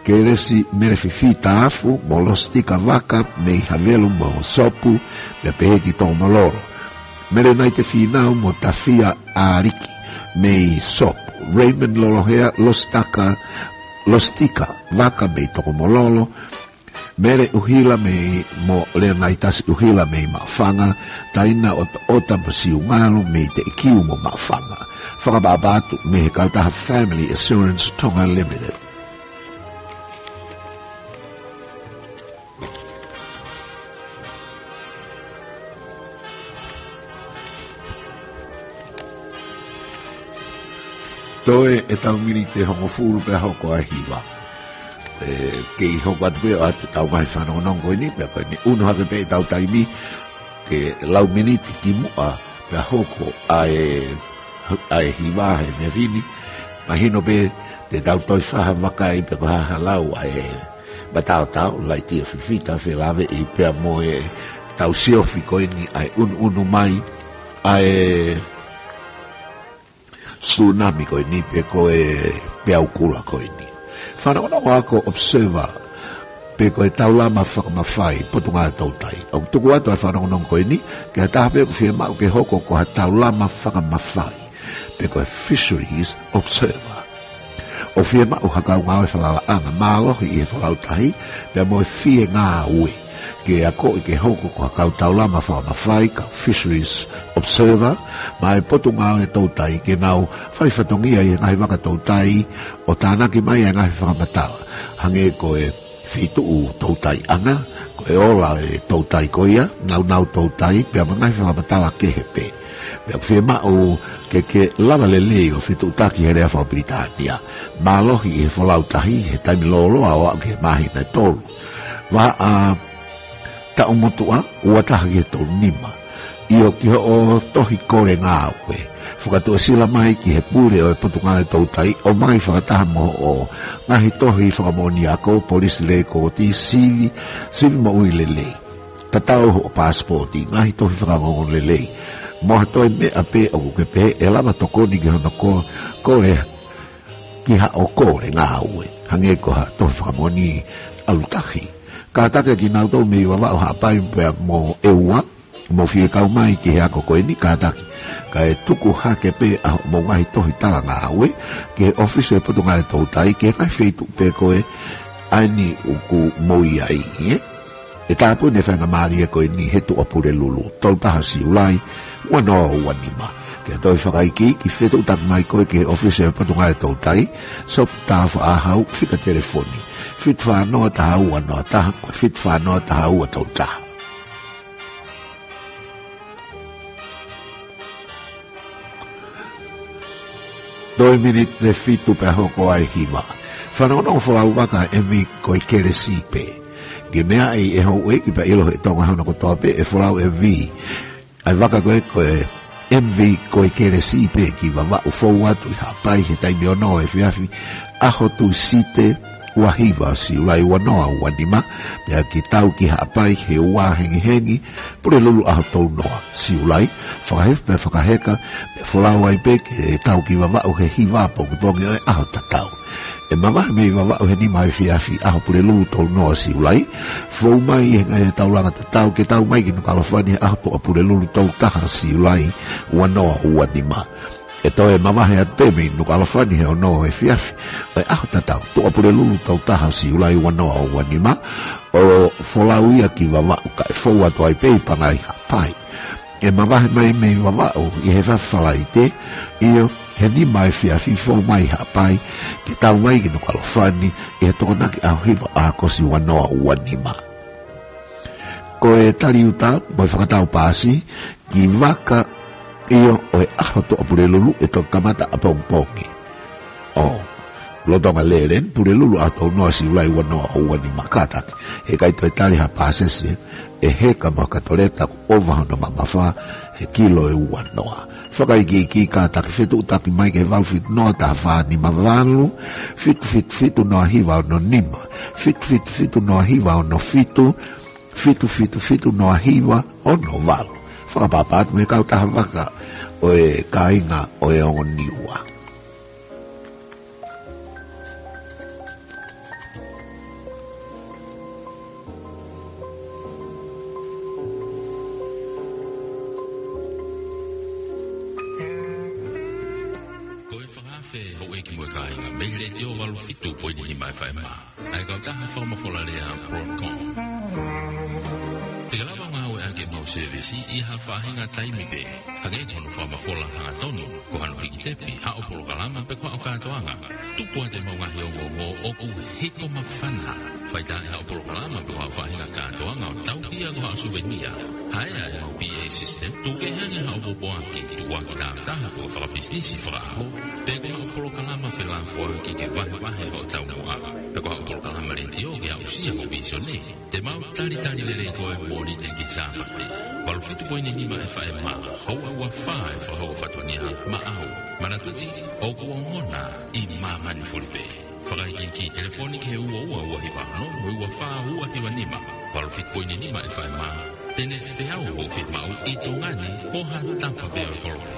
Kelesi Mele Fifita Afu, mo Lositika Vaka mei Havelu mo Sopu, pea pehē ki Tokomololo. Mele Naite Finau mo Tafia Aliki mei Sopu. Raymond Lolohea, Lositaka, Lositika Vaka mei Tokomololo, Mele ʻUhila mei mo Leonaitasi ʻUhila mei Maʻufanga, Taina ʻOta, ʻOta mo Siungalu mei Teʻekiu mo Maʻufanga. Fakaʻapaʻapa atu mei he kautaha Family Assurance Tonga Limited. Toe ʻetau miniti ʻe hongofulu pea hoko ʻa e hiva. ʻE, kei hoko atu pē ʻo ʻoatu ʻetau ngaahi fanongonongo ko eni, pea ko eni ʻunu hake pē ʻetau taimi, ke lau miniti ki muʻa pea hoko ʻa e, ʻa e hiva he efiafi ni. Mahino pē te tau toe fai ha vakai pe ko e hā ha lau ʻa e mataotao, Laitia Fifita, felāveʻi pea mo ʻetau siofi ko eni ʻa e ʻunuʻunu mai ʻa e tsunami ko eni pe ko e peau kula ko eni. Fanongonongo ā ki he Observer pe ko e Taulama Fakamafai Potungāue Toutai. ʻOku tuku atu ʻa e fanongonongo ko eni ki ha taha pē ʻoku fiemaʻu ke hoko ko ha taulama fakamafai pe ko e Fisheries Observer. ʻOku fiemaʻu ha kau ngāue falalaʻanga mālohi ʻi he folau tahi pea mo e fie ngāue ke akoʻi ke hoko ko ha kau taulama fakamafai, kau Fisheries Observer, maʻa e Potungāue Toutai ke nau fai fatongia ʻi he ngaahi vaka toutai ʻo tānaki mai ʻa e ngaahi fakamatala. Hangē ko e feituʻu toutaiʻanga, ko e ola e toutai ko ia, naunau toutai, pea mo e ngaahi fakamatala kehe pē. Pea ʻoku fiemaʻu ke, ke lava lelei ʻo fetuʻutaki he lea fakapilitānia. Mālohi ʻi he folau tahi, he taimi lōloa ʻo aʻu ki he māhina ʻe tolu. Vahaʻa taʻu motuʻa, ua taha ki he tolu nima. ʻIo ki hoʻo tohi kole ngāue, fakatuʻasila mai ki he pule ʻo e Potungāue Toutai, ʻomai fakataha mo hoʻo ngaahi tohi fakamoʻoni ako, polisi lekooti, sivi, sivi moʻui lelei. Tatau hoʻo paasipooti, ngaahi tohi fakaongoongo lelei. Mo ha toe meʻa pē ʻoku ke pehē ʻe lava tokoni ki hono ko-, kole, ki haʻo kole ngāue. Hangē ko ha tohi fakamoʻoni ʻalu tahi. Kātaki kinautolu mei Vavaʻu, Haʻapai pea mo ʻEua, mou fie kau mai ki he ako ko eni, kātaki. Kae tuku hake pē ʻa hoʻomou ngaahi tohi talangāue ki he ʻōfisi ʻo e Potungāue Toutai, ki he ngaahi feituʻu pē ko ē ʻa eni ʻoku mou ʻi ai, ē? ʻE tāpuni e faingamālie ko eni he Tuʻapulelulu, tolu taha Siulai, ua noa ua nima. Ke toe fakaikiiki, fetuʻutaki mai koe ki he ʻōfisi ʻo e Potungāue Toutai, Sopu Tafaʻahau, fika telefoni fitu fā noa taha ua noa taha, fitu fā noa taha ua tolu taha. Toe miniti ʻe fitu pea hoko ʻa e hiva. Fanongonongo folau vaka ʻa e MV Ko e Kelesi Pē. Ke meaʻi ʻe houʻeiki pea ʻilo ʻe he Tonga hono kotoa pē ʻe folau MV. ʻA e vaka ko ē ko e MV Ko e Kelesi Pē ki Vavaʻu, fou atu ʻi Haʻapai he taimi ono ʻo e efiafi, ʻaho Tūsite, ua hiva Siulai ua noa ua nima, pea ke tau ki Haʻapai he ua hengihengi Pulelulu ʻaho tolu noa Siulai, fakahefo pea fakaheka, pea folau ai pē ke tau ki Vavaʻu he hiva pongipongi ʻo e ʻaho tatau. ʻE mavahe mei Vavaʻu he nima efiafi ʻaho Pulelulu tolu noa Siulai, fou mai he ngaahi taulanga tatau ke tau mai ki Nukuʻalofa ni he ʻaho Tuʻapulelulu tolu taha Siulai ua noa ua nima. ʻE toe mavahe atu pē mei Nukuʻalofa ni he ono efiafi ʻo e ʻaho tatau, Tuʻapulelulu tolu taha ʻo Siulai ua noa ua nima, ʻo folau ia ki Vavaʻu kae fou atu ai pē ʻi Pangai Haʻapai. ʻE mavahe mai mei Vavaʻu ʻi he efiafi Falaite, ʻio, he nima efiafi fou mai Haʻapai, ke tau mai ki Nukuʻalofa ni ʻi he Tokonaki ʻaho hiva ʻo ʻAokosi ua noa ua nima. Ko e tali uta mo e fakatau paasi ki Vaka, ʻio, ʻo e ʻaho Tuʻapulelulu ʻe toki kamata ʻapongipongi. ʻO lolotonga lele ni, Pulelulu ʻaho tolu noa Siulai ua noa ua nima, kātaki, he ʻikai toe tali ha pāsese, ʻe heka mo ha katoleta kuo ʻova hono mamafa he kilo ʻe ua noa. Fakaikiiki, kātaki, fetuʻutaki mai ki he valu fitu noa taha fā nima valu, fitu fitu fitu noa hiva ono nima, fitu fitu fitu noa hiva ono fitu, fitu fitu fitu noa hiva ono valu. Fakaʻapaʻapa atu mo e kautaha vaka ʻo e kāinga ʻo e Ongo Niua. Ko e fakaafe houʻeiki mo e kāinga mei he Letiō valu fitu poini nima F M. ʻA e kautaha fakamafola lea Broadcom. Te ke lava ʻo ngāueʻaki ʻemau sēvesi ʻi ha faʻahinga taimi pē, hangē ko hono fakamafola hangatonu, ko hano hiki tepi, haʻo polokalama pe ko haʻo kātoanga. Tuku atu ʻemau ngaahi ongoongo ʻoku hiko māfana. Fai taʻe haʻo polokalama pe ko haʻo faʻahinga kātoanga ʻo tauhi ia ko haʻo suvenia. Haʻu ʻemau P A system, tuku kehe ange haʻo pōpoaki, tukuakiʻi tāutaha pe ko e fakapisinisi fakaʻaho, pe ko haʻo polokalama felafoaki ke vahevahe hoʻo taumuʻa, pe ko haʻo polokalama letiō ke aʻusia ho vīsone. Te mau talitali lelei koe Mōnite ki he Sāpate. Valu fitu poini nima F M, houa ʻe ua fā e fakahoko fatongia maʻau. Manatuʻi, ʻoku ongona ʻi māmani fulipē. Fakaikiiki, telefoni ki he ua ua ua hiva ono, ua ua fā ua hiva nima, valu fitu poini nima F M, te ne feau hoʻo fiemaʻu ʻi Tonga ni mo ha tapa pē ʻo e kolope.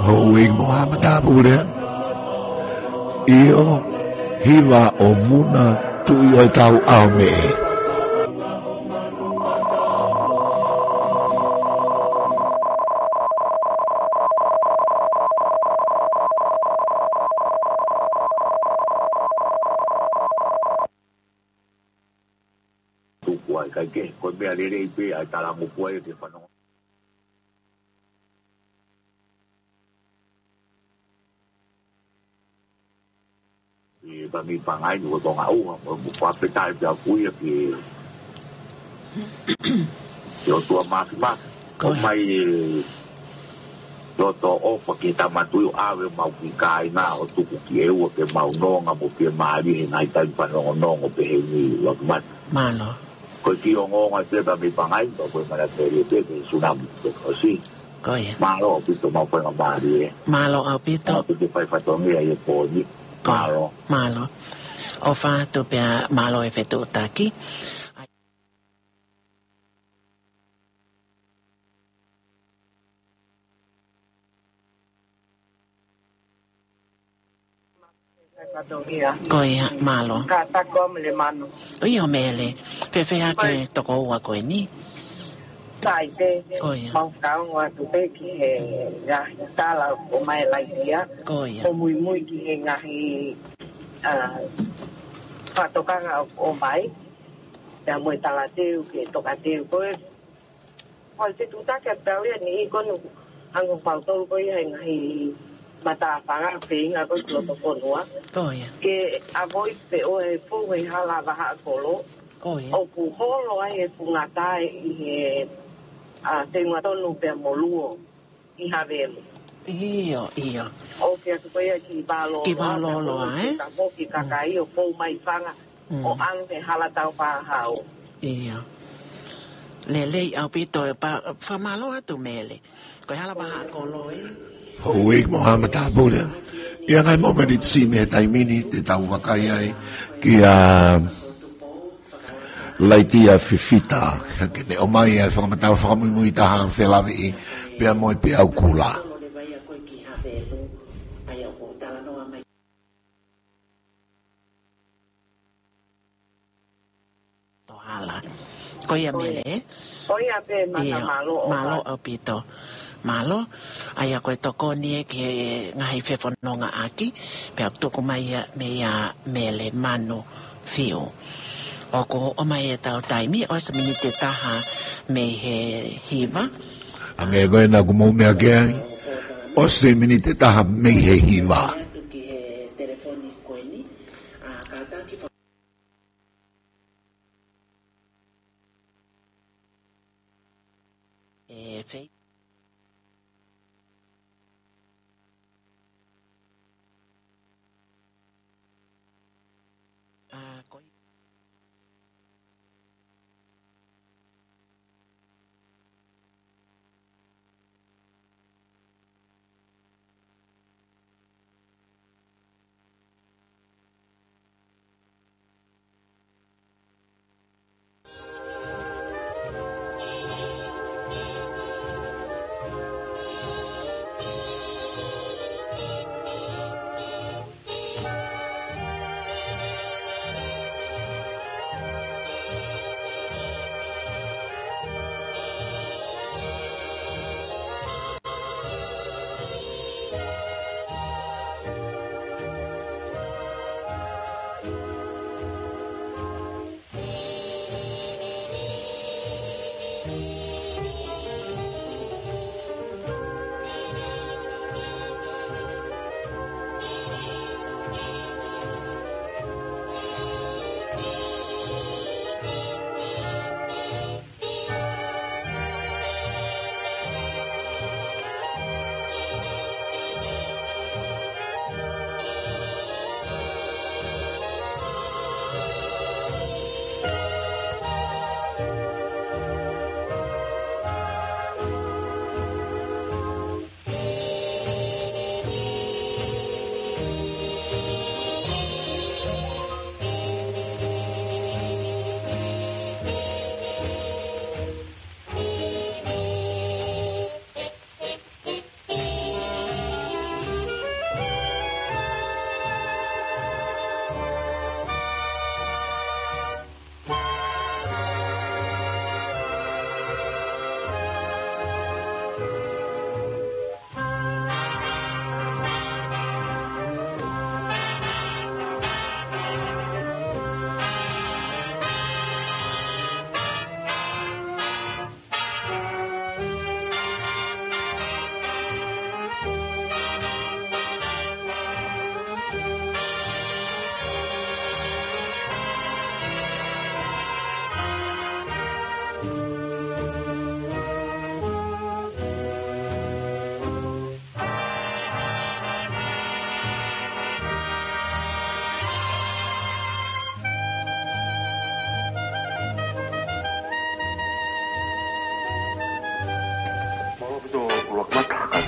Houʻeiki mo haʻa matāpule. ʻIo, hiva ʻo Vuna, Tuʻi ʻo e Tau ʻAho Meʻe. Tuku ai, kae kehe, ko e meʻa lelei pē ʻa e tala mo pua e ke fanongo. ʻI Pami Pangai, ni ko Tonga ua, mo, mo kua peta i pia kuia ki, ki o tua maki maki. Ko ʻomai e loto ʻofa ki he Tama Tuʻi ʻo ʻave mau ki kāinga ʻo tuku ki ʻEua ke mau nonga mo pia mālie he ngaahi taimi fanongonongo pehē ni ua ki mata. Mālō. Ko e kiʻi ongoongo atu ʻa Pami Pangai, ka ko e mana tele pē, ke sunami, ke kosi. Ko ia. Mālō, ʻaupito mau faingamālie. Mālō, ʻaupito. Mālō, ʻaupito fai fatongia ʻi he pō ni. Ko ia. Mālō. Mālō. ʻOfa atu pea mālō e fetuʻutaki. Ko ia, mālō. Ka tako Mele Manu. ʻIo Mele, fēfē hake toko ua ko eni? Sai pē, ko ia. Mau fakaongo atu pē ki he ngaahi tala ʻoku ʻomai Laitia. Ko ia. ʻO muimui ki he ngaahi, ʻa, fakatokanga ʻoku ʻomai. Pea mo e talateu ke tokateu ko e Ko e fetuʻutaki ʻa Tauia ni ʻi konu ango pautolu ko ia he ngaahi matāfanga feinga ko e loto fonua. Ko ia. Ke avoid pē ʻo e fou he hala vahaʻa kolo. Ko ia. ʻOku holo ai e fungatae ʻi he, ʻa, Teugatonu pea mo Luo ʻi Havelu. ʻIo, ʻio. ʻOku atu ko ia ki Vālōloa, ki Vālōloa, pea mo e, eh? Ka foki kakai ʻo fou mai fanga. Mm. ʻO ʻalu he hala tau pāhau. ʻIo. Lelei ʻaupito e pa-, fakamālō atu Mele. Ko e hala vahaʻa kolo eni. Houʻeiki mo haʻa matāpule. ʻI he ngaahi momeniti siʻi mei he taimi ni te tau vakai ai kia Laitia Fifita. Ke ne ʻomai ʻa e fakamatala fakamuimui taha felāveʻi pea mo e peau kula. Tohala. Ko ia Mele. Ko ia pē mata. ʻIo, mālō ʻofa. Mālō ʻaupito. Mālō, ʻa ia ko e tokoni ē ki he ngaahi fefonongaʻaki, pea tuku mai ia, meia Mele Manu Fiu. ʻOku ʻomai ʻetau taimi, ʻosi miniti ʻe taha mei he hiva. Hangē ko ena kuo mou meʻa ki ai, ʻosi miniti ʻe taha mei he hiva. E fei. A, ko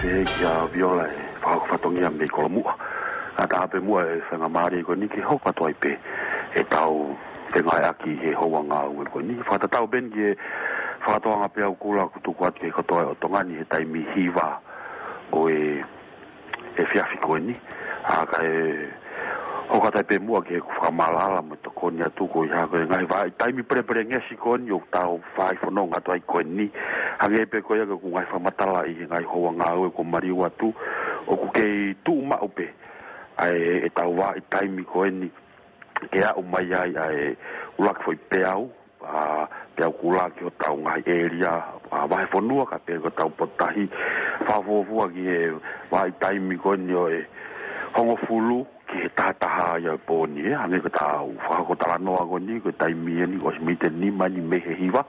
ʻE kia Viola e fakahoko fatongia mei Kolomuʻa. Ka tā pē muʻa e faingamālie ko eni ke hoko atu ai pē ʻetau fengāueʻaki he houa ngāue ko eni. Fakatatau pē eni ki he fakatoanga peau kula kuo tuku atu ki he kotoa ʻo Tonga ni he taimi hiva ʻo e efiafi ko eni. ʻA, kae hoko atu ai pē muʻa ke u fakamaʻalaʻala mo tokoni atu ko e hā ko e ngaahi vahaʻa taimi pelepelengesi ko eni ʻoku tau fai fononga atu ai ko eni. Hangē pē ko ia ko ʻeku ngaahi fakamatala ʻi he ngaahi houa ngāue kuo maliu atu, ʻoku kei tuʻu maʻu pē ʻa e, ʻetau vahaʻa taimi ko eni ke aʻu mai ai ʻa e ʻuluaki foʻi peau, ʻa, peau kula ki hotau ngaahi ʻēlia, ʻa, vahefonua kae pehē ki hotau potutahi. Fakafuofua ki he vahaʻa taimi ko eni ʻo e hongofulu ki he tahataha ia ʻo e pō ni, ē. Hangē ko ʻetau fakahoko talanoa ko eni, ko e taimi eni ʻosi miniti ʻe nima eni mei he hiva,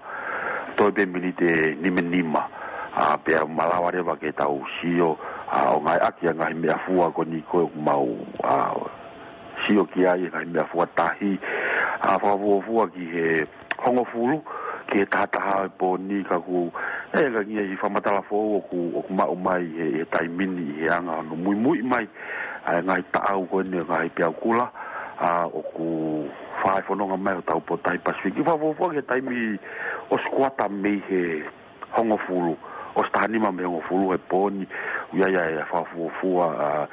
toe pē miniti ʻe nimanima. ʻA, pea malava leva ke tau sio, ʻa, ʻo ngāueʻaki ʻa e ngaahi meʻafua ko eni ko ē ʻoku mau, ʻa, sio ki ai, ngaahi meʻafua tahi, ʻa, fakafuofua ki he hongofulu ki he tahataha ʻo e pō ni. Ka ʻoku, ʻe, ka ngia ʻi he fakamatala foʻou ʻoku, ʻoku maʻu mai he, he taimi ni ʻi he anga hono muimui mai ʻa e ngaahi taʻau ko eni ʻo e ngaahi peau kula, ʻa, ʻoku fai fononga mai hotau potutahi Pasifiki. Fakafuofua ki he taimi ʻosi kuata mei he hongofulu, ʻosi tahanima mei he hongofulu he pō ni, ʻoku ʻi ai ʻa e fakafuofua, ʻa,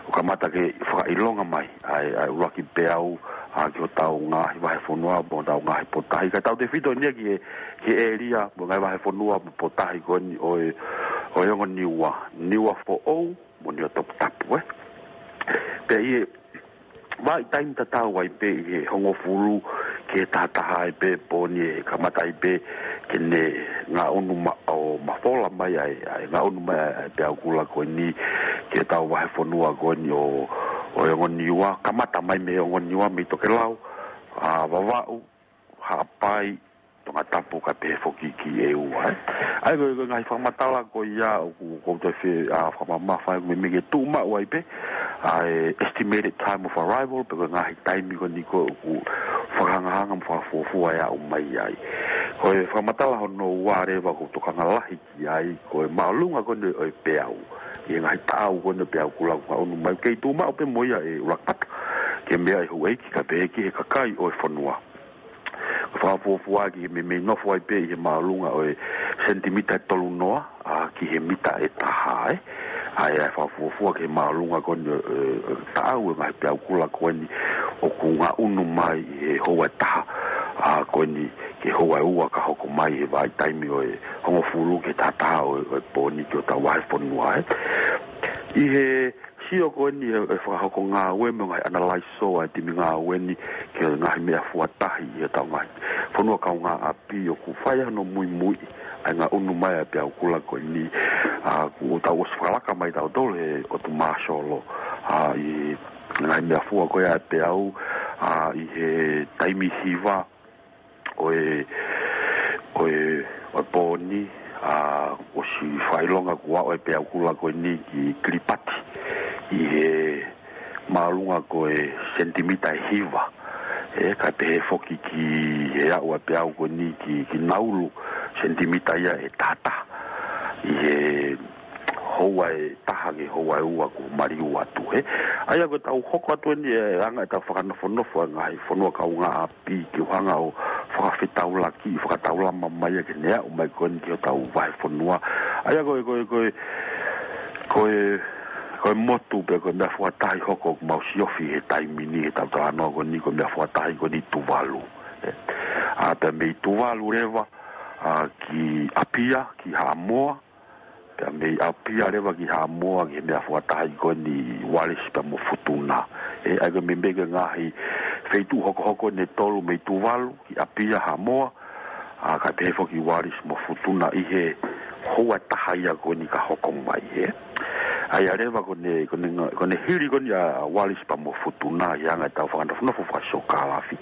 ʻo kamata ke fakaʻilonga mai ʻa e, ʻa e ʻuluaki peau, ʻa, ki hotau ngaahi vahefonua, mo hotau ngaahi potutahi. Kae tautefito eni ia ki he, ki he ʻēlia, mo e ngaahi vahefonua, mo e potutahi ko eni ʻo e, ʻo e ongo Niua, Niuafoʻou, mo Niuatoputapu, ē. Pea ʻi he vahaʻa taimi tatau ai pē ʻi he hongofulu ki he tahataha ai pē pō ni ʻe kamata ai pē ke ne ngaʻunu ma-, ʻo mafola mai ai, ʻa e ngaʻunu mai ʻa e peau kula ko eni ki hotau vahefonua ko eni ʻo, ʻo e ongo Niua, kamata mai mei he ongo Niua mei Tokelau, ʻa, Vavaʻu, Haʻapai, Tongatapu kae pehē foki ki ʻEua, ē. ʻA ia ko e, ko e ngaahi fakamatala ko ia ʻoku, ʻoku ou toe fie, ʻa, fakamamafa ai, meimei ke tuʻu maʻu ai pē ʻa e estimated time of arrival, pe ko e ngaahi taimi ko eni ko ē ʻoku fakahangahanga mo fakafuofua e aʻu mai ai. Ko e fakamatala hono ua leva ʻoku ou tokanga lahi ki ai, ko e māʻolunga ko eni ʻo e peau, ʻi he ngaahi taʻau ko eni ʻo e peau kula ʻoku ngaʻunu mai, kei tuʻu maʻu pē mo ia ʻe ʻUlakata, ki he meʻa ʻa e houʻeiki kae pehē ki he kakai ʻo e fonua. Fakafuofua ki he meimei nofo ai pē ʻi he māʻolunga ʻo e senitimita ʻe tolu noa, ʻa, ki he mita ʻe taha, ē. ʻA ia ʻe fakafuofua ki he māʻolunga ko eni, ē, ē, taʻau e ngaahi peau kula ko eni ʻoku ngaʻunu mai ʻi he houa ʻe taha, ʻa, ko eni ki he houa ʻe ua ka hoko mai he vahaʻa taimi ʻo e hongofulu ki he tahataha ʻo e, ʻo e pō ni ki hotau vahefonua, ē. ʻI he sio ko eni ʻe, ʻe fakahoko ngāue mo e ngaahi ʻanalaiso ʻa e timi ngāue ni ki he ngaahi meʻafua tahi ʻi hotau ngaahi fonua kaungāʻapi ʻoku fai hono muimui ʻa e ngaʻunu mai ʻa e peau kula ko eni, ʻa, kuo tau ʻosi fakalaka mai tautolu he ʻotu māsolo, ʻa, ʻi he ngaahi meʻafua ko ia ʻa e peau, ʻa, ʻi he taimi hiva ʻo e, ʻo e, ʻo e pō ni, ʻa, ʻosi fakaʻilonga kuo aʻu e peau kula ko eni ki Kilipati ʻi he māʻolunga ko e senitimita ʻe hiva. Ē, kae pehē foki ki he aʻu ʻa e peau ko eni ki, ki Naulu, senitimita ia ʻe tahataha. ʻI he houa ʻe taha ki he houa ʻe ua kuo maliu atu, ē. ʻA ia ko ʻetau hoko atu eni, ʻe anga ʻetau fakanofonofo ʻa e ngaahi fonua kaungāʻapi ke u hanga ʻo fakafetaulaki, fakataulama mai ia ke ne aʻu mai ko eni ki hotau vahefonua. ʻA ia ko e, ko e, ko e, ko e, ko e motu pe ko e meʻafua tahi hoko ʻoku mau siofi he taimi ni, he tau talanoa ko eni, ko e meʻafua tahi ko eni Tuvalu. Ē. ʻA, pea mei Tuvalu leva, ʻa, ki ʻApia, ki Haʻamoa, pea mei ʻApia leva ki Haʻamoa ki he meʻafua tahi ko eni Wallis pea mo Futuna. Ē, ʻa ia ko e meimei ko e ngaahi feituʻu hokohoko eni ʻe tolu mei Tuvalu ki ʻApia, Haʻamoa, ʻa, kae pehē foki Wallis mo Futuna ʻi he houa ʻe taha ia ko eni ka hoko mai, ē. ʻA ia leva ko ʻene, ko ʻene nga-, ko ʻene hili ko eni ʻa Wallis pea mo Futuna ʻi he anga ʻetau fakanofonofo fakasiokālafi,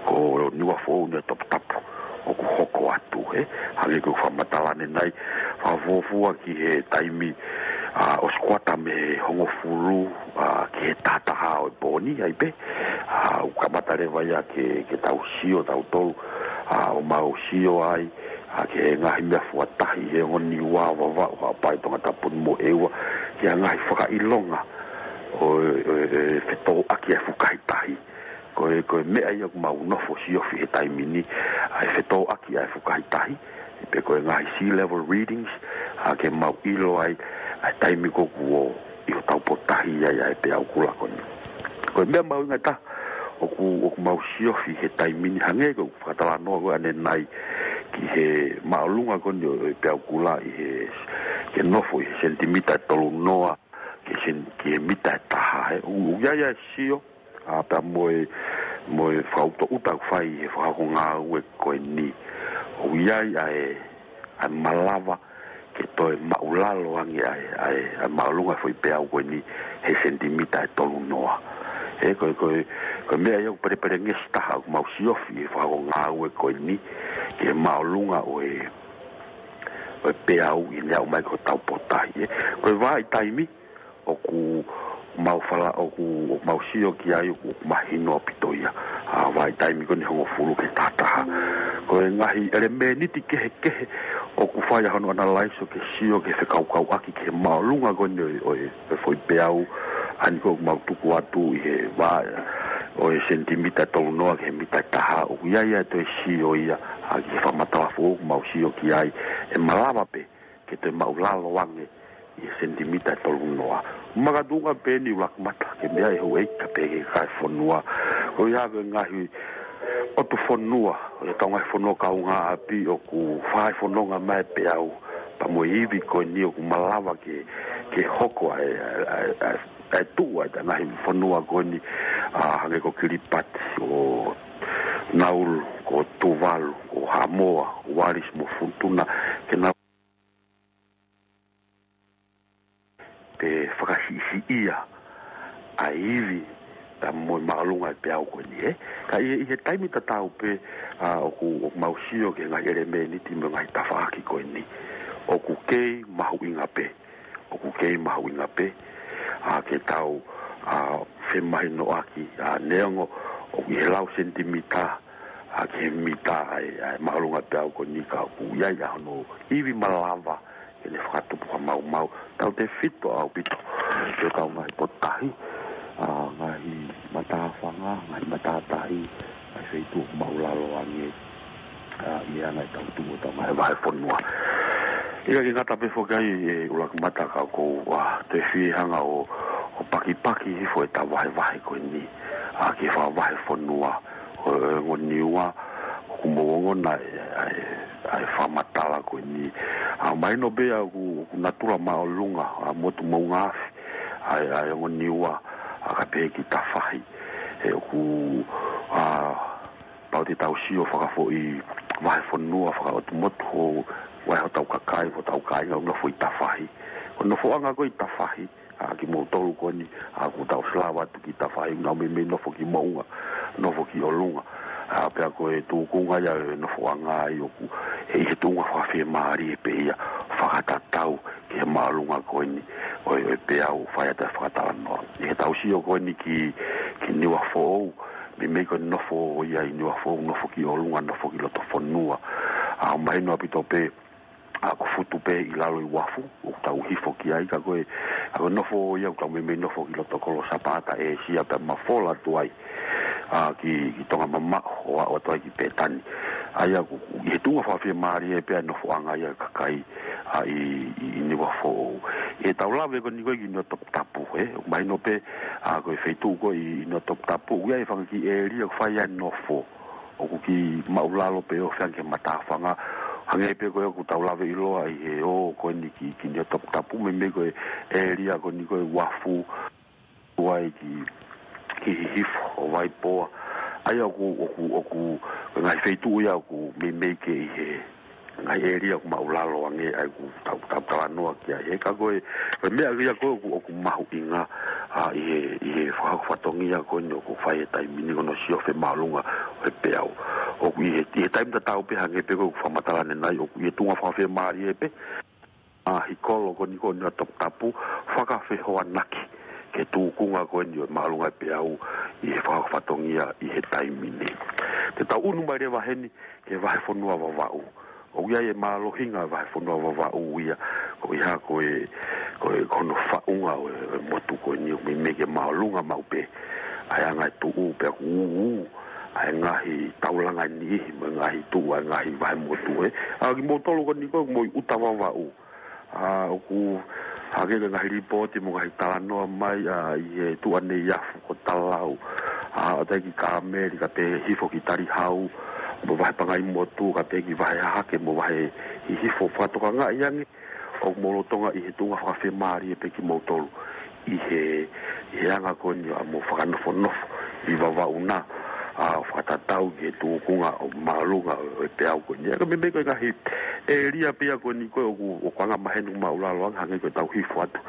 ko Niuafoʻou, Niuatoputapu ʻoku hoko atu, ē. Hangē ko e fakamatala ʻanenai, fakafuofua ki he taimi, ʻa, ʻosi kuata mei he hongofulu, ʻa, ki he tahataha ʻo e pō ni ai pē, ʻa, ʻoku kamata leva ia ke, ke tau sio tautolu, ʻa, ʻo mau sio ai, ʻa e ngaahi meʻa fuatahi ʻi he ongo Niua, Vavaʻu, Haʻapai, Tongatapu ni mo ʻEua, ki he ngaahi fakaʻilonga ʻo e, ʻo e, ʻo e fetōʻaki ʻa e fukahi tahi. Ko e, ko e meʻa ia ʻoku mau nofo siofi he taimi ni, ʻa e fetōʻaki ʻa e fukahi tahi, pe ko e ngaahi sea level readings, ʻa ke mau ʻilo ai ʻa e taimi ko ē ʻoku ʻi hotau potahi ai ʻa e peau kula ko eni. Ko e meʻa mahuʻinga taha ʻoku, ʻoku mau siofi he taimi ni, hangē ko e fakatalanoa ko ē ʻanenai ki he māʻolunga ko eni ʻo e peau kula ʻi he, ke nofo ʻi he senitimita ʻe tolu noa ki he sen-, ki he mita ʻe taha, ē. ʻOku, ʻoku ʻi ai ʻa e sio, ʻa, pea mo e, mo e fakautoʻuta ʻoku fai ʻi he fakahoko ngāue ko eni. ʻOku ʻi ai ʻa e, ʻa e malava ke toe maʻulalo ange ʻa e, ʻa e, ʻa e māʻolunga foʻi peau ko eni he senitimita ʻe tolu noa. Ē, ko e, ko e, ko e meʻa ia ʻoku pelepelengesi taha ʻoku mau siofi he fakahoko ngāue ko eni ki he māʻolunga ʻo e, ʻo e peau ʻi heʻene aʻu mai ki hotau potahi, ē. Ko e vahaʻa taimi ʻoku mau fala-, ʻoku, ʻoku mau sio ki ai ʻoku mahino ʻaupito ia. ʻA, vahaʻa taimi ko eni hongofulu ki he taha taha. Ko e ngaahi ʻelemēniti kehekehe ʻoku fai ai hono analyze ʻo ke sio ke fekaukauʻaki ki he māʻolunga ko eni ʻo e, ʻo e, ʻo e foʻi peau, ʻa eni ko ē ʻoku mau tuku atu ʻi he vā ʻo e senitimita ʻe tolu noa ki he mita ʻe taha, ʻoku ʻi ai ʻa e toe sio ia, ʻa, ki he fakamatala foʻou ʻoku mau sio ki ai, ʻe malava pē ke toe maʻulalo ange ʻi he senitimita ʻe tolu noa. Makatuʻunga pē eni ʻUluaki Mata, ke meʻa ʻe houʻeiki kae pehē ki he kakai e fonua. Ko ia ko e ngaahi ʻotu fonua ʻo e tau ngaahi fonua kaungāʻapi ʻoku fai fononga mai e peau, pea mo e ivi ko eni ʻoku malava ke, ke hoko ʻa e, ʻa e, ʻa e, ʻa e, ʻa e tuʻu ʻa e ngaahi fonua ko eni, ʻa, hangē ko Kiripati, ko Nauru, ko Tuvalu, ko Haʻamoa, ko Wallis mo Futuna, ke nau pē fakasiʻisiʻia ʻa e ivi pea mo e māʻolunga e peau ko eni, ē. Ka ʻi he, ʻi he taimi tatau pē, ʻa, ʻoku, ʻoku mau sio ki he ngaahi ʻelemēniti mo e ngaahi tafaʻaki ko eni, ʻoku kei mahuʻinga pē, ʻoku kei mahuʻinga pē, ʻa, ke tau, ʻa, femahinoʻaki, ʻa, neongo ʻoku ʻi he lau senitimita, ʻa, ki he mita ʻa e, ʻa e māʻolunga e peau ko eni, ka ʻoku ʻi ai ʻa hono ivi malava ke ne fakatupu ha maumau. Tautefito ʻaupito ki hotau ngaahi potahi, ʻa, ngaahi matāfanga, ngaahi matātahi, ngaahi feituʻu ʻoku maʻulalo ange, ʻa, ʻi he anga ʻetau tuʻu ʻetau ngaahi vahefonua. ʻIkai ke ngata pē foki ai, ʻe ʻUluaki Mata, ka ʻoku ou, ʻa, toe fie hanga ʻo, ʻo pakipaki hifo ʻetau vahevahe ko eni, ʻa, ki he fakavahefonua ʻo, ʻo e ongo Niua, ʻoku mou ongona ʻa e, ʻa e, ʻa e fakamatala ko eni. ʻA, mahino pē ʻa ʻoku, ʻoku natula māʻolunga, ʻa, motu moʻunga afi ʻa e, ʻa e ongo Niua, ʻa, kae pehē ki tafahi. He ʻoku, ʻa, pau te tau sio fakafoʻi vahefonua, fakaʻotu motu ʻo, ʻa e hotau kakai, hotau kāinga ʻoku nofo ʻi tafahi. Ko e nofoʻanga ko ē ʻi tafahi, ʻa, kimoutolu ko eni, ʻa, ʻoku tau ʻosi lava atu ki tafahi, ʻoku nau meimei nofo ki moʻunga, nofo ki ʻolunga. ʻA, pea ko e tūkunga ia ʻo e nofoʻanga ia ʻoku, ʻe ʻi he tuʻunga fakafiemālie pē ia, fakatatau ki he māʻolunga ko eni ʻo e, ʻo e peau, fai atu e fakatalanoa. ʻI heʻetau sio ko eni ki, ki Niuafoʻou, meimei ko e nofo ia ʻi Niuafoʻou, nofo ki ʻolunga, nofo ki loto fonua. ʻA, mahino ʻaupito pē, ʻa, ko Futu pē ʻi lalo ʻi uafu, ʻoku tau hifo ki ai, ka ko e, ka ko e nofo ia ʻoku tau meimei nofo ki loto kolo Sapaata, ʻĒsia pea mafola atu ai, ʻa, ki, ki Tonga mamaʻo, ʻo aʻu atu ai ki Pētani. ʻA ia ʻoku, ʻi he tuʻunga fakafiemālie pē ʻa e nofoʻanga ia ʻo e kakai, ʻa, ʻi, ʻi, ʻi Niuafoʻou. ʻI heʻetau lave ko eni ko ē ki Niuatoputapu, ē, ʻoku mahino pē, ʻa, ko e feituʻu ko ē ʻi, ʻi Niuatoputapu, ʻoku ʻi ai e fanga kiʻi ʻēlia ʻoku fai ai e nofo ʻoku kei maʻulalo pē ʻo feange ki he matāfanga. Hangē pē ko ē ʻoku tau lave ʻiloa ʻi he ō ko eni ki, ki Niuatoputapu, meimei ko e ʻēlia ko eni ko ē uafu, ʻo aʻu ki, ki Hihifo ʻo Vaipoa. ʻA ia ʻoku, ʻoku, ʻoku, ko e ngaahi feituʻu ia ʻoku meimei ke ʻi he ngaahi ʻēlia ʻoku maʻulalo ange, ʻa ia ʻoku tau, tau talanoa ki ai. He ka ko e, ko e meʻa ia ko ē ʻoku, ʻoku mahuʻinga, ʻa, ʻi he, ʻi he fakahoko fatongia ko eni ʻoku fai he taimi ni ko hono sio femāʻolunga ʻo e peau. ʻOku ʻi he, ʻi he taimi tatau pē hangē pē ko ʻeku fakamatala ʻanenai, ʻoku ʻi he tuʻunga fakafiemālie pē, ʻa, ʻi he kolo ko eni ko Niuatoputapu, fakafehoanaki ki he tūkunga ko eni ʻo e māʻolunga e peau ʻi he fakahoko fatongia ʻi he taimi ni. Te tau ʻunu mai leva heni ki he vahefonua Vavaʻu. ʻOku ʻi ai e mālohinga e vahefonua Vavaʻu ia, ko e hā ko e, ko e, ko hono faʻunga ʻo e, ʻo e motu ko eni, ʻoku meimei ke māʻolunga maʻu pē ʻa e anga e tuʻu pea ʻoku ū ʻa e ngaahi taulanga ʻe niʻihi mo e ngaahi tuʻu ʻa e ngaahi vahemotu, ē. ʻA kimoutolu ko eni ko e ʻoku mou ʻi ʻuta Vavaʻu. ʻA, ʻoku hangē ko e ngaahi lipooti mo e ngaahi talanoa mai, ʻa, ʻi he tuʻa Neiafu ko Talau. ʻA, ʻo tae ki Kāmeli, kae pehē hifo ki Talihau, mo Vahepangaimotu, kae pehē ki Vahehahake, mo Vahe Hihifo, fakatokangaʻi ange ʻoku mou lolotonga ʻi he tuʻunga fakafiemālie pē kimoutolu ʻi he, ʻi he anga ko eni ʻa hoʻomou fakanofonofo ʻi Vavaʻu na, ʻa, fakatatau ki he tūkunga ʻo māʻolunga ʻo e peau ko eni. ʻA ia ko e meimei ko e ngaahi ʻēlia pē ia ko eni ko e ʻoku, ʻoku anga maheni ʻoku māʻulalo ange, hangē ko ʻetau hifo atu,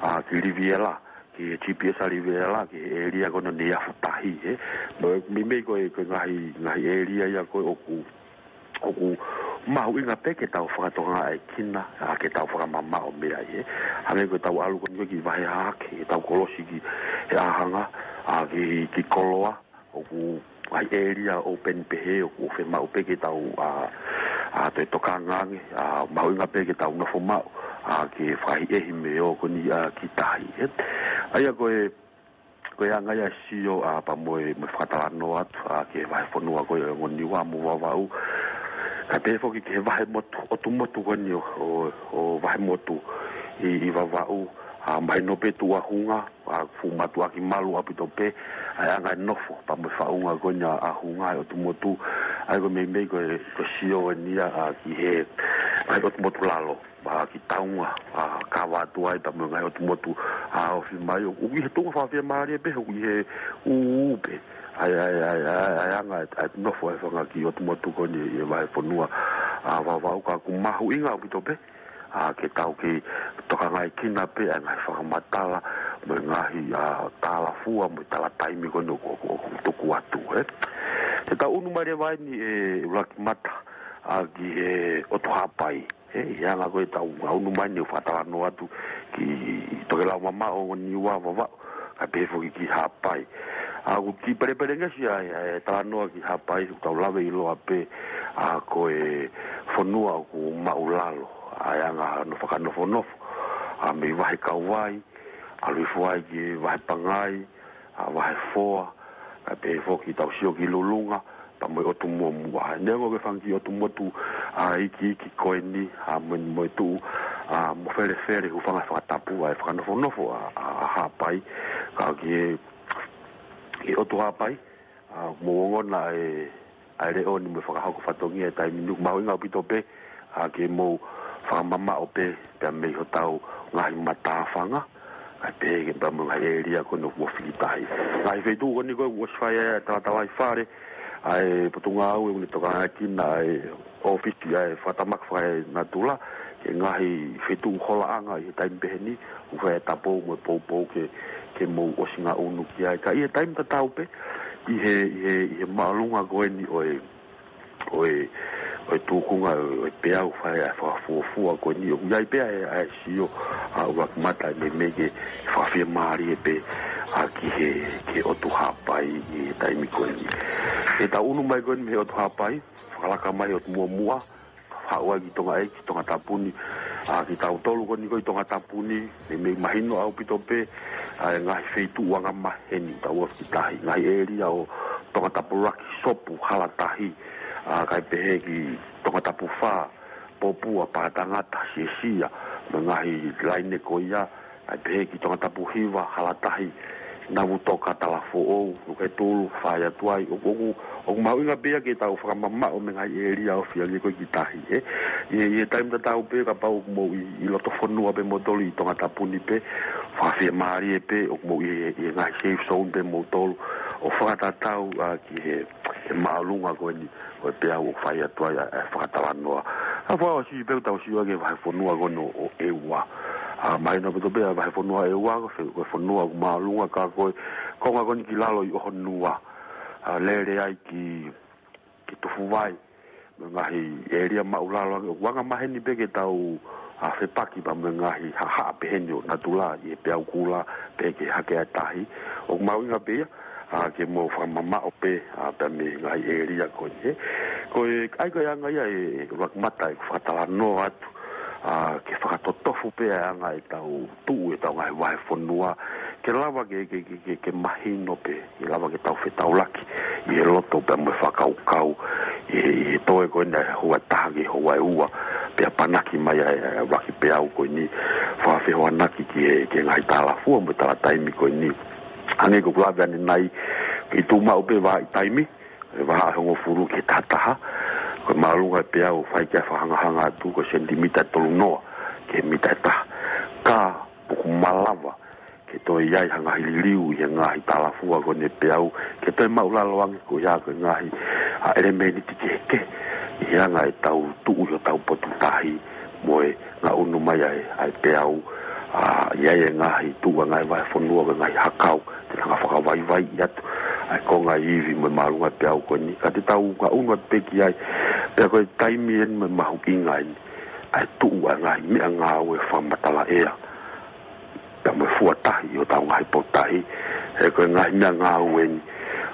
ʻa, ki Liviela, ki he G P S ʻa Liviela, ki he ʻēlia ko eni ʻo Neiafu Tahi, ē. Mo e meimei ko e, ko e ngaahi, ngaahi ʻēlia ia ko e ʻoku, ʻoku mahuʻinga pē ke tau fakatokangaʻi kinautolu, ʻa, ke tau fakamamaʻo mei ai, ē. Hangē ko ʻetau ʻalu ko eni ko e ki Vahehahake, ke tau kolosi ki he ʻAhanga, ʻa, ki, ki Koloa, ʻoku ngaahi ʻēlia open pehē, ʻoku fiemaʻu pē ke tau, ʻa, ʻa, toe tokanga ange, ʻa, mahuʻinga pē ke tau nofo maʻu, ʻa, ke fakaʻehiʻehi mei he ō ko eni, ʻa, ki tahi, ē. ʻA ia ko e, ko e anga ia e sio, ʻa, pea mo e, mo e fakatalanoa atu, ʻa, ki he vahefonua ko e ongo Niua mo Vavaʻu. Kae pehē foki ki he vahemotu, ʻotu motu ko eni ʻo, ʻo, ʻo vahemotu ʻi, ʻi Vavaʻu, ʻa, mahino pē tuʻu ʻa Hunga, ʻa, fuʻu mātuʻaki malu ʻaupito pē, ʻa e anga e nofo, pea mo e faʻunga ko eni ʻa, ʻa Hunga ʻi he ʻotu motu, ʻa ia ko e meimei ko e, ko e sio eni ia, ʻa, ki he, ʻa e ʻotu motu lalo, ʻa, ki Taunga, ʻa, kava atu ai pea mo e ngaahi ʻotu motu, ʻa, ofi mai, ʻoku ʻi he tuʻunga fakafiemālie pē, ʻoku ʻi he ū pē, ʻa e, ʻa e, ʻa e, ʻa e, ʻa e anga e, ʻa e nofo ʻa e fanga kiʻi ʻotu motu ko eni ʻi he vahefonua, ʻa, Vavaʻu ka ʻoku mahuʻinga ʻaupito pē, ʻa, ke tau kei tokangaʻi kinautolu pē ʻa e ngaahi fakamatala, mo e ngaahi, ʻa, talafua, mo e talataimi ko eni ʻoku, ʻoku, ʻoku tuku atu, ē. Te tau ʻunu mai leva eni ʻe ʻUluakimata, ʻa, ki he ʻOtu Haʻapai, ē, ʻi he anga ko ē ʻetau ʻunu mai eni ʻo fakatalanoa atu ki Tokelau mamaʻo ʻo Niua Vavaʻu, kae pehē foki ki Haʻapai. ʻA, ʻoku kiʻi pelepelengesi ʻa e, ʻa e talanoa ki Haʻapai, ʻoku tau lave ʻiloa pē, ʻa, ko e fonua ʻoku māʻulalo ʻa e anga hono fakanofonofo, ʻa, mei Vahekauvai, ʻalu hifo ai ki Vahepangai, ʻa, Vahefoa, kae pehē foki tau sio ki Lulunga, pea mo e ʻOtu Muʻomuʻa. Neongo ko e fanga kiʻi ʻotu motu, ʻa, iiki, iiki ko eni, ʻa, mo, mo e tuʻu, ʻa, mofelefele, hūfanga he fakatapu, ʻa e fakanofonofo, ʻa, ʻa, ʻa Haʻapai, ka ki he, ki he ʻOtu Haʻapai, ʻa, mou ongona ʻa e, ʻa e leʻo ni mo e fakahoko fatongia he taimi ni, ʻoku mahuʻinga ʻaupito pē, ʻa, ke mou fakamamaʻo pē, pea mei hotau ngaahi matāfanga, kae pehē ki he pea mo e ngaahi ʻēlia ko eni ʻoku mou fiki tahi. Ngaahi feituʻu ko eni ko e ʻosi fai ai ʻa e talatalaifale ʻa e Potungāue, ʻoku ne tokangaekina ʻa e ʻōfisi ʻa e Fakatamaki Fakaenatula, ki he ngaahi feituʻu holaʻanga ʻi he taimi pehē ni, ʻoku fai ʻa e tapou mo e poupou ke, ke mou ʻosi ngaʻunu ki ai. Ka ʻi he taimi tatau pē, ʻi he, ʻi he, ʻi he māʻolunga ko eni ʻo e, ʻo e, ʻo e tūkunga ʻo e peau, fai ʻa e fakafuofua ko eni, ʻoku ʻi ai pē ʻa e, ʻa e sio ʻa ʻUluakimata ʻe meimei ke fakafiemālie pē, ʻa, ki he, ki he ʻOtu Haʻapai ʻi he taimi ko eni. ʻE tau ʻunu mai ko eni mei he ʻOtu Haʻapai, fakalaka mai ʻOtu Muʻomuʻa, haʻu ai ki Tonga ʻEiki, Tongatapu ni, ʻa, kitautolu ko eni ko ē ʻi Tongatapu ni, meimei mahino ʻaupito pē, ʻa, e ngaahi feituʻu angamaheni, tau ofi ki tahi, ngaahi ʻēlia ʻo Tongatapu Laki, Sopu, Halatahi, ʻa, kae pehē ki Tongatapu Fā, Popua, Paatangata, Siesia, mo e ngaahi laine ko ia, kae pehē ki Tongatapu Hiva, Halatahi, Navutoka, Talafoʻou, Nuketulu, Faiatuai, ʻoku, ʻoku, ʻoku mahuʻinga pē ia ke tau fakamamaʻo mei he ngaahi ʻēlia ofi ange ko ē ki tahi, ē. ʻI he, ʻi he taimi tatau pē kapau ʻoku mou ʻi, ʻi loto fonua pē moutolu ʻi Tongatapu ni pē, fakafiemālie pē ʻoku mou ʻi he, ʻi he ngaahi safe zone pē moutolu, ʻo fakatatau, ʻa, ki he, he māʻolunga ko eni ʻo e peau ʻoku fai atu ai ʻa e, ʻa e fakatalanoa. ʻA, fakaʻosi pē ʻoku tau sio ki he vahefonua ko eni ʻo, ʻo ʻEua. ʻA, mahino ʻaupito pē ʻa e vahefonua ʻEua, ko e fe-, ko e fonua ʻoku māʻolunga ka ko e konga ko eni ki lalo ʻi ʻOhonua. ʻA, lele ai ki, ki Tufuvai, mo e ngaahi ʻēlia māʻulalo ange, ʻoku angamaheni pē ke tau, ʻa, fepaki pea mo e ngaahi haʻahaʻa pehē ni ʻo natula, ʻi he peau kula, pehē ki he hake ʻa e tahi. ʻOku mahuʻinga pē ia, ʻa, ke mou fakamamaʻo pē, ʻa, pea mei he ngaahi ʻēlia ko eni, ē. Ko e, ʻa ia ko e anga ia ʻe, ʻe ʻuluaki mata ʻeku fakatalanoa atu, ʻa, ke fakatotofu pē ʻa e anga ʻetau tuʻu ʻetau ngaahi vahefonua, ke lava ke, ke, ke, ke, ke mahino pē, ke lava ke tau fetaulaki ʻi he loto pea mo e fakakaukau, ʻi he, ʻi he toe ko ena houa ʻe taha ki he houa ʻe ua, pea panaki mai ʻa e, ʻa e ʻuluaki peau ko eni, fakafehoanaki ki he, ki he ngaahi talafua mo e talataimi ko eni. Hangē ko ʻeku lave ʻanenai, ke tuʻu maʻu pē vahaʻa taimi, ʻe vahaʻa hongofulu ki he taha taha, ko e māʻolunga ʻa e peau ʻoku fai ki ai e fakahangahanga atu ko e senitimita ʻe tolu noa ki he mita ʻe taha. Ka ʻoku malava ke toe ʻi ai ha ngaahi liliu ʻi he ngaahi talafua ko eni ʻa e peau, ke toe māʻulalo ange ko ia ko e ngaahi, ʻa, ʻelemēniti kehekehe ʻi he anga ʻetau tuʻu ʻi hotau potu tahi mo e ngaʻunu mai ʻa e, ʻa e peau, ʻa, ʻi ai e ngaahi tuʻu ʻa e ngaahi vahefonua ko e ngaahi hakau, te nau hanga ʻo fakavaivaiʻi atu ʻa e konga ivi mo e māʻolunga ʻa e peau ko eni. Ka te tau ngaʻunu atu pē ki ai, pea ko e taimi eni mo e mahuʻinga eni ʻa e tuʻu ʻa e ngaahi meʻangāue fakamatala ʻea pea mo e fua tahi ʻi hotau ngaahi potu tahi, he ko e ngaahi meʻangāue eni,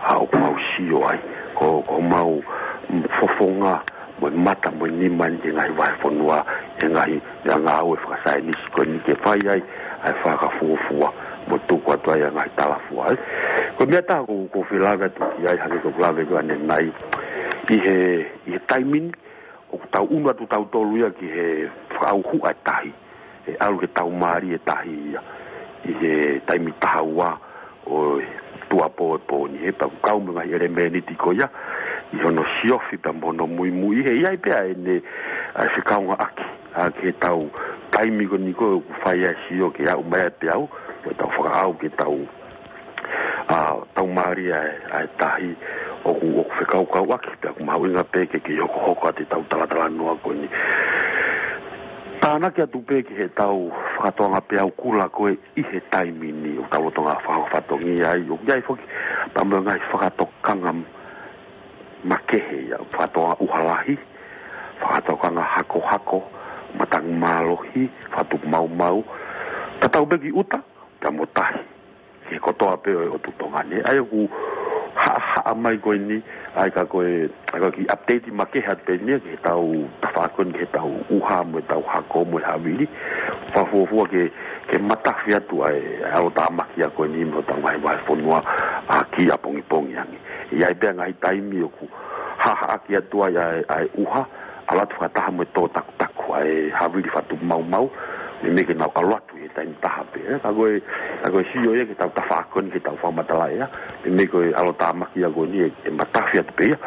ʻa, ʻoku mau sio ai, ko, ko homau, mm, fofonga mo e mata mo e nima eni ki he ngaahi vahefonua, ʻi he ngaahi meʻangāue fakasaienisi ko eni ke fai ai ʻa e fakafuofua mo tuku atu ai ʻa e ngaahi talafua, ē. Ko e meʻa ʻe taha ʻoku, ʻoku ou fie lave atu ki ai, hangē ko ʻeku lave ko ē ʻanenai, ʻi he, ʻi he taimi ni, ʻoku tau ʻunu atu tautolu ia ki he fakaʻauha ʻa e tahi, ʻe ʻalu ke tau mālie e tahi ia ʻi he taimi taha ua ʻo e tuʻuapō ʻo e pō ni, he pea ʻoku kau mo e ngaahi ʻelemēniti ko ia ʻi hono siofi pea mo hono muimui, he ʻi ai pē ʻa ʻene, ʻa e fekaungāʻaki, ʻa, ki heʻetau taimi ko eni ko ē ʻoku fai ai e sio ke aʻu mai ʻa e peau, ko ʻetau fakaʻau ke tau, ʻa, tau mālie ʻa e, ʻa e tahi, ʻoku, ʻoku fekaukauʻaki, pea ʻoku mahuʻinga pē ke, ke hokohoko atu ʻetau talatalanoa ko eni. Tānaki atu pē ki heʻetau fakatoʻanga peau kula ko ē ʻi he taimi ni, ʻoku tau lolotonga fakahoko fatongia ai, ʻoku ʻi ai foki pea mo e ngaahi fakatokanga makehe ia, fakatokanga ʻuha lahi, fakatokanga hakohako, matangi mālohi, fakatupu maumau, tatau pē ki ʻuta pea mo tahi, ki he kotoa pē ʻo e ʻotu Tonga ni. ʻA ia ʻoku haʻahaʻa mai ko eni, ʻa ia ka ko e, ʻa ia ko e kiʻi update makehe atu pē eni ia ki heʻetau tafaʻaki ko eni ki heʻetau ʻuha mo ʻetau hako mo e havili. Fakafuofua ke, ke matafi atu ʻa e, ʻa e ʻalotāmaki ia ko eni mo hotau ngaahi vahefonua, ʻa, ki ʻapongipongi ange. ʻI ai pē ngaahi taimi ʻoku haʻahaʻaki atu ai ʻa e, ʻa e ʻuha, ʻalu atu fakataha mo e tō takutaku ʻa e havili fakatupu maumau, meimei ke nau ʻalu atu he taimi taha pē, ē. Ka ko e, ka ko e sio ia ki heʻetau tafaʻaki ko eni ki heʻetau fakamatala ʻea, meimei ko e ʻalotāmaki ia ko eni ʻe, ʻe matafi atu pē ia,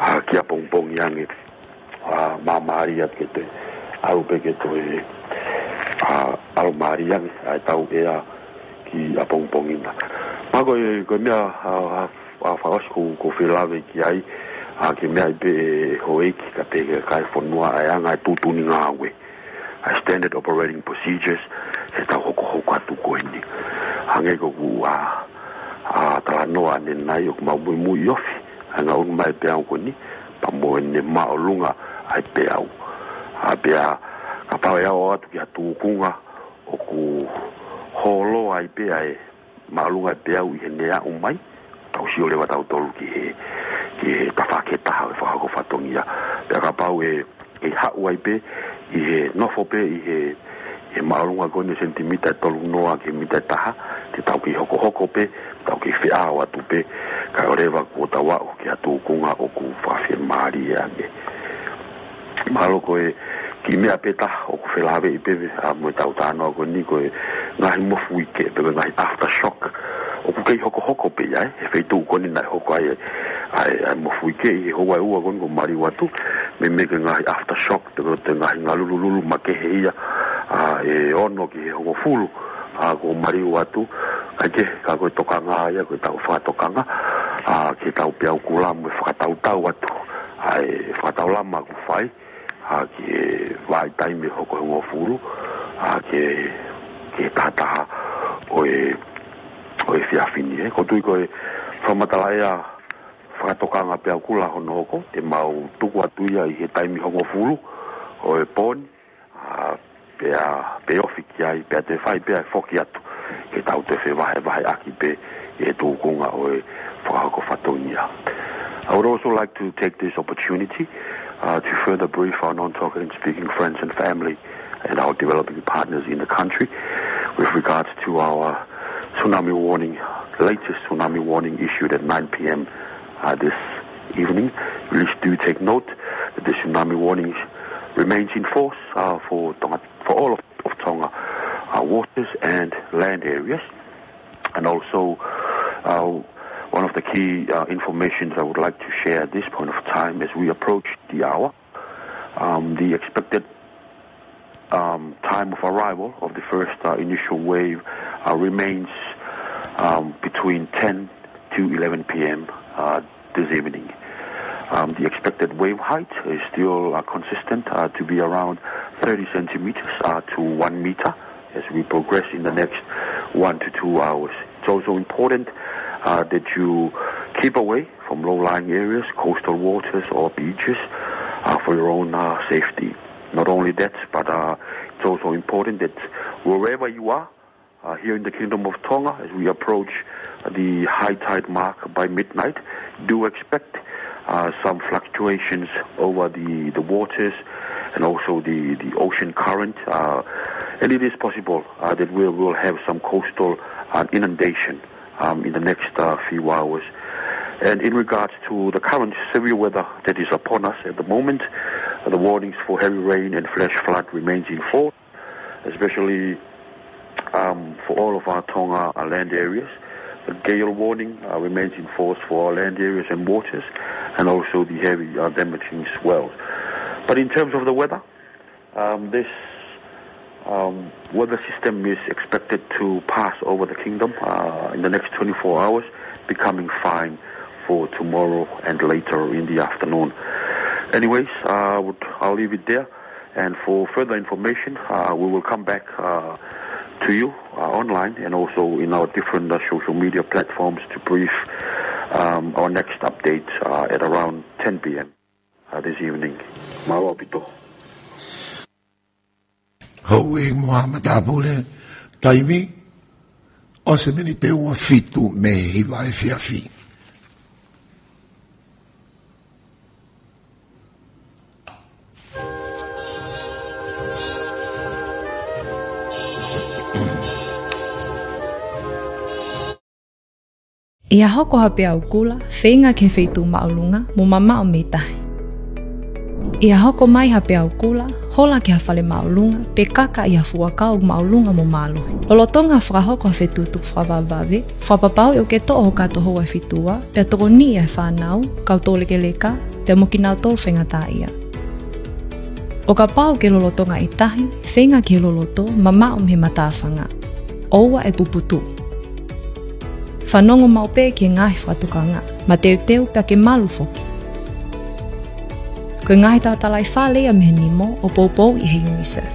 ʻa, ki ʻapongipongi ange, ʻa, māmālie atu ke toe, ʻalu pē ke toe, ʻa, ʻalu mālie ange ʻa ʻetau ʻea ki ʻapongipongi na. Pea ko e, ko e meʻa, ʻa, ʻa, ʻa, fakaʻosi ʻoku, ʻoku ou fie lave ki ai, ʻa, ke meaʻi pē ʻe houʻeiki kae pehē ki he kakai e fonua ʻa e anga e tuʻutuʻuni ngāue, ʻa e standard operating procedures, heʻetau hokohoko atu ko eni. Hangē ko ʻeku, ʻa, ʻa, talanoa ʻanenai, ʻoku mau muimui ofi ʻa e ngaʻunu mai ʻa e peau ko eni, pea mo ʻene māʻolunga ʻa e peau. ʻA, pea kapau ʻe ʻalu atu ki ha tūkunga ʻoku holo ai pē ʻa e māʻolunga ʻa e peau ʻi heʻene aʻu mai, tau sio leva tautolu ki he, ki he tafaʻaki ʻe taha ʻo e fakahoko fatongia. Pea kapau ʻe, ʻe haʻu ai pē ʻi he nofo pē ʻi he, he māʻolunga ko eni ʻo e senitimita ʻe tolu noa ki he mita ʻe taha, te tau kei hokohoko pē, tau kei feʻao atu pē, kae ʻoua leva kuo tau aʻu ki ha tūkunga ʻoku fakafiemālie ange. Mahalo ko e kiʻi meʻa pē taha ʻoku felāveʻi pē, ʻa, mo ʻetau talanoa ko eni ko e ngaahi mofuike, pe ko e ngaahi aftershock. ʻOku kei hokohoko pē ia, ē, he feituʻu ko eni naʻe hoko ai ʻa e, ʻa e, ʻa e mofuike ʻi he houa ʻe ua ko eni kuo maliu atu, meimei ko e ngaahi aftershock, pe ko e ngaahi ngalulululu makehe ia, ʻa, ʻe ono ki he hongofulu, ʻa, kuo maliu atu, kae kehe, ka ko e tokanga ia, ko ʻetau fakatokanga, ʻa, ki heʻetau peau kula mo e fakatautau atu, ʻa e fakataulama ʻoku fai, ʻa, ki he vahaʻa taimi ʻe hoko hongofulu, ʻa, ki he, ki he taha taha ʻo e, ʻo e efiafi ni, ē. ʻOku ou tui ko e fakamatala ʻea fakatokanga peau kula hono hoko, te mau tuku atu ia ʻi he taimi hongofulu ʻo e pō ni, ʻa, pea, pea ofi ki ai, pea toe fai pē ʻa e foki atu, ke tau toe fevahevaheʻaki pē ʻi he tūkunga ʻo e fakahoko fatongia. I would also like to take this opportunity, uh, to further brief our non-Tongan speaking friends and family and our developing partners in the country with regards to our tsunami warning, latest tsunami warning issued at nine p.m., uh, this evening. Please do take note that the tsunami warning remains in force, uh, for Tonga, for all of, of Tonga, uh, waters and land areas. And also, uh, one of the key, uh, informations I would like to share at this point of time as we approach the hour, um, the expected, um, time of arrival of the first, uh, initial wave, uh, remains, um, between ten to eleven p.m., uh, this evening. Um, the expected wave height is still, uh, consistent, uh, to be around thirty centimeters, uh, to one meter as we progress in the next one to two hours. It's also important, uh, that you keep away from low-lying areas, coastal waters, or beaches, uh, for your own, uh, safety. Not only that, but, uh, it's also important that wherever you are, uh, here in the Kingdom of Tonga, as we approach the high tide mark by midnight, do expect, uh, some fluctuations over the, the waters and also the, the ocean current. Uh, and it is possible, uh, that we will have some coastal, uh, inundation, um, in the next, uh, few hours. And in regards to the current severe weather that is upon us at the moment, the warnings for heavy rain and flash flood remains in force, especially, um, for all of our Tonga, uh, land areas. The gale warning, uh, remains in force for our land areas and waters, and also the heavy, uh, damaging swells. But in terms of the weather, um, this, um, weather system is expected to pass over the kingdom, uh, in the next twenty-four hours, becoming fine for tomorrow and later in the afternoon. Anyways, uh, I would, I'll leave it there. And for further information, uh, we will come back, uh, to you, uh, online and also in our different, uh, social media platforms to brief, um, our next update, uh, at around ten p.m., uh, this evening. Mālō ʻaupito. Houʻeiki mo e matāpule, taimi ʻosi e miniti ʻe ua fitu mei he hiva efiafi. ʻI ha hoko ha peau kula, feinga ki he feituʻu māʻolunga, mo mamaʻo mei tahi. ʻI ha hoko mai ha peau kula, hola ki ha fale māʻolunga, pe kaka ʻi ha fuʻu ʻakau māʻolunga mo mālohi. Lolotonga fakahoko ha fetuʻutuʻu fakavavevave, fakapapauʻi ʻoku ke toʻo ho kato houa ʻe fitu ua, pea tokoniʻi e fānau, kau toulekeleka, pea mo kinautolu faingataʻaʻia. ʻO kapau ʻoku ke lolotonga ʻi tahi, feinga ki he loloto, mamaʻo mei he matāfanga. ʻOua ʻe puputuʻu. Fanongo maʻu pē ki he ngaahi fakatokanga, mateuteu pea ke malu foki. Ko e ngaahi talatalaifale ia mei he nimo ʻo poupouʻi ʻe he UNICEF.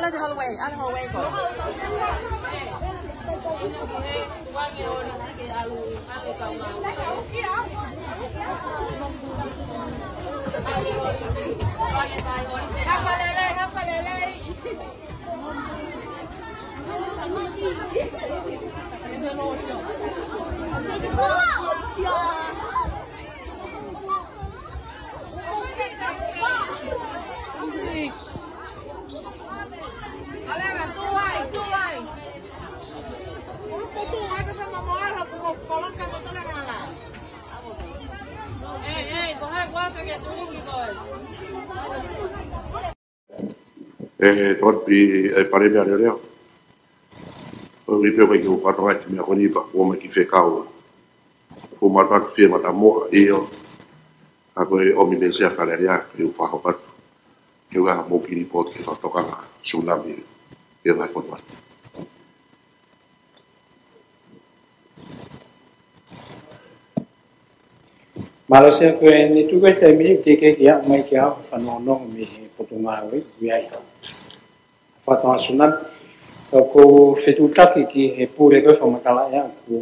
Out of the hallway, out of the hallway, go. ʻE, tokoni ʻe Palēmia Leʻoleʻo. ʻOku ʻi ai pē ʻoku ʻikai ke u fakatokangaʻi e meʻa ko eni pea ʻoku ʻomai ki he fekau. Ko e mātuʻaki fie matamoa ʻio. Ka ko e ʻomi mei he Sea Fale Alea, ke u fakahoko atu. Ke u ʻai haʻamou kiʻi lipooti ki he fakatokanga tsunami. Ke u ʻai fotu atu. Mālō Sea, ko ʻene tuku e taimi ni, teʻeki ke aʻu mai kiate au ha fanongonongo mei he Potungāue, ʻi ai ha fakatokanga tsunami. Ka ʻoku ou fetuʻutaki ki he pule ko ē fakamatala ʻa ia ʻoku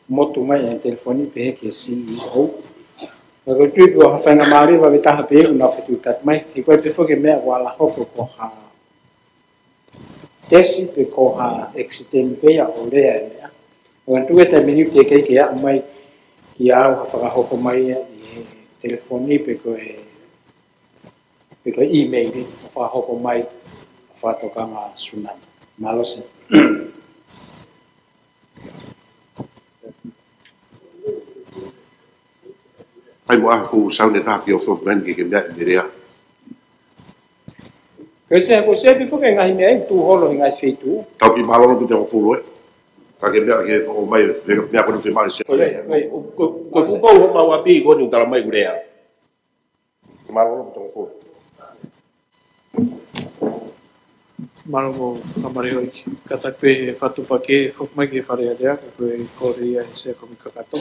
motu mai e telefoni pehē ki he C E O. Ka ʻoku ou tui ko ha faingamālie vave taha pē ʻoku nau fetuʻutaki mai. He ko e pē foki e meʻa ʻoku ala hoko ko ha tesi pe ko ha accident pē ia ʻo lea e meʻa. ʻOku ou tui e taimi ni teʻeki ke aʻu mai kiate au ha fakahoko mai ia ʻi he telefoni pe ko e, pe ko e email ʻo fakahoko mai e fakatokanga tsunami. Mālō Sea. ʻAi mo ha fuʻu sound ʻe taha ke ofo mai ke ke meʻa ʻi he lea. Ko e Sea, ko e Sea pē foki e ngaahi meʻa ʻoku tuʻu holo he ngaahi feituʻu. Tau kiʻi mālōlō ki he toko fulu ē. Ka ke meʻa ke ʻomai, meʻa, meʻa ko eni ke maʻu e Sea. Ko e, ko e, ko e, ko e fuʻu pou homau ʻapi ko eni ʻoku tala mai ʻoku lea. Mālōlō ki he toko fulu. Mālō mo kamare hoi. Kātaki pē he fatu pake, foki mai ki he Fale Alea, ka ko e kole ia ʻe he Sea Kumi kakato.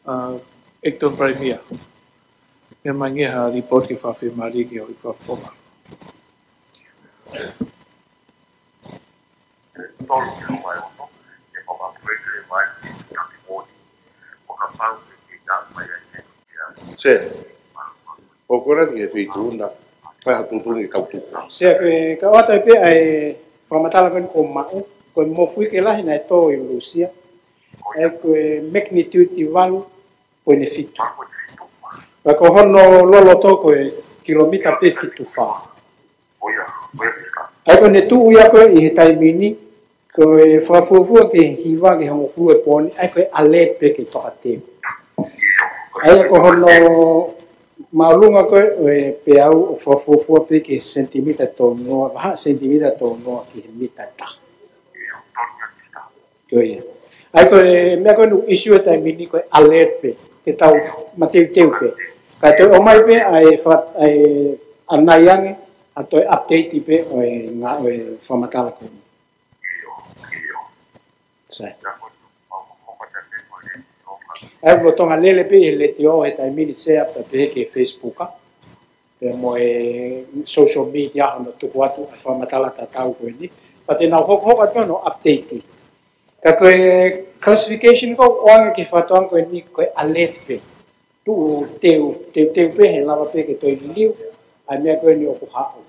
ʻA, Acting Premier. Meʻa mai nge ha lipooti ke fakafiemālie ki he ʻOtua Fofonga. Sea. ʻOku ou kole atu ki he feituʻu na, kae ha tuʻutuʻuni ke kau tuku. Sea, ko e kau atu ai pē ʻa e fakamatala ko eni kuo maʻu, ko e mofuike lahi naʻe tō ʻi Lūsia. ʻA ia ko e magnitude valu poini fitu. Pea ko hono loloto ko e kilomita pē fitu fā. ʻA ia ko ʻene tuʻu ia ko ē ʻi he taimi ni, ko e fakafuofua ki he hiva ki he hongofulu e pooni, ʻa ia ko e alert pē ke tokateu. ʻA ia ko hono māʻolunga ko ē ʻo e peau ʻoku fakafuofua pē ki he sentimita tolu noa, vahaʻa sentimita tolu noa ki he mita ʻe taha. Ko ia. ʻA ia ko e meʻa ko ē ʻoku ʻisiū he taimi ni ko e alert pē, ke tau mateuteu pē. Kae toe ʻomai pē ʻa e faka-, ʻa e ʻanai ange, ʻa toe update pē ʻo e ngā-, ʻo e fakamatala ko eni. Sea. ʻA ia ʻoku lolotonga lele pē ʻi he letiō he taimi ni Sea pea pehē ki he Facebook, ʻa. Pea mo e social media hono tuku atu ʻa e fakamatala tatau ko eni. Pea te nau hokohoko atu hono update. Ka ko e classification ko ē ʻoange ki he fakatokanga ko eni ko e alert pē. Tuʻu teu, teuteu pē he lava pē ke toe liliu ʻa e meʻa ko eni ʻoku haʻu.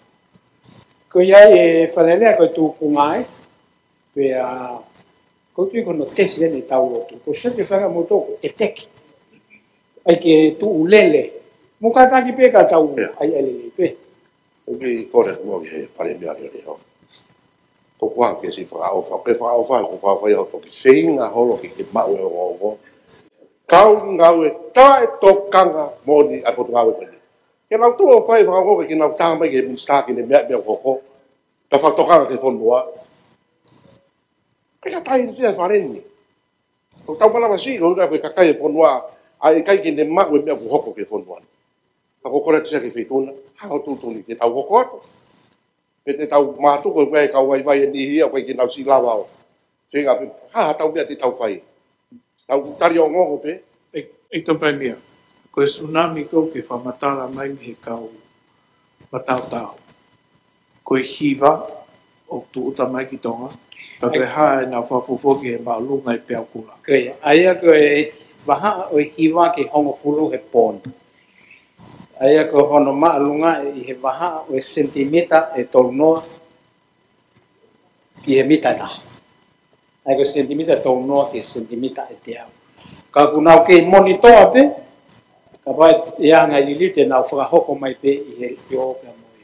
Ko ia e Fale Alea ko e tuʻunga ē. Pea, ko e tui ko hono tesi eni ʻetau lotu. Ko e sio ki he fanga motu ʻoku teteki. ʻAi ke tuʻu lele. Mo kātaki pē ka tau ʻai ʻa e lelei pē. ʻOku ou kole atu ki he Palēmia Leʻoleʻo. Ko e kau ke si fakaʻofa. Ke fakaʻofa, ko e fakaʻofa ia ʻo toki feinga holo ke ke maʻu e ongoongo. Kau ngāue taʻetokanga moʻoni ʻa e Potungāue ko eni. Ke nau tuʻu ʻo fai fakaongo ke nau tā mai ki he minisitā ki he meʻa, meʻa ʻoku hoko. Ka fakatokanga ki he fonua. Ke ka tai fia fale ni. Ko tau malava si, ko ka ko e kakai e fonua, ʻa e ʻikai ke ne maʻu e meʻa ʻoku hoko ki he fonua. Ka ʻoku ou kole atu Sea ki he feituʻu na, ha ʻo tuʻutuʻuni ke tau hoko atu. Pe te tau mātuku ko e kau vaivai e niʻihi ia, ʻoku ʻikai ke nau siʻi lava ʻo. Feinga pē, ha, ha tau meʻa te tau fai. Tau tali ongoongo pē. ʻE, ʻe Tō Palēmia, ko e tsunami ko ē ʻoku fakamatala mai mei he kau mataotao. Ko e hiva, ʻoku tūʻuta mai ki Tonga. Ka ko e hā ʻenau fakafuofua ki he māʻolunga ʻi Peaukula? Ko ia, ʻa ia ko e vahaʻa ʻo e hiva ki he hongofulu he pooni. ʻA ia ko hono māʻolunga ʻi he vahaʻa ʻo e senitimita ʻe tolunoa ki he mita ʻe taha. ʻA ia ko e senitimita ʻe tolunoa ki he senitimita ʻe teau. Ka ʻoku nau kei monitō pē, kapau ʻe ʻi ai ha ngaahi liliu te nau fakahoko mai pē ʻi he ʻio pea mo e.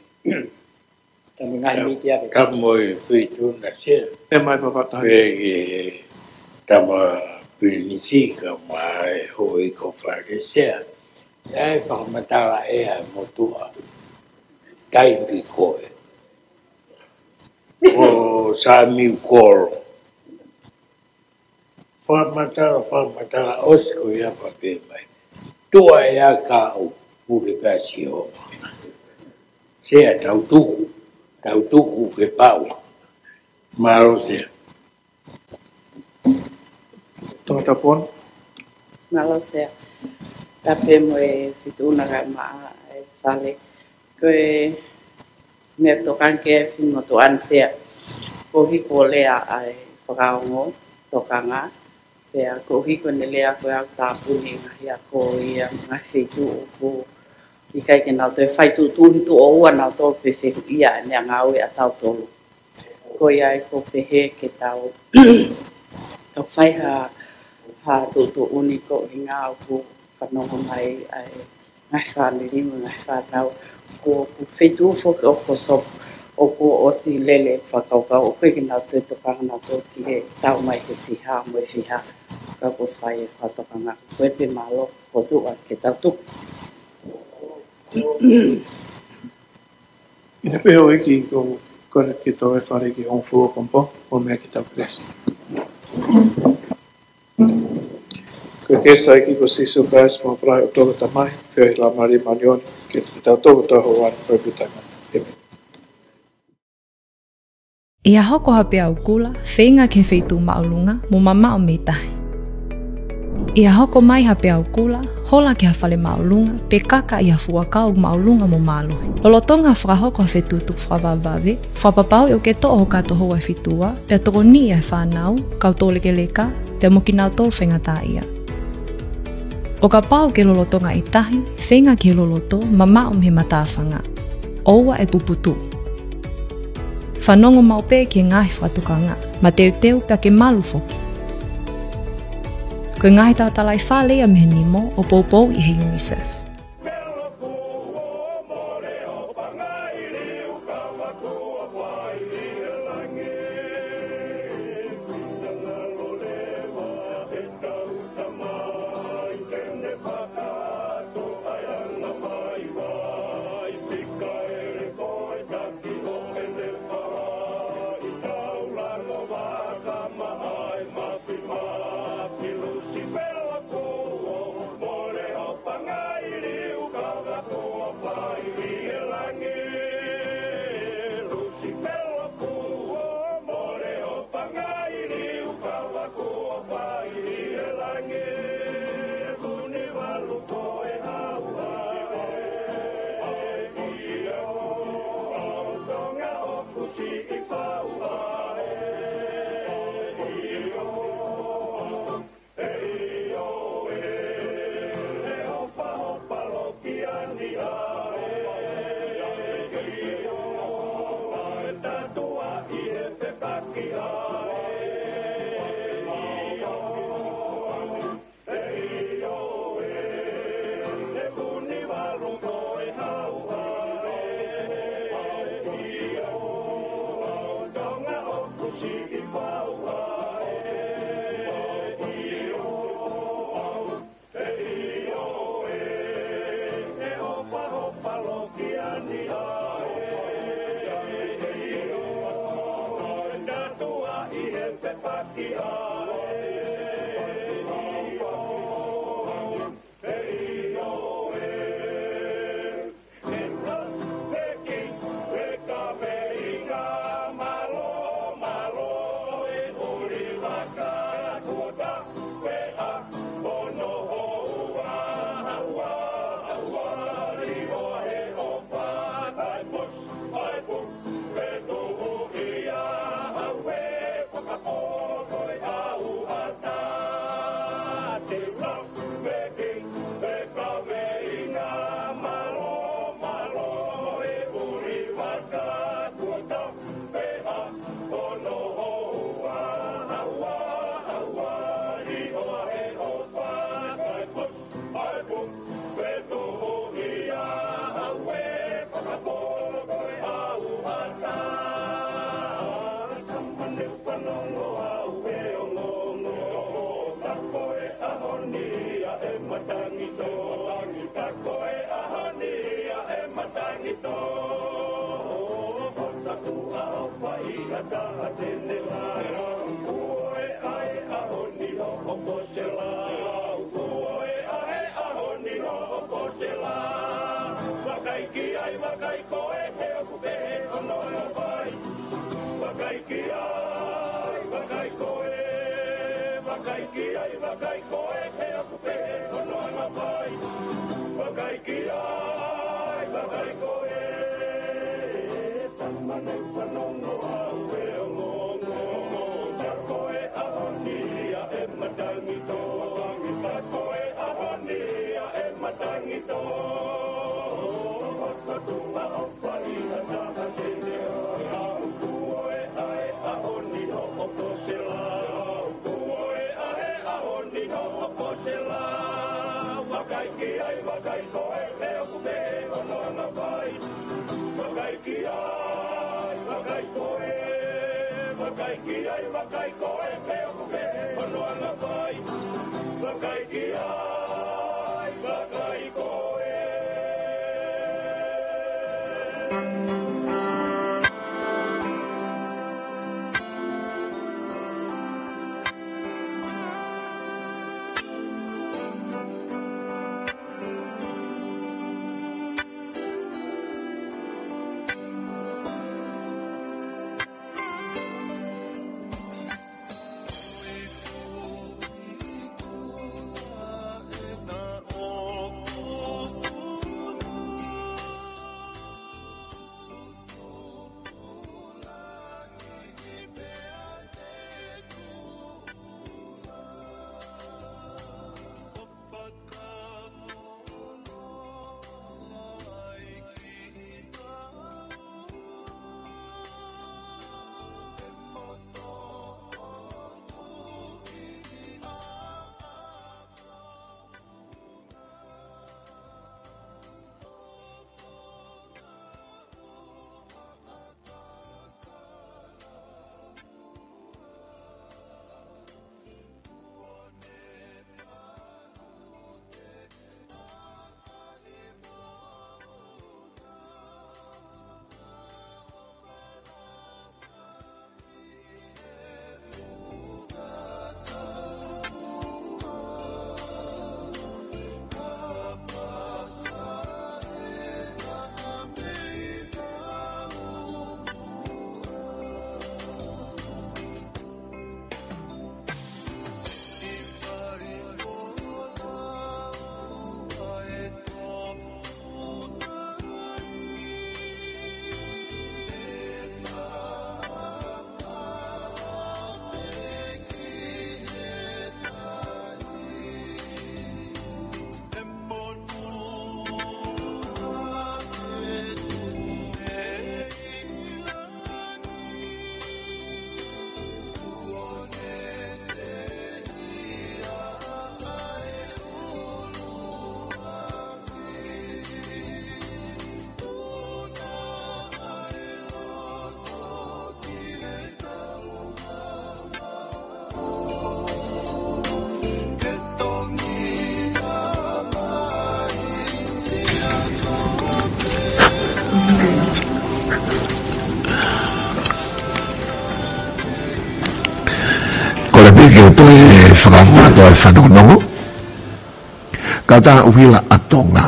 Ka mo e ngaahi miti ake. Ka mo e Feituʻuna Sea. ʻE mai papata. Pea ki he Tama Pilinisi ka mo e Houʻeiki Fale Sea. ʻE fakamatala ʻe he motuʻa taipi ko ē. Ko Samiu Kolo. Fakamatala, fakamatala, ʻosi ko ia pea pehē mai. Tuʻa ʻe aka ʻo pule pasi ho. Sea tau tuku, tau tuku ke pau. Mālō Sea. Tongatapu Ona. Mālō Sea. Tapu mo e Feituʻuna kae ʻumaʻā e Fale. Ko e meʻa tokanga ki he fine motuʻa ni Sea. Ko e hiko lea ʻa e fakaongo tokanga. Pea ko e hiko ne lea ko e au tāpuni ngaahi ako ia ngaahi feituʻu ʻoku ʻikai ke nau toe fai tuʻutuʻuni tuʻo ua nau tolu pe fehuʻia ʻa e meʻangāue ʻa tautolu. Ko ia ai ko pehē ke tau, tau fai ha, ha tuʻutuʻuni ko e ʻuhinga ʻoku fanongo mai ai ngaahi fāmili mo e ngaahi fānau. Ko, ko e feituʻu foki ʻo Kosovo, ʻoku ʻosi lele fakakaukau, ʻoku ʻikai ke nau toe tokanga nau tō ki he tau mai he fiha mo e fiha. Ka kuo ʻosi fai e fakatokanga, ko e pē mālō, ko tuʻa ke tau tuku. ʻIna pē Houʻeiki ko, ko ena ke tau e Fale ki he hongofulu ʻo Kōmipō, ʻo meʻa ki tau kelesi. Ko e kelesi ʻa e ʻEiki ko Sīsū Kalaisi, mo e ʻofa lahi ʻa e ʻOtua ko e Tamai, feohi ʻa e Laumālie Māʻoniʻoni, ke tau toko tau hoa ni fai pita. ʻĒmeni. ʻI ha hoko ha peau kula, feinga ki he feituʻu māʻolunga, mo mamaʻo mei tahi. ʻI ha hoko mai ha peau kula, hola ki ha fale māʻolunga, pe kaka ʻi ha fuʻu ʻakau māʻolunga mo mālohi. Lolotonga fakahoko ha fetuʻutuʻu fakavavevave, fakapapauʻi ʻoku ke toʻo ho kato houa ʻe fitu ua, pea tokoniʻi ʻa e fānau, kau toulekeleka, pea mo kinautolu faingataʻaʻia. ʻO kapau ʻoku ke lolotonga ʻi tahi, feinga ki he loloto, mamaʻo mei he matāfanga. ʻOua ʻe puputuʻu. Fanongo maʻu pē ki he ngaahi fakatokanga, mateuteu pea ke malu foki. Ko e ngaahi talatalaifale ia mei he nimo ʻo poupouʻi ʻe he UNICEF. Vakai ki ai, vakai ko ē, he ʻoku pehē hono anga fai. Vakai ki ai, vakai ko ē, vakai ki ai, vakai ko ē, he ʻoku pehē hono anga fai. Vakai ki ai, vakai ko ē. Tama nei fanongo au e ongo, ongo, ongo. Ka ko e ʻaho ni ia ʻe matangi tō. Ka ko e ʻaho ni ia ʻe matangi tō. Papatu ʻa o fai ha taha te ne ʻai au. Kuo e ʻai ʻaho ni hoʻo kosela. Kuo e ʻai ʻaho ni hoʻo kosela. Vakai ki ai, vakai ko ē, he ʻoku pehē hono anga fai. Vakai ki ai, vakai ko ē, vakai ki ai, vakai ko ē, he ʻoku pehē hono anga fai. Vakai ki ai, vakai ko ē. Kole pē ke u toe fakaʻamu atu ʻa e fanongonongo. Ka ta uhila ʻa Tonga.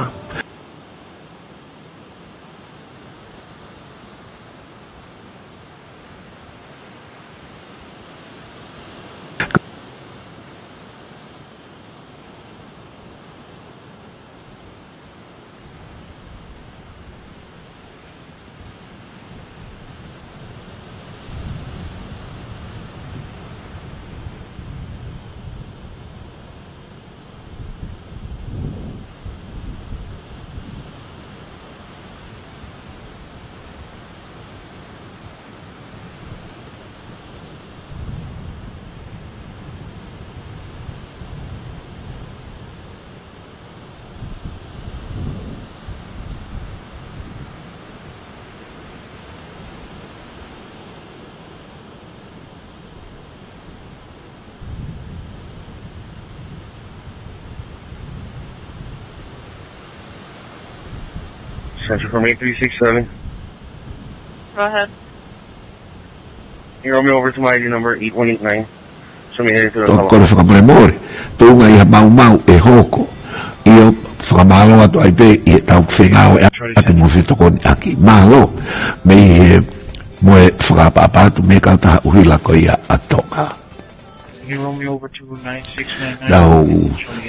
Central from eight three six seven. Go ahead. You're on me over to my I D number eight one eight nine. Show me headed to the Tokoni fakamolemole. Tuʻunga ʻi ha maumau ʻe hoko. ʻIo, fakamālō atu ai pē ʻi heʻetau fengāueʻaki mo fetokoniʻaki. Mālō. Mei he mo e fakaʻapaʻapa atu mei he kautaha ʻuhila ko ia ʻa Tonga. Can you roll me over to nine six nine nine? Tau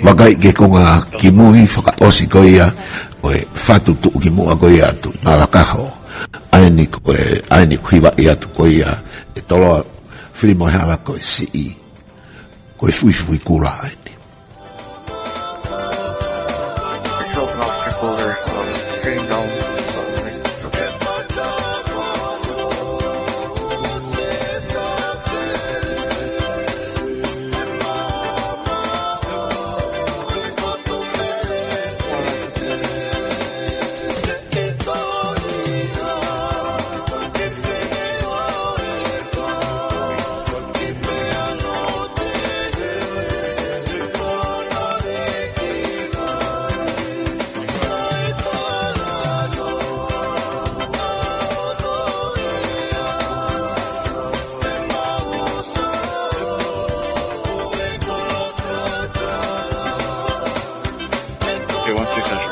vakai ki he konga kimui fakaʻosi ko ia ʻo e fatu tuʻukimuʻa ko ia ʻa Tuʻi Ngalakaho. ʻA eni ko e, ʻa eni ko e hivaʻi atu ko ia ʻe Toloa Filimoehala ko e siʻi, ko e fuifui kula ʻa eni. Myself and Officer Fuller, um, heading down, um, okay. Okay, one six Central.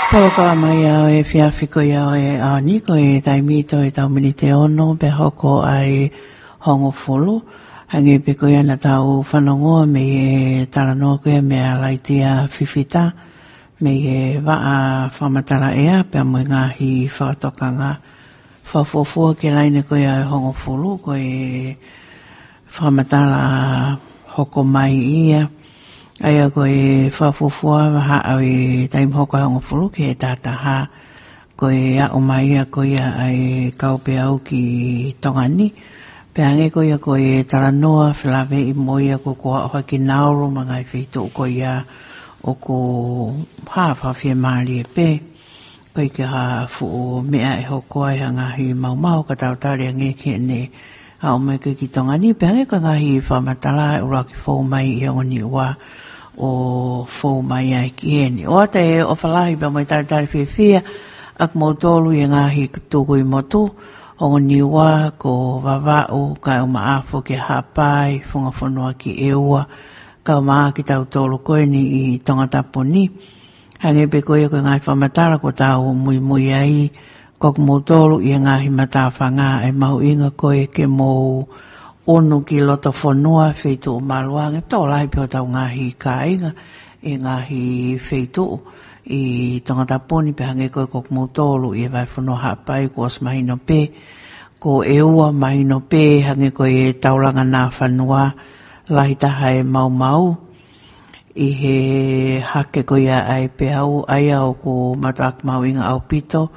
Polokalama ia ʻo e efiafi ko ia ʻo e ʻaho ni, ko e taimi ʻe toe ʻetau miniti ʻe ono pea hoko ai hongofulu. Hangē pē ko ia naʻa tau fanongoa mei he talanoa ko ia meia Laitia Fifita, mei he vaʻa fakamatala ʻea pea mo e ngaahi fakatokanga. Fakafuofua ki he laine ko ia ʻo e hongofulu, ko e fakamatala hoko mai ia. ʻA ia ko e fakafuofua vahaʻa ʻo e taimi hoko ʻa e hongofulu ki he taha taha, ko e aʻu mai ia ko ia ʻa e kau peau ki Tonga ni. Pea hangē ko ia ko e talanoa felāveʻi mo ia ko ʻoku ʻohake naulu mo e ngaahi feituʻu ko ia ʻoku hā fakafiemālie pē. ʻIkai ke ha fuʻu meʻa ʻe hoko ai ha ngaahi maumau ka tau tali ange ki heʻene aʻu mai ko ē ki Tonga ni, pea hangē ko e ngaahi fakamatala ʻe ʻuluaki fou mai ʻi he ongo Niua ʻo fou mai ai ki heni. ʻOatu e ʻofa lahi pea mo e talitali fiefia ʻa kimoutolu ʻi he ngaahi tukui motu, ongo Niua ko Vavaʻu, kae ʻumaʻā foki Haʻapai, Funga Fonua ki ʻEua, kae ʻumaʻā kitautolu ko eni ʻi Tongatapu ni. Hangē pē ko ia ko e ngaahi fakamatala kuo tau muimui ai, ko kimoutolu ʻi he ngaahi matāfanga, ʻe mahuʻinga ko ē ke mou ʻunu ki loto fonua, feituʻu maluʻanga, tokolahi pē hotau ngaahi kāinga ʻi he ngaahi feituʻu ʻi Tongatapu ni, pea hangē ko ē ko kimoutolu ʻi he vahefonua Haʻapai kuo ʻosi mahino pē, ko ʻEua mahino pē, hangē ko e taulanga nā fanua, lahi taha e maumau ʻi he hake ko ia ʻa e peau, ʻa ia ʻoku mātuʻaki mahuʻinga ʻaupito.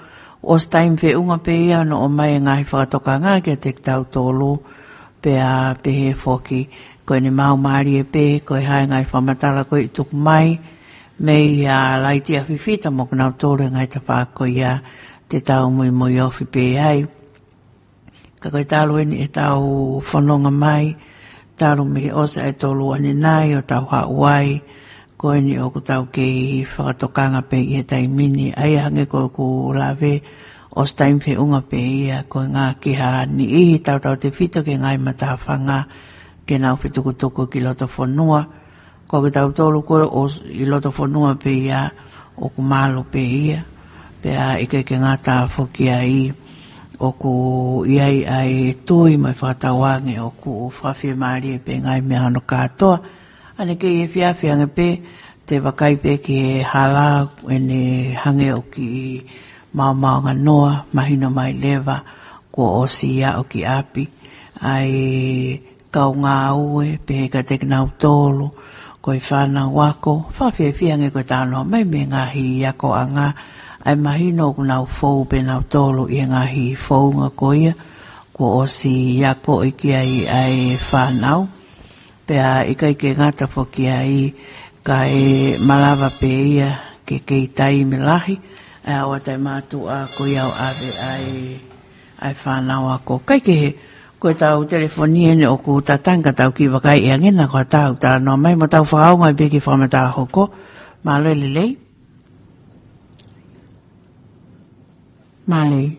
ʻOsi taimi feʻunga pē ia hono ʻomai e ngaahi fakatokanga kiate kitautolu, pea pehē foki ko ʻene maumālie pē, ko e hā e ngaahi fakamatala ko ē ʻe tuku mai meia Laitia Fifita mo kinautolu he ngaahi tafaʻaki ko ia te tau muimui ofi pē ai. Ka ko e talu eni ʻetau fononga mai, talu mei he ʻosi ʻa e tolu ʻanenai ʻo tau haʻu ai, ko eni ʻoku tau kei fakatokanga pē ʻi he taimi ni, ʻa ia hangē ko ʻeku lave, ʻosi taimi feʻunga pē ia, ko e ngaahi ha niʻihi tautautefito ki he ngaahi matāfanga ke nau fetukutuku ki loto fonua, ko kitautolu ko ē ʻoku ʻi loto fonua pē ia, ʻoku malu pē ia, pea ʻikai ke ngata foki ai, ʻoku ʻi ai ʻa e tui mo e fakatauange ʻoku fakafiemālie pē ngaahi meʻa hono kātoa. ʻAnekei efiafi hangē pē, te vakai pē ki he hala ʻene hangē ʻoku kiʻi maomaonganoa, mahino mai leva kuo ʻosi aʻu ki ʻapi ʻa e kau ngāue, pehē kiate kinautolu ko e fānau ako, fakafiefia ange ko e talanoa mai mei he ngaahi akoʻanga, ʻa e mahino ʻoku nau fou pē nautolu ʻi he ngaahi founga ko ia kuo ʻosi akoʻi ki ai ʻa e fānau. Pea ʻikai ke ngata foki ai, ka e malava pē ia ke kei taimi lahi, ʻa e ʻoatu e mātuʻa ko ia ʻo ʻave ʻa e ʻa e fānau ako. Kae kehe, ko ʻetau telefoni eni ʻoku tatanga, tau kiʻi vakai ange naʻa ko ʻetau talanoa mai mo tau fakaongo ai pē ki he fakamatala hoko. Mālō e lelei. Mālō.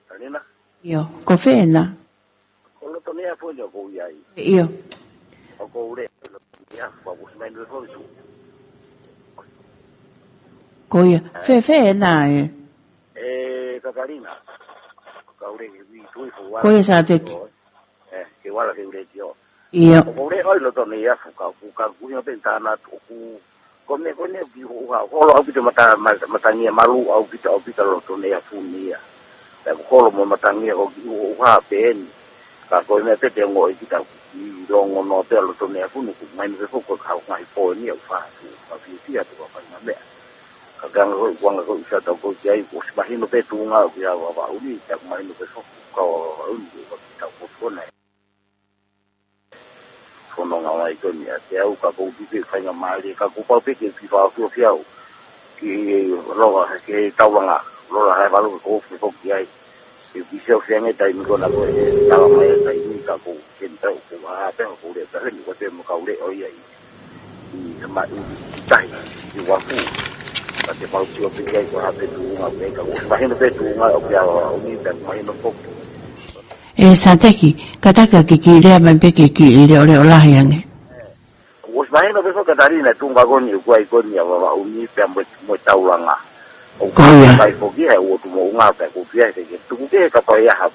Kalina? ʻIo, ko fē ena? Ko loto meʻa foʻi ʻoku ou ʻi ai. ʻIo. ʻOku ou lea, loto meʻa, ʻoku ou ʻosi mai nui foʻi su. Ko ia, fē, fē ena ē? ʻE, Kakalina. Ko e ʻū lea ke ui tui foʻi. Ko ia Sāteki. ʻE, ke vala ke ʻū lea tio. ʻIo. ʻOku ou lea ʻo ʻi loto meʻa ʻoku ka, ʻoku ka kuinga pē tāna ʻoku Ko e meʻa ko eni ki hoʻo holo ʻaupito mata-, mata-, matangi ʻa e malu ʻaupito, ʻaupito loto nei a funi ia. Pea ko holo mo matangi ʻo ki hoʻo ha pē eni. Ka ko e meʻa pē te ongo ʻi kita ki longo noa pē loto nei a funi, ko mai ni ke ko ko ka ngaahi pō eni ʻoku fa-, ʻoku fakafiefia atu ka fai ngā meʻa. Ka ke anga ko, ko anga ko i sa tau ko ki ai, ko si mahino pē tuʻunga ʻoku ʻi ai Vavaʻu ni, ka mahino pē ko ka Vavaʻu ni, ko kita ko kona. Fononga mai ko eni ʻiate au, ka kou pipē faingamālie, ka kou pau pē ke fifa fiu fiau. Ki loa, ke taulanga, lola hai valu ke kou foki ai. Ke pisi au fiange taimi ko na ko e tala mai e taimi ka kou ke tau ko ha pē kou lea pē ni ko te mo kau lea ʻo ia ʻi. ʻI he ma-, ʻi tahi, ʻi wafu. Ka te mau tio pē ki ai ko ha pē tuʻunga pē ka kou mahino pē tuʻunga ʻoku ʻi ai Vavaʻu ni, pea mahino foki. ʻE Sateki, kātaki ke kiʻi lea mai pē ke kiʻi leʻoleʻo lahi ange. Kuo ʻosi mahino pē foki ʻa Talina e tuʻunga ko eni ʻoku ʻi ai ko eni ʻa Vavaʻu ni pea mo e, mo e taulanga. ʻOku ʻi ai foki ʻa e ʻOtu Moʻunga pea ko ia ke, ke tuku kehe kapau ʻe ʻi ai ha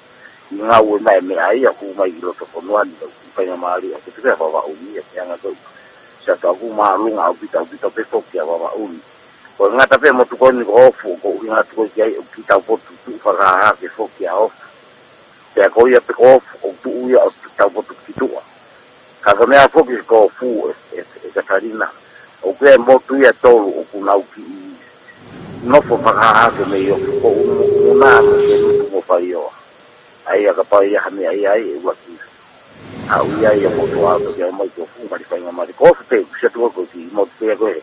ngāue mai meʻa ia ʻoku mai ki loto fonua ni ʻoku faingamālie ʻa e tuku ʻa Vavaʻu ni ʻa e anga ko ia. Sa tau ʻoku māʻolunga ʻaupito, ʻaupito pē foki ʻa Vavaʻu ni. Ko e ngata pē mo e tuʻu ko eni ko Ofu, ko e ʻuhinga tuʻu ko ē ki ai ʻoku kiʻi taupotu tuʻu fakahahake foki ʻa Ofu. Pea ko ia pē ko Ofu, ʻoku tuʻu ia ʻo taupotu ki tuʻa. Ka ko e meʻa foki ko Ofu ʻe, ʻe, ʻe Katalina. ʻOku ʻi ai e motu ia ʻe tolu ʻoku nau kiʻi nofo fakahahake mei Ofu ko Umu, Umuna mo Kenutu mo Faioa. ʻA ia kapau ʻe ʻi ai ha meʻa ia ʻe ua ki. ʻA ia ʻoku motu ʻa Ofu ke ʻomai ki Ofu mali faingamālie. Ko Ofu pē, kusia tuʻu ko e kiʻi motu pē ko ē.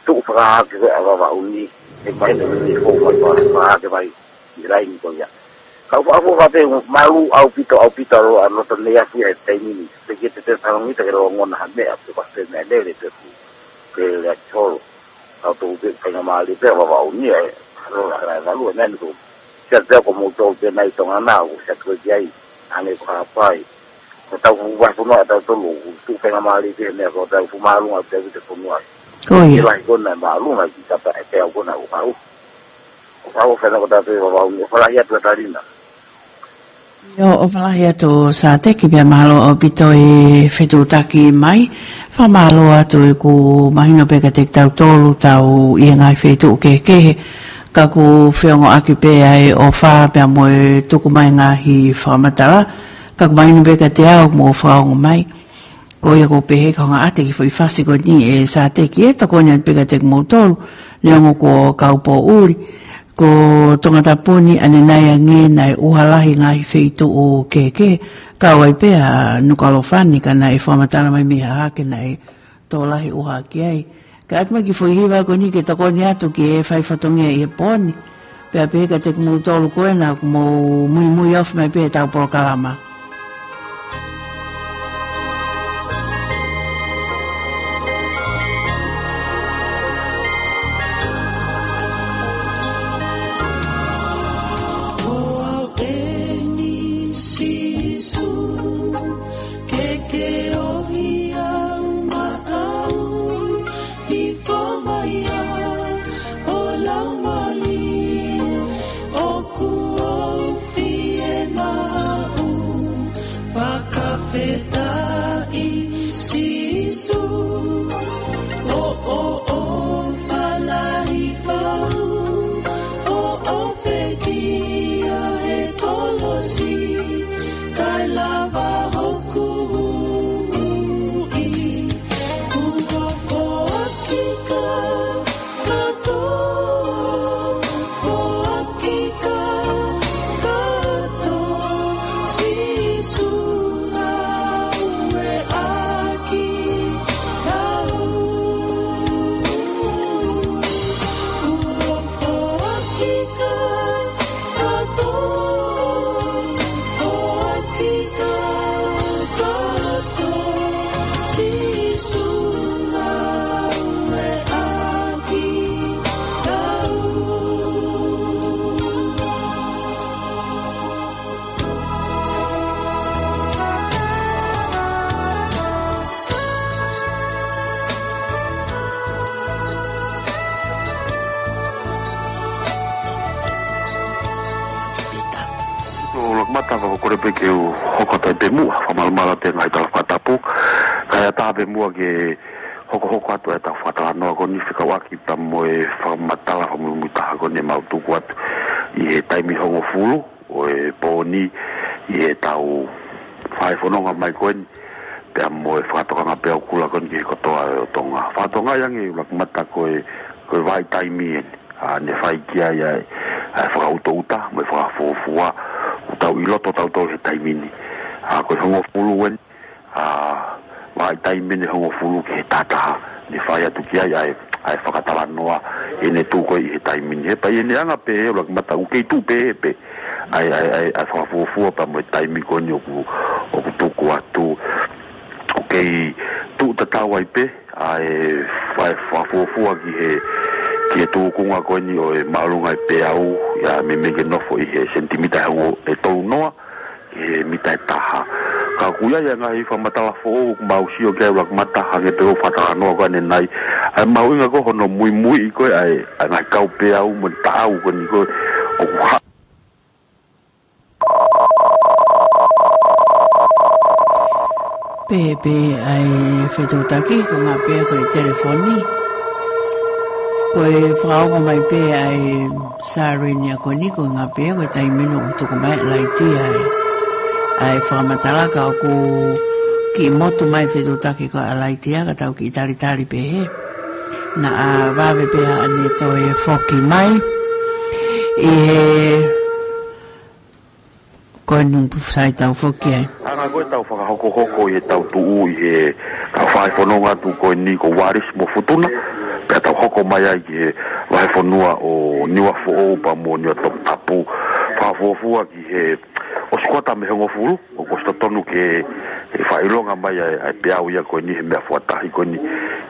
Tuʻu fakahahake ko ē ʻa Vavaʻu ni, ʻe mai ne ni fou mai fakahahake mai. ʻI he laini ko ia. Ka ʻoku ou faʻa pē malu ʻaupito, ʻaupito ʻa loto nei afu ia he taimi ni. Pe ke te te talongita ke longona ha meʻa, pe ko ha meʻa lele pe fu. Ke lea ki holo. Ka ʻoku ou pē faingamālie pē ʻa Vavaʻu ni ʻe, ʻa loto ʻa e malu ʻa e meʻa ni ko. Sia te ko mou tolu pē nai Tonga na, ʻoku sia tue ki ai, ʻa ē ko Haʻapai. Ko tau fu vahe fonua ʻa tautolu, ʻoku tuʻu faingamālie pē meʻa ko tau fu māʻolunga ʻa te fu te fonua. Ko ia. Ke lahi ko na māʻolunga ki tapa e te au ko na ʻoku hau. ʻOfa, ʻofa ʻena ko tātou ʻe Vavaʻu ni, ʻofa lahi atu ʻa Talina. ʻIo, ʻofa lahi atu Sateki pea mālō ʻaupito e fetuʻutaki mai. Fakamālō atu ʻeku mahino pē kiate kitautolu tau ʻi he ngaahi feituʻu kehekehe. Ka ʻoku feongoʻaki pē ʻa e ʻofa pea mo e tuku mai ngaahi fakamatala. Ka ʻoku mahino pē kiate au mo fakaongo mai. Ko ia ʻoku ou pehē ka hanga ʻate ki he foʻi fasi ko eni ʻe Sateki ʻe tokoni atu pē kiate kimoutolu, neongo ko Kaupoʻuli, ko Tongatapu ni ʻanenai ange naʻe ʻuha lahi ngaahi feituʻu kehekehe, kau ai pē ʻa Nukuʻalofa ni ka naʻe fakamatala mai mei Hahake naʻe tō lahi ʻuha ki ai. Ka ʻoatu mai kiʻi foʻi hiva ko eni ke tokoni atu ki he fai fatongia ʻi he pō ni. Pea pehē kiate kimoutolu ko ena ʻoku mou muimui ofi mai pē ʻetau polokalama. Ko au eni Sīsū, ke ke ʻohi au maʻau, hifo mai ā ho Laumālie, ʻoku ou fiemaʻu. Fakafetaʻi Sīsū, ʻoʻo ʻofa lahi fau, ʻoʻo pekia he kolosi, kae lava hoku ui. Kuo foaki ka Ko e laka mata, ʻoku ou kole pē ke u hoko atu pē muʻa, fakamalumalu atu e ngaahi tala fakatapu. Kae ʻatā pē muʻa ke hokohoko atu ʻetau fakatalanoa ko eni fekauʻaki pea mo e fakamatala fakamuimui taha ko eni ʻemau tuku atu ʻi he taimi hongofulu ʻo e pō ni ʻi heʻetau fai fononga mai ko eni, pea mo e fakatokanga pē ʻoku kula ko eni ki he kotoa ʻo Tonga. Fakatokangaʻi ange ʻe laka mata ko e, ko e vahaʻa taimi eni ʻa ʻene fai ki ai ʻa e, ʻa e fakaʻutoʻuta mo e fakafuofua ʻoku tau ʻi loto tautolu he taimi ni. ʻA, ko e hongofulu eni, ʻa, vahaʻa taimi eni hongofulu ki he tahataha, ne fai atu ki ai ʻa e, ʻa e fakatalanoa ʻi heʻene tuʻu ko ē ʻi he taimi ni. He pea ʻi heʻene anga pē ʻe laka mata ʻoku kei tuʻu pē pē ʻa e, ʻa e, ʻa e, ʻa e fakafuofua pea mo e taimi ko eni ʻoku, ʻoku tuku atu. ʻOku kei tuʻu tatau ai pē ʻa e fai fakafuofua ki he, ki he tūkunga ko eni ʻo e māʻolunga ʻo e peau, ʻa ia meimei ke nofo ʻi he senitimita ʻe ongo ʻe tolu noa, He mita ʻe taha. Ka ʻoku ʻi ai e ngaahi fakamatala foʻou ʻoku mau sio ki ai ʻuluaki mata hangē pē ko e fakatalanoa ko ē ʻanenai. ʻA e mahuʻinga ko hono muimuiʻi ko ē ʻa e, ʻa e ngaahi kau peau mo e taʻau ko eni ko ē ʻoku ha- Pehē pē ʻa e fetuʻutaki, ko e ngaahi pē ko e telefoni. Ko e fakaongo mai pē ʻa e sairini ko eni, ko e ngaahi pē ko e taimi ʻoku tuku mai e laiti ʻa e, ʻa e fakamatala ka ʻoku kiʻi motu mai fetuʻutaki ko e laiti ia ka tau kiʻi talitali pē hē. Naʻa vave pē ʻa ʻene toe foki mai. ʻI he ko e nungu sai tau foki ai. Hanga ko ē ʻetau fakahokohoko ʻi heʻetau tuʻu ʻi he kau fai fononga atu ko eni ko Uarisi mo Futuna, pea tau hoko mai ai ki he vahefonua ʻo Niuafoʻou pea mo Niuatoputapu. Fakafuofua ki he ʻosi kuata mei he hongofulu, ʻoku ʻosi totonu ke, ke fakaʻilonga mai ʻa e, ʻa e peau ia ko eni he meʻafua tahi ko eni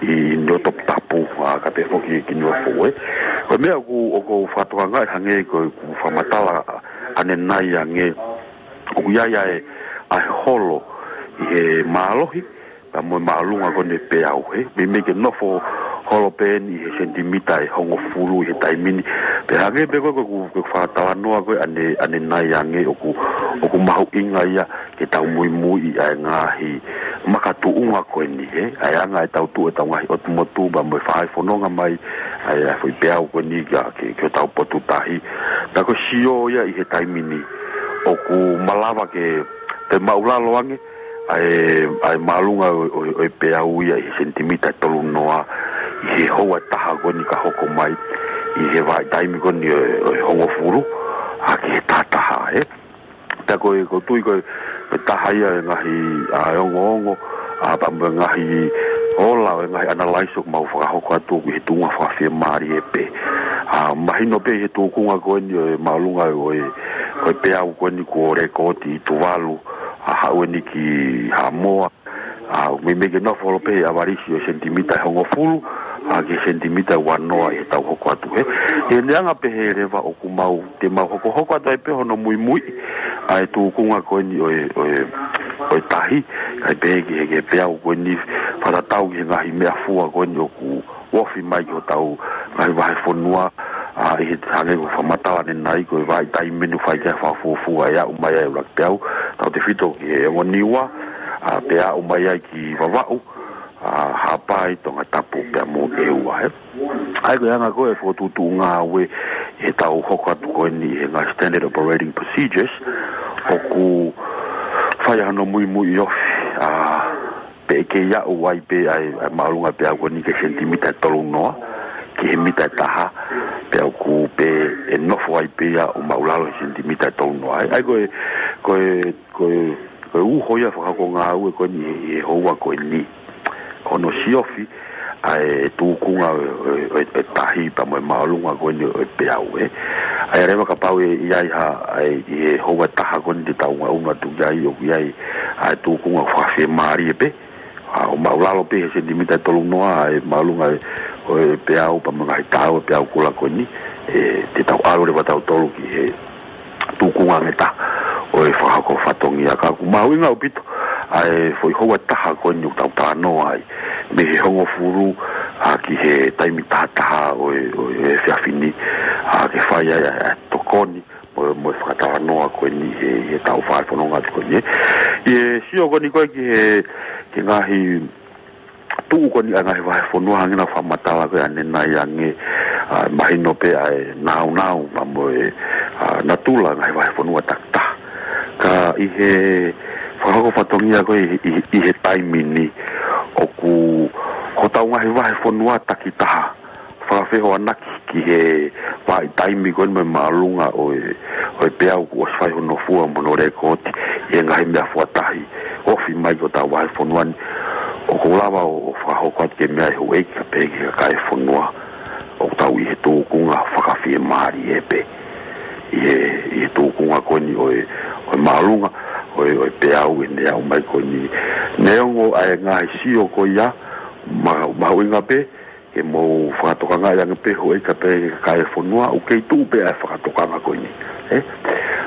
ʻi Niuatoputapu, ʻa, kae pehē foki ki Niuafoʻou. Ko e meʻa ʻoku, ʻoku ou fakatokangaʻi hangē ko ʻeku fakamatala ʻanenai ange, ʻoku ʻi ai ʻa e, ʻa e holo ʻi he mālohi, pea mo e māʻolunga ko eni e peau hē. Meimei ke nofo holo pē eni ʻi he senitimita ʻe hongofulu ʻi he taimi ni. Pea hangē pē ko ē ko ʻeku, ko ʻeku fakatalanoa ko ē ʻane, ʻanenai ange ʻoku, ʻoku mahuʻinga ia ke tau muimuiʻi ʻa e ngaahi makatuʻunga ko eni hē. ʻA e anga ʻetau tuʻu ʻetau ngaahi ʻotu motu pea mo e fai fononga mai ʻa e, ʻa e foʻi peau ko eni kia, ke, ki hotau potu tahi. Pea ko e sio ia ʻi he taimi ni ʻoku malava ke, ke maʻulalo ange ʻa e, ʻa e māʻolunga ʻo, ʻo, ʻo e peau ia ʻi he senitimita ʻe tolu noa ʻi he houa ʻe taha ko eni ka hoko mai ʻi he vahaʻa taimi ko eni ʻo, ʻo e hongofulu ʻa ki he taha taha, ē. Pea ko e, ʻoku ou tui ko e, ko e taha ia e ngaahi, ʻa, ongoongo, ʻa, pea mo e ngaahi ola ʻo e ngaahi analysis ʻoku mau fakahoko atu ʻoku ʻi he tuʻunga fakafiemālie pē. ʻA, mahino pē ʻi he tūkunga ko eni ʻo e māʻolunga ʻo e, ʻo e peau ko eni kuo lekooti ʻi Tuvalu, ʻa, haʻu eni ki Haʻamoa. ʻA, meimei ke nofo holo pē he ʻavalisi ʻo e senitimita ʻe hongofulu ʻa ki he senitimita ʻe ua noa ʻi heʻetau hoko atu hē. ʻI heʻene anga pehē leva ʻoku mau, te mau hokohoko atu ai pē hono muimuiʻi ʻa e tūkunga ko eni ʻo e, ʻo e, ʻo e tahi, kae pehē ki he, ki he peau ko eni fakatatau ki he ngaahi meʻafua ko eni ʻoku ofi mai ki hotau ngaahi vahefonua, ʻa, ʻi he hangē ko e fakamatala ʻanenai ko e vahaʻa taimi ʻoku fai ki ai e fakafuofua ʻe aʻu mai ai e ʻuluaki peau, tautefito ki he ongo Niua, ʻa, pea aʻu mai ai ki Vavaʻu, ʻa, Haʻapai, Tongatapu pea mo ʻEua, ē. ʻA ia ko e anga ko ē e fokotuʻutuʻu ngāue ʻi heʻetau hoko atu ko eni ʻi he ngaahi standard operating procedures, ʻoku fai ai hono muimuiʻi ofi, ʻa, pea ʻe kei aʻu ai pē ʻa e, ʻa e māʻolunga peau ko eni ki he senitimita ʻe tolu noa ki he mita ʻe taha, pea ʻoku pē ʻe nofo ai pē ia ʻo maʻulalo he senitimita ʻe tolu noa. ʻA ia ko e, ko e, ko e, ko e uho ia e fakahoko ngāue ko eni ʻi he, ʻi he houa ko eni. Ko hono siofi ʻa e tūkunga ʻo e, ʻo e, ʻo e, ʻo e tahi pea mo e māʻolunga ko eni ʻo e peau, ē. ʻA ia leva kapau ʻe ʻi ai ha, ʻa e, ʻi he houa ʻe taha ko eni te tau ngaʻunu atu ki ai ʻoku ʻi ai ʻa e tūkunga fakafiemālie pē, ʻa, ʻo maʻulalo pē he senitimita ʻe tolu noa ʻa e māʻolunga ʻo e peau pea mo e ngaahi taʻau ʻo e peau kula ko eni, ē, te tau ʻalu leva tautolu ki he tūkunga ange taha ʻo e fakahoko fatongia. Ka ʻoku mahuʻinga ʻaupito ʻa e foʻi houa ʻe taha ko eni ʻoku tau talanoa ai, mei he hongofulu ʻa ki he taimi taha taha ʻo e, ʻo e, ʻo e efiafi ni, ʻa, ke fai ai ʻa e, ʻa e tokoni mo, mo e fakatalanoa ko eni he, heʻetau fai fononga atu ko eni, ē. ʻI he sio ko eni ko ē ki he, ki he ngaahi tuʻu ko eni ʻa e ngaahi vahefonua hangē naʻa ku fakamatala ko ē ʻanenai ange, ʻa, mahino pē ʻa e nāunau pea mo e, ʻa, natula e ngaahi vahefonua takitaha. Ka ʻi he fakahoko fatongia ko ē ʻi, ʻi, ʻi he taimi ni ʻoku hotau ngaahi vahefonua takitaha fakafehoanaki ki he vahaʻa taimi ko eni mo e māʻolunga ʻo e, ʻo e peau kuo ʻosi fai hono fua mo hono lekooti ʻi he ngaahi meʻafua tahi ofi mai ki hotau vahefonua ni. ʻOku ou lava ʻo, ʻo fakahoko atu ke meʻa e houʻeiki kae pehē ki he kakai e fonua ʻoku tau ʻi he tūkunga fakafiemālie pē ʻi he, ʻi he tūkunga ko eni ʻo e, ʻo e māʻolunga ʻo e, ʻo e peau ʻi heʻene aʻu mai ko eni. Neongo ʻa e ngaahi sio ko ia, ma-, mahuʻinga pē ke mou fakatokangaʻi ange pē houʻeiki kae pehē ki he kakai e fonua, ʻoku kei tuʻu pē ʻa e fakatokanga ko eni, ē?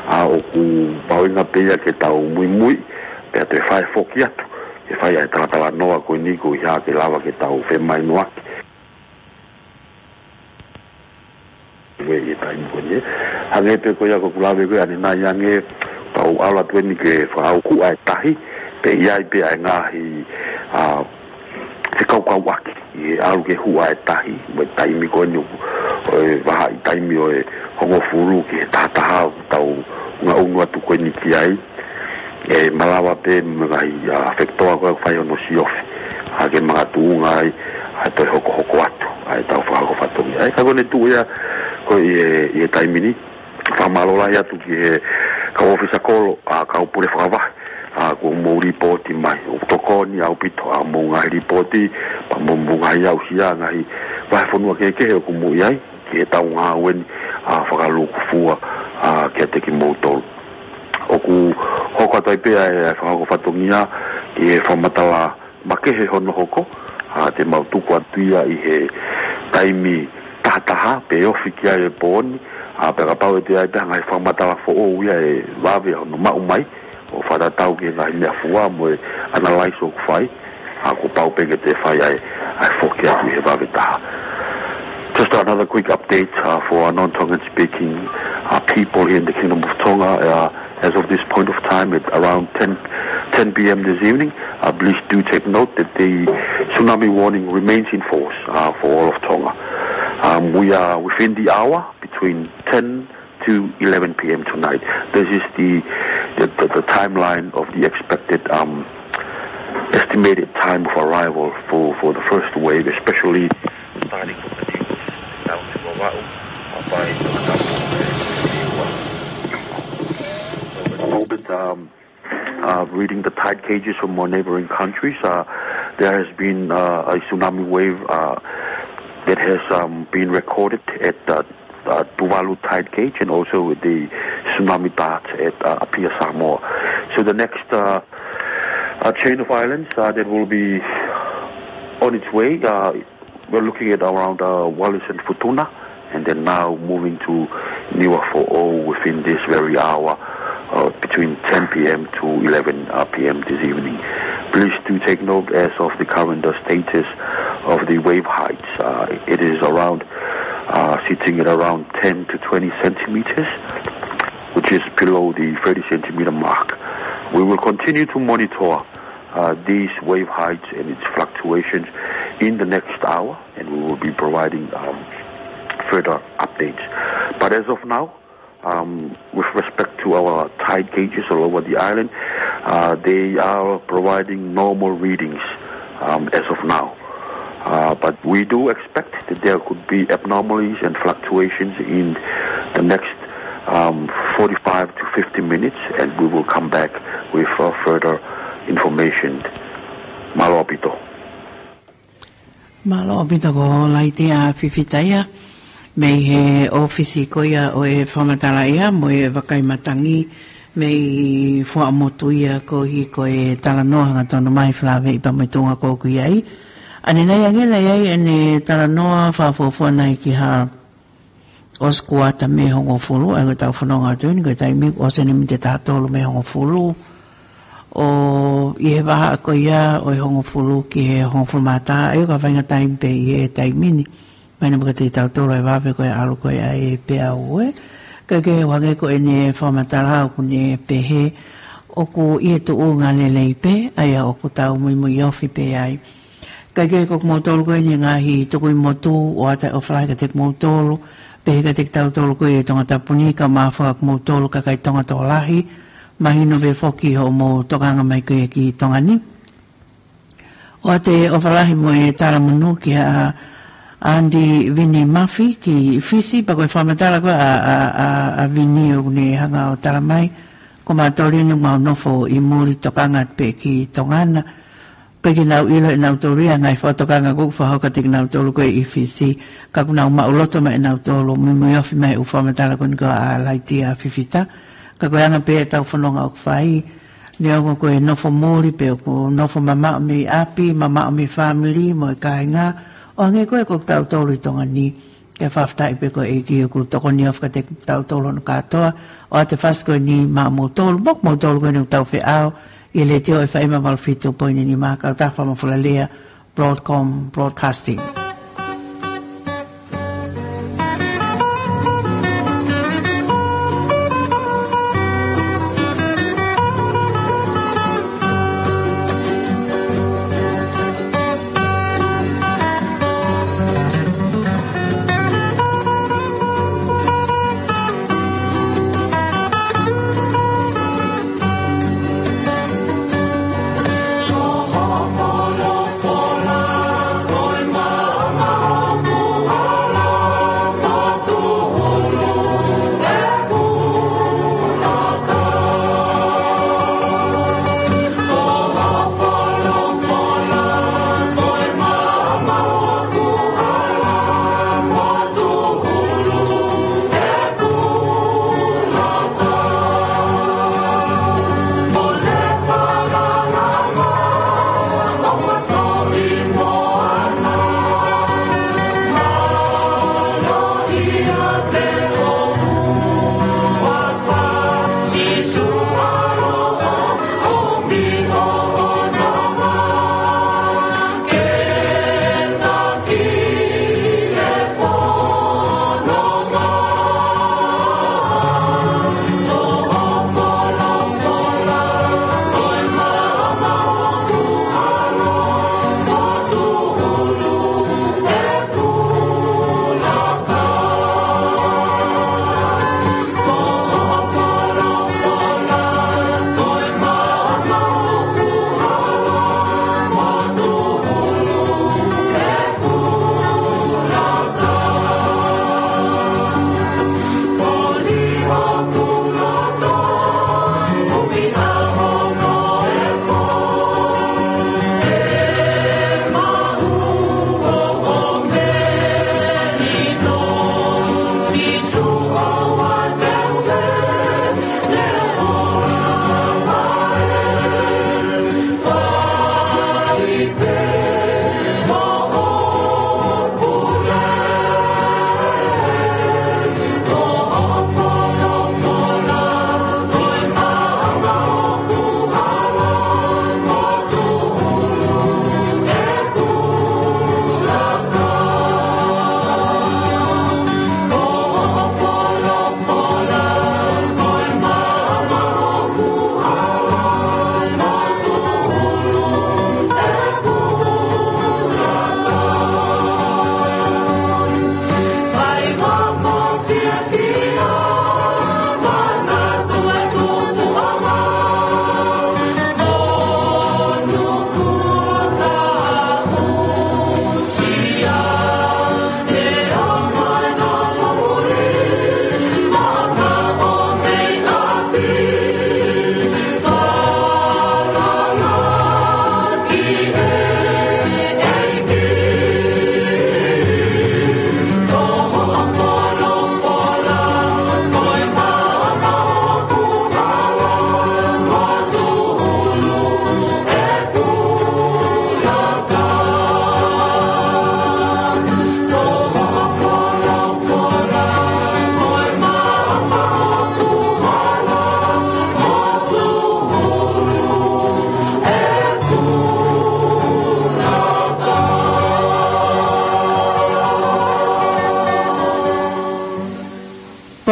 ʻA ʻoku mahuʻinga pē ia ke tau muimui, pea toe fai foki atu, ke fai ʻa e talatalanoa ko eni ko e hā ke lava ke tau femahinoʻaki ʻi he taimi ko eni. Hangē pē ko ia ko ʻeku lave ko ē ʻanenai ange, tau ʻalu atu eni ke fakaʻaukuʻa e tahi, pea ʻi ai pē ʻa e ngaahi, ʻa, fekaukauʻaki ʻi he ʻalu ke huʻa e tahi, mo e taimi ko eni ʻo e vahaʻa taimi ʻo e hongofulu ki he tahataha, tau ngaʻunu atu ko eni ki ai. ʻE malava pē mo e ngaahi, ʻa, fekitoa ko ē ʻoku fai hono siofi, ʻa, ke makatuʻunga ai ʻa e toe hokohoko atu ʻa e tau fakahoko fatongia. ʻA ia ka ko ʻene tuʻu ia ko ē ʻi he, ʻi he taimi ni, fakamālō lahi atu ki he kau ʻōfisa kolo, ʻa, kau pule fakavahe, ʻa, kuo mou lipooti mai, ʻoku tokoni ʻaupito ʻa hoʻomou ngaahi lipooti, pea mo hoʻomou ngaahi aʻusia, ngaahi vahefonua kehekehe ʻoku mou ʻi ai, ki he tau ngāue ni, ʻa, fakalūkufua, ʻa, kiate kimoutolu. ʻOku hoko atu ai pē ʻa e fakahoko fatongia ʻi he fakamatala makehe hono hoko, ʻa, te mau tuku atu ia ʻi he taimi tahataha, pe ofi ki ai e pō ni, ʻa, pea kapau ʻe toe ʻi ai pē ha ngaahi fakamatala foʻou ia ʻe vave hono maʻu mai, ʻo fakatatau ki he ngaahi meʻafua mo e analyse ʻoku fai, ʻa, kuo pau pē ke toe fai ai ʻa e foki atu ʻi he vave taha. Just another quick update, uh, for our non-Tongan speaking, uh, people here in the Kingdom of Tonga. Uh, as of this point of time, at around ten, ten p.m. this evening, uh, please do take note that the tsunami warning remains in force, uh, for all of Tonga. Um, we are within the hour between ten to eleven p.m. tonight. This is the, the, the, the timeline of the expected, um, estimated time of arrival for, for the first wave, especially starting from the news down to Vavaʻu, up by Orbit, um, uh, reading the tide gauges from our neighboring countries, uh, there has been, uh, a tsunami wave, uh, that has, um, been recorded at, uh, uh, Tuvalu tide gauge and also the tsunami dart at, uh, Apia Samoa. So the next, uh, uh, chain of islands, uh, that will be on its way, uh, we're looking at around, uh, Wallis and Futuna, and then now moving to Niuafoʻou within this very hour, uh, between ten p.m. to eleven, uh, p.m. this evening. Please do take note as of the current, uh, status of the wave heights. Uh, it is around, uh, sitting at around ten to twenty centimeters, which is below the thirty centimeter mark. We will continue to monitor, uh, these wave heights and its fluctuations in the next hour, and we will be providing, um, further updates. But as of now, um, with respect to our tide gauges all over the island, uh, they are providing normal readings, um, as of now. Uh, but we do expect that there could be abnormalities and fluctuations in the next, um, forty-five to fifty minutes, and we will come back with, uh, further information. Mālō ʻaupito. Mālō ʻaupito ko Laitia Fifita ia, mei he ʻōfisi ko ia ʻo e fakamatala ia mo e vakai matangi, mei Fuaʻamotu ia koeʻuhi ko e talanoa hangatonu mai Falaveʻi pea mo e tuʻunga ko ē ʻoku ʻi ai. ʻAnenai ange naʻe ʻi ai ʻene talanoa fakafuofua nai ki ha ʻosi kuata mei he hongofulu, ʻa ia ko ʻetau fononga atu ni, ko e taimi kuo ʻosi ʻene miniti ʻe taha tolu mei he hongofulu. ʻO ʻi he vahaʻa ko ia ʻo e hongofulu ki he hongofulu mā taha, ʻa ia ko e faʻahinga taimi pē ʻi he taimi ni. Mahino kiate kitautolu ʻa e vave ko ē ʻalu ko ē ʻa e peau ē. Ka ke hangē ko ʻene fakamatala ʻoku ne pehē, ʻoku ʻi he tuʻunga lelei pē, ʻa ia ʻoku tau muimui ofi pē ai. Kae kehe ko kimoutolu ko eni ngaahi tukui motu, ʻoatu e ʻofa lahi kiate kimoutolu, pehē kiate kitautolu ko e Tongatapu ni, kae ʻumaʻā foki kimoutolu kakai Tonga tokolahi, mahino pē foki hoʻomou tokanga mai ko ē ki Tonga ni. ʻOatu e ʻofa lahi mo e talamonū kia Andy Vini Mafi ki Fisi, pea ko e fakamatala ko ē ʻa, ʻa, ʻa, ʻa Vini ʻoku ne hanga ʻo tala mai, ko mautolu eni ʻoku mau nofo ʻi muli tokanga pē ki Tonga na. ʻIkai ke nau ʻilo ʻe nautolu ia ʻa e ngaahi fakatokanga ʻoku fakahoko kiate kinautolu ko ē ʻi Fisi. Ka ʻoku nau maʻuloto mai ʻe nautolu, muimui ofi mai ʻū fakamatala ko eni ko ē ʻa Laitia Fifita. Ka ko e anga pē ʻetau fononga ʻoku fai. Neongo ko e nofo muli pe ʻoku nofo mamaʻo mei ʻapi, mamaʻo mei he fāmili, mo e kāinga. ʻO hangē ko ē ko kitautolu ʻi Tonga ni. Ke fakafetaʻi pē ko e ʻEiki ʻoku tokoni ʻo fakateki tautolu hono kātoa. ʻOatu e fasi ko eni maʻamoutolu, mo kimoutolu ko eni ʻoku tau feʻao ʻi he Letiō ʻEfeema valu fitu poini nima, kautaha fakamafolalea Broadcom Broadcasting.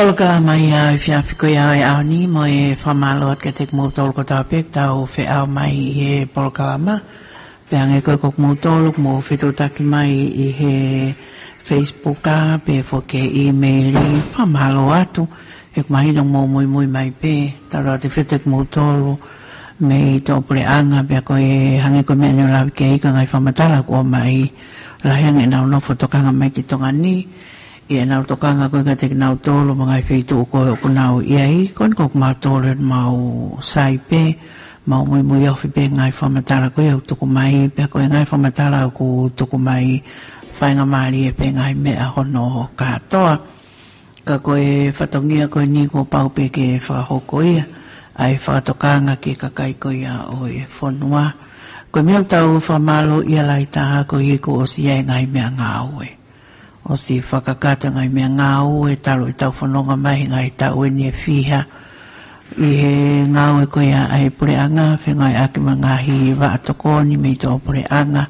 Polokalama ia ʻo e efiafi ko ia ʻo e ʻaho ni, mo e fakamālō atu kiate kimoutolu kotoa pē ʻoku tau feʻao mai ʻi he polokalama. Pea hangē ko ē ko kimoutolu ʻoku mou fetuʻutaki mai ʻi he Facebook ā, pea foki ʻi he email, fakamālō atu. He ʻoku mahino ʻoku mou muimui mai pē, talu atu e fetuʻutaki kimoutolu mei he tō puleʻanga, pea ko e hangē ko e meʻa naʻe lave ki ai ko e ngaahi fakamatala kuo ʻomai, lahi ange ʻenau nofo tokanga mai ki Tonga ni, ʻi heʻenau tokanga ko ē kiate kinautolu mo e ngaahi feituʻu ko ē ʻoku nau ʻi ai. Ko eni ko kimautolu ʻoku mau sai pē, mau muimui ofi pē he ngaahi fakamatala ko ia ʻoku tuku mai, pea ko e ngaahi fakamatala ʻoku tuku mai, faingamālie pē ngaahi meʻa hono kātoa. Ka ko e fatongia ko eni kuo pau pē ke fakahoko ia, ʻa e fakatokanga ki he kakai ko ia ʻo e fonua. Ko e meʻa ʻoku tau fakamālōʻia lahi taha ko ia kuo ʻosi ʻi ai e ngaahi meʻangāue. ʻO ʻOsi fakakata ngaahi meʻangāue talu ʻetau fononga mai he ngaahi taʻu ʻeni ʻe fiha ʻi he ngāue ko ia ʻa e puleʻanga, fengāueʻaki mo e ngaahi vaʻa tokoni mei tuʻa puleʻanga.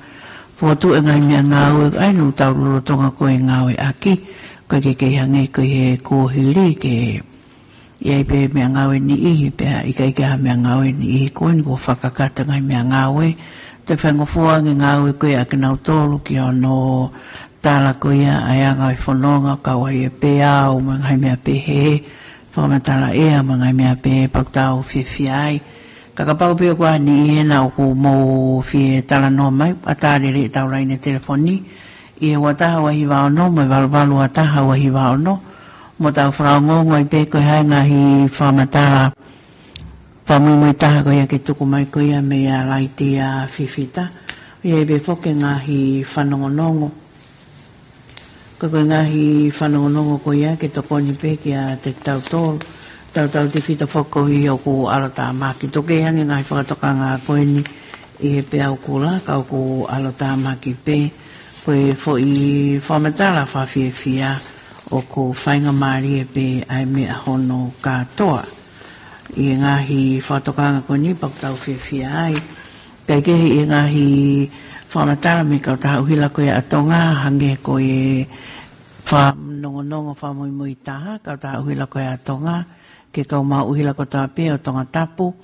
Fokotuʻu e ngaahi meʻangāue ʻa eni ʻoku tau lolotonga ko e ngāueʻaki, ʻoku ʻikai ke kei hangē ko ē he kuohili ke ʻi ai pē meʻangāue niʻihi, pea ʻikai ke ʻi ai ha meʻangāue niʻihi. Ko eni kuo fakakata ngaahi meʻangāue. Toe faingofua ange ngāue ko ia ʻa kinautolu ki hono tala ko ia ʻa e anga ʻo e fononga, kau ai e peau mo e ngaahi meʻa pehē, fakamatala ʻea mo e ngaahi meʻa pehē, pea ʻoku tau fiefia ai. Ka kapau pē ʻoku ʻi ai ha niʻihi ʻena ʻoku mou fie talanoa mai, ʻatā lelei ʻetau laine telefoni, ʻi he ua taha ua hiva ono mo e valu valu ua taha ua hiva ono, mo tau fakaongoongo ai pē ko e hā e ngaahi fakamatala fakamuimui taha ko ia ke tuku mai ko ia meia Laitia Fifita. ʻI ai pē foki e ngaahi fanongonongo. Ka ko e ngaahi fanongonongo ko ia ke tokoni pē kiate kitautolu. Tautautefito foki ko ia ʻoku ʻalotāmaki. Tuku kehe ange ngaahi fakatokanga ko eni ʻi he peau kula, ka ʻoku ʻalotāmaki pē. Ko e foʻi fakamatala fakafiefia ʻoku faingamālie pē ʻa e meʻa hono kātoa. ʻI he ngaahi fakatokanga ko eni pea ʻoku tau fiefia ai. Kae kehe ʻi he ngaahi fakamatala mei he kautaha ʻuhila ko ia ʻa Tonga, hangē ko e fanongonongo fakamuimui taha, kautaha ʻuhila ko ia ʻa Tonga, ki he kau maʻu ʻuhila kotoa pē ʻo Tongatapu.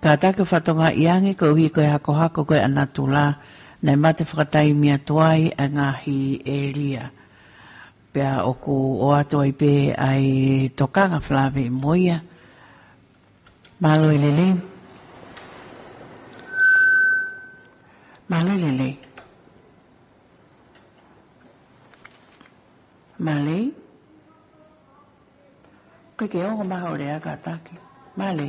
Kātaki ʻo fakatokangaʻi ange koeʻuhi ko e hakohako ko ia ʻa natula, naʻe mate fakataimi atu ai ʻa e ngaahi ʻēlia. Pea ʻoku ʻoatu ai pē ʻa e tokanga felāveʻi mo ia. Mālō e lelei. Mālō e lelei. Mālō. Ko e ke ongo maha o lea kātaki. Mālō.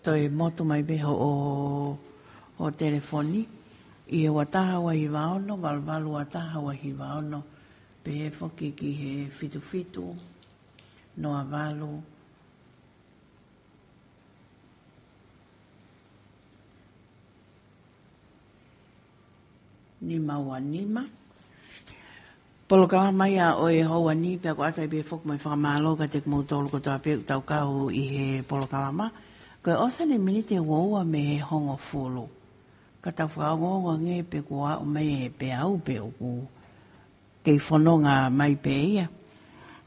Toe motu mai pē hoʻo, hoʻo telefoni ʻi he ua taha ua hiva ono, valu valu ua taha ua hiva ono, pehē foki ki he fitu fitu, noa valu, nima ua nima. Polokalama ia ʻo e houa ni, pea ʻoku ʻoatu ai pē foki mo e fakamālō kiate kimoutolu kotoa pē ʻoku tau kau ʻi he polokalama. Ko e ʻosi eni e miniti ʻe ua ua mei he hongofulu. Ka tau fakaongoongo ange pe kuo aʻu mai e peau pe ʻoku kei fononga mai pē ia.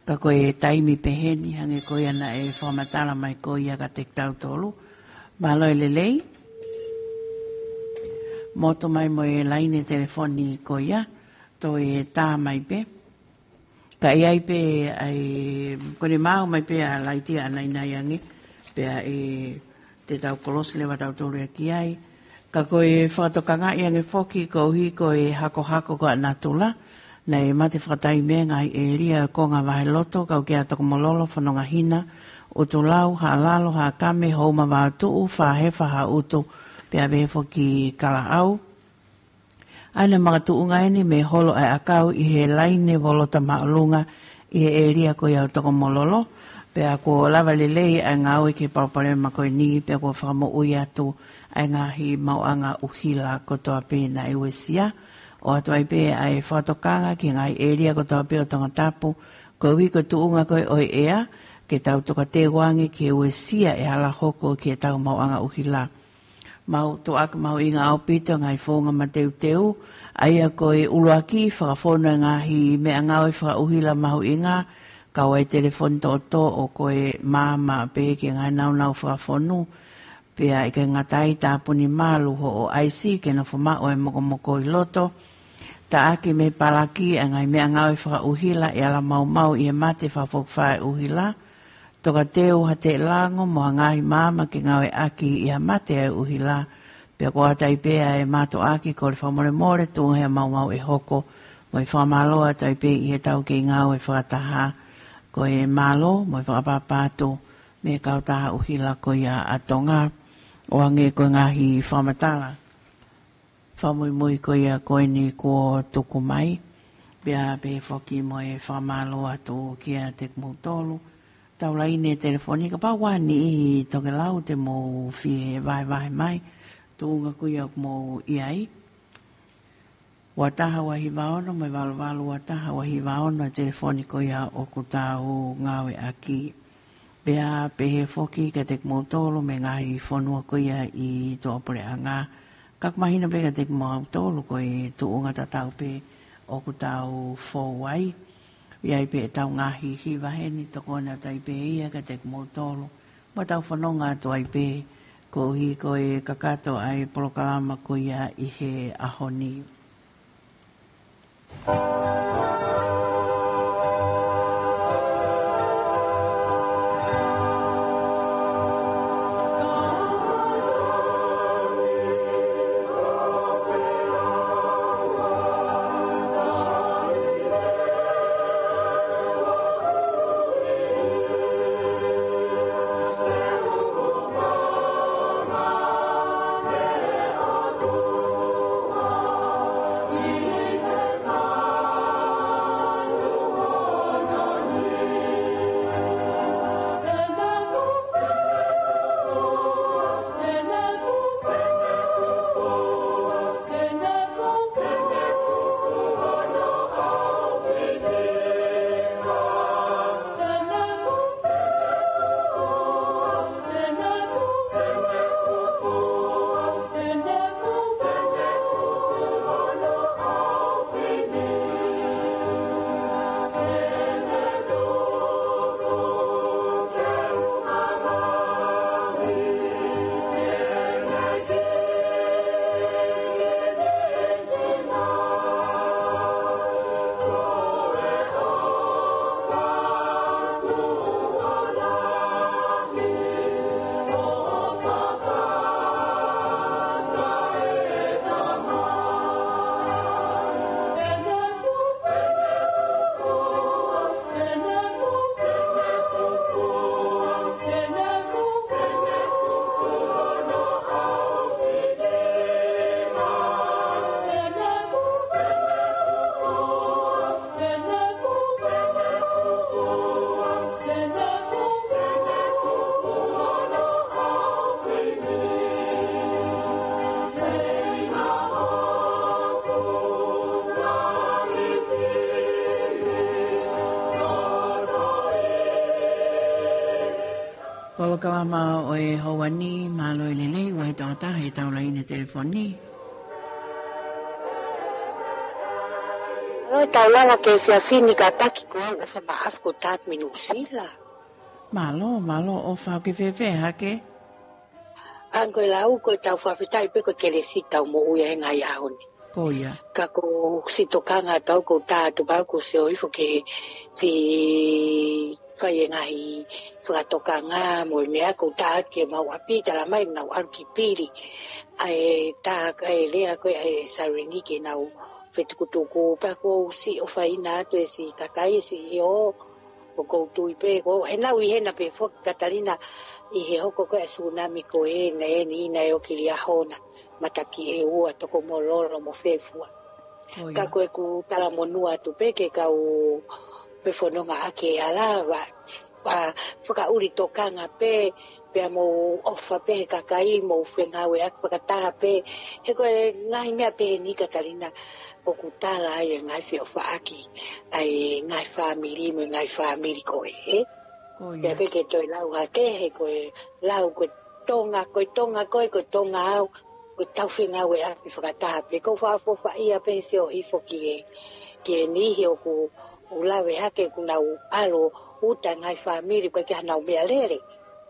Ka ko e taimi pehē ni hangē ko ia naʻe fakamatala mai ko ia kiate kitautolu. Mālō e lelei. Motu mai mo e laine telefoni ko ia, toe tā mai pē. Ka ʻi ai pē ʻa e, ko ʻene maau mai pē ʻa Laitia ʻa nainai ange, pea ʻe te tau kolosi leva tautolu ia ki ai. Ka ko e fakatokangaʻi ange foki koeʻuhi ko e hakohako ko ia ʻa natula, naʻe mate fakataimi ai e ngaahi ʻēlia ʻo e konga Vaheloto, Kaukia, Tokomololo, Fonongahina, ʻUtulau, Haʻalalo, Haʻakame, Houma, Vaotuʻu, Fāhefa, Haʻutu, pea pehē foki Kalaʻau. ʻA ia naʻe makatuʻunga eni mei he holo ʻa e ʻakau ʻi he laine ʻo Lota Māʻolunga ʻi he ʻēlia ko ia ʻo Tokomololo, pea kuo lava lelei ʻa e ngāue ki he palopalema ko eni, pea kuo fakamoʻui atu ʻa e ngaahi maʻuʻanga ʻuhila kotoa pē naʻe uesia. ʻOatu ai pē ʻa e fakatokanga ki he ngaahi ʻēlia kotoa pē ʻo Tongatapu, koeʻuhi ko e tuʻunga ko ē ʻo e ʻea, ke tau tokateu ange ki he uesia ʻe ala hoko ki heʻetau maʻuʻanga ʻuhila. Mau tuʻaki mahuʻinga ʻaupito e ngaahi founga mateuteu, ʻa ia ko e ʻuluaki fakafonu e ngaahi meʻangāue fakaʻuhila mahuʻinga, kau ai e telefoni toʻotoʻo ko e maama pē ki he ngaahi nāunau fakafonu, pea ʻikai ngata ai tāpuni malu hoʻo ʻaisi ke nofo maʻu e mokomoko ʻi loto, taʻaki mei he palaki e ngaahi meʻangāue fakaʻuhila ʻe ala maumau ʻi he mate fakafokifā e ʻuhila, tokateu ha teʻelango mo ha ngaahi maama ke ngāueʻaki ʻi ha mate ʻa e ʻuhila, pea kuo ʻoatu ai pē ʻa e mātuʻaki kole fakamolemole tuʻunga he maumau ʻe hoko, mo e fakamālō atu ai pē ʻi heʻetau kei ngāue fakataha, ko e mālō mo e fakaʻapaʻapa atu mei he kautaha ʻuhila ko ia ʻa Tonga, ʻo hangē ko e ngaahi fakamatala fakamuimui ko ia ko eni kuo tuku mai, pea pehē foki mo e fakamālō atu kiate kimoutolu. Tau laine telefoni, kapau ʻoku ʻi ai ha niʻihi tokelau te mou fie vahevahe mai, tuʻunga ko ia ʻoku mou ʻi ai. Ua taha ua hiva ono mo e valu valu ua taha ua hiva ono e telefoni ko ia ʻoku tau ngāueʻaki. Pea pehē foki kiate kimoutolu mei he ngaahi fonua ko ia ʻi tuʻapuleʻanga. Ka ʻoku mahino pē kiate kimoutolu ko e tuʻunga tatau pē ʻoku tau fou ai. ʻI ai pē ʻetau ngaahi hiva heni tokoni atu ai pē ia kiate kimoutolu. Mo tau fononga atu ai pē, koeʻuhi ko e kakato ʻa e polokalama ko ia ʻi he ʻaho ni. Polokalama ʻo e houa ni, mālō e lelei, ua he tokotaha ʻi he tau laine telefoni. Mālō e tau lava ki he efiafi ni, kātaki, ko au ʻOfa Maʻafu, ko Tat mei Nuʻusila. Mālō, mālō ʻOfa, ʻoku ke fēfē hake? ʻA, ko e lau ko e tau fakafetaʻi pē ko e kelesi tau moʻui ai he ngaahi ʻaho ni. Ko ia. Ka ko siʻi tokanga atu au ʻoku ou tā atu pē au ʻoku ou sio hifo ki he siʻi fai e ngaahi fakatokanga mo e meʻa ʻoku ou tā atu ki heʻemau ʻapi, talamai ʻoku nau ʻalu ki Pili. ʻA e tā, ʻa e lea ko ē ʻa e Sarini ke nau fetukutuku, pea ʻoku ou siʻi ʻofaʻia atu e siʻi kakai, siʻi ʻo, ʻoku ou tui pē, ko ʻenau ʻi hena pē foki Katalina ʻi he hoko ko ē ʻa e sunami ko ē, naʻe ʻi heni ʻi he ʻaho na, mataki ʻe ua, Tokomololo mo Fefua. Ko ia. Ka ko ʻeku talamonū atu pē ki he kau fefonongaʻaki ʻe ala, ʻa, ʻa fakaʻuli tokanga pē, pea mou ʻofa pē he kakai, mou fengāueʻaki fakataha pē. He ko e ngaahi meʻa pehē ni Katalina, ʻoku tala ai e ngaahi feʻofaʻaki ʻa e ngaahi fāmili mo e ngaahi fāmili ko ē, ē? Ko ia. Pea ke, ke toe lau hake, he ko e lau ko e Tonga, ko e Tonga koe, ko e Tonga au, ko e tau fengāueʻaki fakataha pē. ʻOku ou fakaʻofoʻofaʻia pē he sio hifo ki he, ki he niʻihi ʻoku, ʻoku lave hake ʻoku nau ʻalu ʻo uta e ngaahi fāmili, ʻoku ʻikai ke ʻi ai hanau meʻalele.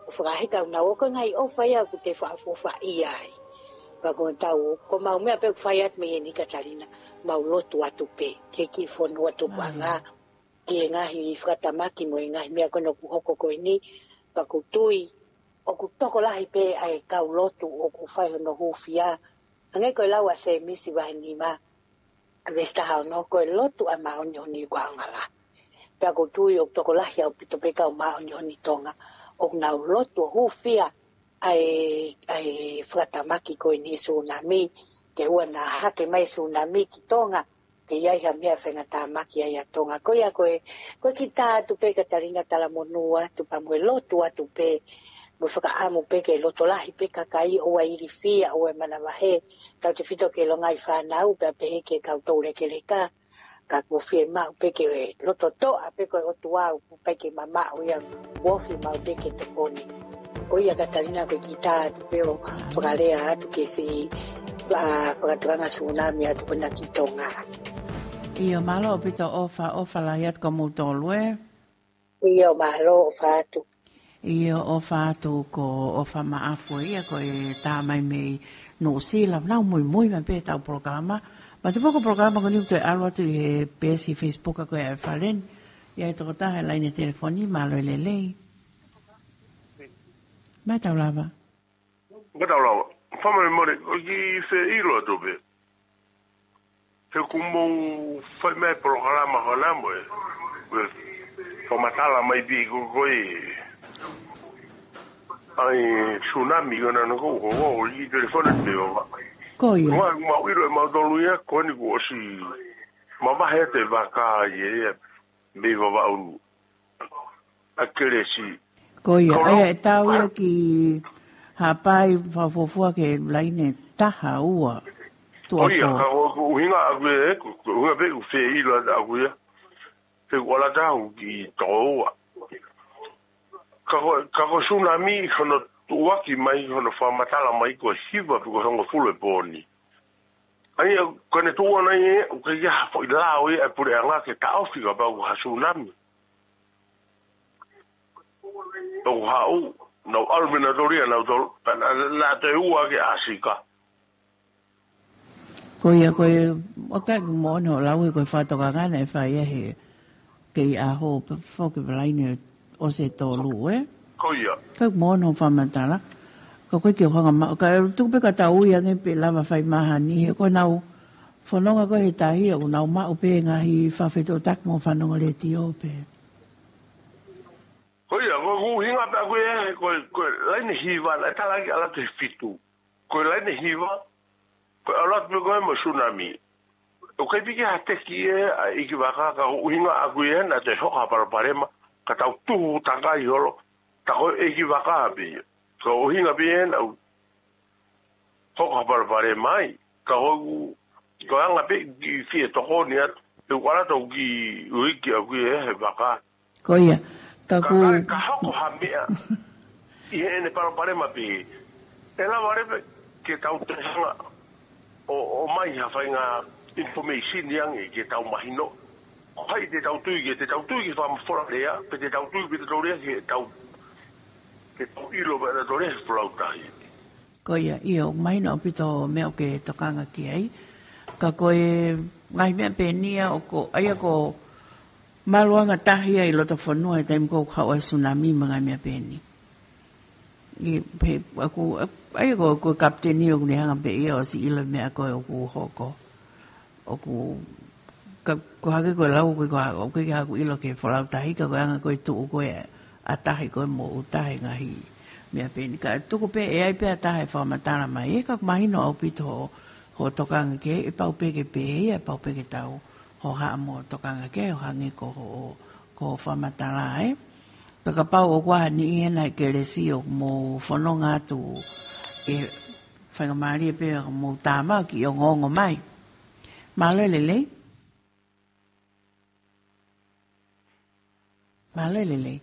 ʻO fakaheka ʻoku nau ō, ko e ngaahi ʻofa ia ʻoku te fakaʻofoʻofaʻia ai. Ka ko e tau, ko ʻemau meʻa pē ʻoku fai atu mei heni Katalina, mau lotu atu pē ki he kiʻi fonua Tupuʻanga, ki he ngaahi fakatamaki mo e ngaahi meʻa ko ena ʻoku hoko ko eni, pea ʻoku ou tui ʻoku tokolahi pē ʻa e kau lotu ʻoku fai hono hūfia. Hangē ko e lau ʻa Sēmisi vahe nima, veesi taha ono, ko e lotu ʻa e māʻoniʻoni ko e ʻaonga lahi. Pea ʻoku ou tui ʻoku tokolahi ʻaupito pē kau māʻoniʻoni Tonga ʻoku nau lotu ʻo hūfia ʻa e, ʻa e fakatamaki ko eni e sunami, ke ʻoua naʻa hake mai e sunami ki Tonga, ke ʻi ai ha meʻa faingataʻa maki ai ʻa Tonga. Ko ia ko e, ko e kiʻi tā atu pē Katalina, talamonū atu pea mo e lotu atu pē ʻoku fakaʻamu pē ke loto lahi pē kakai ʻoua ʻe ilifia ʻoua ʻe manavahē. Tautefito ki he longaʻi fānau pea pehē ki he kau toulekeleka. Ka ʻoku fiemaʻu pē ke loto toʻa pē ko e ʻOtua ʻoku ʻikai ke mamaʻo ia, ʻoku ofi maʻu pē ke tokoni. Ko ia Katalina ko e kiʻi tā atu pē ʻo fakalea atu ki he siʻi fakatokanga sunami atu ko ena ki Tonga. ʻIo mālō ʻaupito ʻofa, ʻofa lahi atu kia moutolu ē. ʻIo mālō ʻofa atu. ʻIo ʻofa atu ko ʻOfa Maʻafu ia ko e tā mai mei Nuʻusila, nau muimui mai pē ʻetau polokalama. Matapā ko e polokalama ko eni ʻoku toe ʻalu atu ʻi he peesi Facebook ko e faleni. ʻI ai e tokotaha he laine telefoni, mālō e lelei. Mai tau lava. Ka tau lau. Fakamolemole, ʻoku ou kiʻi feʻilo atu pē. He ʻoku mou fai mai polokalama ko ena mo e. Ko e fakamatala mai pē ko ko e. ʻAi sunami ko ena ko ko ko i telefoni te o. Ko ia. Ua mau ʻilo ʻe mautolu ia ko eni kuo ʻosi mavahe ʻa e vaka ia ia. Mei Vavaʻu. ʻA Kelesi. Ko ia, ko ʻai ʻe tau ia ki Haʻapai fakafuofua ki he laine taha ua. Ko ia, ka ko, ko e ʻuhinga ʻaku ia, ko, ko e ʻuhinga pē ʻoku ou feʻilo atu ʻaku ia. He ʻoku ala taha ʻoku kiʻi tō ua. Ka ko, ka ko e sunami hono tuʻuaki mai, hono fakamatala mai ko e hiva pe ko e hongofulu e pooni. ʻAi, ʻa, ka ne tuʻu ʻana ia, ʻoku ʻikai ha foʻi lao ia ʻa e puleʻanga ke taʻofi kapau ko ha sunami. ʻOku haʻu, nau ʻalu mei nautolu ia, nautolu, na, na, na te ua ke ʻasi ka. Ko ia, ko e, ʻoku ʻikai ke moʻoni hoʻo lau he ko e fakatokanga naʻe fai ia he kei ʻaho pe foki palaine ʻo se tolu, ē? Ko ia. Ka ʻoku moʻoni hoʻo fakamatala. Ka ko e ke hanga ma, ka tuku pē ka tau ui ange pē lava fai mahani, he ko ʻenau fononga ko ē he tahi, ʻoku nau maʻu pē ngaahi fakafetuʻutaki mo fanongo letiō pē. Ko ia, ko e ʻuhinga pē ʻaku ia, ko e, ko e laine hiva, naʻe tala ʻaki ʻalu atu he fitu. Ko e laine hiva, ko e ʻalu atu pē ko ē mo e sunami. ʻOku ʻikai piki ha teki ē ʻa e ʻeikivaka ka ko e ʻuhinga ʻaku ia naʻa toe hoko ha palopalema, ka tau tuhu takai holo, ka ko e ʻeikivaka pē ia. Ko e ʻuhinga pē ia naʻa hoko ha palopalema ai, ka ko e, ko e anga pē kiʻi fie tokoni atu, he ʻoku ala tau kiʻi uiki ʻaku ia he vaka. Ko ia, ka Ka, ku ka, ka hoko ha meʻa ʻi heʻene palopalema pē. ʻE lava leva ke tau toe hanga ʻo, ʻomai ha faʻahinga information ange ke tau mahino. Ko hai te tau tui ke, te tau tui ke fakamafola lea, pe te tau tui ke te tau lea ke tau, ke tau ʻilo pē te tau lea he folau tahi. Ko ia, ʻio, mahino ʻaupito meʻa ʻoku ke tokanga ki ai. Ka ko e ngaahi meʻa pē eni ia ʻoku, ʻa ia ko maluʻanga tahi ia ʻi loto fonua he taimi ko ē ʻoku haʻu ai e sunami mo e ngaahi meʻa pē eni. ʻI he, ʻaku, ʻa ia ko, ko e kapiteni ʻoku ne hanga pē ia ʻo siʻi ʻilo e meʻa ko ē ʻoku hoko. ʻOku, ka, ko hake ko e lau, ko, ko, ʻoku ʻikai ke haʻaku ʻilo ki he folau tahi, ka ko e anga ko e tuʻu ko ē ʻa tahi ko ē mo ʻū tahi ngaahi meʻa pē eni. Ka tuku pē ʻe ʻi ai pē ha taha ʻe fakamatala mai, ē, ka mahino ʻaupito hoʻo, hoʻo tokanga ki ai, ʻe pau pē ke pehē ia, ʻe pau pē ke tau hohaʻa mo tokanga ki ai, ʻo hangē ko hoʻo, ko hoʻo fakamatala, ē. Ka kapau ʻoku ʻi ai ha niʻihi ʻi hena he kelesi ʻoku mou fononga atu, ʻe faingamālie pē ʻo mou tā mai kiʻi ongoongo mai. Mālō e lelei. Mālō e lelei.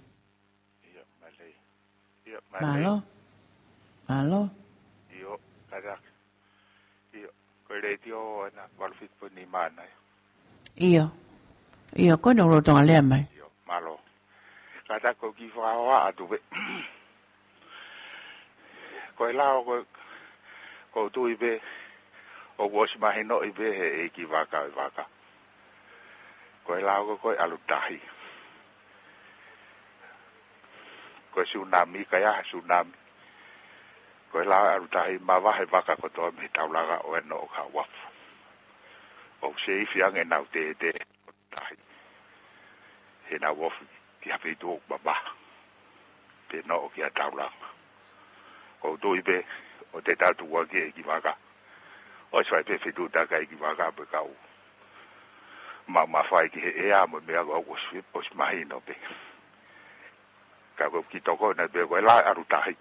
ʻIo, mālō. ʻIo, mālō. Mālō. Mālō. ʻIo, kātaki. ʻIo, ko e letiō ena, valu fitu poini nima ena ia. ʻIo. ʻIo, ko ena ʻoku lolotonga lea mai. ʻIo, mālō. Kātaki ko e kiʻi fakahoha atu pē. Ko e lao ko, ʻoku ou tui pē, ʻoku ʻosi mahinoʻi pē he ʻeikivaka ʻo e vaka. Ko e lao ko, ko e ʻalu tahi. Ko e sunami, ka ʻi ai ha sunami. Ko e lao ʻalu tahi, mavahe vaka kotoa mei he taulanga ʻo ʻenau ō ki he uafu. ʻOku seifi ange ʻenau tētē tahi. He nau ofi ki ha feituʻu ʻoku mamaha. Pe nau ō ki ha taulanga. ʻOku ou tui pē, ʻoku te tau tukuange ki he ʻeikivaka. ʻOsi fai pē fetuʻutaki ʻeikivaka pē kau. Maumau fai ki he ʻea mo e meʻa ko ē ʻosi, ʻosi mahino pē. Ka ko e kiʻi tokoni pē ko e laʻā ʻalu tahi.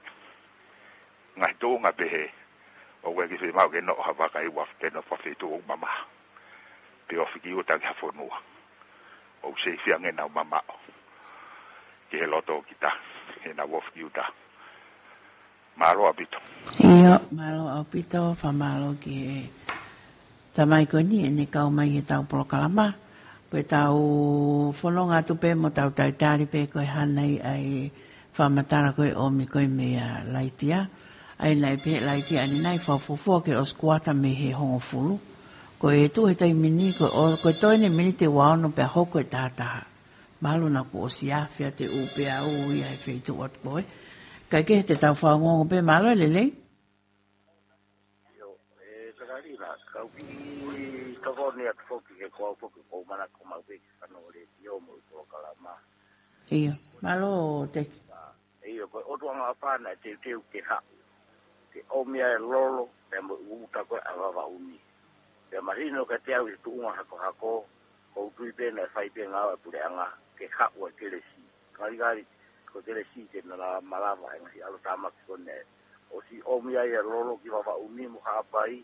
Ngaahi tuʻunga pehē, ʻoku ʻikai ke fiemaʻu ke noʻo ha vaka ʻi ua fiteno fa fitu ʻo mamaha. Pe ofi ki ʻuta ki ha fonua. ʻOku seifi ange ʻenau mamaʻo. Ki he loto kita, he ʻenau ofi ki ʻuta. Mālō ʻaupito. ʻIo, mālō ʻaupito, fakamālō ki he tamai ko eni ʻene kau mai he tau polokalama. Ko e tau fononga atu pē mo tau talitali pē ko e hā nai ʻa e fakamatala ko e ʻomi ko e meia Laitia. ʻA ia naʻe pehē ʻe Laitia ʻanenai fakafuofua ke ʻosi kuata mei he hongofulu. Ko e tuʻu he taimi ni, ko e ʻo, ko e toe eni miniti ua ono pea hoko e tahataha. Mālō naʻa ku ʻosi afe atu ʻo pehē ʻoku ʻi ai e feituʻu atu ko ē. Kae kehe te tau fakaongoongo pē, mālō e lelei. ʻIo, ē, Katalina, kau kiʻi tokoni atu foki he ko au foki ʻoku ou manako maʻu pē ke fanongo letiō mo e polokalama. ʻIo, mālō Teki. ʻIo, ko e ʻotu angaʻofa naʻe teuteu ke haʻu. Ke ʻomi ʻa e lolo, pea mo e ʻuta ko ē ʻa Vavaʻu ni. Pea mahino kiate au ʻi he tuʻunga hakohako, ʻoku ou tui pē naʻe fai pē ngāue ʻa e puleʻanga, ke haʻu ʻa e kelesi. Kalikali, ko e kelesi ke na la-, malava e ngaahi ʻalotāmaki ko eni. ʻOsi ʻomi ai ʻa e lolo ki Vavaʻu ni mo Haʻapai,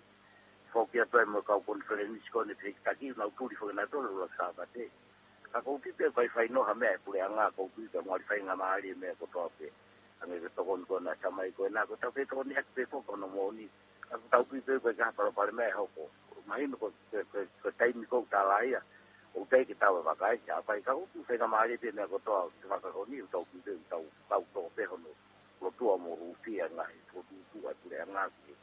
foki atu ai mo e kau konifelenisi ko eni pehē ki taki, nau tuli foki nautolu ʻuluaki Sāpate. Ka ʻoku ou tui pē ʻoku ʻikai fai noa ha meʻa ʻe he puleʻanga, ʻoku ou tui pē ʻoku ngali faingamālie e meʻa kotoa pē. Hangē ko e tokoni ko ena ʻa e tamai ko ena, ko ʻetau fetokoniʻaki pē foki hono moʻoni. Ka ʻoku tau tui pē ʻoku ʻikai ha palopalema ʻe hoko. Mahino ko, ko, ko, ko e taimi ko ē ʻoku tala ia, ʻoku teʻeki ke tau vakai ki Haʻapai, ka ʻoku faingamālie pē e meʻa kotoa ki he vaka ko eni, ʻoku tau tui pē ʻoku tau, tau toko pē hono lotua mo hūfia e ngaahi fokotuʻutuʻu ʻa e puleʻanga ki he.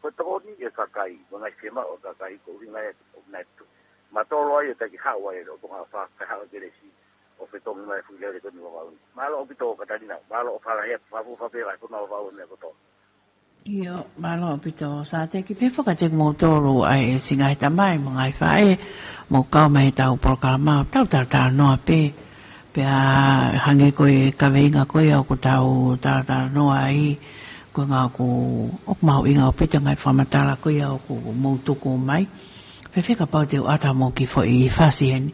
Ko e tokoni e kakai, mo e ngaahi fiemaʻu ʻa e kakai, ko e ʻuhinga ia ʻoku nau tu-, matolo ai ʻo taki haʻu ai ʻo tonga fa, kae haʻu e kelesi, ʻo fetongi mai e fuʻu lele ko eni ʻo Vavaʻu ni. Mālō ʻaupito Katalina, mālō ʻo fālahi atu, fakafuofua pē ʻa e fonua ʻo Vavaʻu e meʻa kotoa. ʻIo, mālō ʻaupito Sāteki, pehē foki kiate kimoutolu ʻa e siʻi ngaahi tamai mo e ngaahi faʻē, mou kau mai he tau polokalama, tau talatalanoa pē. Pea hangē ko e kaveinga ko ia ʻoku tau talatalanoa ai, ko e ʻuhinga ʻoku, ʻoku mahuʻinga ʻaupito e ngaahi fakamatala ko ia ʻoku mou tuku mai. Fēfē kapau te u ʻata mo e kiʻi foʻi fasi heni.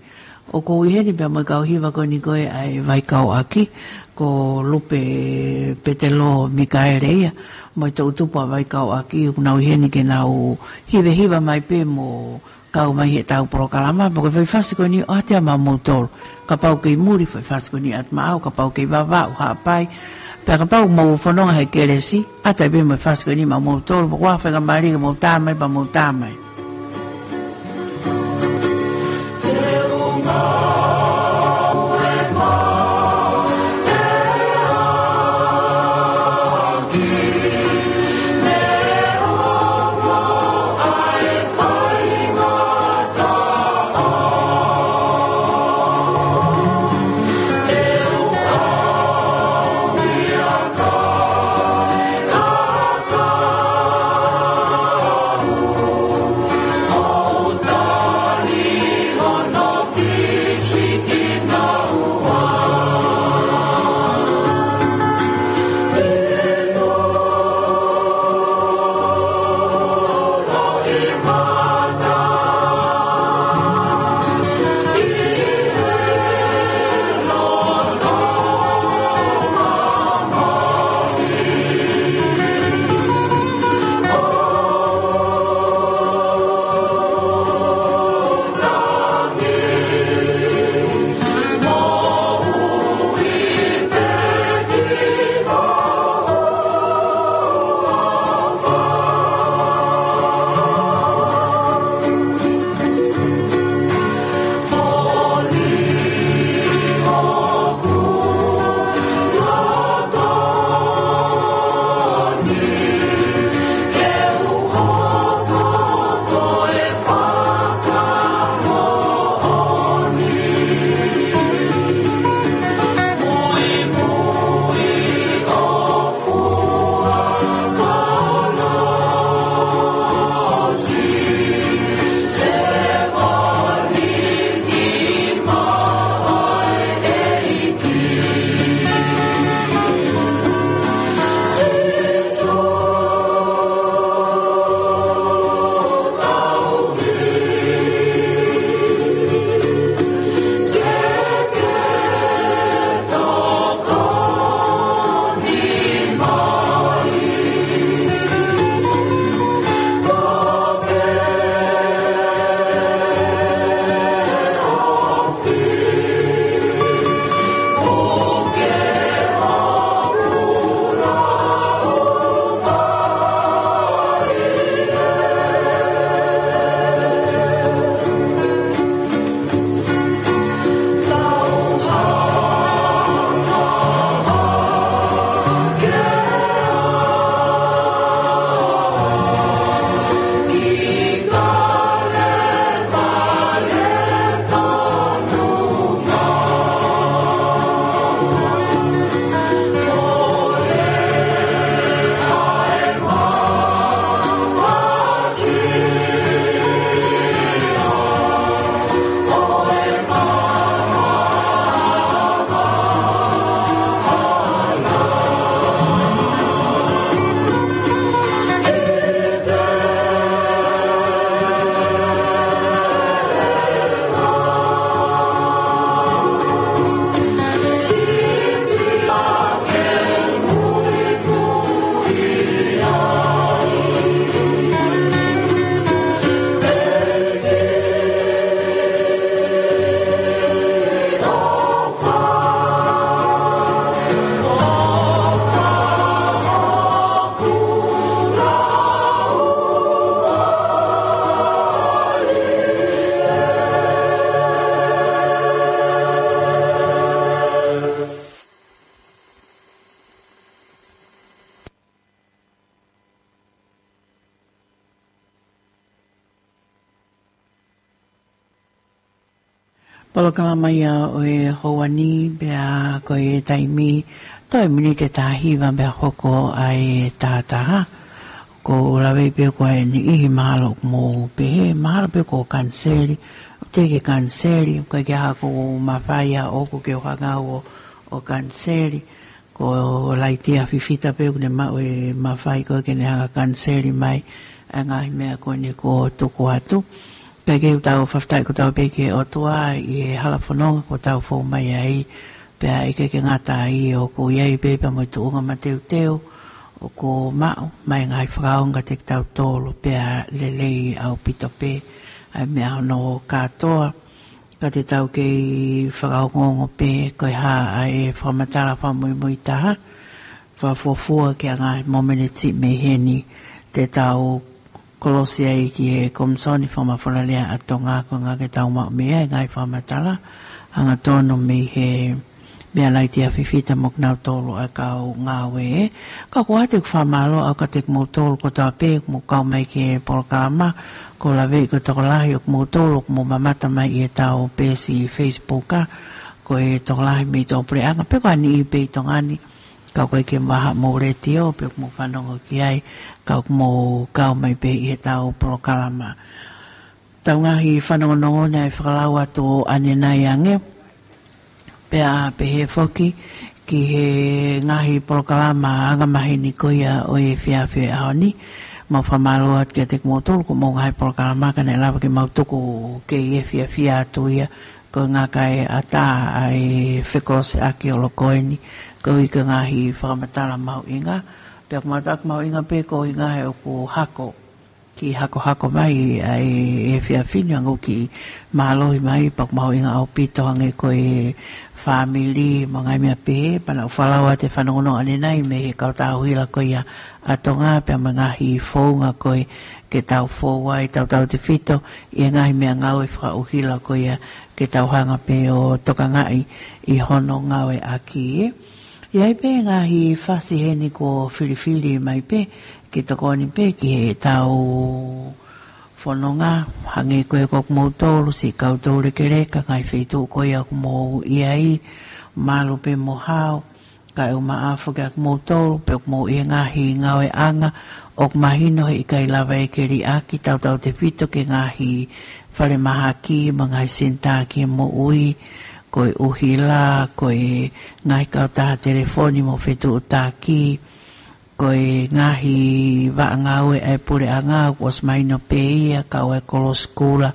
ʻOku ou ʻi heni pea mo e kau hiva ko eni ko ē ʻa e Vaikauʻaki, ko Lupe Petelo Mikaele ia, mo e toʻutupu ʻa Vaikauʻaki, ʻoku nau ʻi heni ke nau hivehiva mai pē mo kau mai he tau polokalama, pea ko e foʻi fasi ko eni ʻoatu ia maʻamoutolu. Kapau kei muli foʻi fasi ko eni ʻa maʻau, kapau kei Vavaʻu, Haʻapai, pea kapau mou fononga he kelesi, ʻoatu ai pē mo e fasi ko eni maʻamoutolu, pea ʻoku ʻi ai ha faingamālie ke mou tā mai, pea mou tā mai. Polokalama ia ʻo e houa ni, pea ko e taimi, toe miniti ʻe taha hiva pea hoko ʻa e tahataha. Ko e lave pē ko e niʻihi mahalo ʻoku mou pehē, mahalo pē ko e kaniseli, ʻoku teʻeki ke kaniseli, ʻoku ʻikai ke ʻi ai ha mafai ʻoku ke ʻohangau ʻo, ʻo kaniseli. Ko Laitia Fifita pē ʻoku ne maʻu e mafai ko ē ke ne hanga ʻo kaniseli mai ʻa e ngaahi meʻa ko eni kuo tuku atu. Kae kehe ʻoku tau fakafetaʻi kotoa pē ki he ʻOtua ʻi he hala fononga kuo tau fou mai ai, pea ʻikai ke ngata ai ʻoku ʻi ai pē pea mo e tuʻunga mateuteu ʻoku maʻu mai e ngaahi fakaonga kiate kitautolu, pea lelei ʻaupito pē ʻa e meʻa hono kātoa. Ka te tau kei fakaongoongo pē ko e hā ʻa e fakamatala fakamuimui taha, fakafuofua ki he ngaahi momeniti mei heni, te tau kolosi ai ki he Komisoni Fakamafolalea ʻa Tonga, ko e ʻuhinga ke tau maʻu mei ai e ngaahi fakamatala hangatonu mei he meʻa Laitia Fifita mo kinautolu ʻa e kau ngāue. Ka ʻoku ou ʻoatu ʻeku fakamālō atu kiate kimoutolu kotoa pē ʻoku mou kau mai ki he polokalama. Ko e lave ko e tokolahi ʻo kimoutolu ʻoku mou mamata mai ʻi heʻetau peesi Facebook, ʻa, ko e tokolahi mei tuʻapuleʻanga, pe ko ha niʻihi pē ʻi Tonga ni, ka ʻoku ʻikai ke mou ʻi ai haʻamou letiō, pe ʻoku mou fanongo ki ai, ka ʻoku mou kau mai pē ʻi heʻetau polokalama. Tau ngaahi fanongonongo naʻe fakalau atu ʻanenai ange, pea pehē foki ki he ngaahi polokalama angamaheni ko ia ʻo e efiafi ʻo e ʻaho ni. Mau fakamālō atu kiate kimoutolu ko hoʻomou ngaahi polokalama ka naʻe lava ke mau tuku kei efiafi atu ia, ko e ʻuhinga kae ʻatā ʻa e fekolosi ʻaki ʻo loko eni, koeʻuhi ko e ngaahi fakamatala mahuʻinga. Pea ʻoku mātuʻaki mahuʻinga pē ko e ʻuhinga he ʻoku hako, kiʻi hakohako mai ʻa e efiafi ni, hangē ʻoku kiʻi mālohi mai, pea ʻoku mahuʻinga ʻaupito hangē ko e fāmili mo e ngaahi meʻa pehē. Pea naʻa ku fakalau atu e fanongonongo ʻanenai mei he kautaha ʻuhila ko ia ʻa Tonga, pea mo e ngaahi founga ko ē ke tau fou ai, tautautefito ʻi he ngaahi meʻangāue fakaʻuhila ko ia ke tau hanga pē ʻo tokangaʻi ʻi hono ngāueʻaki. ʻI ai pē ngaahi fasi heni kuo filifili mai pē ke tokoni pē ki heʻetau fononga, hangē ko ē ko kimoutolu siʻi kau toulekeleka, ngaahi feituʻu ko ia ʻoku mou ʻi ai, Malu pea mo Hao, kae ʻumaʻā foki ʻa kimoutolu pē ʻoku mou ʻi he ngaahi ngāueʻanga ʻoku mahino he ʻikai lava ia ke liʻaki, tautautefito ki he ngaahi falemahaki mo e ngaahi senitā ki he moʻui, ko e ʻuhila, ko e ngaahi kautaha telefoni mo fetuʻutaki, ko e ngaahi vaʻa ngāue ʻa e puleʻanga kuo ʻosi mahino pē ia, kau ai e kolosi kula.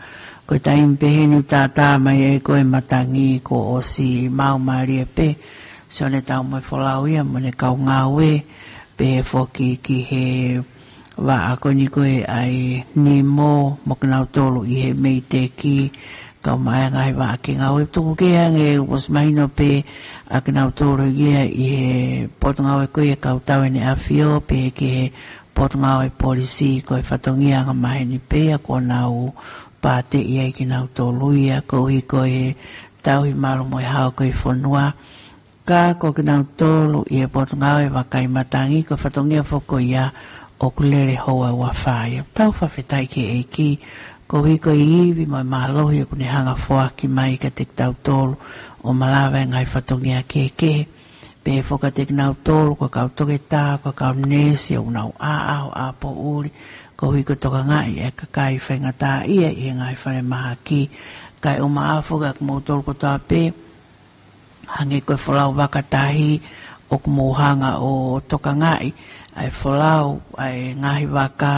Ko e taimi pē heni ʻoku tātā mai ai ko e matangi kuo ʻosi maumālie pē. Sio ʻanenai mo e folau ia mo ʻene kau ngāue, pehē foki ki he vaʻa ko eni ko ē ʻa e Nimo mo kinautolu ʻi he MEIDECC, kau mai e ngaahi vaʻa ke ngāue tuku kehe ange, kuo ʻosi mahino pē ʻa kinautolu ia ʻi he Potungāue ko ia ʻa e Kau Tau ʻEne ʻAfio, pehē ki he Potungāue Polisi, ko e fatongia angamaheni pē ia kuo nau pāteʻi ai kinautolu ia, koeʻuhi ko e tauhi malu mo e hao ko ē ʻo e fonua. Ka ko kinautolu ʻi he Potungāue Vakai Matangi, ko e fatongia foki ko ia ʻoku lele houa ʻe ua fā ia. Tau fakafetaʻi ki he ʻEiki, koeʻuhi ko e ivi mo e mālohi ʻoku ne hanga ʻo foaki mai kiate kitautolu ʻo malava e ngaahi fatongia kehekehe. Pehē foki kiate kinautolu ko e kau toketā, ko e kau neesi ʻoku nau ʻaʻaho ʻapoʻuli, koeʻuhi ko e tokangaʻi e kakai faingataʻaʻia ʻi he ngaahi falemahaki. Kae ʻumaʻā foki ʻa kimoutolu kotoa pē, hangē ko e folau vaka tahi, ʻoku mou hanga ʻo tokangaʻi ʻa e folau ʻa e ngaahi vaka,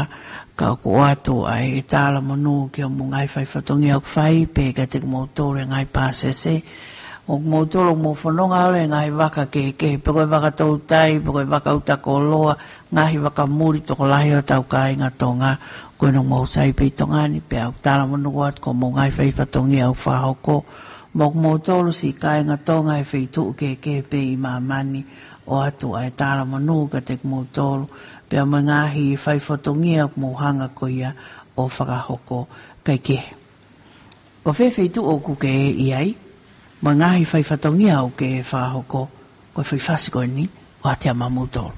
ka ʻoku ʻoatu ʻa e talamonū ki hoʻomou ngaahi faifatongia ʻoku fai, pehē kiate kimoutolu e ngaahi pāsese. ʻOku moutolu ʻoku mou fononga holo he ngaahi vaka kehekehe, pe ko e vaka toutai, pe ko e vaka ʻuta koloa, ngaahi vaka muli tokolahi ʻo hotau kāinga Tonga, ko ʻenau mou sai pē ʻi Tonga ni, pea ʻoku talamonū atu ko hoʻomou ngaahi faifatongia ʻoku fakahoko. Mo kimoutolu siʻi kāinga Tonga he feituʻu kehekehe pē ʻi māmani, ʻoatu ʻa e talamonū kiate kimoutolu, pea mo e ngaahi faifatongia ʻoku mou hanga ko ia ʻo fakahoko. Kae kehe, ko fē feituʻu ʻoku ke ʻi ai, mo e ngaahi faifatongia ʻoku ke fakahoko, ko e foʻi fasi ko eni ʻoku ʻoatu maʻa moutolu.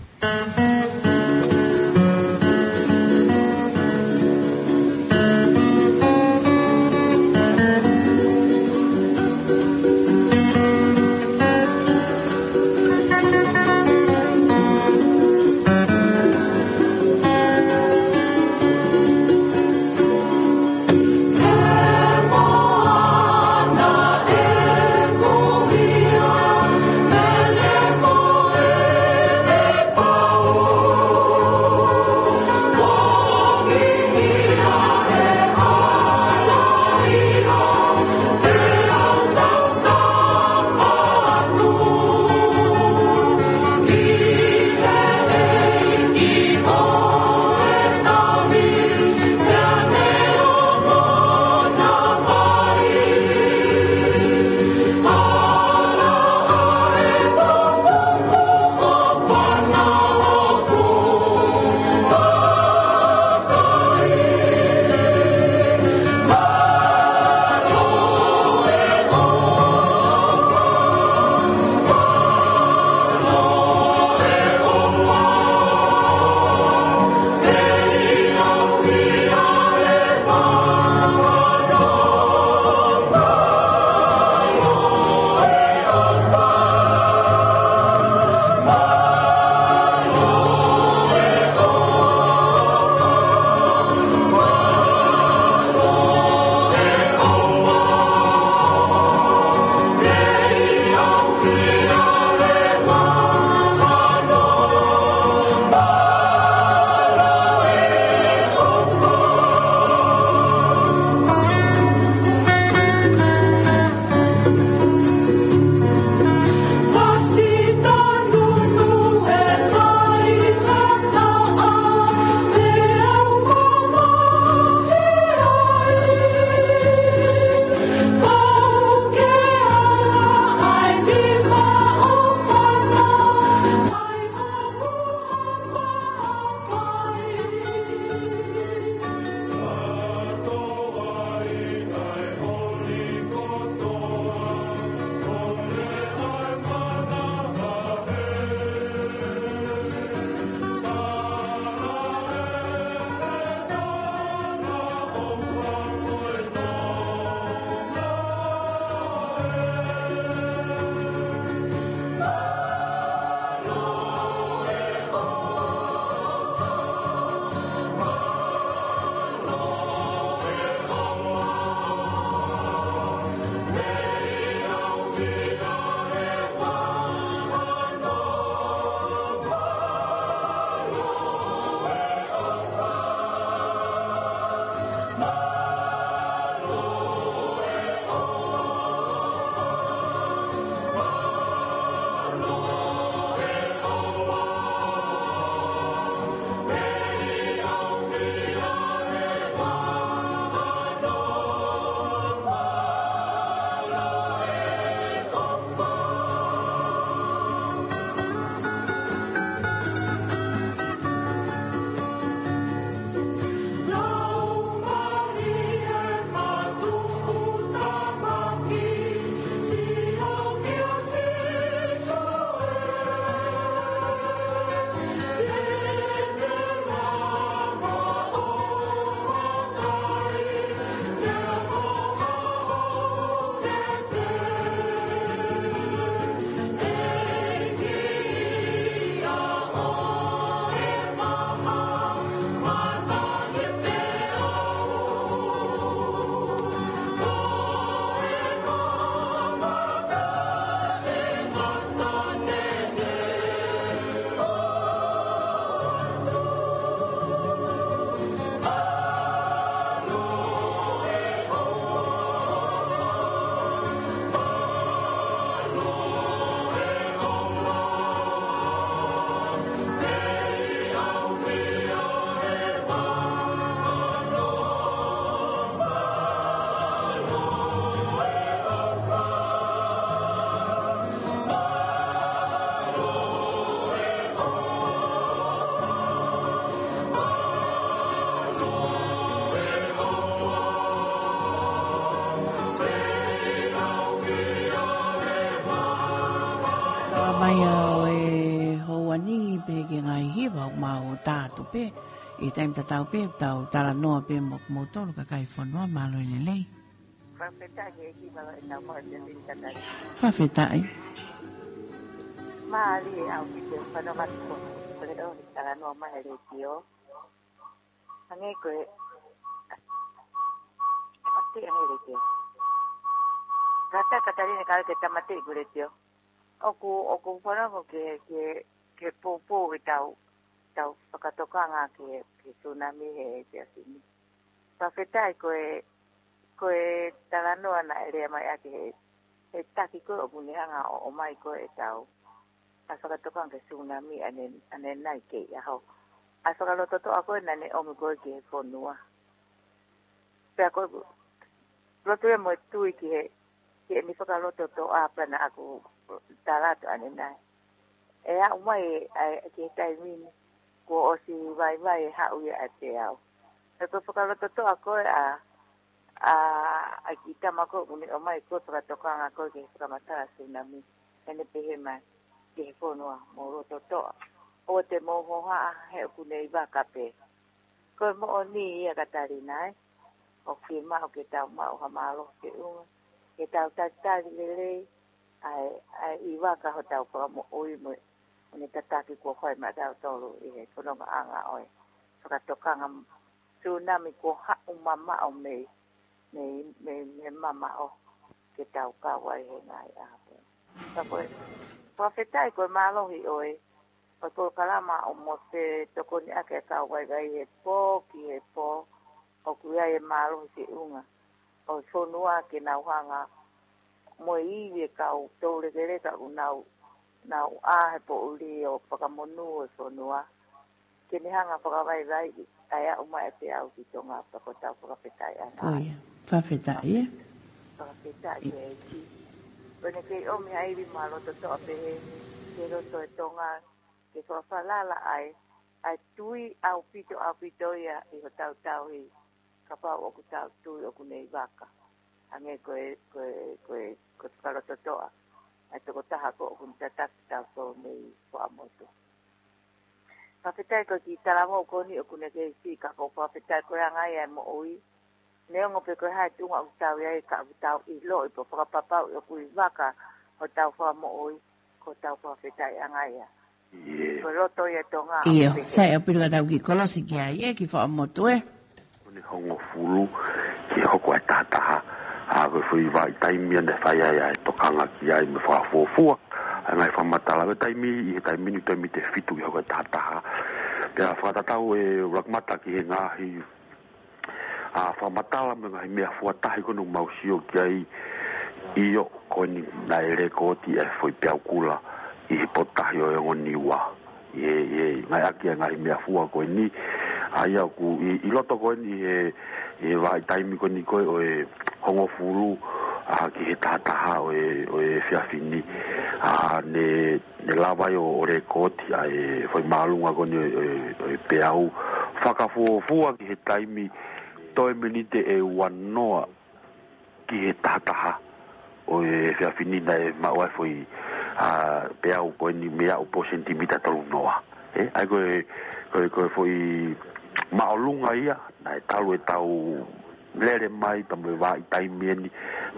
Ia ʻo e houa ni pē ki he ngaahi hiva ʻoku mau ʻoatu pē ʻi he taimi tatau pē, tau talanoa pē mo kimoutolu kakai fonua. Mālō e lelei. Fakafetaʻi ki he hiva ʻo e tau mau e pēpini tataki. Fakafetaʻi. Mālie ʻaupito e fanongo atu ko e leʻo he talanoa mai he letiō. Hangē ko e, ʻa te ange letiō. Rata Katalina ka ke tāmateʻi ko e letiō. ʻOku, ʻoku fanongo ki he, ki he, ki he poupou ʻetau, tau fakatokanga ki he, ki he tsunami he efiafi ni. Fakafetaʻi ko e, ko e talanoa naʻe lea mai ʻaki he, he taki ko ē ʻoku ne hanga ʻo, ʻomai ko ē ʻetau ʻa e fakatokanga ki he tsunami ʻanenai kei ʻaho. ʻA e fakalototoʻa ko ē naʻa ne ʻomi ko ē ki he fonua. Pea ko e loto ia mo e tui ki he, ki heʻene fakalototoʻa pea naʻa ku tala atu ʻanenai. ʻE aʻu mai ʻa e, ki he taimi ni, kuo ʻosi vaivai e haʻu ia ʻa e peau. Pea ko e fakalototoʻa ko ē ʻa, ʻa, ʻa e kiʻi tama ko ē ʻoku ne ʻomai ko ē fakatokanga ko ē ki he fakamatala tsunami. Naʻa ne pehē mai ki he fonua, mou lototoʻa. ʻOua te mou hohaʻa he ʻoku ne ʻi vaka pē. Ko e moʻoni ia Katalina ē. ʻOku fiemaʻu ke tau maʻu ha mālohi feʻunga. Ke tau talitali lelei ʻa e, ʻa e ʻi vaka hotau fakamoʻui mo e, mo e tataki kuo fai maʻatautolu ʻi he fonongaʻanga ʻo e fakatokanga tsunami kuo haʻu mamaʻo mei, mei, mei, mei mamaʻo ke tau kau ai he ngaahi ʻaho. Ka ko e, fakafetaʻi ko e mālohi ʻo e, ʻo e polokalama ʻo Mose tokoni ʻaki e kau vaivai he pō ki he pō, ʻoku ʻi ai e mālohi feʻunga ʻo e fonua ke nau hanga mo e ivi e kau toulekeleka ʻoku nau, nau ʻā he poʻuli ʻo fakamonū e fonua. Ke ne hanga fakavaivai ʻa e aʻu mai ʻa e peau ki Tonga pea ko e tau fakafetaʻi ʻana. Ko ia, fakafetaʻi ē. Fakafetaʻi ē ki. Ko ʻene kei ʻomi ha ivi mālototoʻa pehē ki he loto e Tonga, ke fakafalala ai ʻa e tui ʻaupito, ʻaupito ia ʻi hotau tauhi, kapau ʻoku tau tui ʻoku ne ʻi vaka. Hangē ko e, ko e, ko e, ko e fakalototoʻa ʻa e tokotaha ko ē ʻoku ne tataki tautolu mei Fuaʻamotu. Fakafetaʻi ko e kiʻi talavou ko eni ʻoku ne kei siʻi ka ko e fakafetaʻi ko e anga ia e moʻui. Neongo pe ko e hā e tuʻunga ʻoku tau ʻi ai ka ʻoku tau ʻiloʻi pea fakapapauʻi ʻoku ʻi vaka hotau Fakamoʻui, ko hotau fakafetaʻi anga ia. ʻIo. Ko e loto ia Tonga. ʻIo, sai ʻaupito ka tau kiʻi kolosi ki ai ē, ki Fuaʻamotu ē. Ko eni hongofulu ki he hoko ʻa e tahataha. ʻA ko e foʻi vahaʻa taimi ʻa ē naʻe fai ai ʻa e tokanga ki ai mo e fakafuofua ʻa e ngaahi fakamatala. Ko e taimi, ʻi he taimi ni taimi tefito ki he hoko ʻa e tahataha. Pea fakatatau ē ʻuluaki mata ki he ngaahi ʻa e fakamatala mo e ngaahi meʻafua tahi ko eni ʻoku mau sio ki ai. ʻIo, ko eni naʻe lekooti ʻa e foʻi peau kula ʻi he potu tahi ʻo e ongo Niua. ʻI he, ʻi he ngaahi ʻaki ʻa e ngaahi meʻafua ko eni, ʻa ia ʻoku ʻi, ʻi loto ko eni ʻi he, ʻi he vahaʻa taimi ko eni ko ē ʻo e hongofulu ʻa ki he tahataha ʻo e, ʻo e efiafi ni, ʻa ne, ne lava ai ʻo, ʻo lekooti ʻa e foʻi māʻolunga ko eni ʻo e, ʻo e, ʻo e peau. Fakafuofua ki he taimi toe miniti ʻe uanoa ki he tahataha ʻo e efiafi ni naʻe maʻu ai foʻi, ʻa, peau ko eni mei aʻu pē sentimita tolunoa. Ē, ʻa ia ko e, ko e, ko e foʻi māʻolunga ia, naʻe talu e tau lele mai pea mo e vahaʻa taimi eni,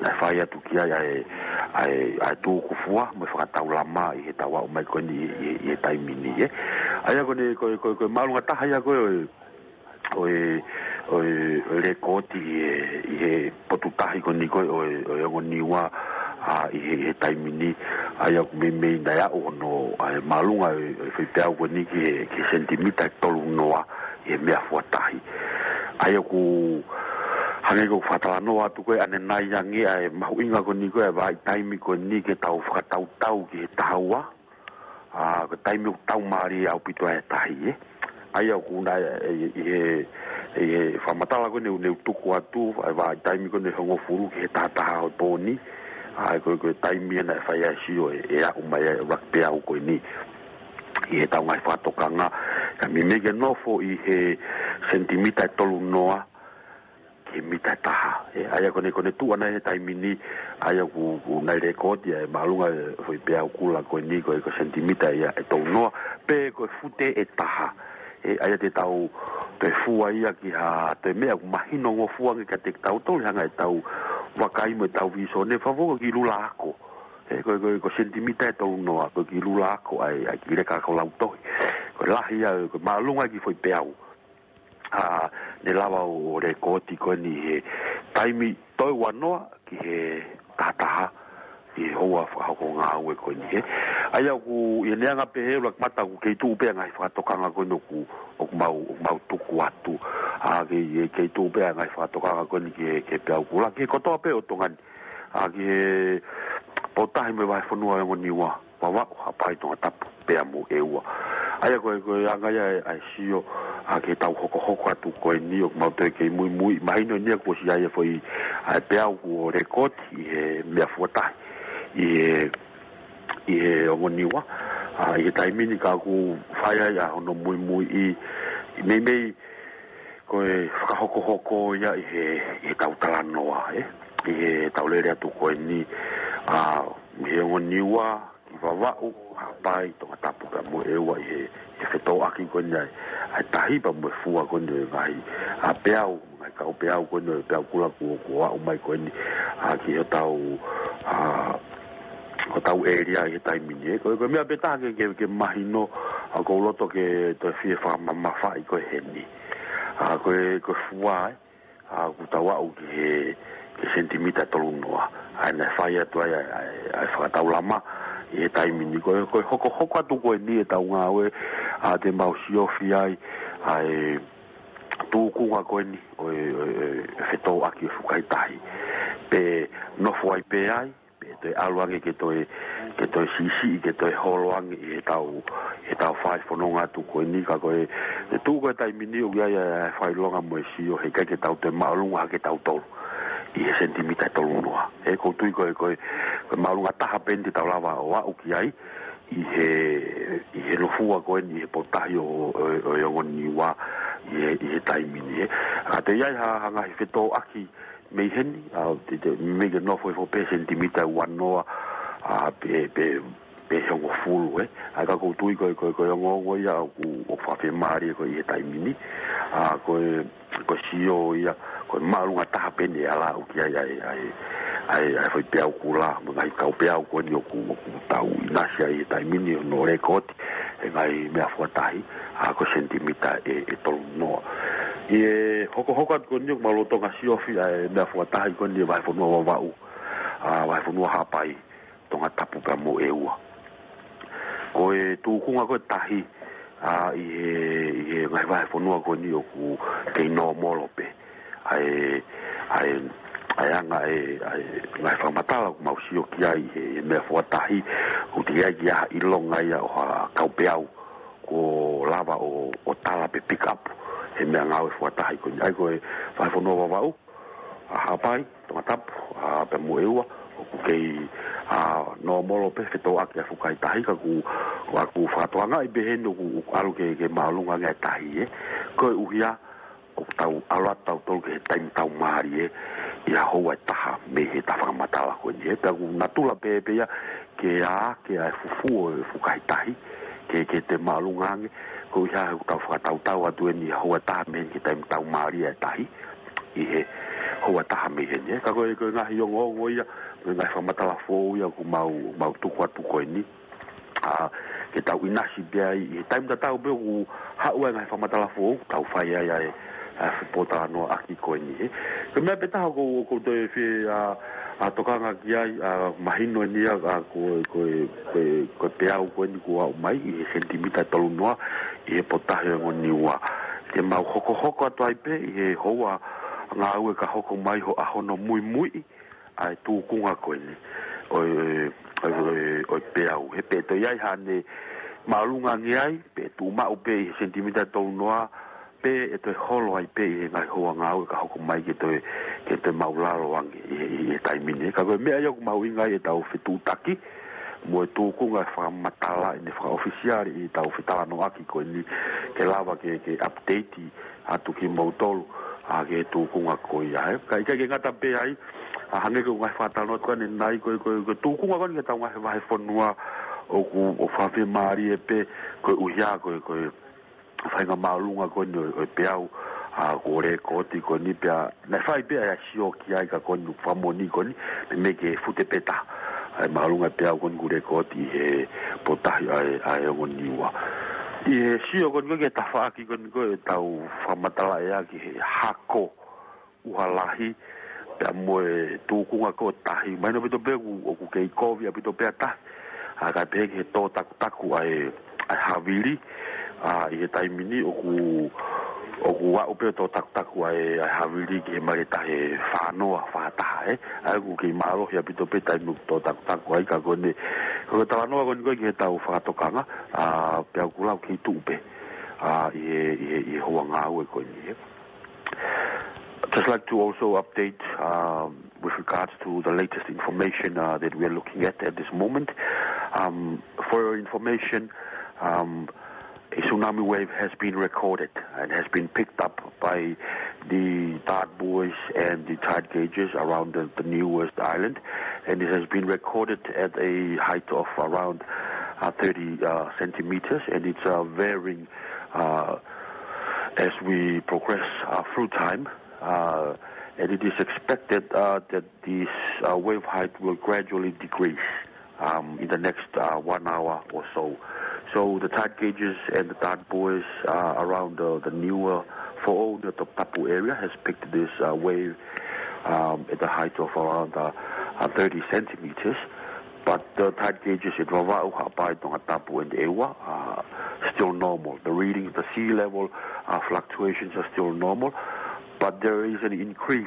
naʻe fai atu ki ai ʻa e, ʻa e, ʻa e tūkufua mo e fakataulama ʻi he tau aʻu mai ko eni ʻi, ʻi, ʻi he taimi ni, ē. ʻA ia ko eni, ko e, ko e, ko e māʻolunga taha ia ko ē ʻo e, ʻo e, ʻo e, ʻo e lekooti ʻi he, ʻi he potu tahi ko eni ko ē ʻo e, ʻo e ongo Niua, ʻa, ʻi he, ʻi he taimi ni, ʻa ia ʻoku meimei naʻe aʻu hono, ʻa e māʻolunga ʻo e, ʻo e foʻi peau ko eni ki he, ki he sentimita ʻe tolunoa ʻi he meʻafua tahi. ʻA ia ʻoku hangē ko e fakatalanoa atu ko ē ʻanenai ange ʻa e mahuʻinga ko eni ko ē ʻa e vahaʻa taimi ko eni ke tau fakatautau ki he taha ua, ʻa, ko e taimi ʻoku tau mālie ʻaupito ai e tahi, ē. ʻA ia ʻoku na, ē, ʻi he, ʻi he fakamatala ko eni ʻoku ne tuku atu, ʻa e vahaʻa taimi ko eni hongofulu ki he tahataha ʻo e pō ni, ʻa, ko e, ko e taimi ia naʻe fai ai e sio ē, ʻe aʻu mai ai ʻa e ʻuluaki peau ko eni. ʻI he tau ngaahi fakatokanga, ka meimei ke nofo ʻi he sentimita ʻe tolunoa, ki he mita ʻe taha. ʻE, ʻa ia ko ʻene, ko ʻene tuʻu ʻana he taimi ni, ʻa ia ʻoku, ʻoku nau lekooti ʻa e māʻolunga ʻo e foʻi peau kula ko eni ko e, ko e senitimita ia ʻe tolunoa, pe ko e fute ʻe taha. ʻE, ʻa ia te tau toe fua ia ki ha toe meʻa ʻoku mahino ngofua ange kiate kitautolu, hanga ʻe tau vakai mo ʻetau vīsone, fafo ko e kiʻi lula ako. ʻE, ko e, ko e, ko e senitimita ʻe tolunoa, ko e kiʻi lula ako ʻa e, ʻa e kiʻi leka ako lautohi. Ko e lahi ia, ko e māʻolunga e kiʻi foʻi peau. ʻA, ne lava ʻo, ʻo lekooti ko eni he taimi toe uanoa ki he taha taha ʻi he houa fakahoko ngāue ko eni he. ʻA ia ʻoku, ʻi heʻene anga pē he ʻuluaki kamata ʻoku kei tuʻu pē ʻa e ngaahi fakatokanga ko eni ʻoku, ʻoku mau, ʻoku mau tuku atu. ʻA, kei, kei, kei tuʻu pē ʻa e ngaahi fakatokanga ko eni ki he, ki he peau kula, ki he kotoa pē ʻo Tonga ni. ʻA, ki he Potahi mo e Vahefonua ʻo e Ongo Niua, Vavaʻu, Haʻapai, Tongatapu pea mo ʻEua. ʻA ia ko e, ko e anga ia ʻa e, ʻa e sio, ʻa, ke tau hokohoko atu ko eni ʻoku mau toe kei muimui, mahino eni ia kuo ʻosi ʻi ai e foʻi, ʻa e peau kuo lekooti ʻi he meʻa fuatahi, ʻi he, ʻi he Ongo Niua, ʻa, ʻi he taimi ni ka ʻoku fai ai ʻa hono muimui ʻi, ʻi meimei ko e fakahokohoko ia ʻi he, ʻi he tau talanoa, ʻe, ʻi he tau lele atu ko eni, ʻa, ʻi he Ongo Niua, ki Vavaʻu, Haʻapai, Tongatapu pea mo ʻEua ʻi he, ʻi he fetōʻaki ko eni ʻa e, ʻa e tahi pea mo e fua ko eni ʻo e ngaahi, ʻa, peau, ngaahi kau peau ko eni ʻo e peau kula kuo, kuo aʻu mai ko eni, ʻa, ki hotau, ʻa, hotau ʻēlia ʻi he taimi ni, ʻe. Ko e, ko e meʻa pē taha ke, ke, ke mahino, ʻa, ʻoku ou loto ke toe fie fakamamafaʻi ko ē heni. ʻA, ko e, ko e fua, ʻe, ʻa, ʻoku tau aʻu ki he, ki he senitimita ʻe tolunoa. ʻA ia naʻe fai atu ai ʻa e, ʻa e, ʻa e fakataulama ʻi he taimi ni. Ko e, ko e hokohoko atu ko eni ʻetau ngāue, ʻa, te mau siofi ai ʻa e tūkunga ko eni ʻo e, ʻo e, ʻo e fetōʻaki ʻo e fukahi tahi. Pe nofo ai pē ai, pe toe ʻalu ange ke toe, ke toe siʻisiʻi, ke toe holo ange ʻi heʻetau, heʻetau fai fononga atu ko eni ka ko e, ʻe tuʻu ko e taimi ni ʻoku ʻi ai ʻa e fakaʻilonga mo e sio, heʻikai ke tau toe māʻolunga hake tautolu ʻi he senitimita ʻe tolunoa. ʻE, ʻoku ou tui ko e, ko e, ko e māʻolunga taha pē eni te tau lava ʻo aʻu ki ai, ʻi he, ʻi he nofua ko eni, ʻi he Potahi ʻo, ʻo, ʻo e Ongo Niua, ʻi he, ʻi he taimi ni, ʻe. Ka toe ʻi ai ha, ha ngaahi fetōʻaki mei heni, ʻa, te, te, meimei ke nofo hifo pē senitimita ʻe uanoa, ʻa, pe, pe, pe hongofulu, ʻe. ʻA ia ka ʻoku ou tui ko e, ko e, ko e ongoongo ia ʻoku, ʻoku fakafiemālie ko ē ʻi he taimi ni. ʻA, ko e, ko e sio ia, ko e māʻolunga taha pē eni ʻe ala aʻu ki ai ʻa e, ʻa e, ʻa e, ʻa e foʻi peau kula, mo e ngaahi kau peau ko eni ʻoku, ʻoku tau ʻinasi ai ʻi he taimi ni ʻo nau lekooti, ʻe, ngaahi meʻa fuatahi, ʻa, ko e senitimita ʻe, ʻe tolunoa. ʻI he hokohoko atu ko eni ʻoku mau lolotonga siofi ʻa e meʻa fuatahi ko eni ʻa e Vahefonua Vavaʻu, ʻa, Vahefonua Haʻapai, Tongatapu pea mo ʻEua. Ko e tūkunga ko e tahi, ʻa, ʻi he, ʻi he ngaahi vahefonua ko eni ʻoku kei nōmolo pē ʻa e, ʻa e, ʻa e anga ʻa e, ʻa e ngaahi fakamatala ʻoku mau sio ki ai ʻi he, he meʻa fuatahi, ʻoku teʻeki ai ke ʻi ai ha ʻilonga ia ʻo ha kau peau kuo lava ʻo, ʻo tala pe pick up he meʻangāue fuatahi ko eni. ʻA ia ko e Vahefonua Vavaʻu, ʻa, Haʻapai, Tongatapu, ʻa, pea mo ʻEua, ʻoku kei, ʻa, nōmolo pē fetōʻaki ʻa e fukahi tahi ka ʻoku, ʻoku fakatokangaʻi pē heni ʻoku, ʻoku ʻalu ke, ke māʻolunga ange ʻa e tahi, ʻe. Koeʻuhi ʻoku tau ʻalu atu tautolu ki he taimi tau mālie, ʻi he houa ʻe taha mei he taʻu fakamatala ko eni, ʻe. Pea ʻoku natula pē, pē ia ke ʻā, ke ʻai fufū ʻo e fukahi tahi, ke, ke toe māʻolunga ange, koeʻuhi ʻoku tau fakatautau atu eni ʻi he houa ʻe taha mei heni ki he taimi tau mālie ʻa e tahi, ʻi he houa ʻe taha mei heni, ʻe. Ka ko e, ko e ngaahi ongoongo ia, ko e ngaahi fakamatala foʻou ia ʻoku mau, mau tuku atu ko eni. ʻA, ke tau ʻinasi pē ai, ʻi he taimi tatau pē ʻoku haʻu ai e ngaahi fakamatala foʻou, tau fai ai ʻa e, ʻa e fepōtalanoaʻaki ko eni, ʻe. Ko e meʻa pē taha ʻoku, ʻoku ou toe fie, ʻa, ʻa, tokanga ki ai, ʻa, mahino eni ia, ʻa, ko e, ko e, ko e, ko e peau ko eni kuo aʻu mai, ʻi he senitimita ʻe tolunoa, ʻi he Potahi ʻo e Ongo Niua. Te mau hokohoko atu ai pē, ʻi he houa ngāue ka hoko mai ho-, ʻa hono muimuiʻi ʻa e tūkunga ko eni ʻo e, ʻo e, ʻo e, ʻo e peau. He pe toe ʻi ai haʻane māʻolunga ange ai, pe tuʻumaʻu pē ʻi he senitimita ʻe tolunoa, pe ʻe toe holo ai pē ʻi he ngaahi houa ngāue ka hoko mai ke toe, ke toe māʻulalo ange ʻi he, ʻi he taimi ni. Ka ko e meʻa ia ʻoku mahuʻinga ai ʻetau fetuʻutaki mo e tūkunga ʻe fakamatala ʻene fakaʻofisiale ʻi heʻetau fetalanoaʻaki ko eni ke lava ke, ke update atu kimoutolu, ʻa ki he tūkunga ko ia, ē. Ka ʻikai ke ngata pē ai, ʻa hangē ko e ngaahi fakatalanoa atu ʻanenai ko e, ko e, ko e tūkunga ko eni ki heʻetau ngaahi vahefonua ʻoku, ʻoku fiemālie pē, koeʻuhi ko e, ko e faʻahinga māʻolunga ko eni ʻo e, ʻo e peau, ʻa, ko e lēkooti ko eni pea, naʻe fai pē ʻa e sio ki ai ka ko eni fakamoʻoni ko eni, meimei ke fute pē taha ʻa e māʻolunga peau ko eni kuo lēkooti ʻi he potutahi ʻa e, ʻa e ongo Niua. ʻI he sio ko eni ko e ki he tafaʻaki ko eni ko ʻetau fakamatala ʻea ki he hako ʻuha lahi, pea mo e tūkunga ko e tahi. Mahino ʻaupito pē ʻoku, ʻoku kei kovi ʻaupito pē ʻa tahi. ʻA, kae pehē ki he tō takutaku ʻa e, ʻa e havili, ʻa, ʻi he taimi ni ʻoku, ʻoku aʻu pē tō takutaku ʻa e, ʻa e havili ki he maile taha fā noa, fā taha, ē. ʻA, ʻoku kei mālohi ʻaupito pē taimi ʻoku tō takutaku ai ka ko eni. Ko e talanoa ko eni ko e ki heʻetau fakatokanga, ʻa, pea ʻoku lau kei tuʻu pē, ʻa, ʻi he, ʻi he, ʻi he houa ngāue ko eni, ē. Just like to also update, um, with regards to the latest information, uh, that we are looking at at this moment. Um, for your information, um, a tsunami wave has been recorded and has been picked up by the tide buoys and the tide gauges around the, the Niua's island, and it has been recorded at a height of around, uh, thirty, uh, centimeters, and it's, uh, varying, uh, as we progress, uh, through time, uh, and it is expected, uh, that this, uh, wave height will gradually decrease, um, in the next, uh, one hour or so. So the tide gauges and the tide buoys, uh, around the, the Niua Foʻou, the Toputapu area, has picked this, uh, wave, um, at a height of around, uh, uh, thirty centimeters. But the tide gauges at Vavaʻu, Haʻapai, Tongatapu, and ʻEua are still normal. The readings, the sea level, uh, fluctuations are still normal, but there is an increase,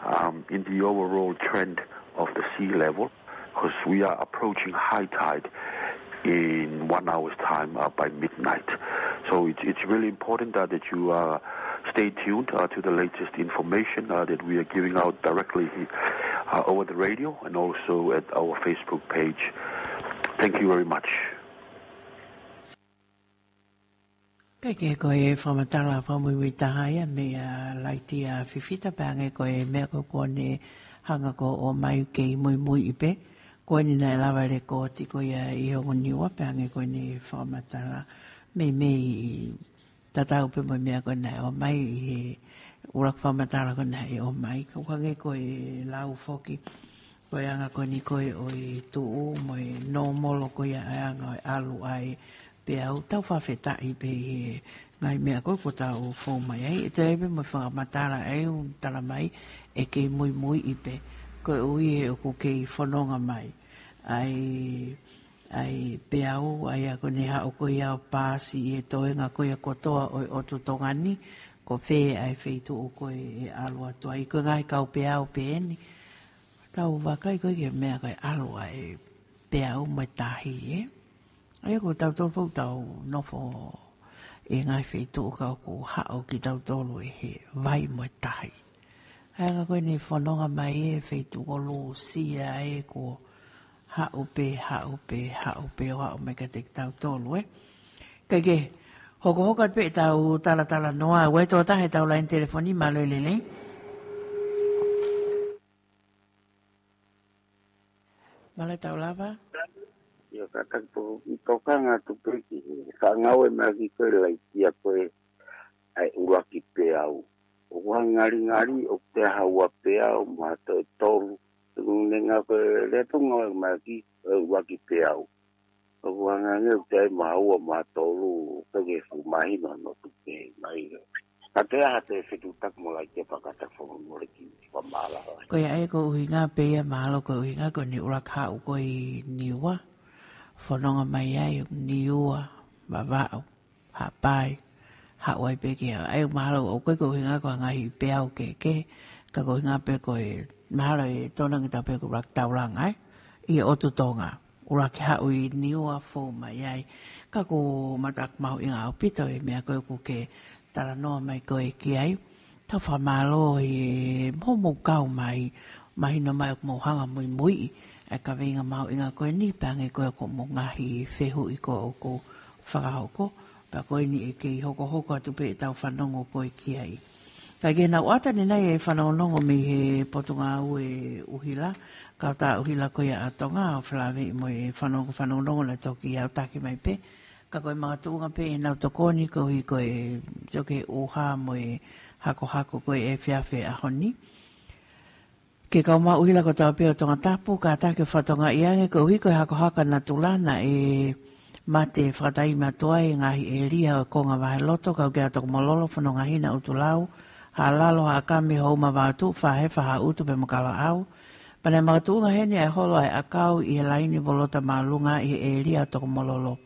um, in the overall trend of the sea level, 'cause we are approaching high tide in one hour's time, uh, by midnight. So it's, it's really important, uh, that you, uh, stay tuned, uh, to the latest information, uh, that we are giving out directly, uh, over the radio and also at our Facebook page. Thank you very much. Kae kehe ko e fakamatala fakamuimui taha ia meia Laiti ʻa Fifita, pea hangē ko e meʻa ko ē kuo ne hanga ko ē ʻo ʻomai, kei muimuiʻi pē. Ko eni naʻe lava e lēkooti ko ia ʻi he ongo Niua, pea hangē ko ʻene fakamatala, meimei tatau pē mo e meʻa ko ē naʻe ʻomai ʻi he ʻuluaki fakamatala ko ē naʻe ʻomai. Ka ʻoku hangē ko e lau foki, ko e anga ko eni ko ē ʻo e tuʻu mo e nōmolo ko ia ʻa e anga ʻo e ʻalu ʻa e peau, tau fakafetaʻi pē ʻi he ngaahi meʻa ko ē kuo tau fou mai ai. ʻE toe pē mo e fakamatala ʻa e ʻū talamai ʻe kei muimuiʻi pē, koeʻuhi he ʻoku kei fononga mai ʻa e, ʻa e peau, ʻa ia ko ʻene haʻu ko ia ʻo paasi ʻi he toenga ko ia kotoa ʻo e ʻotu Tonga ni, ko fē ʻa e feituʻu ko ē ʻe ʻalu atu ai. Ko e ngaahi kau peau pē eni, tau vakai ko ē ki he meʻa ko e ʻalu ʻa e peau mo e tahi, ē? ʻA ia ko tautolu foki tau nofo ʻi he ngaahi feituʻu ka ʻoku haʻu kitautolu ʻi he vai mo e tahi. ʻA ia ko ʻene fononga mai e feituʻu ko Lūsia ē, kuo haʻu pē, haʻu pē, haʻu pē ʻo aʻu mai kiate kitautolu, ē? Kae kehe, hokohoko atu pē ʻetau talatalanoa, ʻoku ʻi ai e tokotaha ʻi heʻetau laine telefoni, mālō e lelei. Mālō e tau lava. ʻIo, kātaki pē ʻoku ou tokanga atu pē ki he faʻa ngāue mai ʻaki ko e Laiti ʻa ko e ʻa e ʻuluaki peau. ʻOku hanga ngalingali ʻoku toe ʻi ai ha ua peau mo ha toe tolu. Te u nenga ko e lea tau ngāue mai ʻaki e ʻuluaki peau. ʻOku hanga ange ʻoku toe ʻi ai mo ha ua mo ha tolu, pea ke fuʻu mahino hono tupu mai. Ka toe ʻi ai ha toe fetuʻutaki mo Laiti ʻa fakatafonga mo le ki fakamālō. Ko ia ai ko e ʻuhinga pē ia mahalo ko e ʻuhinga ko ʻene ʻuluaki haʻu ko ē ʻi Niua. Fononga mai ai Niua, Vavaʻu, Haʻapai, haʻu ai pē ki he, ʻa ia mahalo ʻoku ʻikai ko e ʻuhinga ko e ngaahi peau kehekehe, ka ko e ʻuhinga pē ko e mahalo ʻe tonu ange ʻetau pehē ko e ʻuluaki taulanga, ē, ʻi he ʻotu Tonga. ʻUluaki haʻu ʻi Niua fou mai ai. Ka ʻoku ou maʻu ʻoku mahuʻinga ʻaupito e meʻa ko ē ʻoku ke talanoa mai ko ē ki ai. Tau fakamālō ʻi hoʻomou kau mai, mahino mai ʻoku mou hanga muimuiʻi ʻa e kaveinga mahuʻinga ko eni, pea hangē ko ē ko hoʻomou ngaahi fehuʻi ko ē ʻoku fakahoko, pea ko eni ʻe kei hokohoko atu pē ʻetau fanongo ko ē ki ai. Ka ke nau ʻata ni nai e fanongonongo mei he Potungāue ʻUhila, Kautaha ʻUhila ko ia ʻa Tonga, ʻo felāveʻi mo e fanongo-, fanongonongo naʻe toki aʻutaki mai pē. Ka ko e makatuʻunga pē ʻenau tokoni koeʻuhi ko e toke ʻuha mo e hakohako ko e efiafi ʻaho ni. Ki he kau Maʻu ʻUhila kotoa pē ʻo Tongatapu, kātaki ʻo fakatokangaʻi ange koeʻuhi ko e hakohaka natula naʻe mate fakataimi atu ai e ngaahi ʻēlia ʻo e konga Vaheloto, kau ki ai ʻa Tokomololo, Fonongahina, ʻUtulau, Haʻalalo, Haʻakame, Houma, Vavaʻu, Fāhefa, Haʻutu pea mo Kalaʻau. Pea naʻe makatuʻunga heni ʻa e holo ʻa e ʻakau ʻi he laini volota māʻolunga ʻi he ʻēlia ʻo Tokomololo.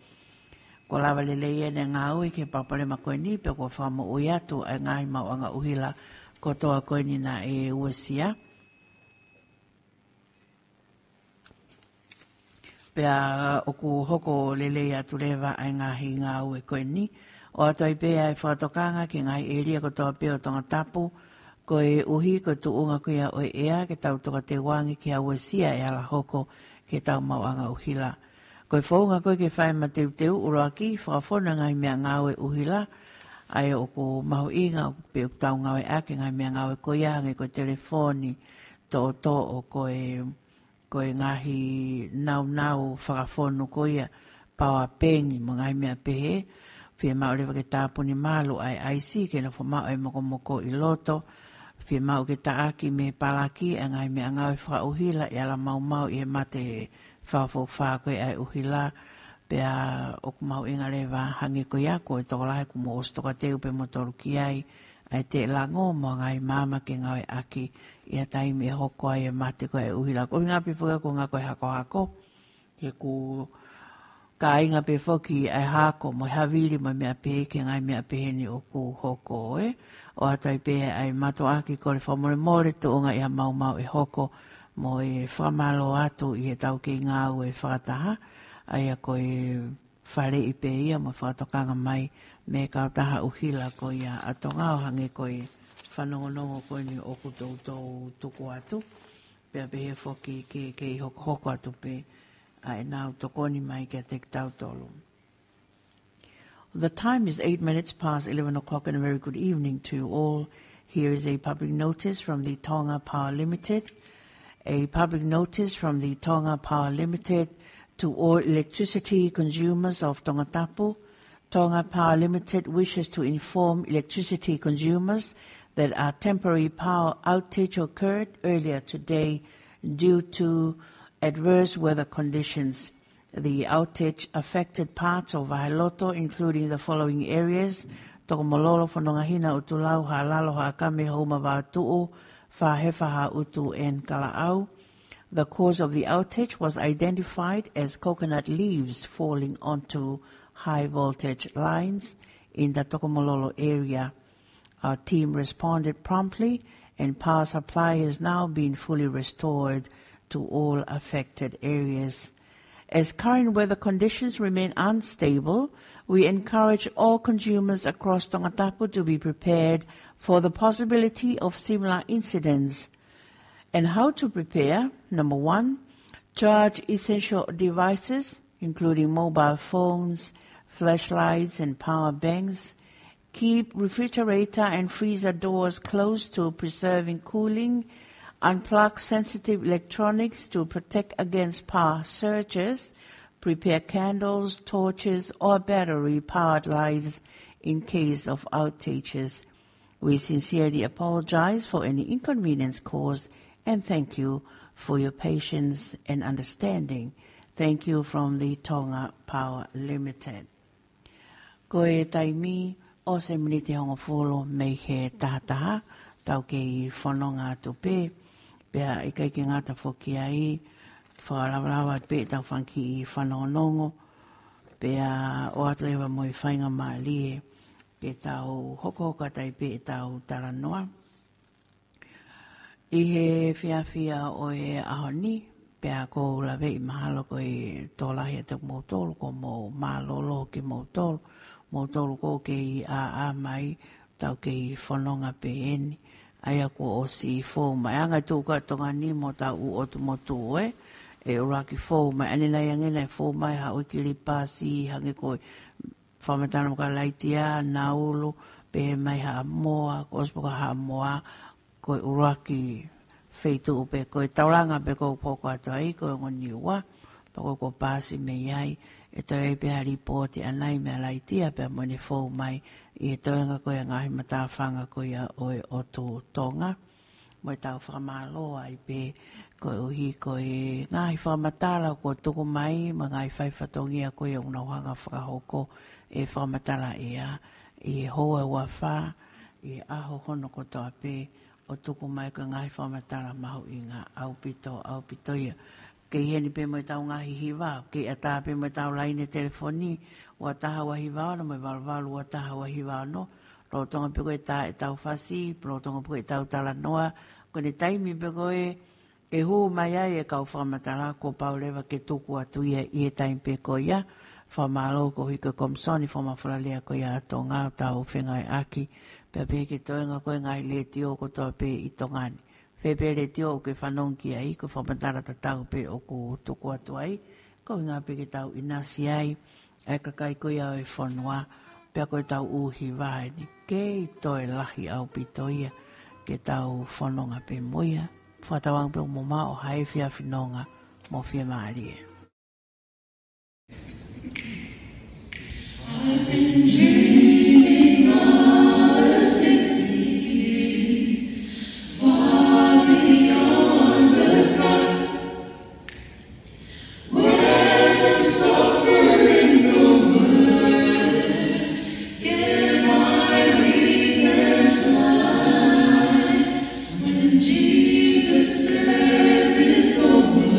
Kuo lava lelei ʻene ngāue ki he palopalema ko eni, pea kuo fakamoʻui atu ʻa e ngaahi maʻuʻanga ʻuhila kotoa ko eni naʻe uesia. Pea ʻoku hoko lelei atu leva ʻa e ngaahi ngāue ko eni. ʻOatu ai pē ʻa e fakatokanga ki he ngaahi ʻēlia kotoa pē ʻo Tongatapu, koeʻuhi ko e tuʻunga ko ia ʻo e ʻea ke tau tokateuange ki ha uesia ʻe ala hoko ki heʻetau maʻuʻanga ʻuhila. Ko e founga ko ē ke fai e mateuteu, ʻuluaki, fakafonu e ngaahi meʻangāue ʻuhila, ʻa ia ʻoku mahuʻinga pē ʻoku tau ngāueʻaki e ngaahi meʻangāue ko ia, hangē ko e telefoni toʻotoʻo, ko e ko e ngaahi naunau fakafonu ko ia, paoa pengi mo e ngaahi meʻa pehē. Fiemaʻu leva ke tāpuni malu ʻa e ʻaisi ke nofo maʻu e mokomoko ʻi loto. Fiemaʻu ke taʻaki mei he palaki ʻa e ngaahi meʻangāue fakaʻuhila ʻe ala maumau ʻi he mate fakafoʻou ko ia ʻa e ʻuhila. Pea ʻoku mahuʻinga leva, hangē ko ia, ko e tokolahi kuo mou ʻosi tokateu pē moutolu ki ai, ʻa e teʻelango mo e ngaahi maama ke ngāueʻaki ʻi ha taimi ʻe hoko ai e mate ko ia ʻa e ʻuhila. Ko e ʻuhinga pē foki ko e ngaahi ko e hakohako, he ʻoku kāinga pē foki ʻa e hako mo e havili mo e meʻa pehē ki he ngaahi meʻa pehē ni ʻoku hoko, ē. ʻOatu ai pē ʻa e mātuʻaki kole fakamolemole tuʻunga ʻi ha maumau ʻe hoko, mo e fakamālō atu ʻi heʻetau kei ngāue fakataha, ʻa ia ko e faleʻi pē ia mo e fakatokanga mai mei he Kautaha ʻUhila ko ia ʻa Tonga, ʻo hangē ko e fanongonongo ko eni ʻoku toutou tuku atu. Pea pehē foki ke, ke hokohoko atu pē ʻa ʻenau tokoni mai kiate kitautolu. The time is eight minutes past eleven o'clock, and a very good evening to you all. Here is a public notice from the Tonga Power Limited. A public notice from the Tonga Power Limited to all electricity consumers of Tongatapu. Tonga Power Limited wishes to inform electricity consumers that a temporary power outage occurred earlier today due to adverse weather conditions. The outage affected parts of Vaheloto, including the following areas: Tokomololo, Fonongahina, ʻUtulau, Haʻalalo, Haʻakame, Houma, Vavaʻu, Fāhefa, Haʻutu, and Kalaʻau. The cause of the outage was identified as coconut leaves falling onto high voltage lines in the Tokomololo area. Our team responded promptly, and power supply has now been fully restored to all affected areas. As current weather conditions remain unstable, we encourage all consumers across Tongatapu to be prepared for the possibility of similar incidents. And how to prepare? Number one, charge essential devices, including mobile phones, flashlights, and power banks. Keep refrigerator and freezer doors closed to preserving cooling. Unplug sensitive electronics to protect against power surges. Prepare candles, torches, or battery-powered lights in case of outages. We sincerely apologize for any inconvenience caused and thank you for your patience and understanding. Thank you from the Tonga Power Limited. Ko e taimi ʻosi e miniti hongofulu mei he taha taha, tau kei fononga atu pē, pea ʻikai ke ngata foki ai, fakalavalava pē ʻetau fanga kiʻi fanongonongo, pea ʻoatu leva mo e faingamālie ke tau hokohoko atu ai pē ʻetau talanoa. ʻI he efiafi ʻo e ʻaho ni, pea ʻoku ou laveʻi mahalo ko e tokolahi ʻiate kimoutolu, ʻoku mou mālōlō kimoutolu, moutolu ʻoku kei ʻā mai, tau kei fononga pē eni, ʻa ia kuo ʻosi fou mai. ʻA e ngaahi tuʻu ko ē ʻa Tonga ni mo ʻetau ʻū ʻotu motu ē, ʻe ʻuluaki fou mai, ʻanenai ange naʻe fou mai Haʻapai, Kiribati, hangē ko e Fakamatala mo Kalaiti, Naulu, pehē mai Haʻamoa, kuo ʻosi pē ko Haʻamoa, ko e ʻuluaki feituʻu pē, ko e taulanga pē ʻoku ou hoko atu ai, ko e ongo Niua, pea ko e kuo paasi mei ai, ʻe toe ʻi ai pē ha lipooti ʻanai meia Laitia, pea mo ʻene fou mai, ʻi he toenga ko ia e ngaahi matāfanga ko ia ʻo e ʻotu Tonga. Mo ʻetau fakamālō ai pē, koeʻuhi ko e ngaahi fakamatala kuo tuku mai, mo e ngaahi fai fatongia ko ia ʻoku nau hanga fakahoko e fakamatala ʻea, ʻi he houa ua fā, ʻi he ʻaho hono kotoa pē, ʻo tuku mai ko e ngaahi fakamatala mahuʻinga ʻaupito, ʻaupito ia. Kei heni pē mo ʻetau ngaahi hiva, kei ʻatā pē mo ʻetau laine telefoni, ua taha ua hiva ono, mo e valu valu ua taha ua hiva ono, lolotonga pē ko e tā ʻetau fasi, lolotonga pē ko ʻetau talanoa, ko ʻene taimi pē ko ē, ke hū mai ai e kau fakamatala kuo pau leva ke tuku atu ia ʻi he taimi pē ko ia, fakamālō koeʻuhi ko e Komisoni Fakamafolalea ko ia ʻa Tonga ʻoku tau fengāueʻaki, pea pehē ki he toenga ko e ngaahi letiō kotoa pē ʻi Tonga ni. Fē pē letiō ʻoku ke fanongo ki ai, ko e fakamatala tatau pē ʻoku tuku atu ai, ko e ʻuhinga pē ke tau ʻinasi ai, ʻa e kakai ko ia ʻo e fonua, pea ko ʻetau ʻū hiva eni, kei toe lahi ʻaupito ia, ke tau fononga pē mo ia. Fakatauange pē ʻoku mou maʻu ha efiafi nonga mo fiemālie. I've been dreaming of a city far beyond the sky, where the suffering's over, get my wings and fly. When Jesus says it's over,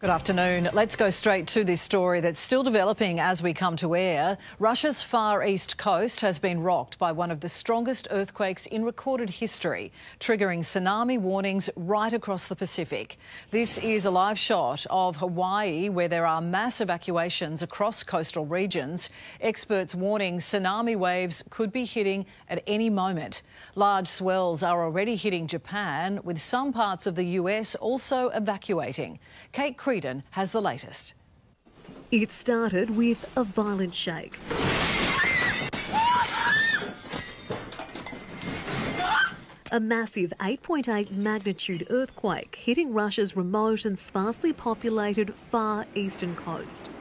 Good afternoon. Let's go straight to this story that's still developing as we come to air. Russia's far east coast has been rocked by one of the strongest earthquakes in recorded history, triggering tsunami warnings right across the Pacific. This is a live shot of Hawaii, where there are mass evacuations across coastal regions. Experts warning tsunami waves could be hitting at any moment. Large swells are already hitting Japan, with some parts of the U S also evacuating. Kate Creedon has the latest. It started with a violent shake. A massive eight point eight magnitude earthquake hitting Russia's remote and sparsely populated far eastern coast.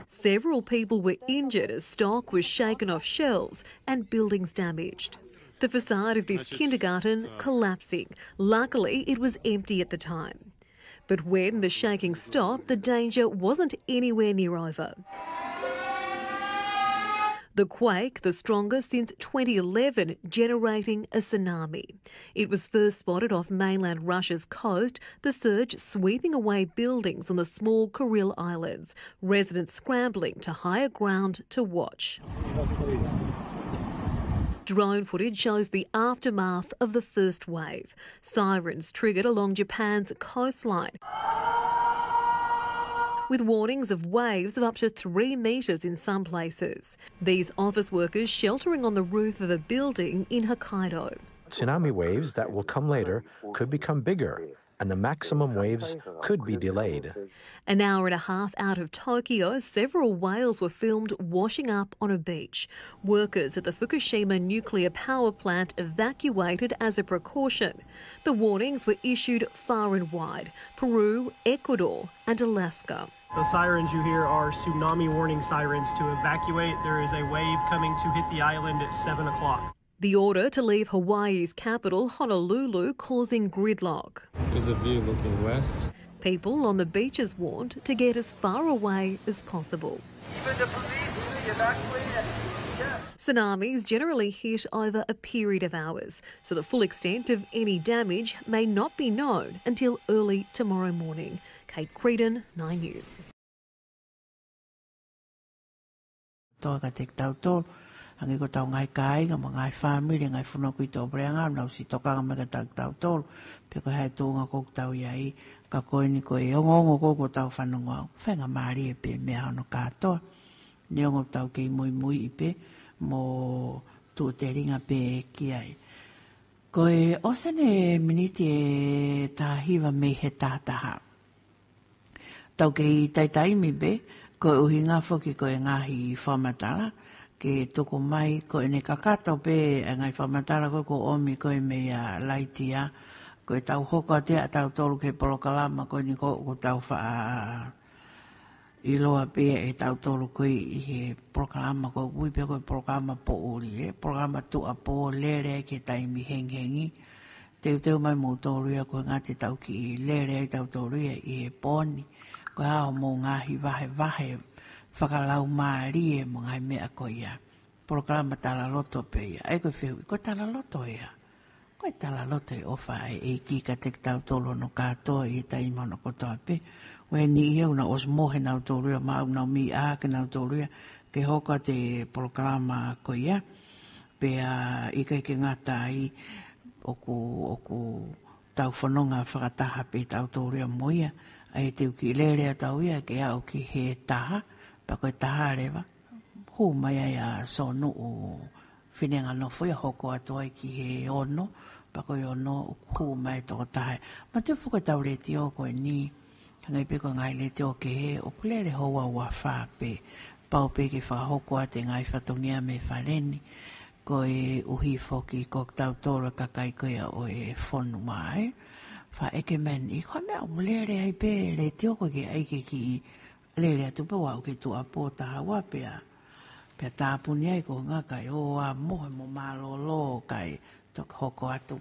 Several people were injured as stock was shaken off shelves and buildings damaged. The facade of this kindergarten collapsing. Luckily, it was empty at the time. But when the shaking stopped, the danger wasn't anywhere near over. The quake, the strongest since twenty eleven, generating a tsunami. It was first spotted off mainland Russia's coast, the surge sweeping away buildings on the small Kuril Islands, residents scrambling to higher ground to watch. Drone footage shows the aftermath of the first wave. Sirens triggered along Japan's coastline, with warnings of waves of up to three meters in some places. These office workers sheltering on the roof of a building in Hokkaido. Tsunami waves that will come later could become bigger, and the maximum waves could be delayed. An hour and a half out of Tokyo, several whales were filmed washing up on a beach. Workers at the Fukushima nuclear power plant evacuated as a precaution. The warnings were issued far and wide: Peru, Ecuador, and Alaska. The sirens you hear are tsunami warning sirens to evacuate. There is a wave coming to hit the island at seven o'clock. The order to leave Hawaii's capital, Honolulu, causing gridlock. There's a view looking west. People on the beaches warned to get as far away as possible. Even the police, you evacuate at, yeah. Tsunamis generally hit over a period of hours, so the full extent of any damage may not be known until early tomorrow morning. Kate Creedon, Nine News. Toka kiate kitautolu, hangē ko ʻetau ngaahi kāinga mo e ngaahi fāmili, ngaahi fonua kuo ʻi tuʻapuleʻanga, nau ʻosi tokanga mai kiate kitautolu, pe ko e hā e tuʻunga ʻoku tau ʻi ai, ka ko eni ko e ongoongo ʻoku tau fanongo ai, faingamālie pē meʻa hono kātoa, neongo ʻetau kei muimuiʻi pē, mo tuʻu telinga pē ki ai. Ko e ʻosi eni e miniti ʻe taha hiva mei he taha taha. Tau kei taitaimi pē, ko e ʻuhinga foki ko e ngaahi fakamatala, ke tuku mai ko ʻene kakato pē e ngaahi fakamatala ko ē kuo ʻomi ko ē meia Laitia, ko ʻetau hoko atu ia ʻatautolu ki he polokalama ko eni ko ē ʻoku tau faʻa ʻiloa pē ʻe tautolu ko ē ʻi he polokalama ko ē ʻoku ui pē ko e polokalama poʻuli, ē, polokalama tuʻuapō, lele ai ki he taimi hengihengi. Teuteu mai moutolu ia ko e ngaahi te tau kiʻi lele ai tautolu ia ʻi he pō ni. Ko e hā hoʻomou ngaahi vahevahe fakalaumālie mo e ngaahi meʻa ko ia. Polokalama talaloto pē ia. ʻA ia ko e fehuʻi, ko e talaloto ia? Ko e talaloto e ʻofa ʻa e ʻEiki kiate kitautolu hono kātoa ʻi he taimi hono kotoa pē. Ko e niʻihi ia ʻoku nau ʻosi mohe nautolu ia, maʻu nau mei ʻā ke nautolu ia, ke hoko atu e polokalama ko ia. Pea ʻikai ke ngata ai, ʻoku, ʻoku tau fononga fakataha pē tautolu ia mo ia. ʻA ia te u kiʻi lele atu au ia ke aʻu ki he taha, pea ko e taha leva, hū mai ai ʻa Sonuʻu Fineanganofo ia hoko atu ai ki he ono, pea ko e ono ʻoku hū mai e tokotaha. Manatuʻi foki ʻetau letiō ko eni, hangē pē ko e ngaahi letiō kehe, ʻoku lele houa ua fā pē, pau pē ke fakahoko atu e ngaahi fatongia mei fale ni, koeʻuhi foki ko kitautolu e kakai ko ia ʻo e fonua, ē. Faʻa ʻeke mai eni, ko e hā e meʻa ʻoku lele ai pē letiō ko ē ke ʻai ke kiʻi lele atu pē ʻo aʻu ki he tuʻuapō taha ua pea, pea tāpuni ai ko e ngaahi kai ʻo ʻā mohe mo mālōlō kae toki hoko atu.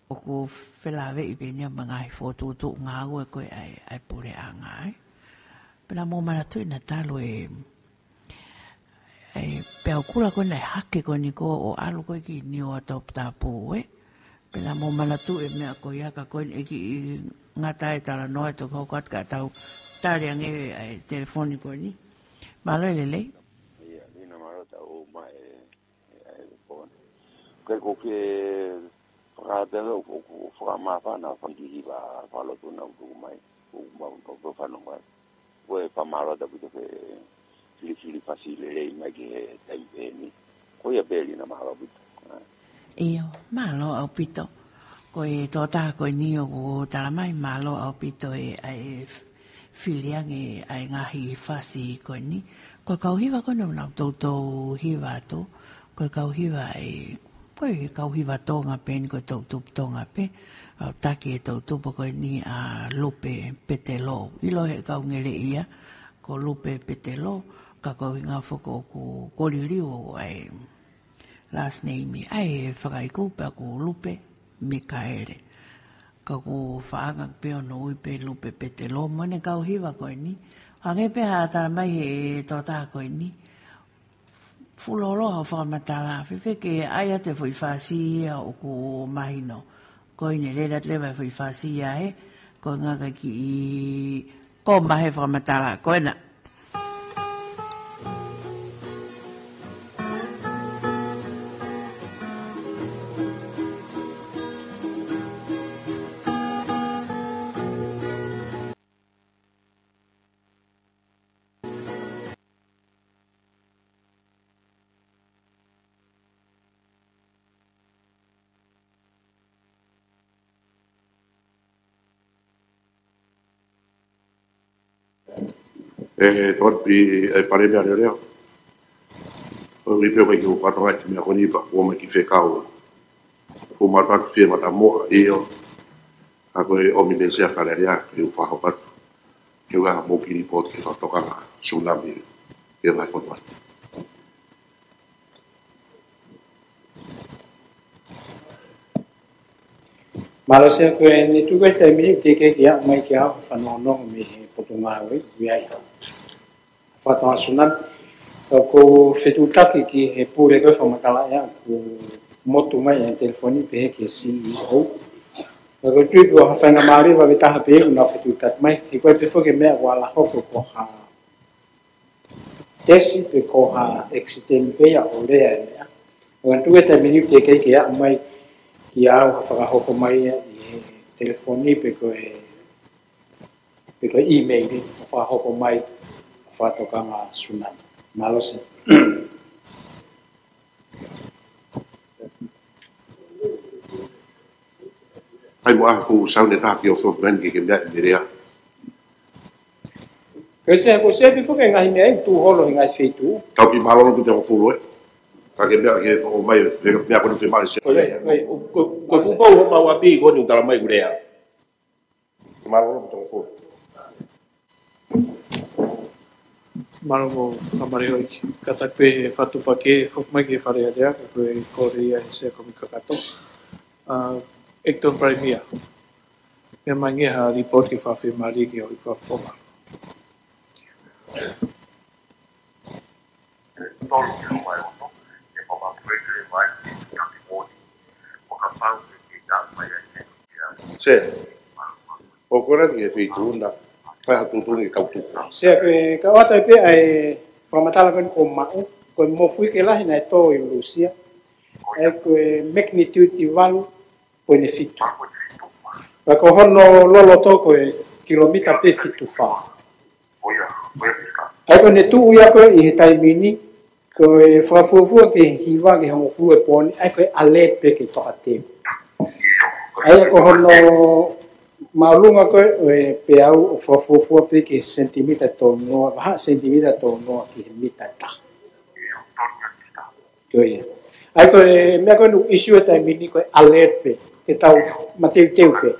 ʻOku felāveʻi pē eni ia mo e ngaahi fokotuʻutuʻu ngāue ko ē ʻa e, ʻa e puleʻanga, ē. Pea naʻa mou manatuʻi naʻa talu e, ʻE, pea ʻoku kula ko ē naʻe hake ko eni ko ē ʻo ʻalu ko ē ki Niuatoputapu ē. Pea naʻa mou manatuʻi e meʻa ko ia ka ko eni ʻe kiʻi ngata e talanoa ʻe toki hoko atu ka tau tali ange ʻa e telefoni ko eni. Mālō e lelei. Ia, Lina, mālō e tau mai e, e, e, pō. Ke ko ke fakapele o, o, o fakamāfana, fanga kiʻi hiva, fakalotu naʻa ku tuku mai. Ko mau, ko, ko fano mai. Ko e fakamālō atu ʻaupito ke filifili fasi lelei mai ki he taimi pē eni. Ko ia pē Lina, mālō ʻaupito. ʻA. ʻIo, mālō ʻaupito. Ko e tokotaha ko eni ʻoku tala mai, mālō ʻaupito e, ʻa e f-, fili ange ʻa e ngaahi fasi ko eni. Ko e kau hiva ko eni ʻoku nau toutou hiva atu. Ko e kau hiva ʻe, ko e kau hiva Tonga pē eni, ko e toʻutupu Tonga pē. ʻA, taki e toʻutupu ko eni ʻa Lupe Petelo. ʻIlo he kau ngeleʻia, ko Lupe Petelo, ka ko e ʻuhinga foki ʻoku, ʻoku liliu ʻa e last name ʻa e fakaiku pea ko Lupe Mikaele. Ka ʻoku faʻa ngata pē hono ui pē Lupe Petelo mo ʻene kau hiva ko eni. Hangē pē ha tala mai he tokotaha ko eni. Fuʻu lōloa hoʻo fakamatala, fēfē ke ʻai atu e foʻi fasi ia ʻoku mahino. Ko eni lele atu leva e foʻi fasi ia ē, ko e ngaahi kiʻi koma he fakamatala, ko ena. ʻE, tokoni pē, ʻe, Palēmia Leoleo. ʻOku ʻi ai pē ʻoku ʻikai ke u fakatokangaʻi e meʻa ko eni pea ʻoku ʻomai ki he fekau. ʻOku mātuʻaki fie matamoa, ʻio. Ka ko e ʻomi mei he Sea Fale Alea, ke u fakahoko atu. Ke u ʻai haʻamou kiʻi lipooti ki he fakatokanga tsunami. Ke u ʻai foto atu. Mālō Sea, ko eni tuku e taimi ni teʻeki ke aʻu mai kiate au ha fanongonongo mei he Potungāue, ʻoku ʻi ai ha fakatokanga tsunami. Ka ʻoku ou fetuʻutaki ki he pule ko ē fakamatala ʻa ia ʻoku motu mai e telefoni pehē ki he C E O. Ka ʻoku ou tui ko ha faingamālie vave taha pē ʻoku nau fetuʻutaki mai. He ko e pehē foki e meʻa ʻoku ala hoko ko ha tesi pe ko ha accident pē ia ʻo lea e meʻa. ʻOku ou tui e taimi ni teʻeki ke aʻu mai kiate au ha fakahoko mai ia ʻi he telefoni pe ko e, pe ko e email ʻo fakahoko mai ha fakatokanga tsunami. Mālō Sea. ʻAi mo ha fuʻu sauni ʻe taha ke ofo mai ke ke meʻa ʻi Melea. Ko e Sea, ko e Sea pē foki e ngaahi meʻa ʻoku tuʻu holo he ngaahi feituʻu. Tau kiʻi mālōlō ʻaupito hongofulu ē. Ka ke meʻa ke ʻomai, ke meʻa ko eni fiemaʻu ʻe Sea. Ko e, ko e, ko e, ko e kuo pau homau ʻapi ko eni ʻoku tala mai ʻoku lea. Mālō ʻaupito hongofulu. Mālō mo kamari hoi. Kātaki pē he fakatuʻupakē, foki mai ki he Fale Alea, ka ko e kole ia ʻe he Sea Kumi kakato. ʻA, Acting Premier. Meʻa mai ange ha lipooti ke fakafiemālie ki hoʻo fakafofonga. Sea, ʻoku ou kole atu ki he feituʻu na, fai ha tuʻutuʻuni ke kau tuku. Sea, ko e kau atu ai pē ʻa e fakamatala ko eni kuo maʻu, ko e mofuike lahi naʻe tō ʻi Lūsia, ʻa ia ko e magnitude valu poini fitu. Pea ko hono loloto ko e kilomita pē fitu fā. ʻA ia ko ʻene tuʻu ia ko ē ʻi he taimi ni, ko e fakafuofua ki he hiva ki he hongofulu e pō ni, ʻa ia ko e alert pē ke tokateu. ʻA ia ko hono māʻolunga ko ē ʻo e peau ʻoku fakafuofua pē ki he sentimita tolu noa, vahaʻa sentimita tolu noa ki he mita ʻe taha. Ko ia. ʻA ia ko e meʻa ko ē ʻoku ʻisiū he taimi ni ko e alert pē, ke tau mateuteu pē.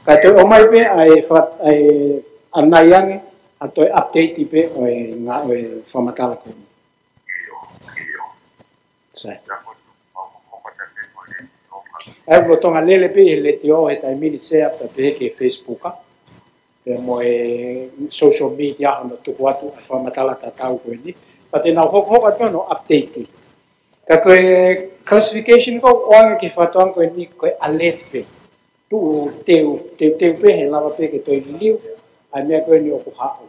Kae toe ʻomai pē ʻa e faka-, ʻa e ʻanai ange, ʻa toe update pē ʻo e ngā-, ʻo e fakamatala ko eni. Sai. ʻA ia ʻoku lolotonga lele pē ʻi he letiō he taimi ni Sea pea pehē ki he Facebook, ʻa. Pea mo e social media hono tuku atu ʻa e fakamatala tatau ko eni. But te nau hokohoko atu hono update. Ka ko e classification ko ē ʻoange ki he fakatokanga ko eni ko e alert pē. Tuʻu teu, teu, teu pē he lava pē ke toe liliu ʻa e meʻa ko eni ʻoku haʻu.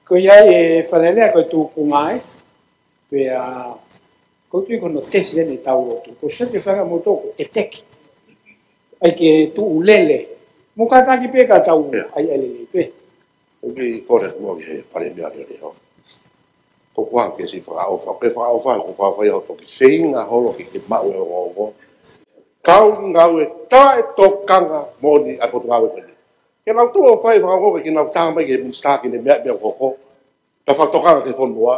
Ko ia ʻe Fale Alea ko e tuʻunga ē, pea ko e tuʻu ko hono tesi eni tau lotu. Ko e sio ki he fanga motu ko e detect. ʻAi ke tuʻu lele. Mo kātaki pē ka tau ʻai ʻai lele pē. ʻOku ou kole atu mo ki he Palēmia Leoleo. Ko koe ke siʻi fakaʻofa, ke fakaʻofa, ko e fakaʻofa ia hoʻo toki feinga holo ke ke maʻu e ongoongo. Kau ngāue taʻetokanga moʻoni ʻa e potungāue ko eni. Ke nau tuʻu ʻo fai fakaongo ke nau tā mai ki he minisitā ki he meʻa, meʻa ʻoku hoko. Tau fakatokanga ki he fonua.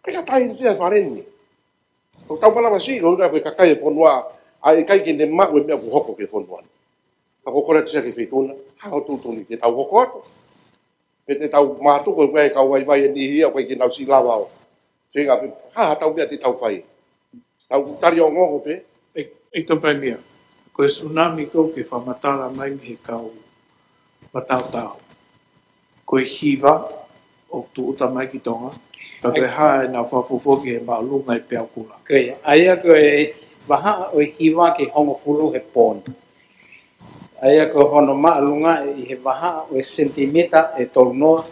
Ke ka tai fia fale ni. Ko tau malava si, ko ka ko e kakai e fonua, ʻa e ʻikai ke ne maʻu e meʻa ʻoku hoko ki he fonua. Ka ko e kole atu sia ki he feituʻu na, ha o tuʻutuʻuni ke tau hoko atu. Pe te tau mātuku ko e kau vaivai e niʻihi ia, ʻoku ʻikai ke nau siʻi lava ʻo. Feinga pē, ha, ha tau meʻa te tau fai. Tau tali ongoongo pē. ʻEi, ʻEiki Tokoni Palēmia, ko e tsunami ko ē ke fakamatala mai mei he kau mataotao. Ko e hiva ʻoku tūʻuta mai ki Tonga. Ka ko e hā ʻenau fakafuofua ki he māʻolunga ʻi he peau kula. Ko ia, ʻa ia ko e vahaʻa ʻo e hiva ki he hongofulu he pooni. ʻA ia ko hono māʻolunga ʻi he vahaʻa ʻo e senitimita ʻe tolunoa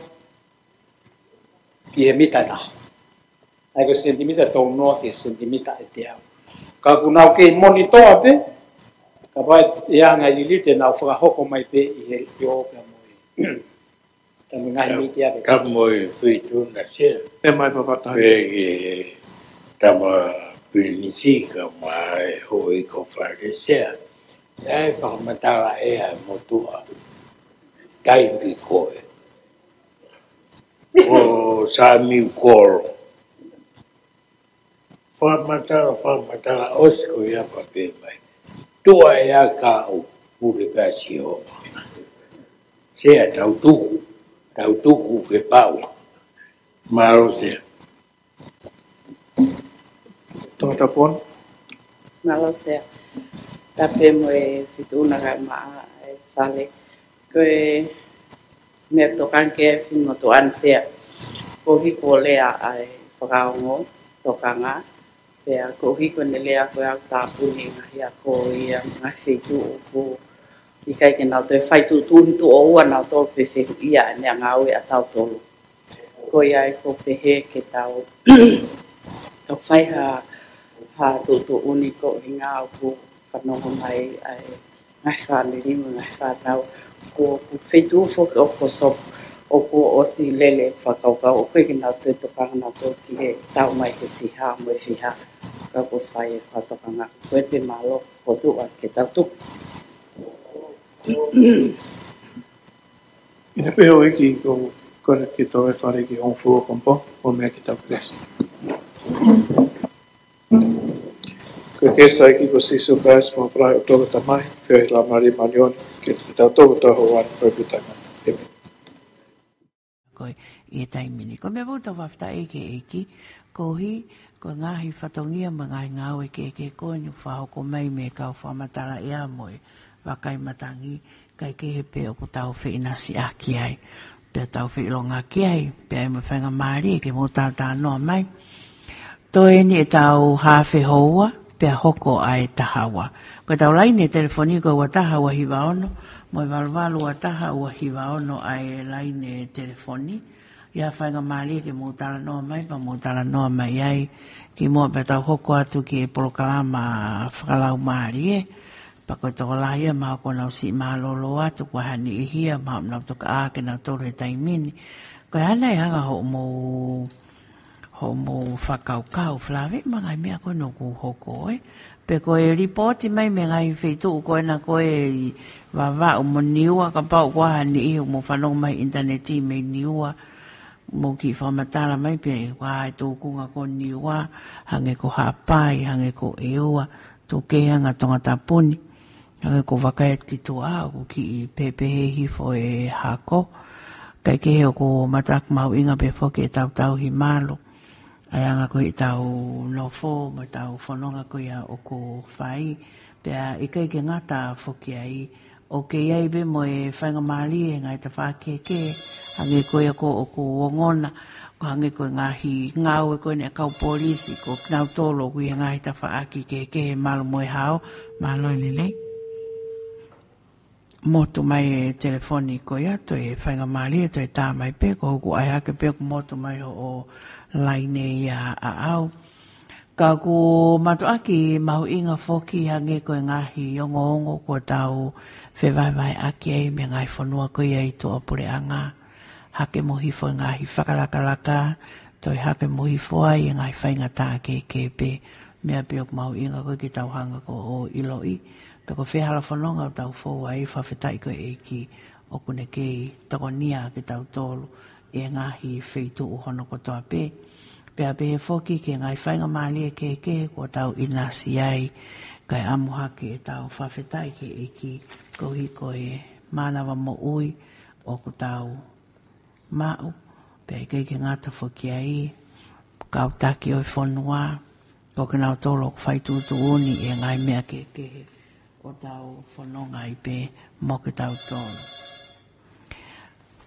ki he mita ʻe taha. ʻA ia ko e senitimita ʻe tolunoa ki he senitimita ʻe teau. Ka ʻoku nau kei monitor pē, kapau ʻe ʻi ai ha ngaahi liliu te nau fakahoko mai pē ʻi he ʻio pea mo e. Ka mo e ngaahi miti ake. Ka mo e feituʻu na Sea. Pea mai papata. Pea ki he tama pilinisi ka mo e houʻeiki Fale Sea. ʻE fakamatala ʻe he motuʻa. Taipi ko ē. Ko Samiu Kolo. Fakamatala, fakamatala, ʻosi ko ia pea pehē mai. Tuʻa ʻe aka ʻo pule pasi ho. Sea tau tuku, tau tuku ke pau. Mālō Sea. Tongatapu Ona. Mālō Sea. Tapu mo e feituʻu na kae ʻumaʻā e Fale. Ko e meʻa tokanga ki ai e finemotuʻa ni Sea. Ko e hiko lea ʻa e fakaongo tokanga. Pea ko e hiko ne lea ko e au tāpuni ngaahi ako ia ngaahi feituʻu ʻoku ʻikai ke nau toe fai tuʻutuʻuni tuʻo ua nau tolu pe fehuʻia e meʻangāue ʻa tautolu. Ko ia ai ko e pehē ke tau, tau fai ha, ha tuʻutuʻuni ko e ʻuhinga ʻoku fanongo mai ai ngaahi fāmili mo e ngaahi fānau. Ko, ko e feituʻu foki ʻoku sopu, ʻoku ʻosi lele fakakaukau, ʻoku ʻikai ke nau toe tokanga nau tō ki he tau mai he fiha mo e fiha. Ka kuo ʻosi fai e fakatokanga. Ko e pē mālō, ko e tuʻa ke tau tuku. ʻIna pē houʻeiki ko e kole ke tau ʻai e Fale ki he hongofulu ʻo Kōmpo, ʻo meʻa ki he tau kelesi. Ko e kelesi ʻa e ʻEiki ko Sīsū Kalaisi, mo e fānau ʻa e ʻOtua ko e Tamai, feohi ʻa e Laumālie Māʻoniʻoni, ke tau tō kotoa hoʻo ʻAlo fakafetaʻi. ʻĒmeni. Ko e ʻi he taimi ni. Ko e meʻa pē ʻoku tau fakafetaʻi ki he ʻEiki, koeʻuhi, ko e ngaahi fatongia mo e ngaahi ngāue kehekehe ko eni ʻoku fakahoko mai mei he kau fakamatala ʻea mo e vakai matangi, kae kehe pē ʻoku tau feʻinasiʻaki ai. Pea tau feʻilongaki ai, pea ʻi ai mo e faingamālie ke mou talatalanoa mai. Toe eni ʻetau haafe houa, pea hoko ʻa e taha ua. Ko ʻetau laine telefoni ko e ua taha ua hiva ono, mo e valu valu ua taha ua hiva ono ʻa e laine telefoni. ʻI ai ha faingamālie ke mou talanoa mai, pea mou talanoa mai ai, kimuʻa pea tau hoko atu ki he polokalama fakalaumālie. Pea ko e tokolahi ia mahalo kuo nau siʻi mālōlō atu, ko e hā e niʻihi ia, mahalo nau toki ʻā ke nau tolu he taimi ni. Ko e hā nai e anga hoʻomou, hoʻomou fakakaukau, Falaveʻi, mo e ngaahi meʻa ko eni ʻoku hoko, ē? Pe ko e lipooti mai mei he ngaahi feituʻu ko ena ko ē ʻi Vavaʻu mo Niua, kapau ʻoku ʻi ai ha niʻihi ʻoku mou fanongo mai ʻinitaneti mei Niua, mou kiʻi fakamatala mai pē, ko e hā e tūkunga ko Niua, hangē ko Haʻapai, hangē ko ʻEua, Tukehe, hangē Tongatapu ni, hangē ko Vakaiʻi atu ki tuʻa, ʻoku kiʻi pehepehē hifo e hako. Kae kehe ʻoku ou mātuʻaki mahuʻinga pē foki ʻetau tauhi malu. ʻA e anga ko ē ʻetau nofo, mo ʻetau fononga ko ia ʻoku fai. Pea ʻikai ke ngata foki ai, ʻOku kei ʻi ai pē mo e faingamālie he ngaahi tafaʻaki kehekehe, hangē ko ia ko ʻoku ongona, ko e hangē ko e ngaahi ngāue ko eni ʻa e kau polisi, ko kinautolu ʻoku ʻi he ngaahi tafaʻaki kehekehe, mālō mo e hao, mālō e lelei. Motu mai e telefoni ko ia, toe faingamālie, toe tā mai pē, ko hoku ʻai hake pē ʻoku motu mai hoʻo laine ia ʻaʻau. Ka ʻoku mātuʻaki mahuʻinga foki hangē ko e ngaahi ongoongo kuo tau fevahevaheʻaki ai mei he ngaahi fonua ko ia ʻi tuʻapuleʻanga. Hake mo hifo e ngaahi fakalakalaka, toe hake mo hifo ai e ngaahi faingataʻa kehekehe pē, meʻa pē ʻoku mahuʻinga ko ē ke tau hanga ko ē ʻo ʻiloʻi. Pea ko fē hala fononga ʻoku tau fou ai, fakafetaʻi ko e ʻEiki ʻoku ne kei tokonia kitautolu ʻi he ngaahi feituʻu hono kotoa pē. Pea pehē foki ki he ngaahi faingamālie kehekehe kuo tau ʻinasi ai, kae ʻamu hake ʻetau fakafetaʻi ki he ʻEiki, koeʻuhi ko e mānava moʻui ʻoku tau maʻu, pea ʻikai ke ngata foki ai, kau taki ʻo e fonua, ko kinautolu ʻoku fai tuʻutuʻuni ʻi he ngaahi meʻa kehekehe ʻoku tau fononga ai pē mo kitautolu.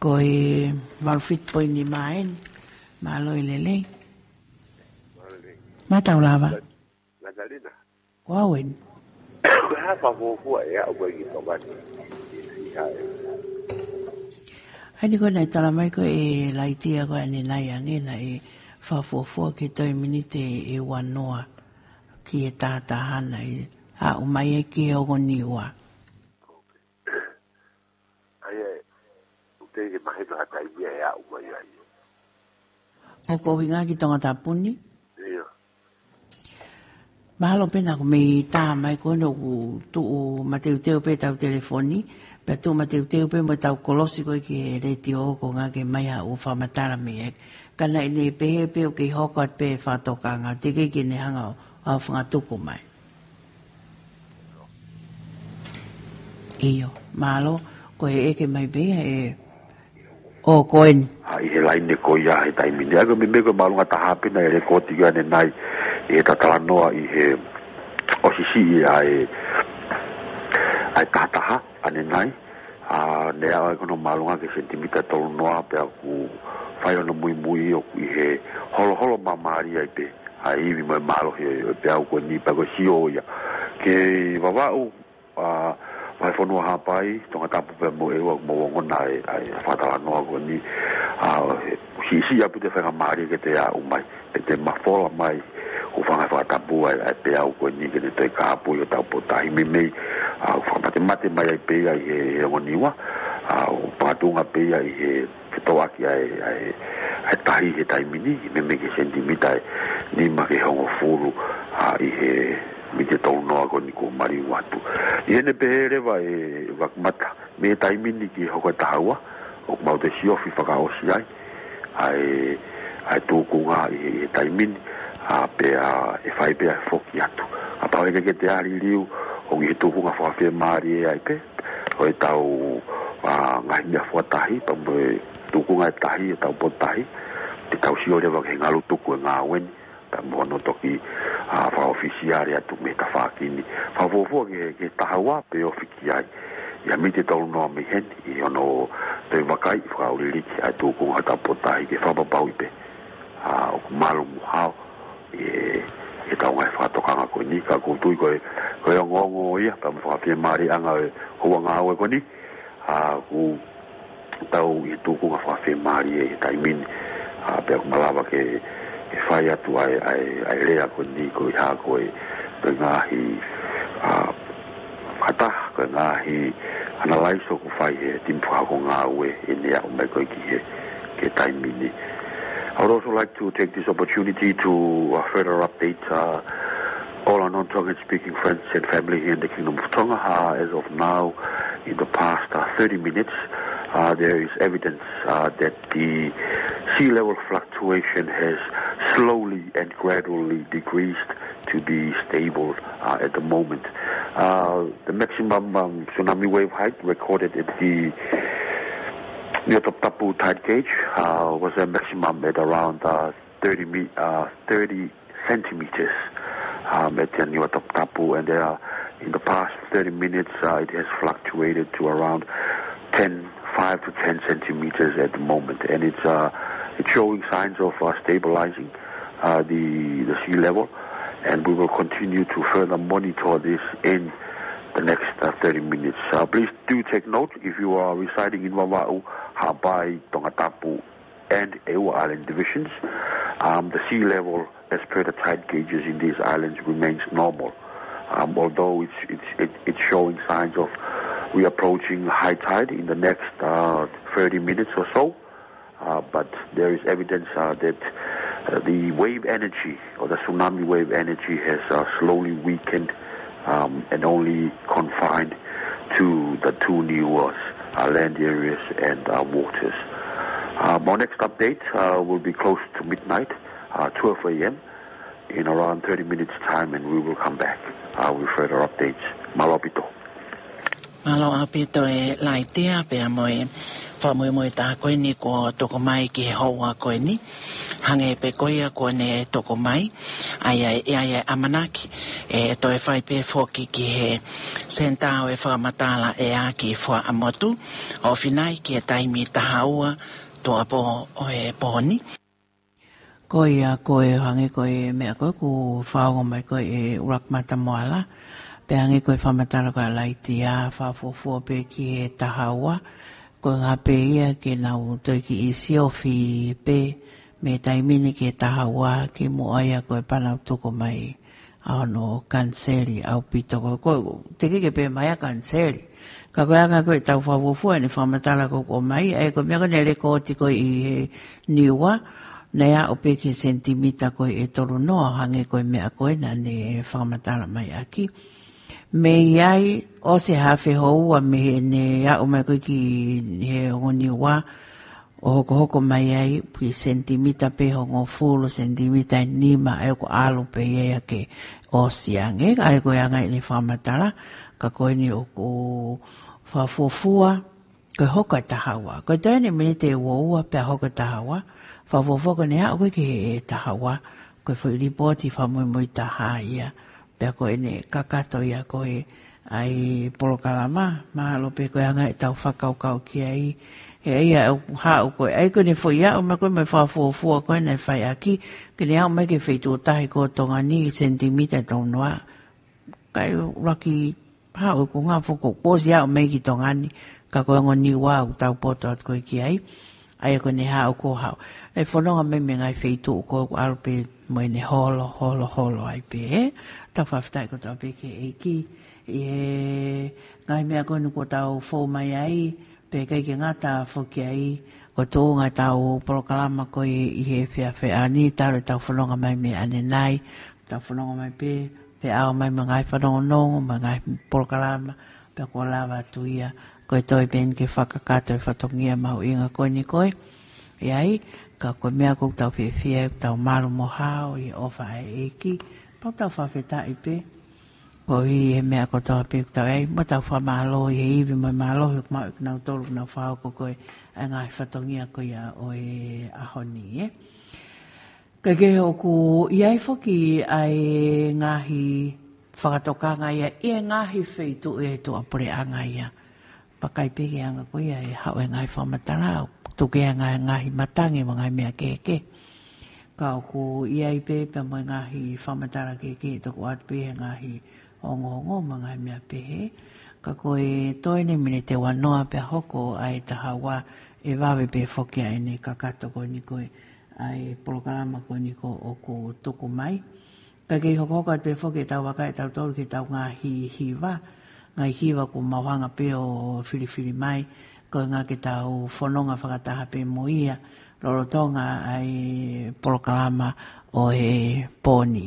Ko e valu fitu poini mā eni, mālō e lelei. Mātau lava. Natalina. Ko au eni. Ko e hā e fakafuofua ʻe aʻu mai ki Tonga ni? ʻI ha e. ʻAi ni ko ē naʻe tala mai ko ē ʻe Laitia ko ē ʻanenai ange naʻe fakafuofua ke toe miniti ʻe ua noa ki he tahataha naʻe aʻu mai ai ki he ongo niua. ʻAi ē, ʻoku teʻeki ke mahino ha taimi ia ʻe aʻu mai ai. ʻOku ʻuhinga ki Tongatapu ni? ʻIo. Mahalo pē naʻa ku mei tā mai ko eni ʻoku tuʻu mateuteu pē ʻetau telefoni, pea tuʻu mateuteu pē mo ʻetau kolosi ko ē ki he letiō ko e ʻuhinga ke ʻomai haʻo fakamatala mei ai. Ka naʻe pehē pē ʻoku kei hoko atu pē fakatokanga, teʻeki ke ne hanga ʻo, ʻo fangatuku mai. ʻIo, mālō, ko e ʻeke mai pē ia ʻe ʻo ko eni. ʻA, ʻi he laine ko ia he taimi ni. ʻA ia ko e meimei ko e māʻolunga taha pē naʻe lēkooti ʻanenai ʻi he talanoa ʻi he ʻosi siʻi ʻa e, ʻa e tahataha ʻanenai. ʻA, naʻe aʻu ai ko hono māʻolunga ki he senitimita ʻe tolu noa pea ʻoku fai hono muimui ʻoku ʻi he holoholo māmālie ai pē ʻa e ivi mo e mālohi ʻo e peau ko eni pea ko e sio ia ki Vavaʻu, ʻa, Vahefonua, Haʻapai, Tongatapu pea mo ʻEua mo ongona e, ʻa e fakatalanoa ko eni. ʻA, he, siʻisiʻi ʻaupito e faingamālie ke toe aʻu mai, ke toe mafola mai, ʻo fanga fakatapu ai, ʻa e peau ko eni ke ne toe kāpui ʻi hotau potu tahi meimei, ʻa, ʻoku fakamatemate mai ai pē ia ʻi he, he ongo niua, ʻa, ʻoku makatuʻunga pē ia ʻi he, ke toʻaki ʻa e, ʻa e, ʻa e tahi he taimi ni, meimei ki he senitimita ʻe nima ki he hongofulu, ʻa, ʻi he miniti ʻe tolu noa ko eni kuo maliu atu. ʻI heʻene pehē leva ʻe Vakimata, mei he taimi ni ki he hoko e taha ua, ʻoku mau toe siofi fakaʻosi ai ʻa e, ʻa e tūkunga ʻi he, ʻi he taimi ni, ʻa, pea ʻe fai pē ʻa e foki atu. Kapau heʻikai ke toe liliu, ʻoku ʻi he tūkunga fakafiemālie ai pē ʻo ʻetau, ʻa, ngaahi meʻa fakatahi, pea mo e tūkunga e tahi, ʻetau potu tahi, te tau sio leva ki he ngalu tuku e ngāue ni, pea mo hono toki, ʻa, fakaʻofisiale atu mei he tafaʻaki ni. Fakafuofua ki he, ki he taha ua pe ofi ki ai. ʻI he miniti ʻe tolu noa mei heni, ʻi hono toe vakai fakaʻuliliki ʻa e tūkunga hotau potu tahi ke fakapapauʻi pē, ʻa, ʻoku malu mo hao ʻi he, ʻi heʻetau ngaahi fakatokanga ko eni, ka ʻoku ou tui ko e, ko e ongoongo ia, pea mo e fakafiemālieʻanga ʻo e houa ngāue ko eni, ʻa, ʻoku tau ʻi he tūkunga fakafiemālie ʻi he taimi ni, ʻa, pea ʻoku malava ke, ke fai atu ʻa e, ʻa e, ʻa e lea ko eni, ko e hā ko e, ko e ngaahi, ʻa, fakataha, ko e ngaahi analyse ʻoku fai he timi fakahoko ngāue ʻi heʻene aʻu mai ko ē ki he, ki he taimi ni. I would also like to take this opportunity to, uh, further update, uh, all our non-Tongan speaking friends and family here in the Kingdom of Tonga. Uh, as of now, in the past, uh, thirty minutes, uh, there is evidence, uh, that the sea level fluctuation has slowly and gradually decreased to be stable, uh, at the moment. Uh, the maximum, um, tsunami wave height recorded at the Niuatoputapu tide gauge, uh, was a maximum at around, uh, thirty me-, uh, thirty centimeters, um, at the Niuatoputapu, and there are In the past thirty minutes, uh, it has fluctuated to around ten, five to ten centimeters at the moment, and it's, uh, it's showing signs of, uh, stabilizing, uh, the, the sea level, and we will continue to further monitor this in the next, uh, thirty minutes. Uh, please do take note, if you are residing in Vavaʻu, Haʻapai, Tongatapu, and ʻEua Island divisions, um, the sea level as per the tide gauges in these islands remains normal. Um, although it's, it's, it, it's showing signs of reapproaching high tide in the next, uh, thirty minutes or so, uh, but there is evidence, uh, that, uh, the wave energy or the tsunami wave energy has, uh, slowly weakened, um, and only confined to the two Niuas, uh, land areas and, uh, waters. Um, our next update, uh, will be close to midnight, uh, twelve A M, in around thirty minutes' time, and we will come back, uh, with further updates. Mālō ʻaupito. Mālō ʻaupito e Laitia, pea mo e fakamuimui tā ko eni kuo tuku mai ki he houa ko eni. Hangē pē ko ia kuo ne tuku mai, ʻa ia, ʻa ia ʻamanaki ʻe toe fai pē foki ki he senitā ʻo e fakamatala ʻea ki Fuaʻamotu, ʻo finai ki he taimi taha ua tuʻuapō ʻo e pō ni. Ko ia ko e hangē ko e meʻa ko ē kuo fakaongo mai ko ē ʻe ʻUluaki Matamoala, pea hangē ko e fakamatala ko ē ʻa Laitia, fakafuofua pē ki he taha ua, ko e ngā pē ia ke nau toe kiʻi siofi pē mei taimi ni ki he taha ua kimuʻa ia ko e pea nau tuku mai ʻa hono kaniseli ʻaupito ko, ko, teʻeki ke pehē mai ʻa kaniseli. Ka ko e anga ko ē ʻetau fakafuofua ʻene fakamatala ko ē ʻomai, ʻa ia ko e meʻa ko ē naʻe lekooti ko ē ʻi he Niua, naʻe aʻu pē ki he senitimita ko ē ʻe tolu noa, hangē ko e meʻa ko ē naʻa ne fakamatala mai ʻaki. Mei ai ʻosi e haafe houa mei heʻene aʻu mai ko ē ki he ongo Niua, ʻo hokohoko mai ai ki he senitimita pē hongofulu, senitimita ʻe nima, ʻa ia ʻoku ʻalu pē ia ia ke ʻosi ange, ʻa ia ko e anga ʻene fakamatala, ka ko eni ʻoku fakafuofua, ko e hoko e taha ua. Ko e toe eni miniti ʻe ua ua pea hoko e taha ua, fakafuofua ko ʻene aʻu ko ē ki he taha ua, ko e foʻi lipooti fakamuimui taha ia, pea ko ʻene kakato ia ko ē ʻa e polokalama, mahalo pē ko e anga ʻetau fakakaukau ki ai. ʻE ia ʻoku haʻu ko ē, ʻa ia ko ʻene foʻi aʻu mai ko ē mo e fakafuofua ko ē naʻe fai ʻaki, ke ne aʻu mai ki he feituʻu tahi ko Tonga ni, senitimita ʻe tolu noa. Kae ʻuluaki haʻu ʻeku ngā foko, kuo ʻosi aʻu mai ki Tonga ni, ka ko e ongo Niua ʻoku tau poto atu ko ē ki ai. ʻA ia ko ʻene haʻu kuo haʻu. ʻE fononga mai mei he ngaahi feituʻu ko ē ʻoku ʻalu pē mo ʻene holo, holo, holo ai pē, ē. Tau fakafetaʻi kotoa pē ki he ʻEiki ʻi he ngaahi meʻa ko eni kuo tau fou mai ai, pea ʻikai ke ngata foki ai, ko e tuʻunga ʻetau polokalama ko ē ʻi he efiafi ni, talu ʻetau fononga mai mei ʻanenai, tau fononga mai pē, pea ʻalu mai mo e ngaahi fanongonongo, mo e ngaahi polokalama, pea kuo lava atu ia, ko e toe pē eni ke fakakakato e fatongia mahuʻinga ko eni ko ē. ʻE ai, ka ko e meʻa ʻoku tau fiefia, ʻoku tau malu mo hao ʻi he ʻofa ʻa e ʻEiki, pea ʻoku tau fakafetaʻi pē, koeʻuhi he meʻa kotoa pē ʻoku tau ʻi ai, mo tau fakamālō ʻi he ivi mo e mālohi ʻoku maʻu ʻe kinautolu ʻoku nau fakahoko ko ē ʻa e ngaahi fatongia ko ia ʻo e ʻaho ni, ē. Kae kehe ʻoku ʻi ai foki ʻa e ngaahi fakatokanga ia ʻi he ngaahi feituʻu ʻi he tuʻapuleʻanga ia. Pea ʻikai pē ke anga ko ia ʻe haʻu e ngaahi fakamatala, tuku e ngaahi, ngaahi matangi mo e ngaahi meʻa kehekehe. Ka ʻoku ʻi ai pē pea mo e ngaahi fakamatala kehekehe ʻe toki ʻoatu pē he ngaahi ongoongo mo e ngaahi meʻa pehē. Ka ko e toe eni miniti ʻe ua noa pea hoko ʻa e taha ua, ʻe vave pē foki ʻa ʻene kakato ko eni ko ē ʻa e polokalama ko eni ko ē ʻoku tuku mai. Kae kei hokohoko atu pē foki ʻetau vakai ʻe tautolu ki heʻetau ngaahi hiva, ngaahi hiva kuo mau hanga pē ʻo filifili mai, koeʻuhi ke tau fononga fakataha pē mo ia, lolotonga ʻa e polokalama ʻo e pō ni.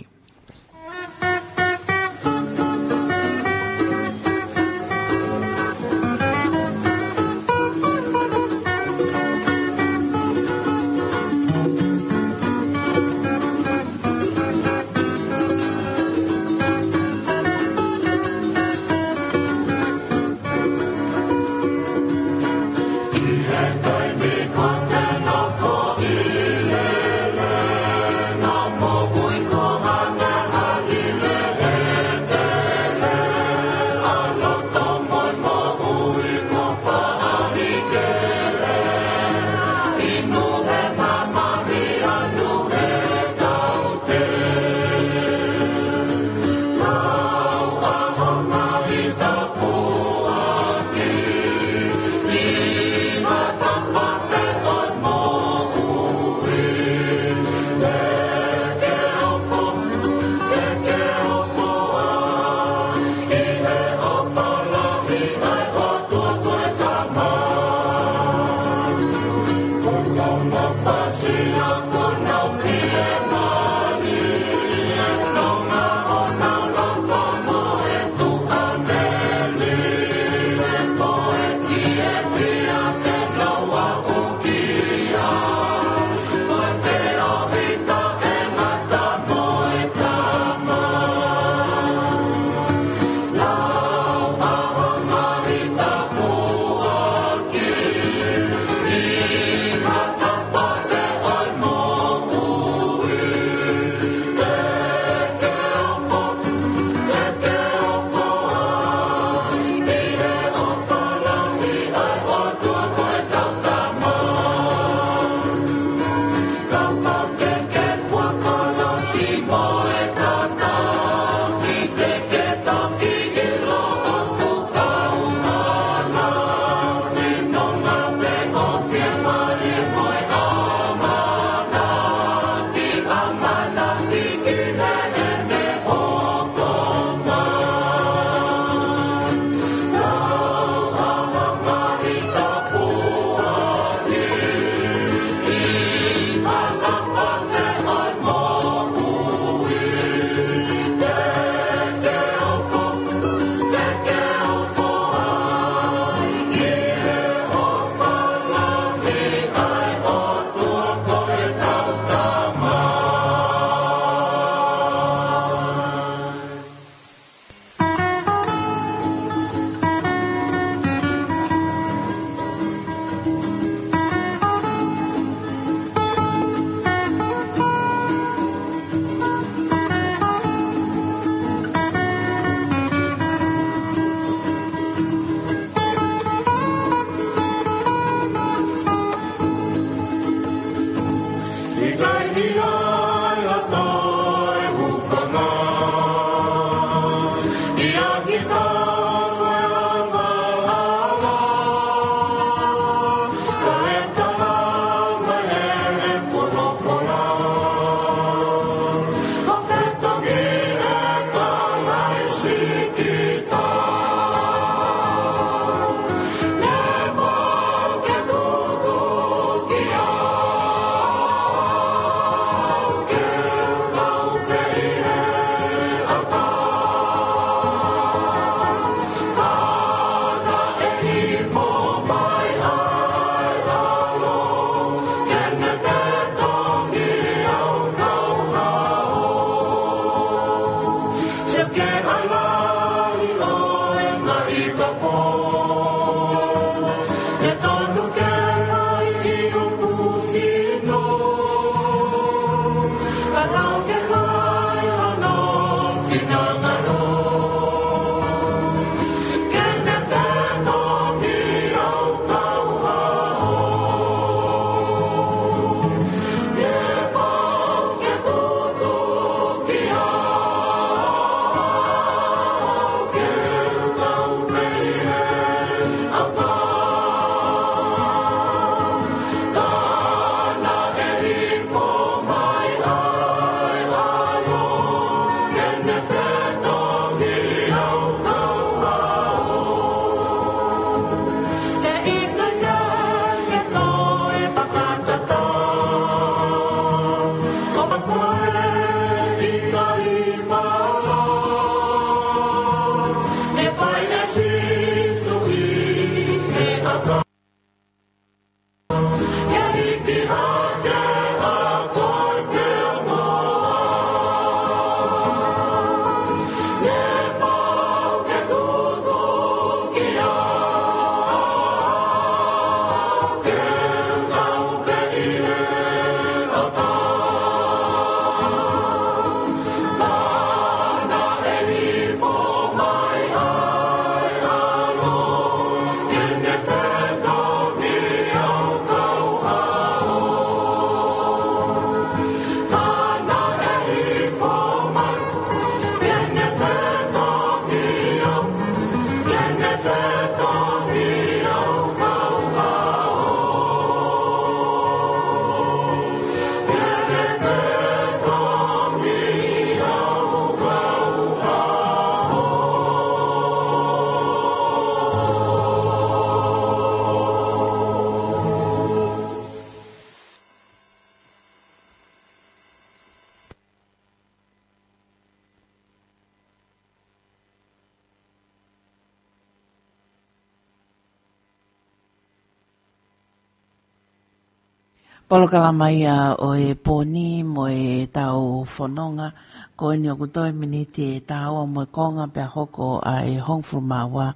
Polokalama ia ʻo e pō ni mo ʻetau fononga. Ko eni ʻoku toe miniti ʻe taha ua mo e konga pea hoko ʻa e hongofulu mā ua,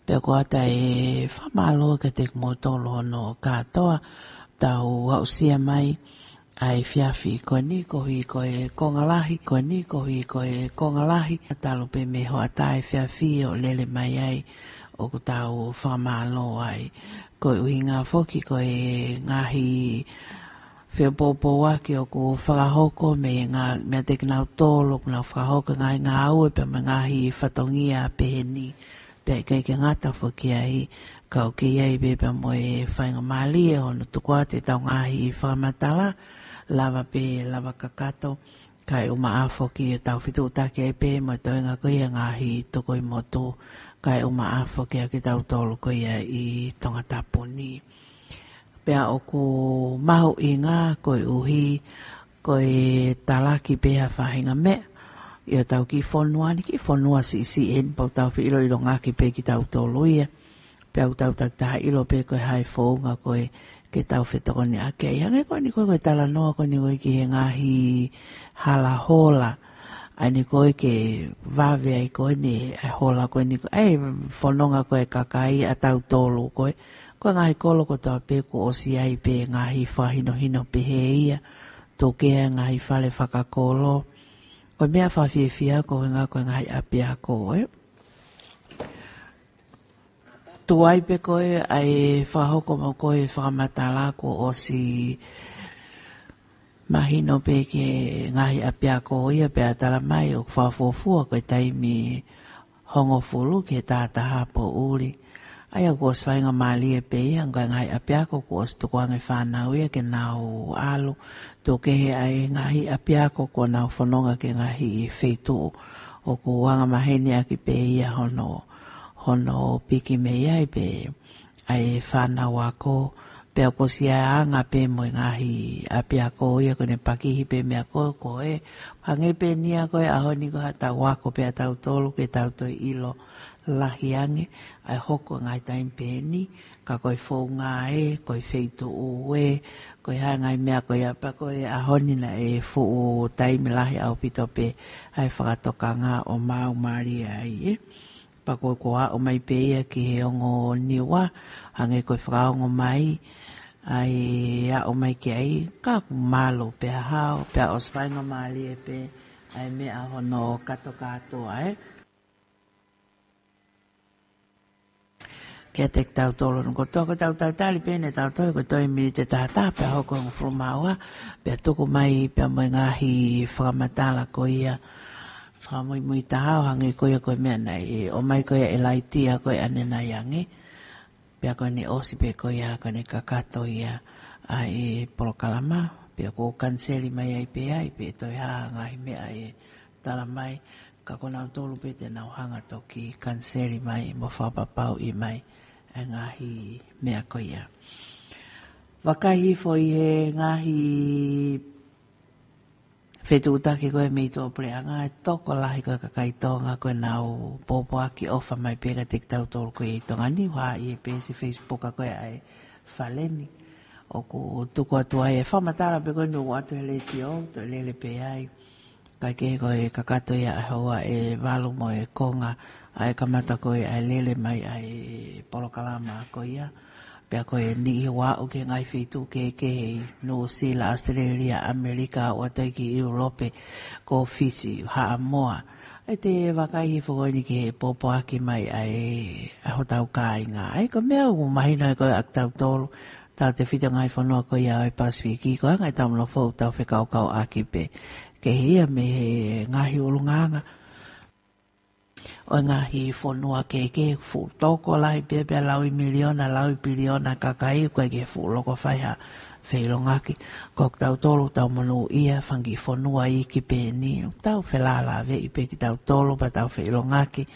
pea ʻoku ʻoatu ʻa e fakamālō kiate kimoutolu hono kātoa ʻoku tau aʻusia mai ʻa e efiafi ko eni koeʻuhi ko e konga lahi, ko eni koeʻuhi ko e konga lahi. Talu pē mei he hoʻatā efiafi ʻo lele mai ai, ʻoku tau fakamālō ai. Ko e ʻuhinga foki ko e ngaahi fepoupouaki ʻoku fakahoko mei he ngā-, meiate kinautolu ʻoku nau fakahoko e ngaahi ngāue pea mo e ngaahi fatongia pehē ni. Pea ʻikai ke ngata foki ai, ka ʻoku kei ʻi ai pē pea mo e faingamālie hono tuku atu ʻetau ngaahi fakamatala, lava pē, lava kakato, kae ʻumaʻā foki ʻetau fetuʻutaki ai pē mo e toenga ko ia ngaahi tokoni motu, kae ʻumaʻā foki ʻa kitautolu ko ia ʻi Tongatapu ni. Pea ʻoku mahuʻinga koeʻuhi ko e talaki pē ha faʻahinga meʻa ʻi hotau kiʻi fonua ni, kiʻi fonua siʻisiʻi eni, pea ʻoku tau feʻiloʻilongaki pē kitautolu ia. Pea ʻoku tau takitaha ʻilo pē ko e hā e founga ko ē ke tau fetokoniʻaki ai. Hangē ko eni ko ē ko e talanoa ko eni ko ē ki he ngaahi hala hola. ʻA eni ko ē ke vave ai ko eni ʻa e hola ko eni ko ē, ʻa e fononga ko ē kakai ʻa tautolu ko ē. Ko e ngaahi kolo kotoa pē kuo ʻosi ʻi ai pē ngaahi fakahinohino pehē ia. Tokea e ngaahi fale fakakolo. Ko e meʻa fakafiefia ko e ʻuhinga ko e ngaahi ʻapiako ē. Tuai pē ko ē ʻa e fakahoko mo ko ē fakamatala kuo ʻosi mahino pē ki he ngaahi ʻapiako ia pea tala mai ʻoku fakafuofua ko e taimi hongofulu ki he tahataha poʻuli. ʻA ia kuo ʻosi faingamālie pē ia, ʻa e ngaahi ʻapiako kuo ʻosi tukuange fānau ia ke nau ʻalu. Tuku kehe ʻa e ngaahi ʻapiako kuo nau fononga ki he ngaahi feituʻu ʻoku angamaheni ʻaki pē ia hono, hono piki mei ai pē ʻa e fānau ako, pea kuo ʻosi ʻi ai ʻa e anga pē mo e ngaahi ʻapiako ia ko ʻene pakihi pē meʻa ko ē, ko e hangē pē eni ia ko e ʻaho ni ko haʻatau ako pē ʻa tautolu ke tau toe ʻilo lahi ange ʻa e hoko ngaahi taimi pehē ni, ka ko e founga ē, ko e feituʻu ē, ko e hā e ngaahi meʻa ko ia, pea ko e ʻaho ni naʻe fuʻu taimi lahi ʻaupito pē ʻa e fakatokanga ʻo maau mālie ai ē. Pea ko e kuo aʻu mai pē ia ki he ongo Niua, hangē ko e fakaongo mai, ʻa e aʻu mai ki ai, ka kuo malu pē ʻa hao, pea ʻosi faingamālie pē ʻa e meʻa hono kātokātoa ē. Kiate kitautolu hono kotoa, ko ʻetau talitali pē ʻeni ʻa tautolu ko e toe miniti ʻe taha taha pea hoko e hongofulu mā ua, pea tuku mai pea mo e ngaahi fakamatala ko ia fakamuimui taha ʻo hangē ko ia ko e meʻa naʻe ʻomai ko ia ʻe Laitia ko ē ʻanenai ange. Pea ko ʻene ʻosi pē ko ia ko ʻene kakato ia ʻa e polokalama, pea kuo kaniseli mai ai pē ai, pe toe hā ha ngaahi meʻa ʻe tala mai, ka ko nautolu pē te nau hanga toki kaniseli mai mo fakapapauʻi mai ʻa e ngaahi meʻa ko ia. Vakai hifo ʻi he ngaahi fetuʻutaki ko ē mei tuʻapuleʻanga, ʻe tokolahi ko e kakai Tonga ko ē naʻa nau pōpoaki ʻofa mai pē kiate kitautolu ko ē ʻi Tonga ni, ʻoku hā ʻi he peesi Facebook ko ē ʻa e Fale ni. ʻOku tuku atu ai e fakamatala pē ko eni ʻoku ʻoatu he letiō, toe lele pē ai. Kae kehe ko e kakato ia ʻa e houa ʻe valu mo e konga ʻa e kamata ko ē ʻa e lele mai ʻa e polokalama ko ia. Pea ko e niʻihi ʻoku aʻu ki he ngaahi feituʻu kehekehe ʻi Nuʻusila, ʻAositelēlia, ʻAmelika, ʻoatu ai ki ʻIulope, ko Fisi, Haʻamoa. ʻE te vakai hifo ko eni ki he pōpoaki mai ʻa e, ʻa hotau kāinga. ʻA ia ko e meʻa ʻoku mahino ai ko ē ʻa kitautolu, tautefito ngaahi fonua ko ia ʻo e Pasifiki, ko e anga ʻetau nofo ʻoku tau fekaukauʻaki pē. Kehe ia mei he ngaahi ʻulungaanga ʻo e ngaahi fonua kehekehe, fuʻu tokolahi pē, pea lauimiliona, laupiliona kakai, ʻoku ʻikai ke fuʻu loko fai ha feʻilongaki. Ko kitautolu ʻoku tau monūʻia, fanga kiʻi fonua iiki pē eni, ʻoku tau felālāveʻi pē kitautolu, pea tau feʻilongaki,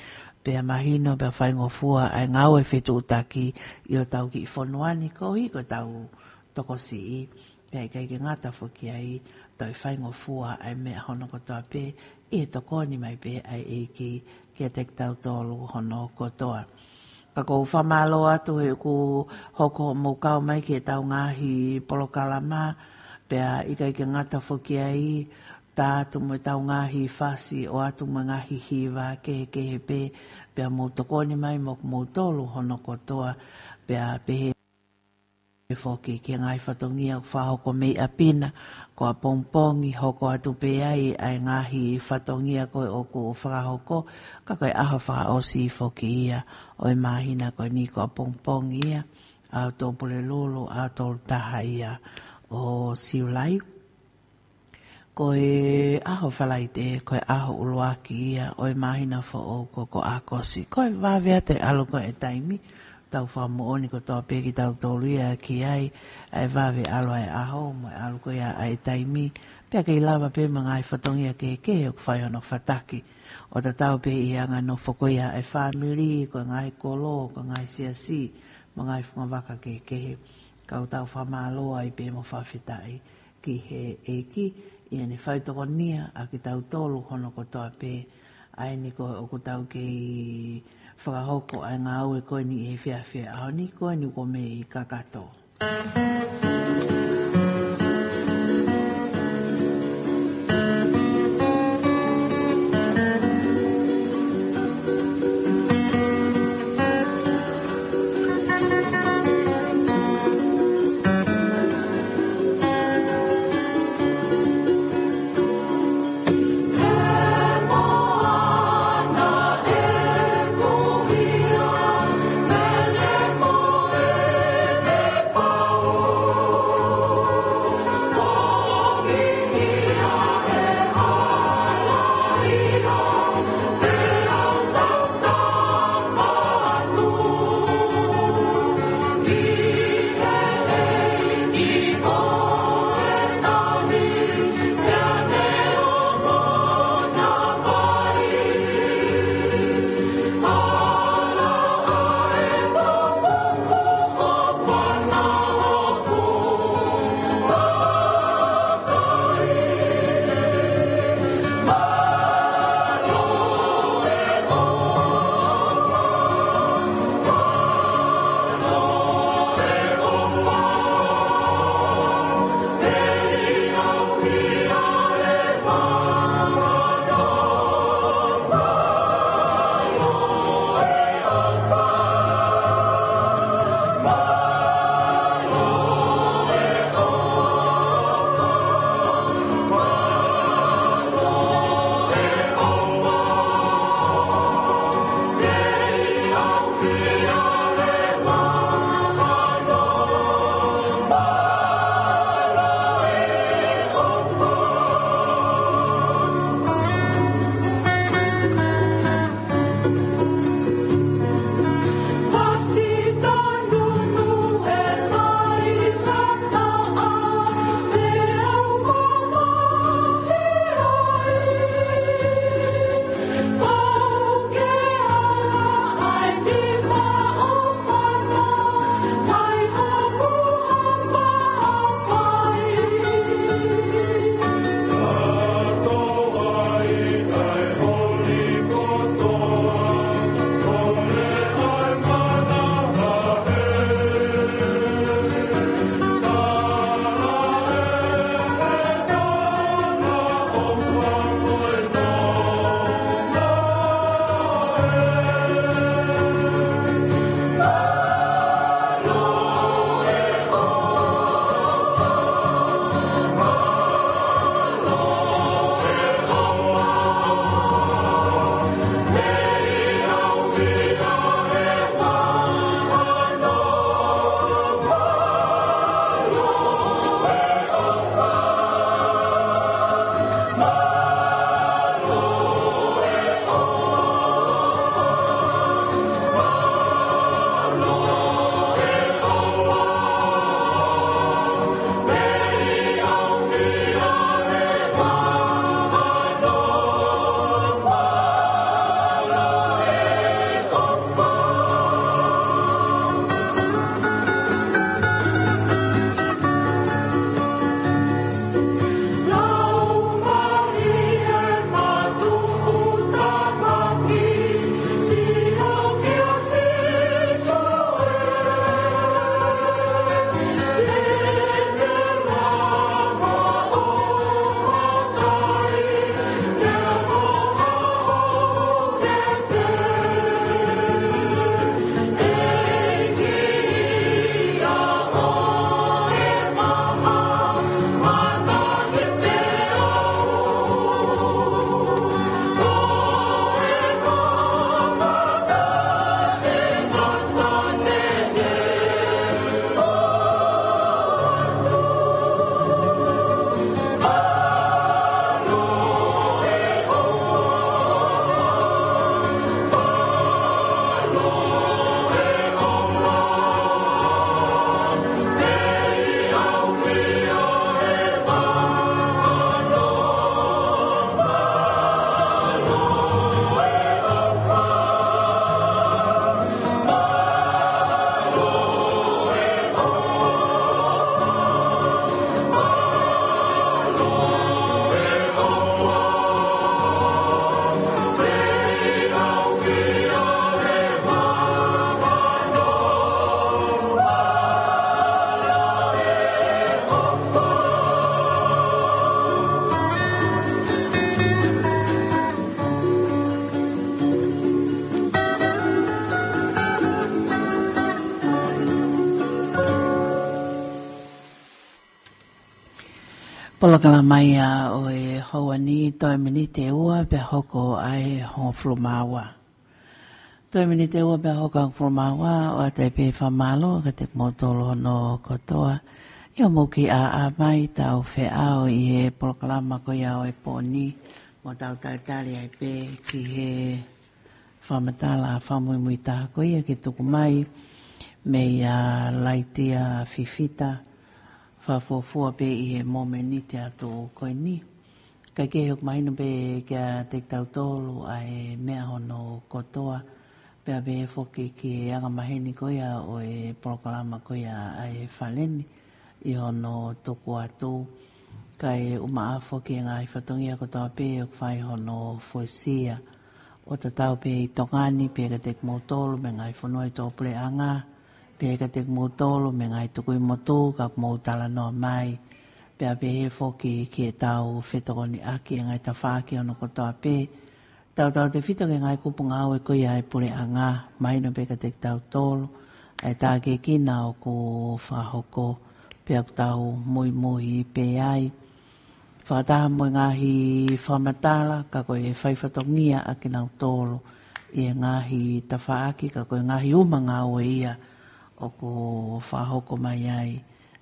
pea mahino, pea faingofua ʻa e ngāue fetuʻutaki ʻi hotau kiʻi fonua ni, koeʻuhi ko ʻetau tokosiʻi. Pea ʻikai ke ngata foki ai, toe faingofua ʻa e meʻa hono kotoa pē, ʻi he tokoni mai pē ʻa e ʻEiki kiate kitautolu hono kotoa. Ka ʻoku ou fakamālō atu he ʻoku hoko hoʻomou kau mai ki heʻetau ngaahi polokalama, pea ʻikai ke ngata foki ai, tā atu mo ʻetau ngaahi fasi, ʻoatu mo e ngaahi hiva kehekehe pē, pea mou tokoni mai mo kimoutolu hono kotoa, pea pehē foki ki he ngaahi fatongia ʻoku fakahoko mei ʻapi na, ko ʻapongipongi hoko atu pē ai ʻa e ngaahi fatongia ko ē ʻoku fakahoko, ka ko e ʻaho fakaʻosi foki ia ʻo e māhina ko eni ko ʻapongipongi ia, ʻaho tolu Pulelulu, ʻaho tolu taha ia ʻo Siulai. Ko e ʻaho Falaite, ko e ʻaho ʻuluaki ia ʻo e māhina foʻou ko, ko ʻAokosi. Ko e vave atu e ʻalu ko ē e taimi, tau fakamoʻoni kotoa pē kitautolu ia ki ai, ʻa e vave ʻalu ʻa e ʻaho, mo e ʻalu ko ia ʻa e taimi, pea kei lava pē mo e ngaahi fatongia kehekehe ʻoku fai hono fataki. ʻO tatau pē ʻi he anga nofo ko ia ʻa e fāmili, ko e ngaahi kolo, ko e ngaahi siasi, mo e ngaahi fungavaka kehekehe. Ka ʻoku tau fakamālō ai pē mo fakafetaʻi ki he ʻEiki, ʻi heʻene faitokonia ʻa kitautolu hono kotoa pē, ʻa eni ko ē ʻoku tau kei fakahoko ʻa e ngāue ko eni he efiafi ʻo e ʻaho ni, ko eni kuo mei kakato. Polokalama ia ʻo e houa ni, toe miniti ʻe ua pea hoko ʻa e hongofulu mā ua. Toe miniti ʻe ua pea hoko ʻa e hongofulu mā ua, ʻoatu ai pē ʻa e fakamālō kiate kimoutolu hono kotoa ʻi hoʻomou kiʻi ʻaʻā mai, tau feʻao ʻi he polokalama ko ia ʻo e pō ni, mo tau talitali ai pē ki he fakamatala fakamuimui taha ko ia ke tuku mai meia Laitia Fifita, fakafuofua pē ʻi he momeniti atu ko eni. Kae kehe, ʻoku mahino pē kiate kitautolu ʻa e meʻa hono kotoa, pea pehē foki ki he angamaheni ko ia ʻo e polokalama ko ia ʻa e Fale ni ʻi hono tuku atu. Kae ʻumaʻā foki e ngaahi fatongia kotoa pē ʻoku fai hono fuesia, ʻo tatau pē ʻi Tonga ni, pea kiate kimoutolu mei he ngaahi fonua ʻi tuʻapuleʻanga, pea kiate kimoutolu mei he ngaahi tukuʻi motu ka ʻoku mou talanoa mai, pea pehē foki ki heʻetau fetokoniʻaki e ngaahi tafaʻaki hono kotoa pē, tautautefito ki he ngaahi kupu ngāue ko ia ʻa e puleʻanga. Mahino pē kiate kitautolu ʻa e tākiekina ʻoku fakahoko, pea ʻoku tau muimui pē ai, fakataha mo e ngaahi fakamatala, ka ko e fai fatongia ʻa kinautolu ʻi he ngaahi tafaʻaki, ka ko e ngaahi uma ngāue ia ʻoku fakahoko mai ai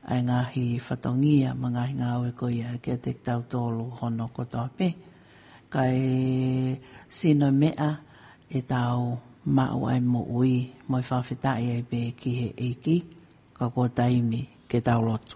ʻa e ngaahi fatongia mo e ngaahi ngāue ko ia kiate kitautolu hono kotoa pē. Kae sino meʻa ʻetau maʻu ʻa e moʻui mo e fakafetaʻi ai pē ki he ʻEiki, ka ko e taimi ke tau lotu.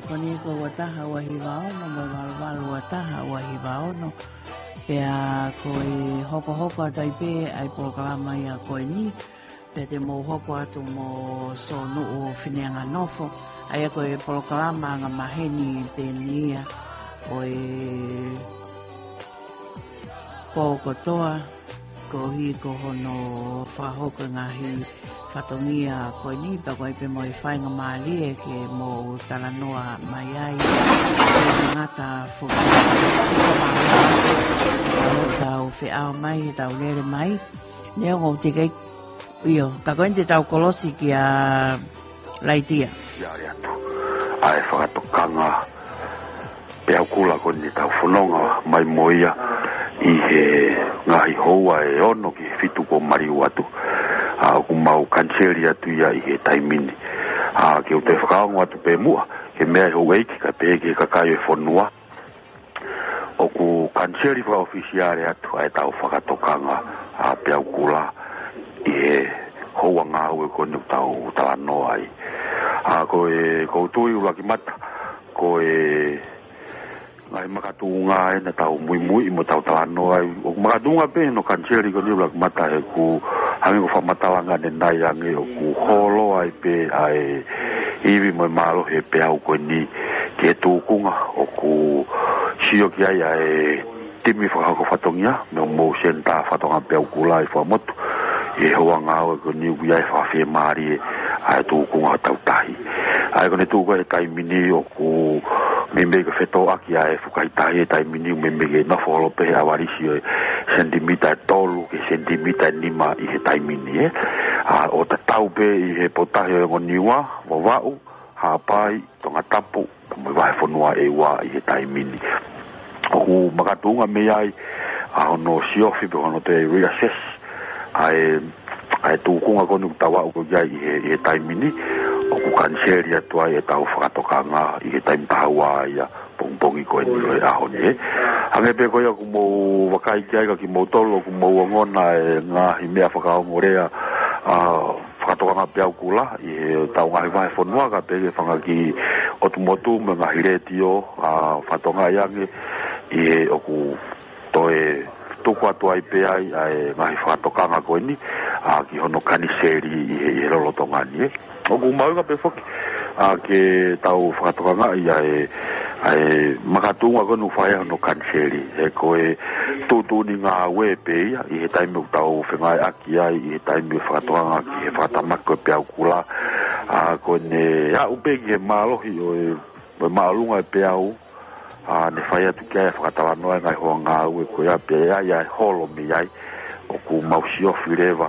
Ko eni ko e ua taha ua hiva ono, mo e valu valu ua taha ua hiva ono. Pea ko e hokohoko atu ai pē ʻa e polokalama ia ko eni. Pea te mou hoko atu mo Sōnuʻu Fineanganofo. ʻA ia ko e polokalama anga maheni pē eni ia ʻo e pō kotoa, koeʻuhi ko hono fakahoko e ngaahi fatongia ko eni, pea ko e pē mo e faingamālie ke mou talanoa mai ai. Ko e ngata foki. Tau feʻao mai, tau lele mai. Neongo te kei, ʻio, ka ko eni te tau kolosi kia Laitia. Ia atu. ʻA e fakatokanga Peau Kula ko eni tau fononga mai mo ia ʻi he ngaahi houa ʻe ono ki he fitu kuo maliu atu. ʻA, ʻoku mau kaniseli atu ia ʻi he taimi ni. ʻA, ke u toe fakaongo atu pē muʻa, ke meʻa ʻi houʻeiki kae pehē ki he kakai ʻo e fonua. ʻOku kaniseli fakaʻofisiale atu ʻa e tau fakatokanga ʻa Peau Kula ʻi he houa ngāue ko eni ʻoku tau talanoa ai. ʻA, ko e, ʻoku ou tui ʻuluaki mata, ko e ngaahi makatuʻunga ʻena tau muimui mo tau talanoa ai. ʻOku makatuʻunga pē hono kaniseli ko eni ʻuluaki mata he ʻoku hangē ko e fakamatala ange ʻanenai ange ʻoku holo ai pē ʻa e ivi mo e mālohi e peau ko eni ki he tūkunga ʻoku sio ki ai ʻa e timi fakahoko fatongia, mo e senitā fakatokanga Peau Kula ʻi Fuaʻamotu, ʻi he houa ngāue ko eni ʻoku ʻi ai e fakafiemālie ʻa e tūkunga ʻo e tau tahi. ʻA ia ko ʻene tuʻu ko ē he taimi ni ʻoku meimei ko e fetōʻaki ʻa e fukahi tahi he taimi ni, meimei ke nofo holo pē he ʻavalisi ʻo e senitimita ʻe tolu ki he senitimita ʻe nima ʻi he taimi ni, ē. ʻA, ʻo tatau pē ʻi he potu tahi ʻo e Ongo Niua, Vavaʻu, Haʻapai, Tongatapu, mo e vahefonua ʻEua ʻi he taimi ni. ʻOku makatuʻunga mei ai ʻa hono siofi pe hono toe reassess ʻa e, ʻa e tūkunga ko eni ʻoku tau aʻu ko ē ki ai ʻi he, ʻi he taimi ni, ʻoku kaniseli atu ai e tau fakatokanga ʻi he taimi taha ua ia pongipongi ko eni ʻo e ʻaho ni, ē. Hangē pē ko ia ʻoku mou vakai ki ai ka kimoutolu ʻoku mou ongona e ngaahi meʻa fakaongo lea, ʻa, fakatokanga Peau Kula ʻi he tau ngaahi vahefonua, kae pehē ki he fanga kiʻi ʻotu motu mo e ngaahi letiō, ʻa, fakatokangaʻi ange ʻi he ʻoku toe tuku atu ai pē ai ʻa e ngaahi fakatokanga ko eni, ʻa, ki hono kaniseli ʻi he, ʻi he lolotonga ni, ē. ʻOku mahuʻinga pē foki, ʻa, ke tau fakatokangaʻi ʻa e, ʻa e makatuʻunga ko eni ʻoku fai ai hono kaniseli, he ko e tuʻutuʻuni ngāue pē ia ʻi he taimi ʻoku tau fengāueʻaki ai ʻi he taimi ʻo e fakatokanga ki he fakatamaki ko ē Peau Kula. ʻA, ko ʻene aʻu pē ki he mālohi ʻo e, ʻo e māʻolunga e peau, ʻa, ne fai atu ki ai e fakatalanoa e ngaahi houa ngāue ko ia, pea ʻi ai ʻa e holo mei ai, ʻoku mau siofi leva,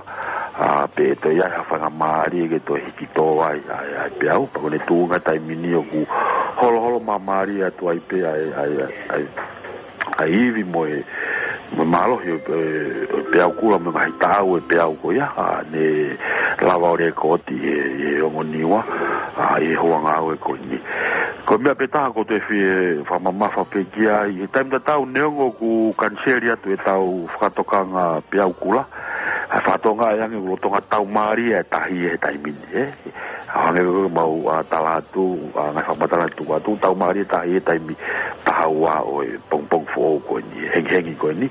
ʻa, pe ʻe toe ʻi ai ha faingamālie ke toe hiki tō ai ʻa e, ʻa e peau. Pea ko ʻene tuʻunga he taimi ni ʻoku holoholo māmālie atu ai pē ʻa e, ʻa e, ʻa e, ʻa e ivi mo e, mo e mālohi ʻo e, ʻo e Peau Kula mo e ngaahi taʻau e peau ko ia, ʻa, ne lava ʻo lekooti ʻe he, ʻe he Ongo Niua, ʻa, ʻi he houa ngāue ko eni. Ko e meʻa pē taha ʻoku ou toe fie fakamamafa pē ki ai, he taimi tatau neongo ʻoku kaniseli atu e tau fakatokanga Peau Kula, ʻa e fakatokangaʻi ange ʻoku lolotonga taumālie e tahi he taimi ni, ē. ʻA, hangē ko ʻemau, ʻa, tala atu, ʻa, ngaahi fakamatala atu, ʻa, tuʻu taumālie e tahi he taimi taha ua ʻo e pongipongi foʻou ko eni, hengihengi ko eni.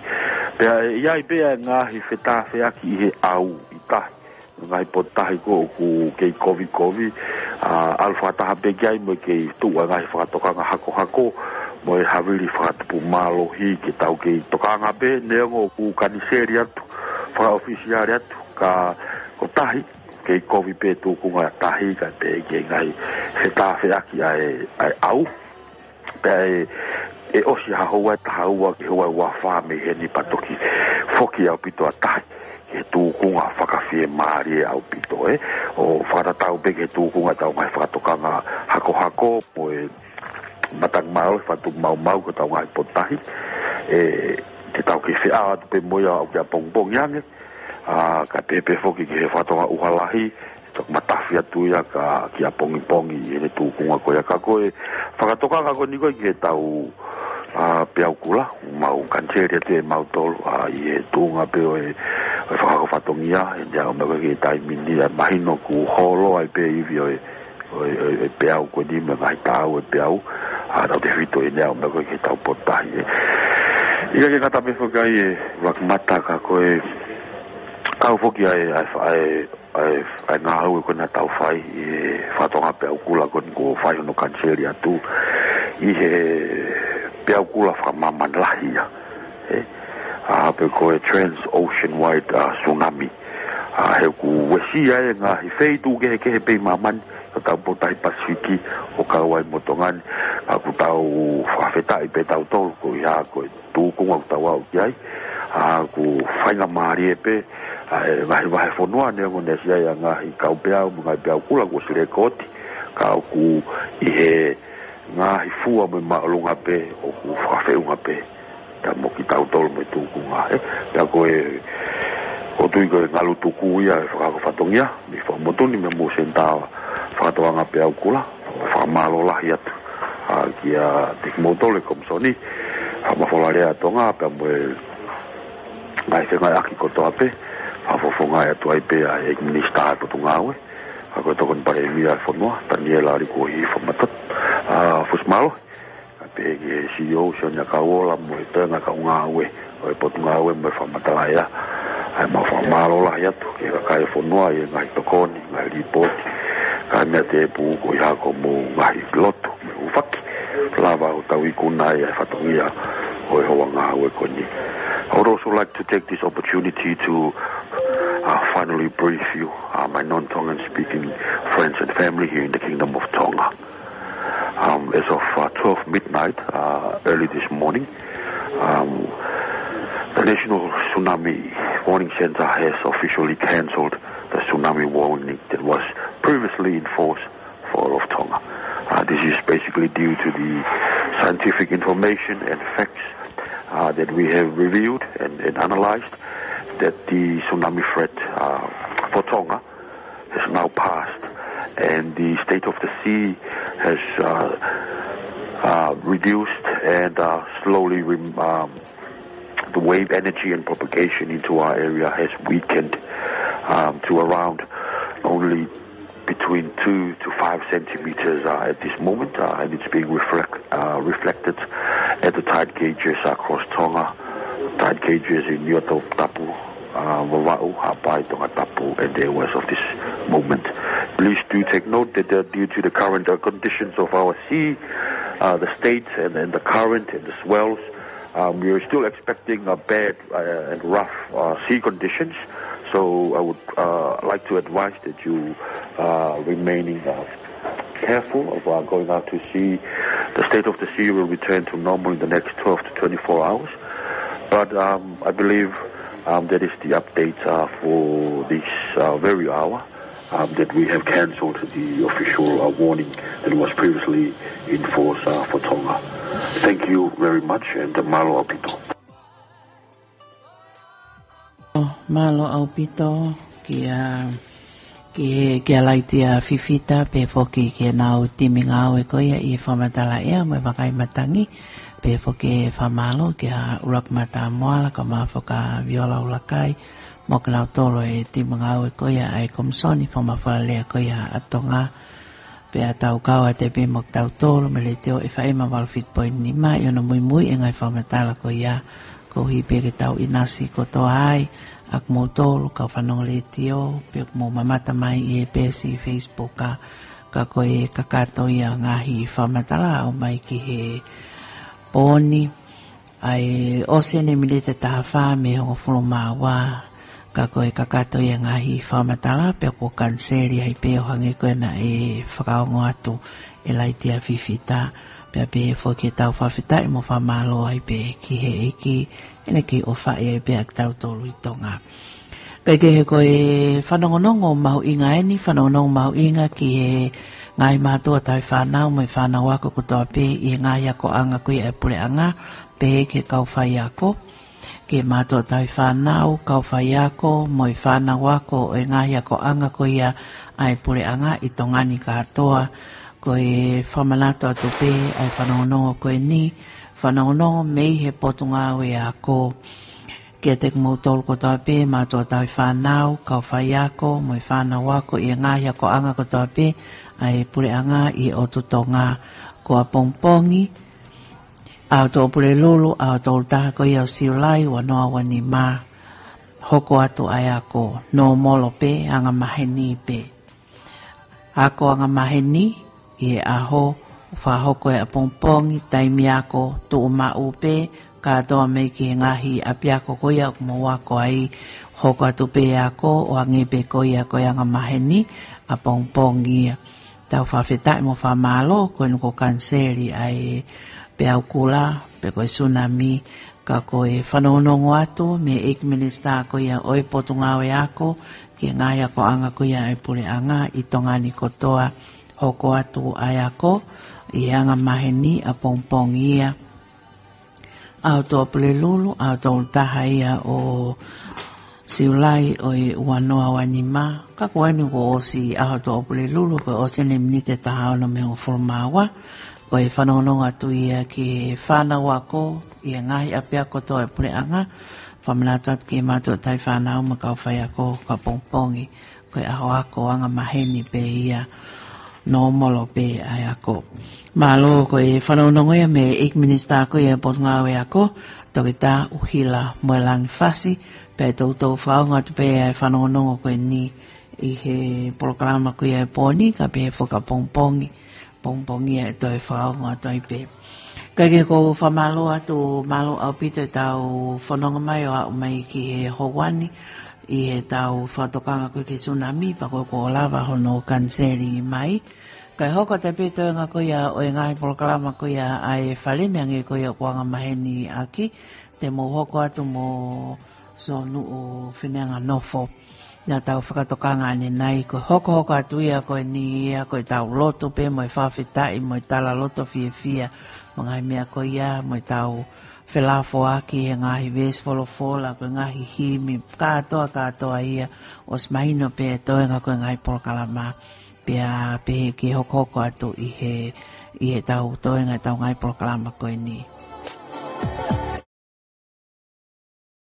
Pea ʻe ʻi ai pē ʻa e ngaahi fetāfeaki ʻi he ʻau ʻi tahi, ngaahi potu tahi ko ē ʻoku kei kovikovi, ʻa, ʻalu fakataha pē ki ai mo e kei tuʻu ʻa e ngaahi fakatokanga hakohako mo e havili fakatupu mālohi ke tau kei tokanga pē, neongo ʻoku kaniseli atu fakaʻofisiale atu, ka ko tahi kei kovi pē tūkunga tahi kae pehē ki he ngaahi fetāfeaki ʻa e, ʻa e ʻau. Pea ʻe, ʻe ʻosi ha houa ʻe taha ua ki he houa ʻe ua fā mei heni pea toki foki ʻaupito ʻa tahi ki he tūkunga fakafiemālie ʻaupito, ē. ʻO fakatatau pē ki he tūkunga tau ngaahi fakatokanga hakohako mo e matangi mālohi fakatupu maumau ko e tau ngaahi potu tahi, ē, te tau kei feʻao atu pē mo ia ʻo aʻu ki ʻapongipongi ange, ʻa, kae pehē pē foki ki he fakatonga ʻuha lahi, toki matafi atu ia ka ki ʻapongipongi ʻi heʻene tūkunga ko ia. Ka ko e fakatokanga ko eni ko ē ki he tau, ʻa, Peau Kula, mau kaniseli atu ʻe mautolu, ʻa, ʻi he tuʻunga pē ʻo e, ʻo e fakahoko fatongia, ʻi he ʻaho ko ē ki he taimi ni, ʻa, mahino ʻoku holo ai pē ivi ʻo e ʻo e, ʻo e, ʻo e peau ko eni mo e ngaahi taau ʻo e peau, ʻa, tautefito ʻi he meʻa ko ē ki he tau potu tahi, ē. ʻIkai ke ngata pē foki ai, ē, ʻUluakimata, ka ko e, kau foki ai, ʻa e, ʻa e, ʻa e, ʻa e ngāue ko ē naʻa tau fai ʻi he Fakatonga Peau Kula ko eni kuo fai hono kaniseli atu ʻi he peau kula fakamāmani lahi ia. Ē? ʻA, pe ko e trans-ocean wide, ʻa, tsunami. ʻA, he ʻoku uesia e ngaahi feituʻu kehekehe pē ʻi māmani, ʻo tau potu tahi Pasifiki, ʻo kau ai mo Tonga ni, ka ʻoku tau fakafetaʻi pē tautolu, ko ia ko e tūkunga ʻoku tau aʻu ki ai, ʻa, ʻoku faingamālie pē, ʻa, e ngaahi vahefonua neongo naʻe ʻi ai ʻa e ngaahi kau peau mo e ngaahi peau kula kuo ʻosi lekooti, ka ʻoku ʻi he ngaahi fua mo e māʻolunga pē ʻoku fakafeʻunga pē. Pea mo kitautolu mo e tūkunga, ē. Pea ko e, ʻoku ou tui ko e ngalu tuku ia e fakahoko fatongia, mei Fuaʻamotu ni mo e Senitā Fakatoʻanga Peau Kula, fakamālō lahi atu. ʻA, kiate kimoutolu e Komisoni Fakamafola Alea ʻa Tonga, pea mo e ngaahi fengāueʻaki kotoa pē, fakafofongaʻi atu ai pē ʻa e Minisitā ʻo e Potungāue, ʻa, ko e Tokoni Palēmia ʻo e fonua, Taniela Likuohifo Matotu, ʻa, Fusimālohi. Pea pehē ki he C E O, Sione ʻAkauola mo e toenga kau ngāue ʻo e Potungāue mo e Fakamatala ʻEa. ʻA ia mau fakamālō lahi atu ki he kakai e fonua ʻi he ngaahi tokoni, ngaahi līpooti, kae meʻa tēpū ko ia ko hoʻomou ngaahi lotu mo e hūfaki, lava ʻo tau ikuna ai e fatongia ʻo e houa ngāue ko eni. I would also like to take this opportunity to, uh, finally brief you, uh, my non-Tongan speaking friends and family here in the Kingdom of Tonga. Um, as of, uh, twelve midnight, uh, early this morning, um, the National Tsunami Warning Center has officially cancelled the tsunami warning that was previously in force for all of Tonga. Uh, this is basically due to the scientific information and facts, uh, that we have reviewed and, and analyzed, that the tsunami threat, uh, for Tonga has now passed, and the state of the sea has, uh, uh, reduced, and, uh, slowly rem-, um, the wave energy and propagation into our area has weakened, um, to around only between two to five centimeters, uh, at this moment, uh, and it's being reflect-, uh, reflected at the tide gauges across Tonga, tide gauges in Niuatoputapu, uh, Vavaʻu, Haʻapai, Tongatapu, and the areas of this moment. Please do take note that, uh, due to the current, uh, conditions of our sea, uh, the state and, and the current and the swells, um, we are still expecting a bad, uh, and rough, uh, sea conditions. So I would, uh, like to advise that you, uh, remaining, uh, careful of, uh, going out to sea. The state of the sea will return to normal in the next twelve to twenty-four hours. But, um, I believe, um, that is the update, uh, for this, uh, very hour, um, that we have cancelled the official, uh, warning that was previously in force, uh, for Tonga. Thank you very much, and, uh, mālō ʻaupito. Mālō ʻaupito kia, ki he, kia Laitia Fifita, pea foki ki heʻenau timi ngāue ko ia ʻi he Fakamatala ʻEa mo e Vakai Matangi, pea foki fakamālō kia ʻUluakimata Moala, kae ʻumaʻā foki ʻa Viola ʻUluakai, mo kinautolu e timi ngāue ko ia ʻa e Komisoni Fakamafola Alea ko ia ʻa Tonga. Pea tau kau atu pē mo kitautolu mei he Letiō F M valu fitu poini nima ʻi hono muimui e ngaahi fakamatala ko ia, koeʻuhi pē ke tau ʻinasi kotoa ai ʻa kimoutolu kau fanongo letiō, pe ʻoku mou mamata mai ʻi he peesi Facebook, ka, ka ko e kakato ia ngaahi fakamatala ʻo aʻu mai ki he pō ni, ʻa e ʻosi eni e miniti ʻe taha fā mei he hongofulu mā ua, ka ko e kakato ia ngaahi fakamatala, pea kuo kaniseli ai pē ʻo hangē ko ia naʻe fakaongo atu ʻe Laitia Fifita, pea pehē foki ʻetau fakafetaʻi mo fakamālō ai pē ki he ʻEiki, ʻene kei ʻofaʻi ai pē ʻa kitautolu ʻi Tonga. Kae kehe ko e fanongonongo mahuʻinga eni, fanongonongo mahuʻinga ki he ngaahi mātuʻa tauhi fānau mo e fānau ako kotoa pē ʻi he ngaahi akoʻanga ko ia ʻa e puleʻanga, pehē ki he kau faiako, ki he mātuʻa tauhi fānau, kau faiako, mo e fānau ako ʻo e ngaahi akoʻanga ko ia ʻa e puleʻanga ʻi Tonga ni kātoa. Ko e fakamanatu atu pē ʻa e fanongonongo ko eni, fanongonongo mei he Potungāue Ako. Kiate kimoutolu kotoa pē, mātuʻa tauhi fānau, kau faiako, mo e fānau ako ʻi he ngaahi akoʻanga kotoa pē ʻa e puleʻanga ʻi he ʻotu Tonga. Ko ʻapongipongi, ʻaho Tuʻapulelulu, ʻaho tolu taha ko ia ʻo Siulai, ua noa ua nima, hoko atu ʻa e ako, nōmolo pē, angamaheni pē. Ako angamaheni ʻi he ʻaho, fakahoko ʻi he ʻapongipongi, taimi ako, tuʻumaʻu pē, kātoa mai ki he ngaahi ʻapiako ko ia ʻoku mou ako ai, hoko atu pē ako, ʻo hangē pē ko ia ko e angamaheni, ʻapongipongi ia. Tau fakafetaʻi mo fakamālō, ko eni kuo kaniseli ʻa e peau kula, pe ko e sunami, ka ko e fanongonongo atu mei he ʻEiki Minisitā ko ia ʻo e Potungāue Ako, ki he ngaahi akoʻanga ko ia ʻa e puleʻanga ʻi Tonga ni kotoa, hoko atu ʻa e ako, ʻi he angamaheni ʻapongipongi ia. ʻAho Tuʻapulelulu, ʻaho tolu taha ia ʻo Siulai ʻo e ua noa ua nima, ka ko eni kuo ʻosi ʻaho Tuʻapulelulu, kuo ʻosi eni miniti ʻe taha ono mei he hongofulu mā ua, ko e fanongonongo atu ia ki he fānau ako, ʻi he ngaahi ʻapiako kotoa ʻo e puleʻanga, fakamanatu atu ki he mātuʻa tauhi fānau mo e kau faiako, ko ʻapongipongi, ko e ʻaho ako angamaheni pē ia, nōmolo pē ʻa e ako. Mālō, ko e fanongonongo ia mei he ʻEiki Minisitā ko ia ʻo e Potungāue Ako, Toketā ʻUhila Moelangi Fasi, pea ʻe toutou fakaongo atu pē ʻa e fanongonongo ko eni ʻi he polokalama ko ia ʻo e pō ni, ka pehē foki ʻapongipongi, pongipongi ia ʻe toe fakaongo atu ai pē. Kae kehe, ʻoku ou fakamālō atu, mālō ʻaupito ʻetau fononga mai ʻo aʻu mai ki he houa ni, ʻi heʻetau fakatokanga ko ē ki he sunami, pea ko e kuo lava hono kaniseli mai. Kae hoko atu pē toenga ko ia ʻo e ngaahi polokalama ko ia ʻa e Fale ni, hangē ko ia ʻoku angamaheni ʻaki, te mou hoko atu mo Sōnuʻu Fineanganofo. Naʻa tau fakatokanga ʻanenai, ko e hokohoko atu ia ko eni ia, ko ʻetau lotu pē mo e fakafetaʻi mo e talaloto fiefia, mo e ngaahi meʻa ko ia, mo ʻetau felafoaki he ngaahi veesi folofola, ko e ngaahi himi, kātoa, kātoa ia, ʻosi mahino pē toenga ko e ngaahi polokalama, pea pehē ke hokohoko atu ʻi he, ʻi heʻetau toenga ʻetau ngaahi polokalama ko eni.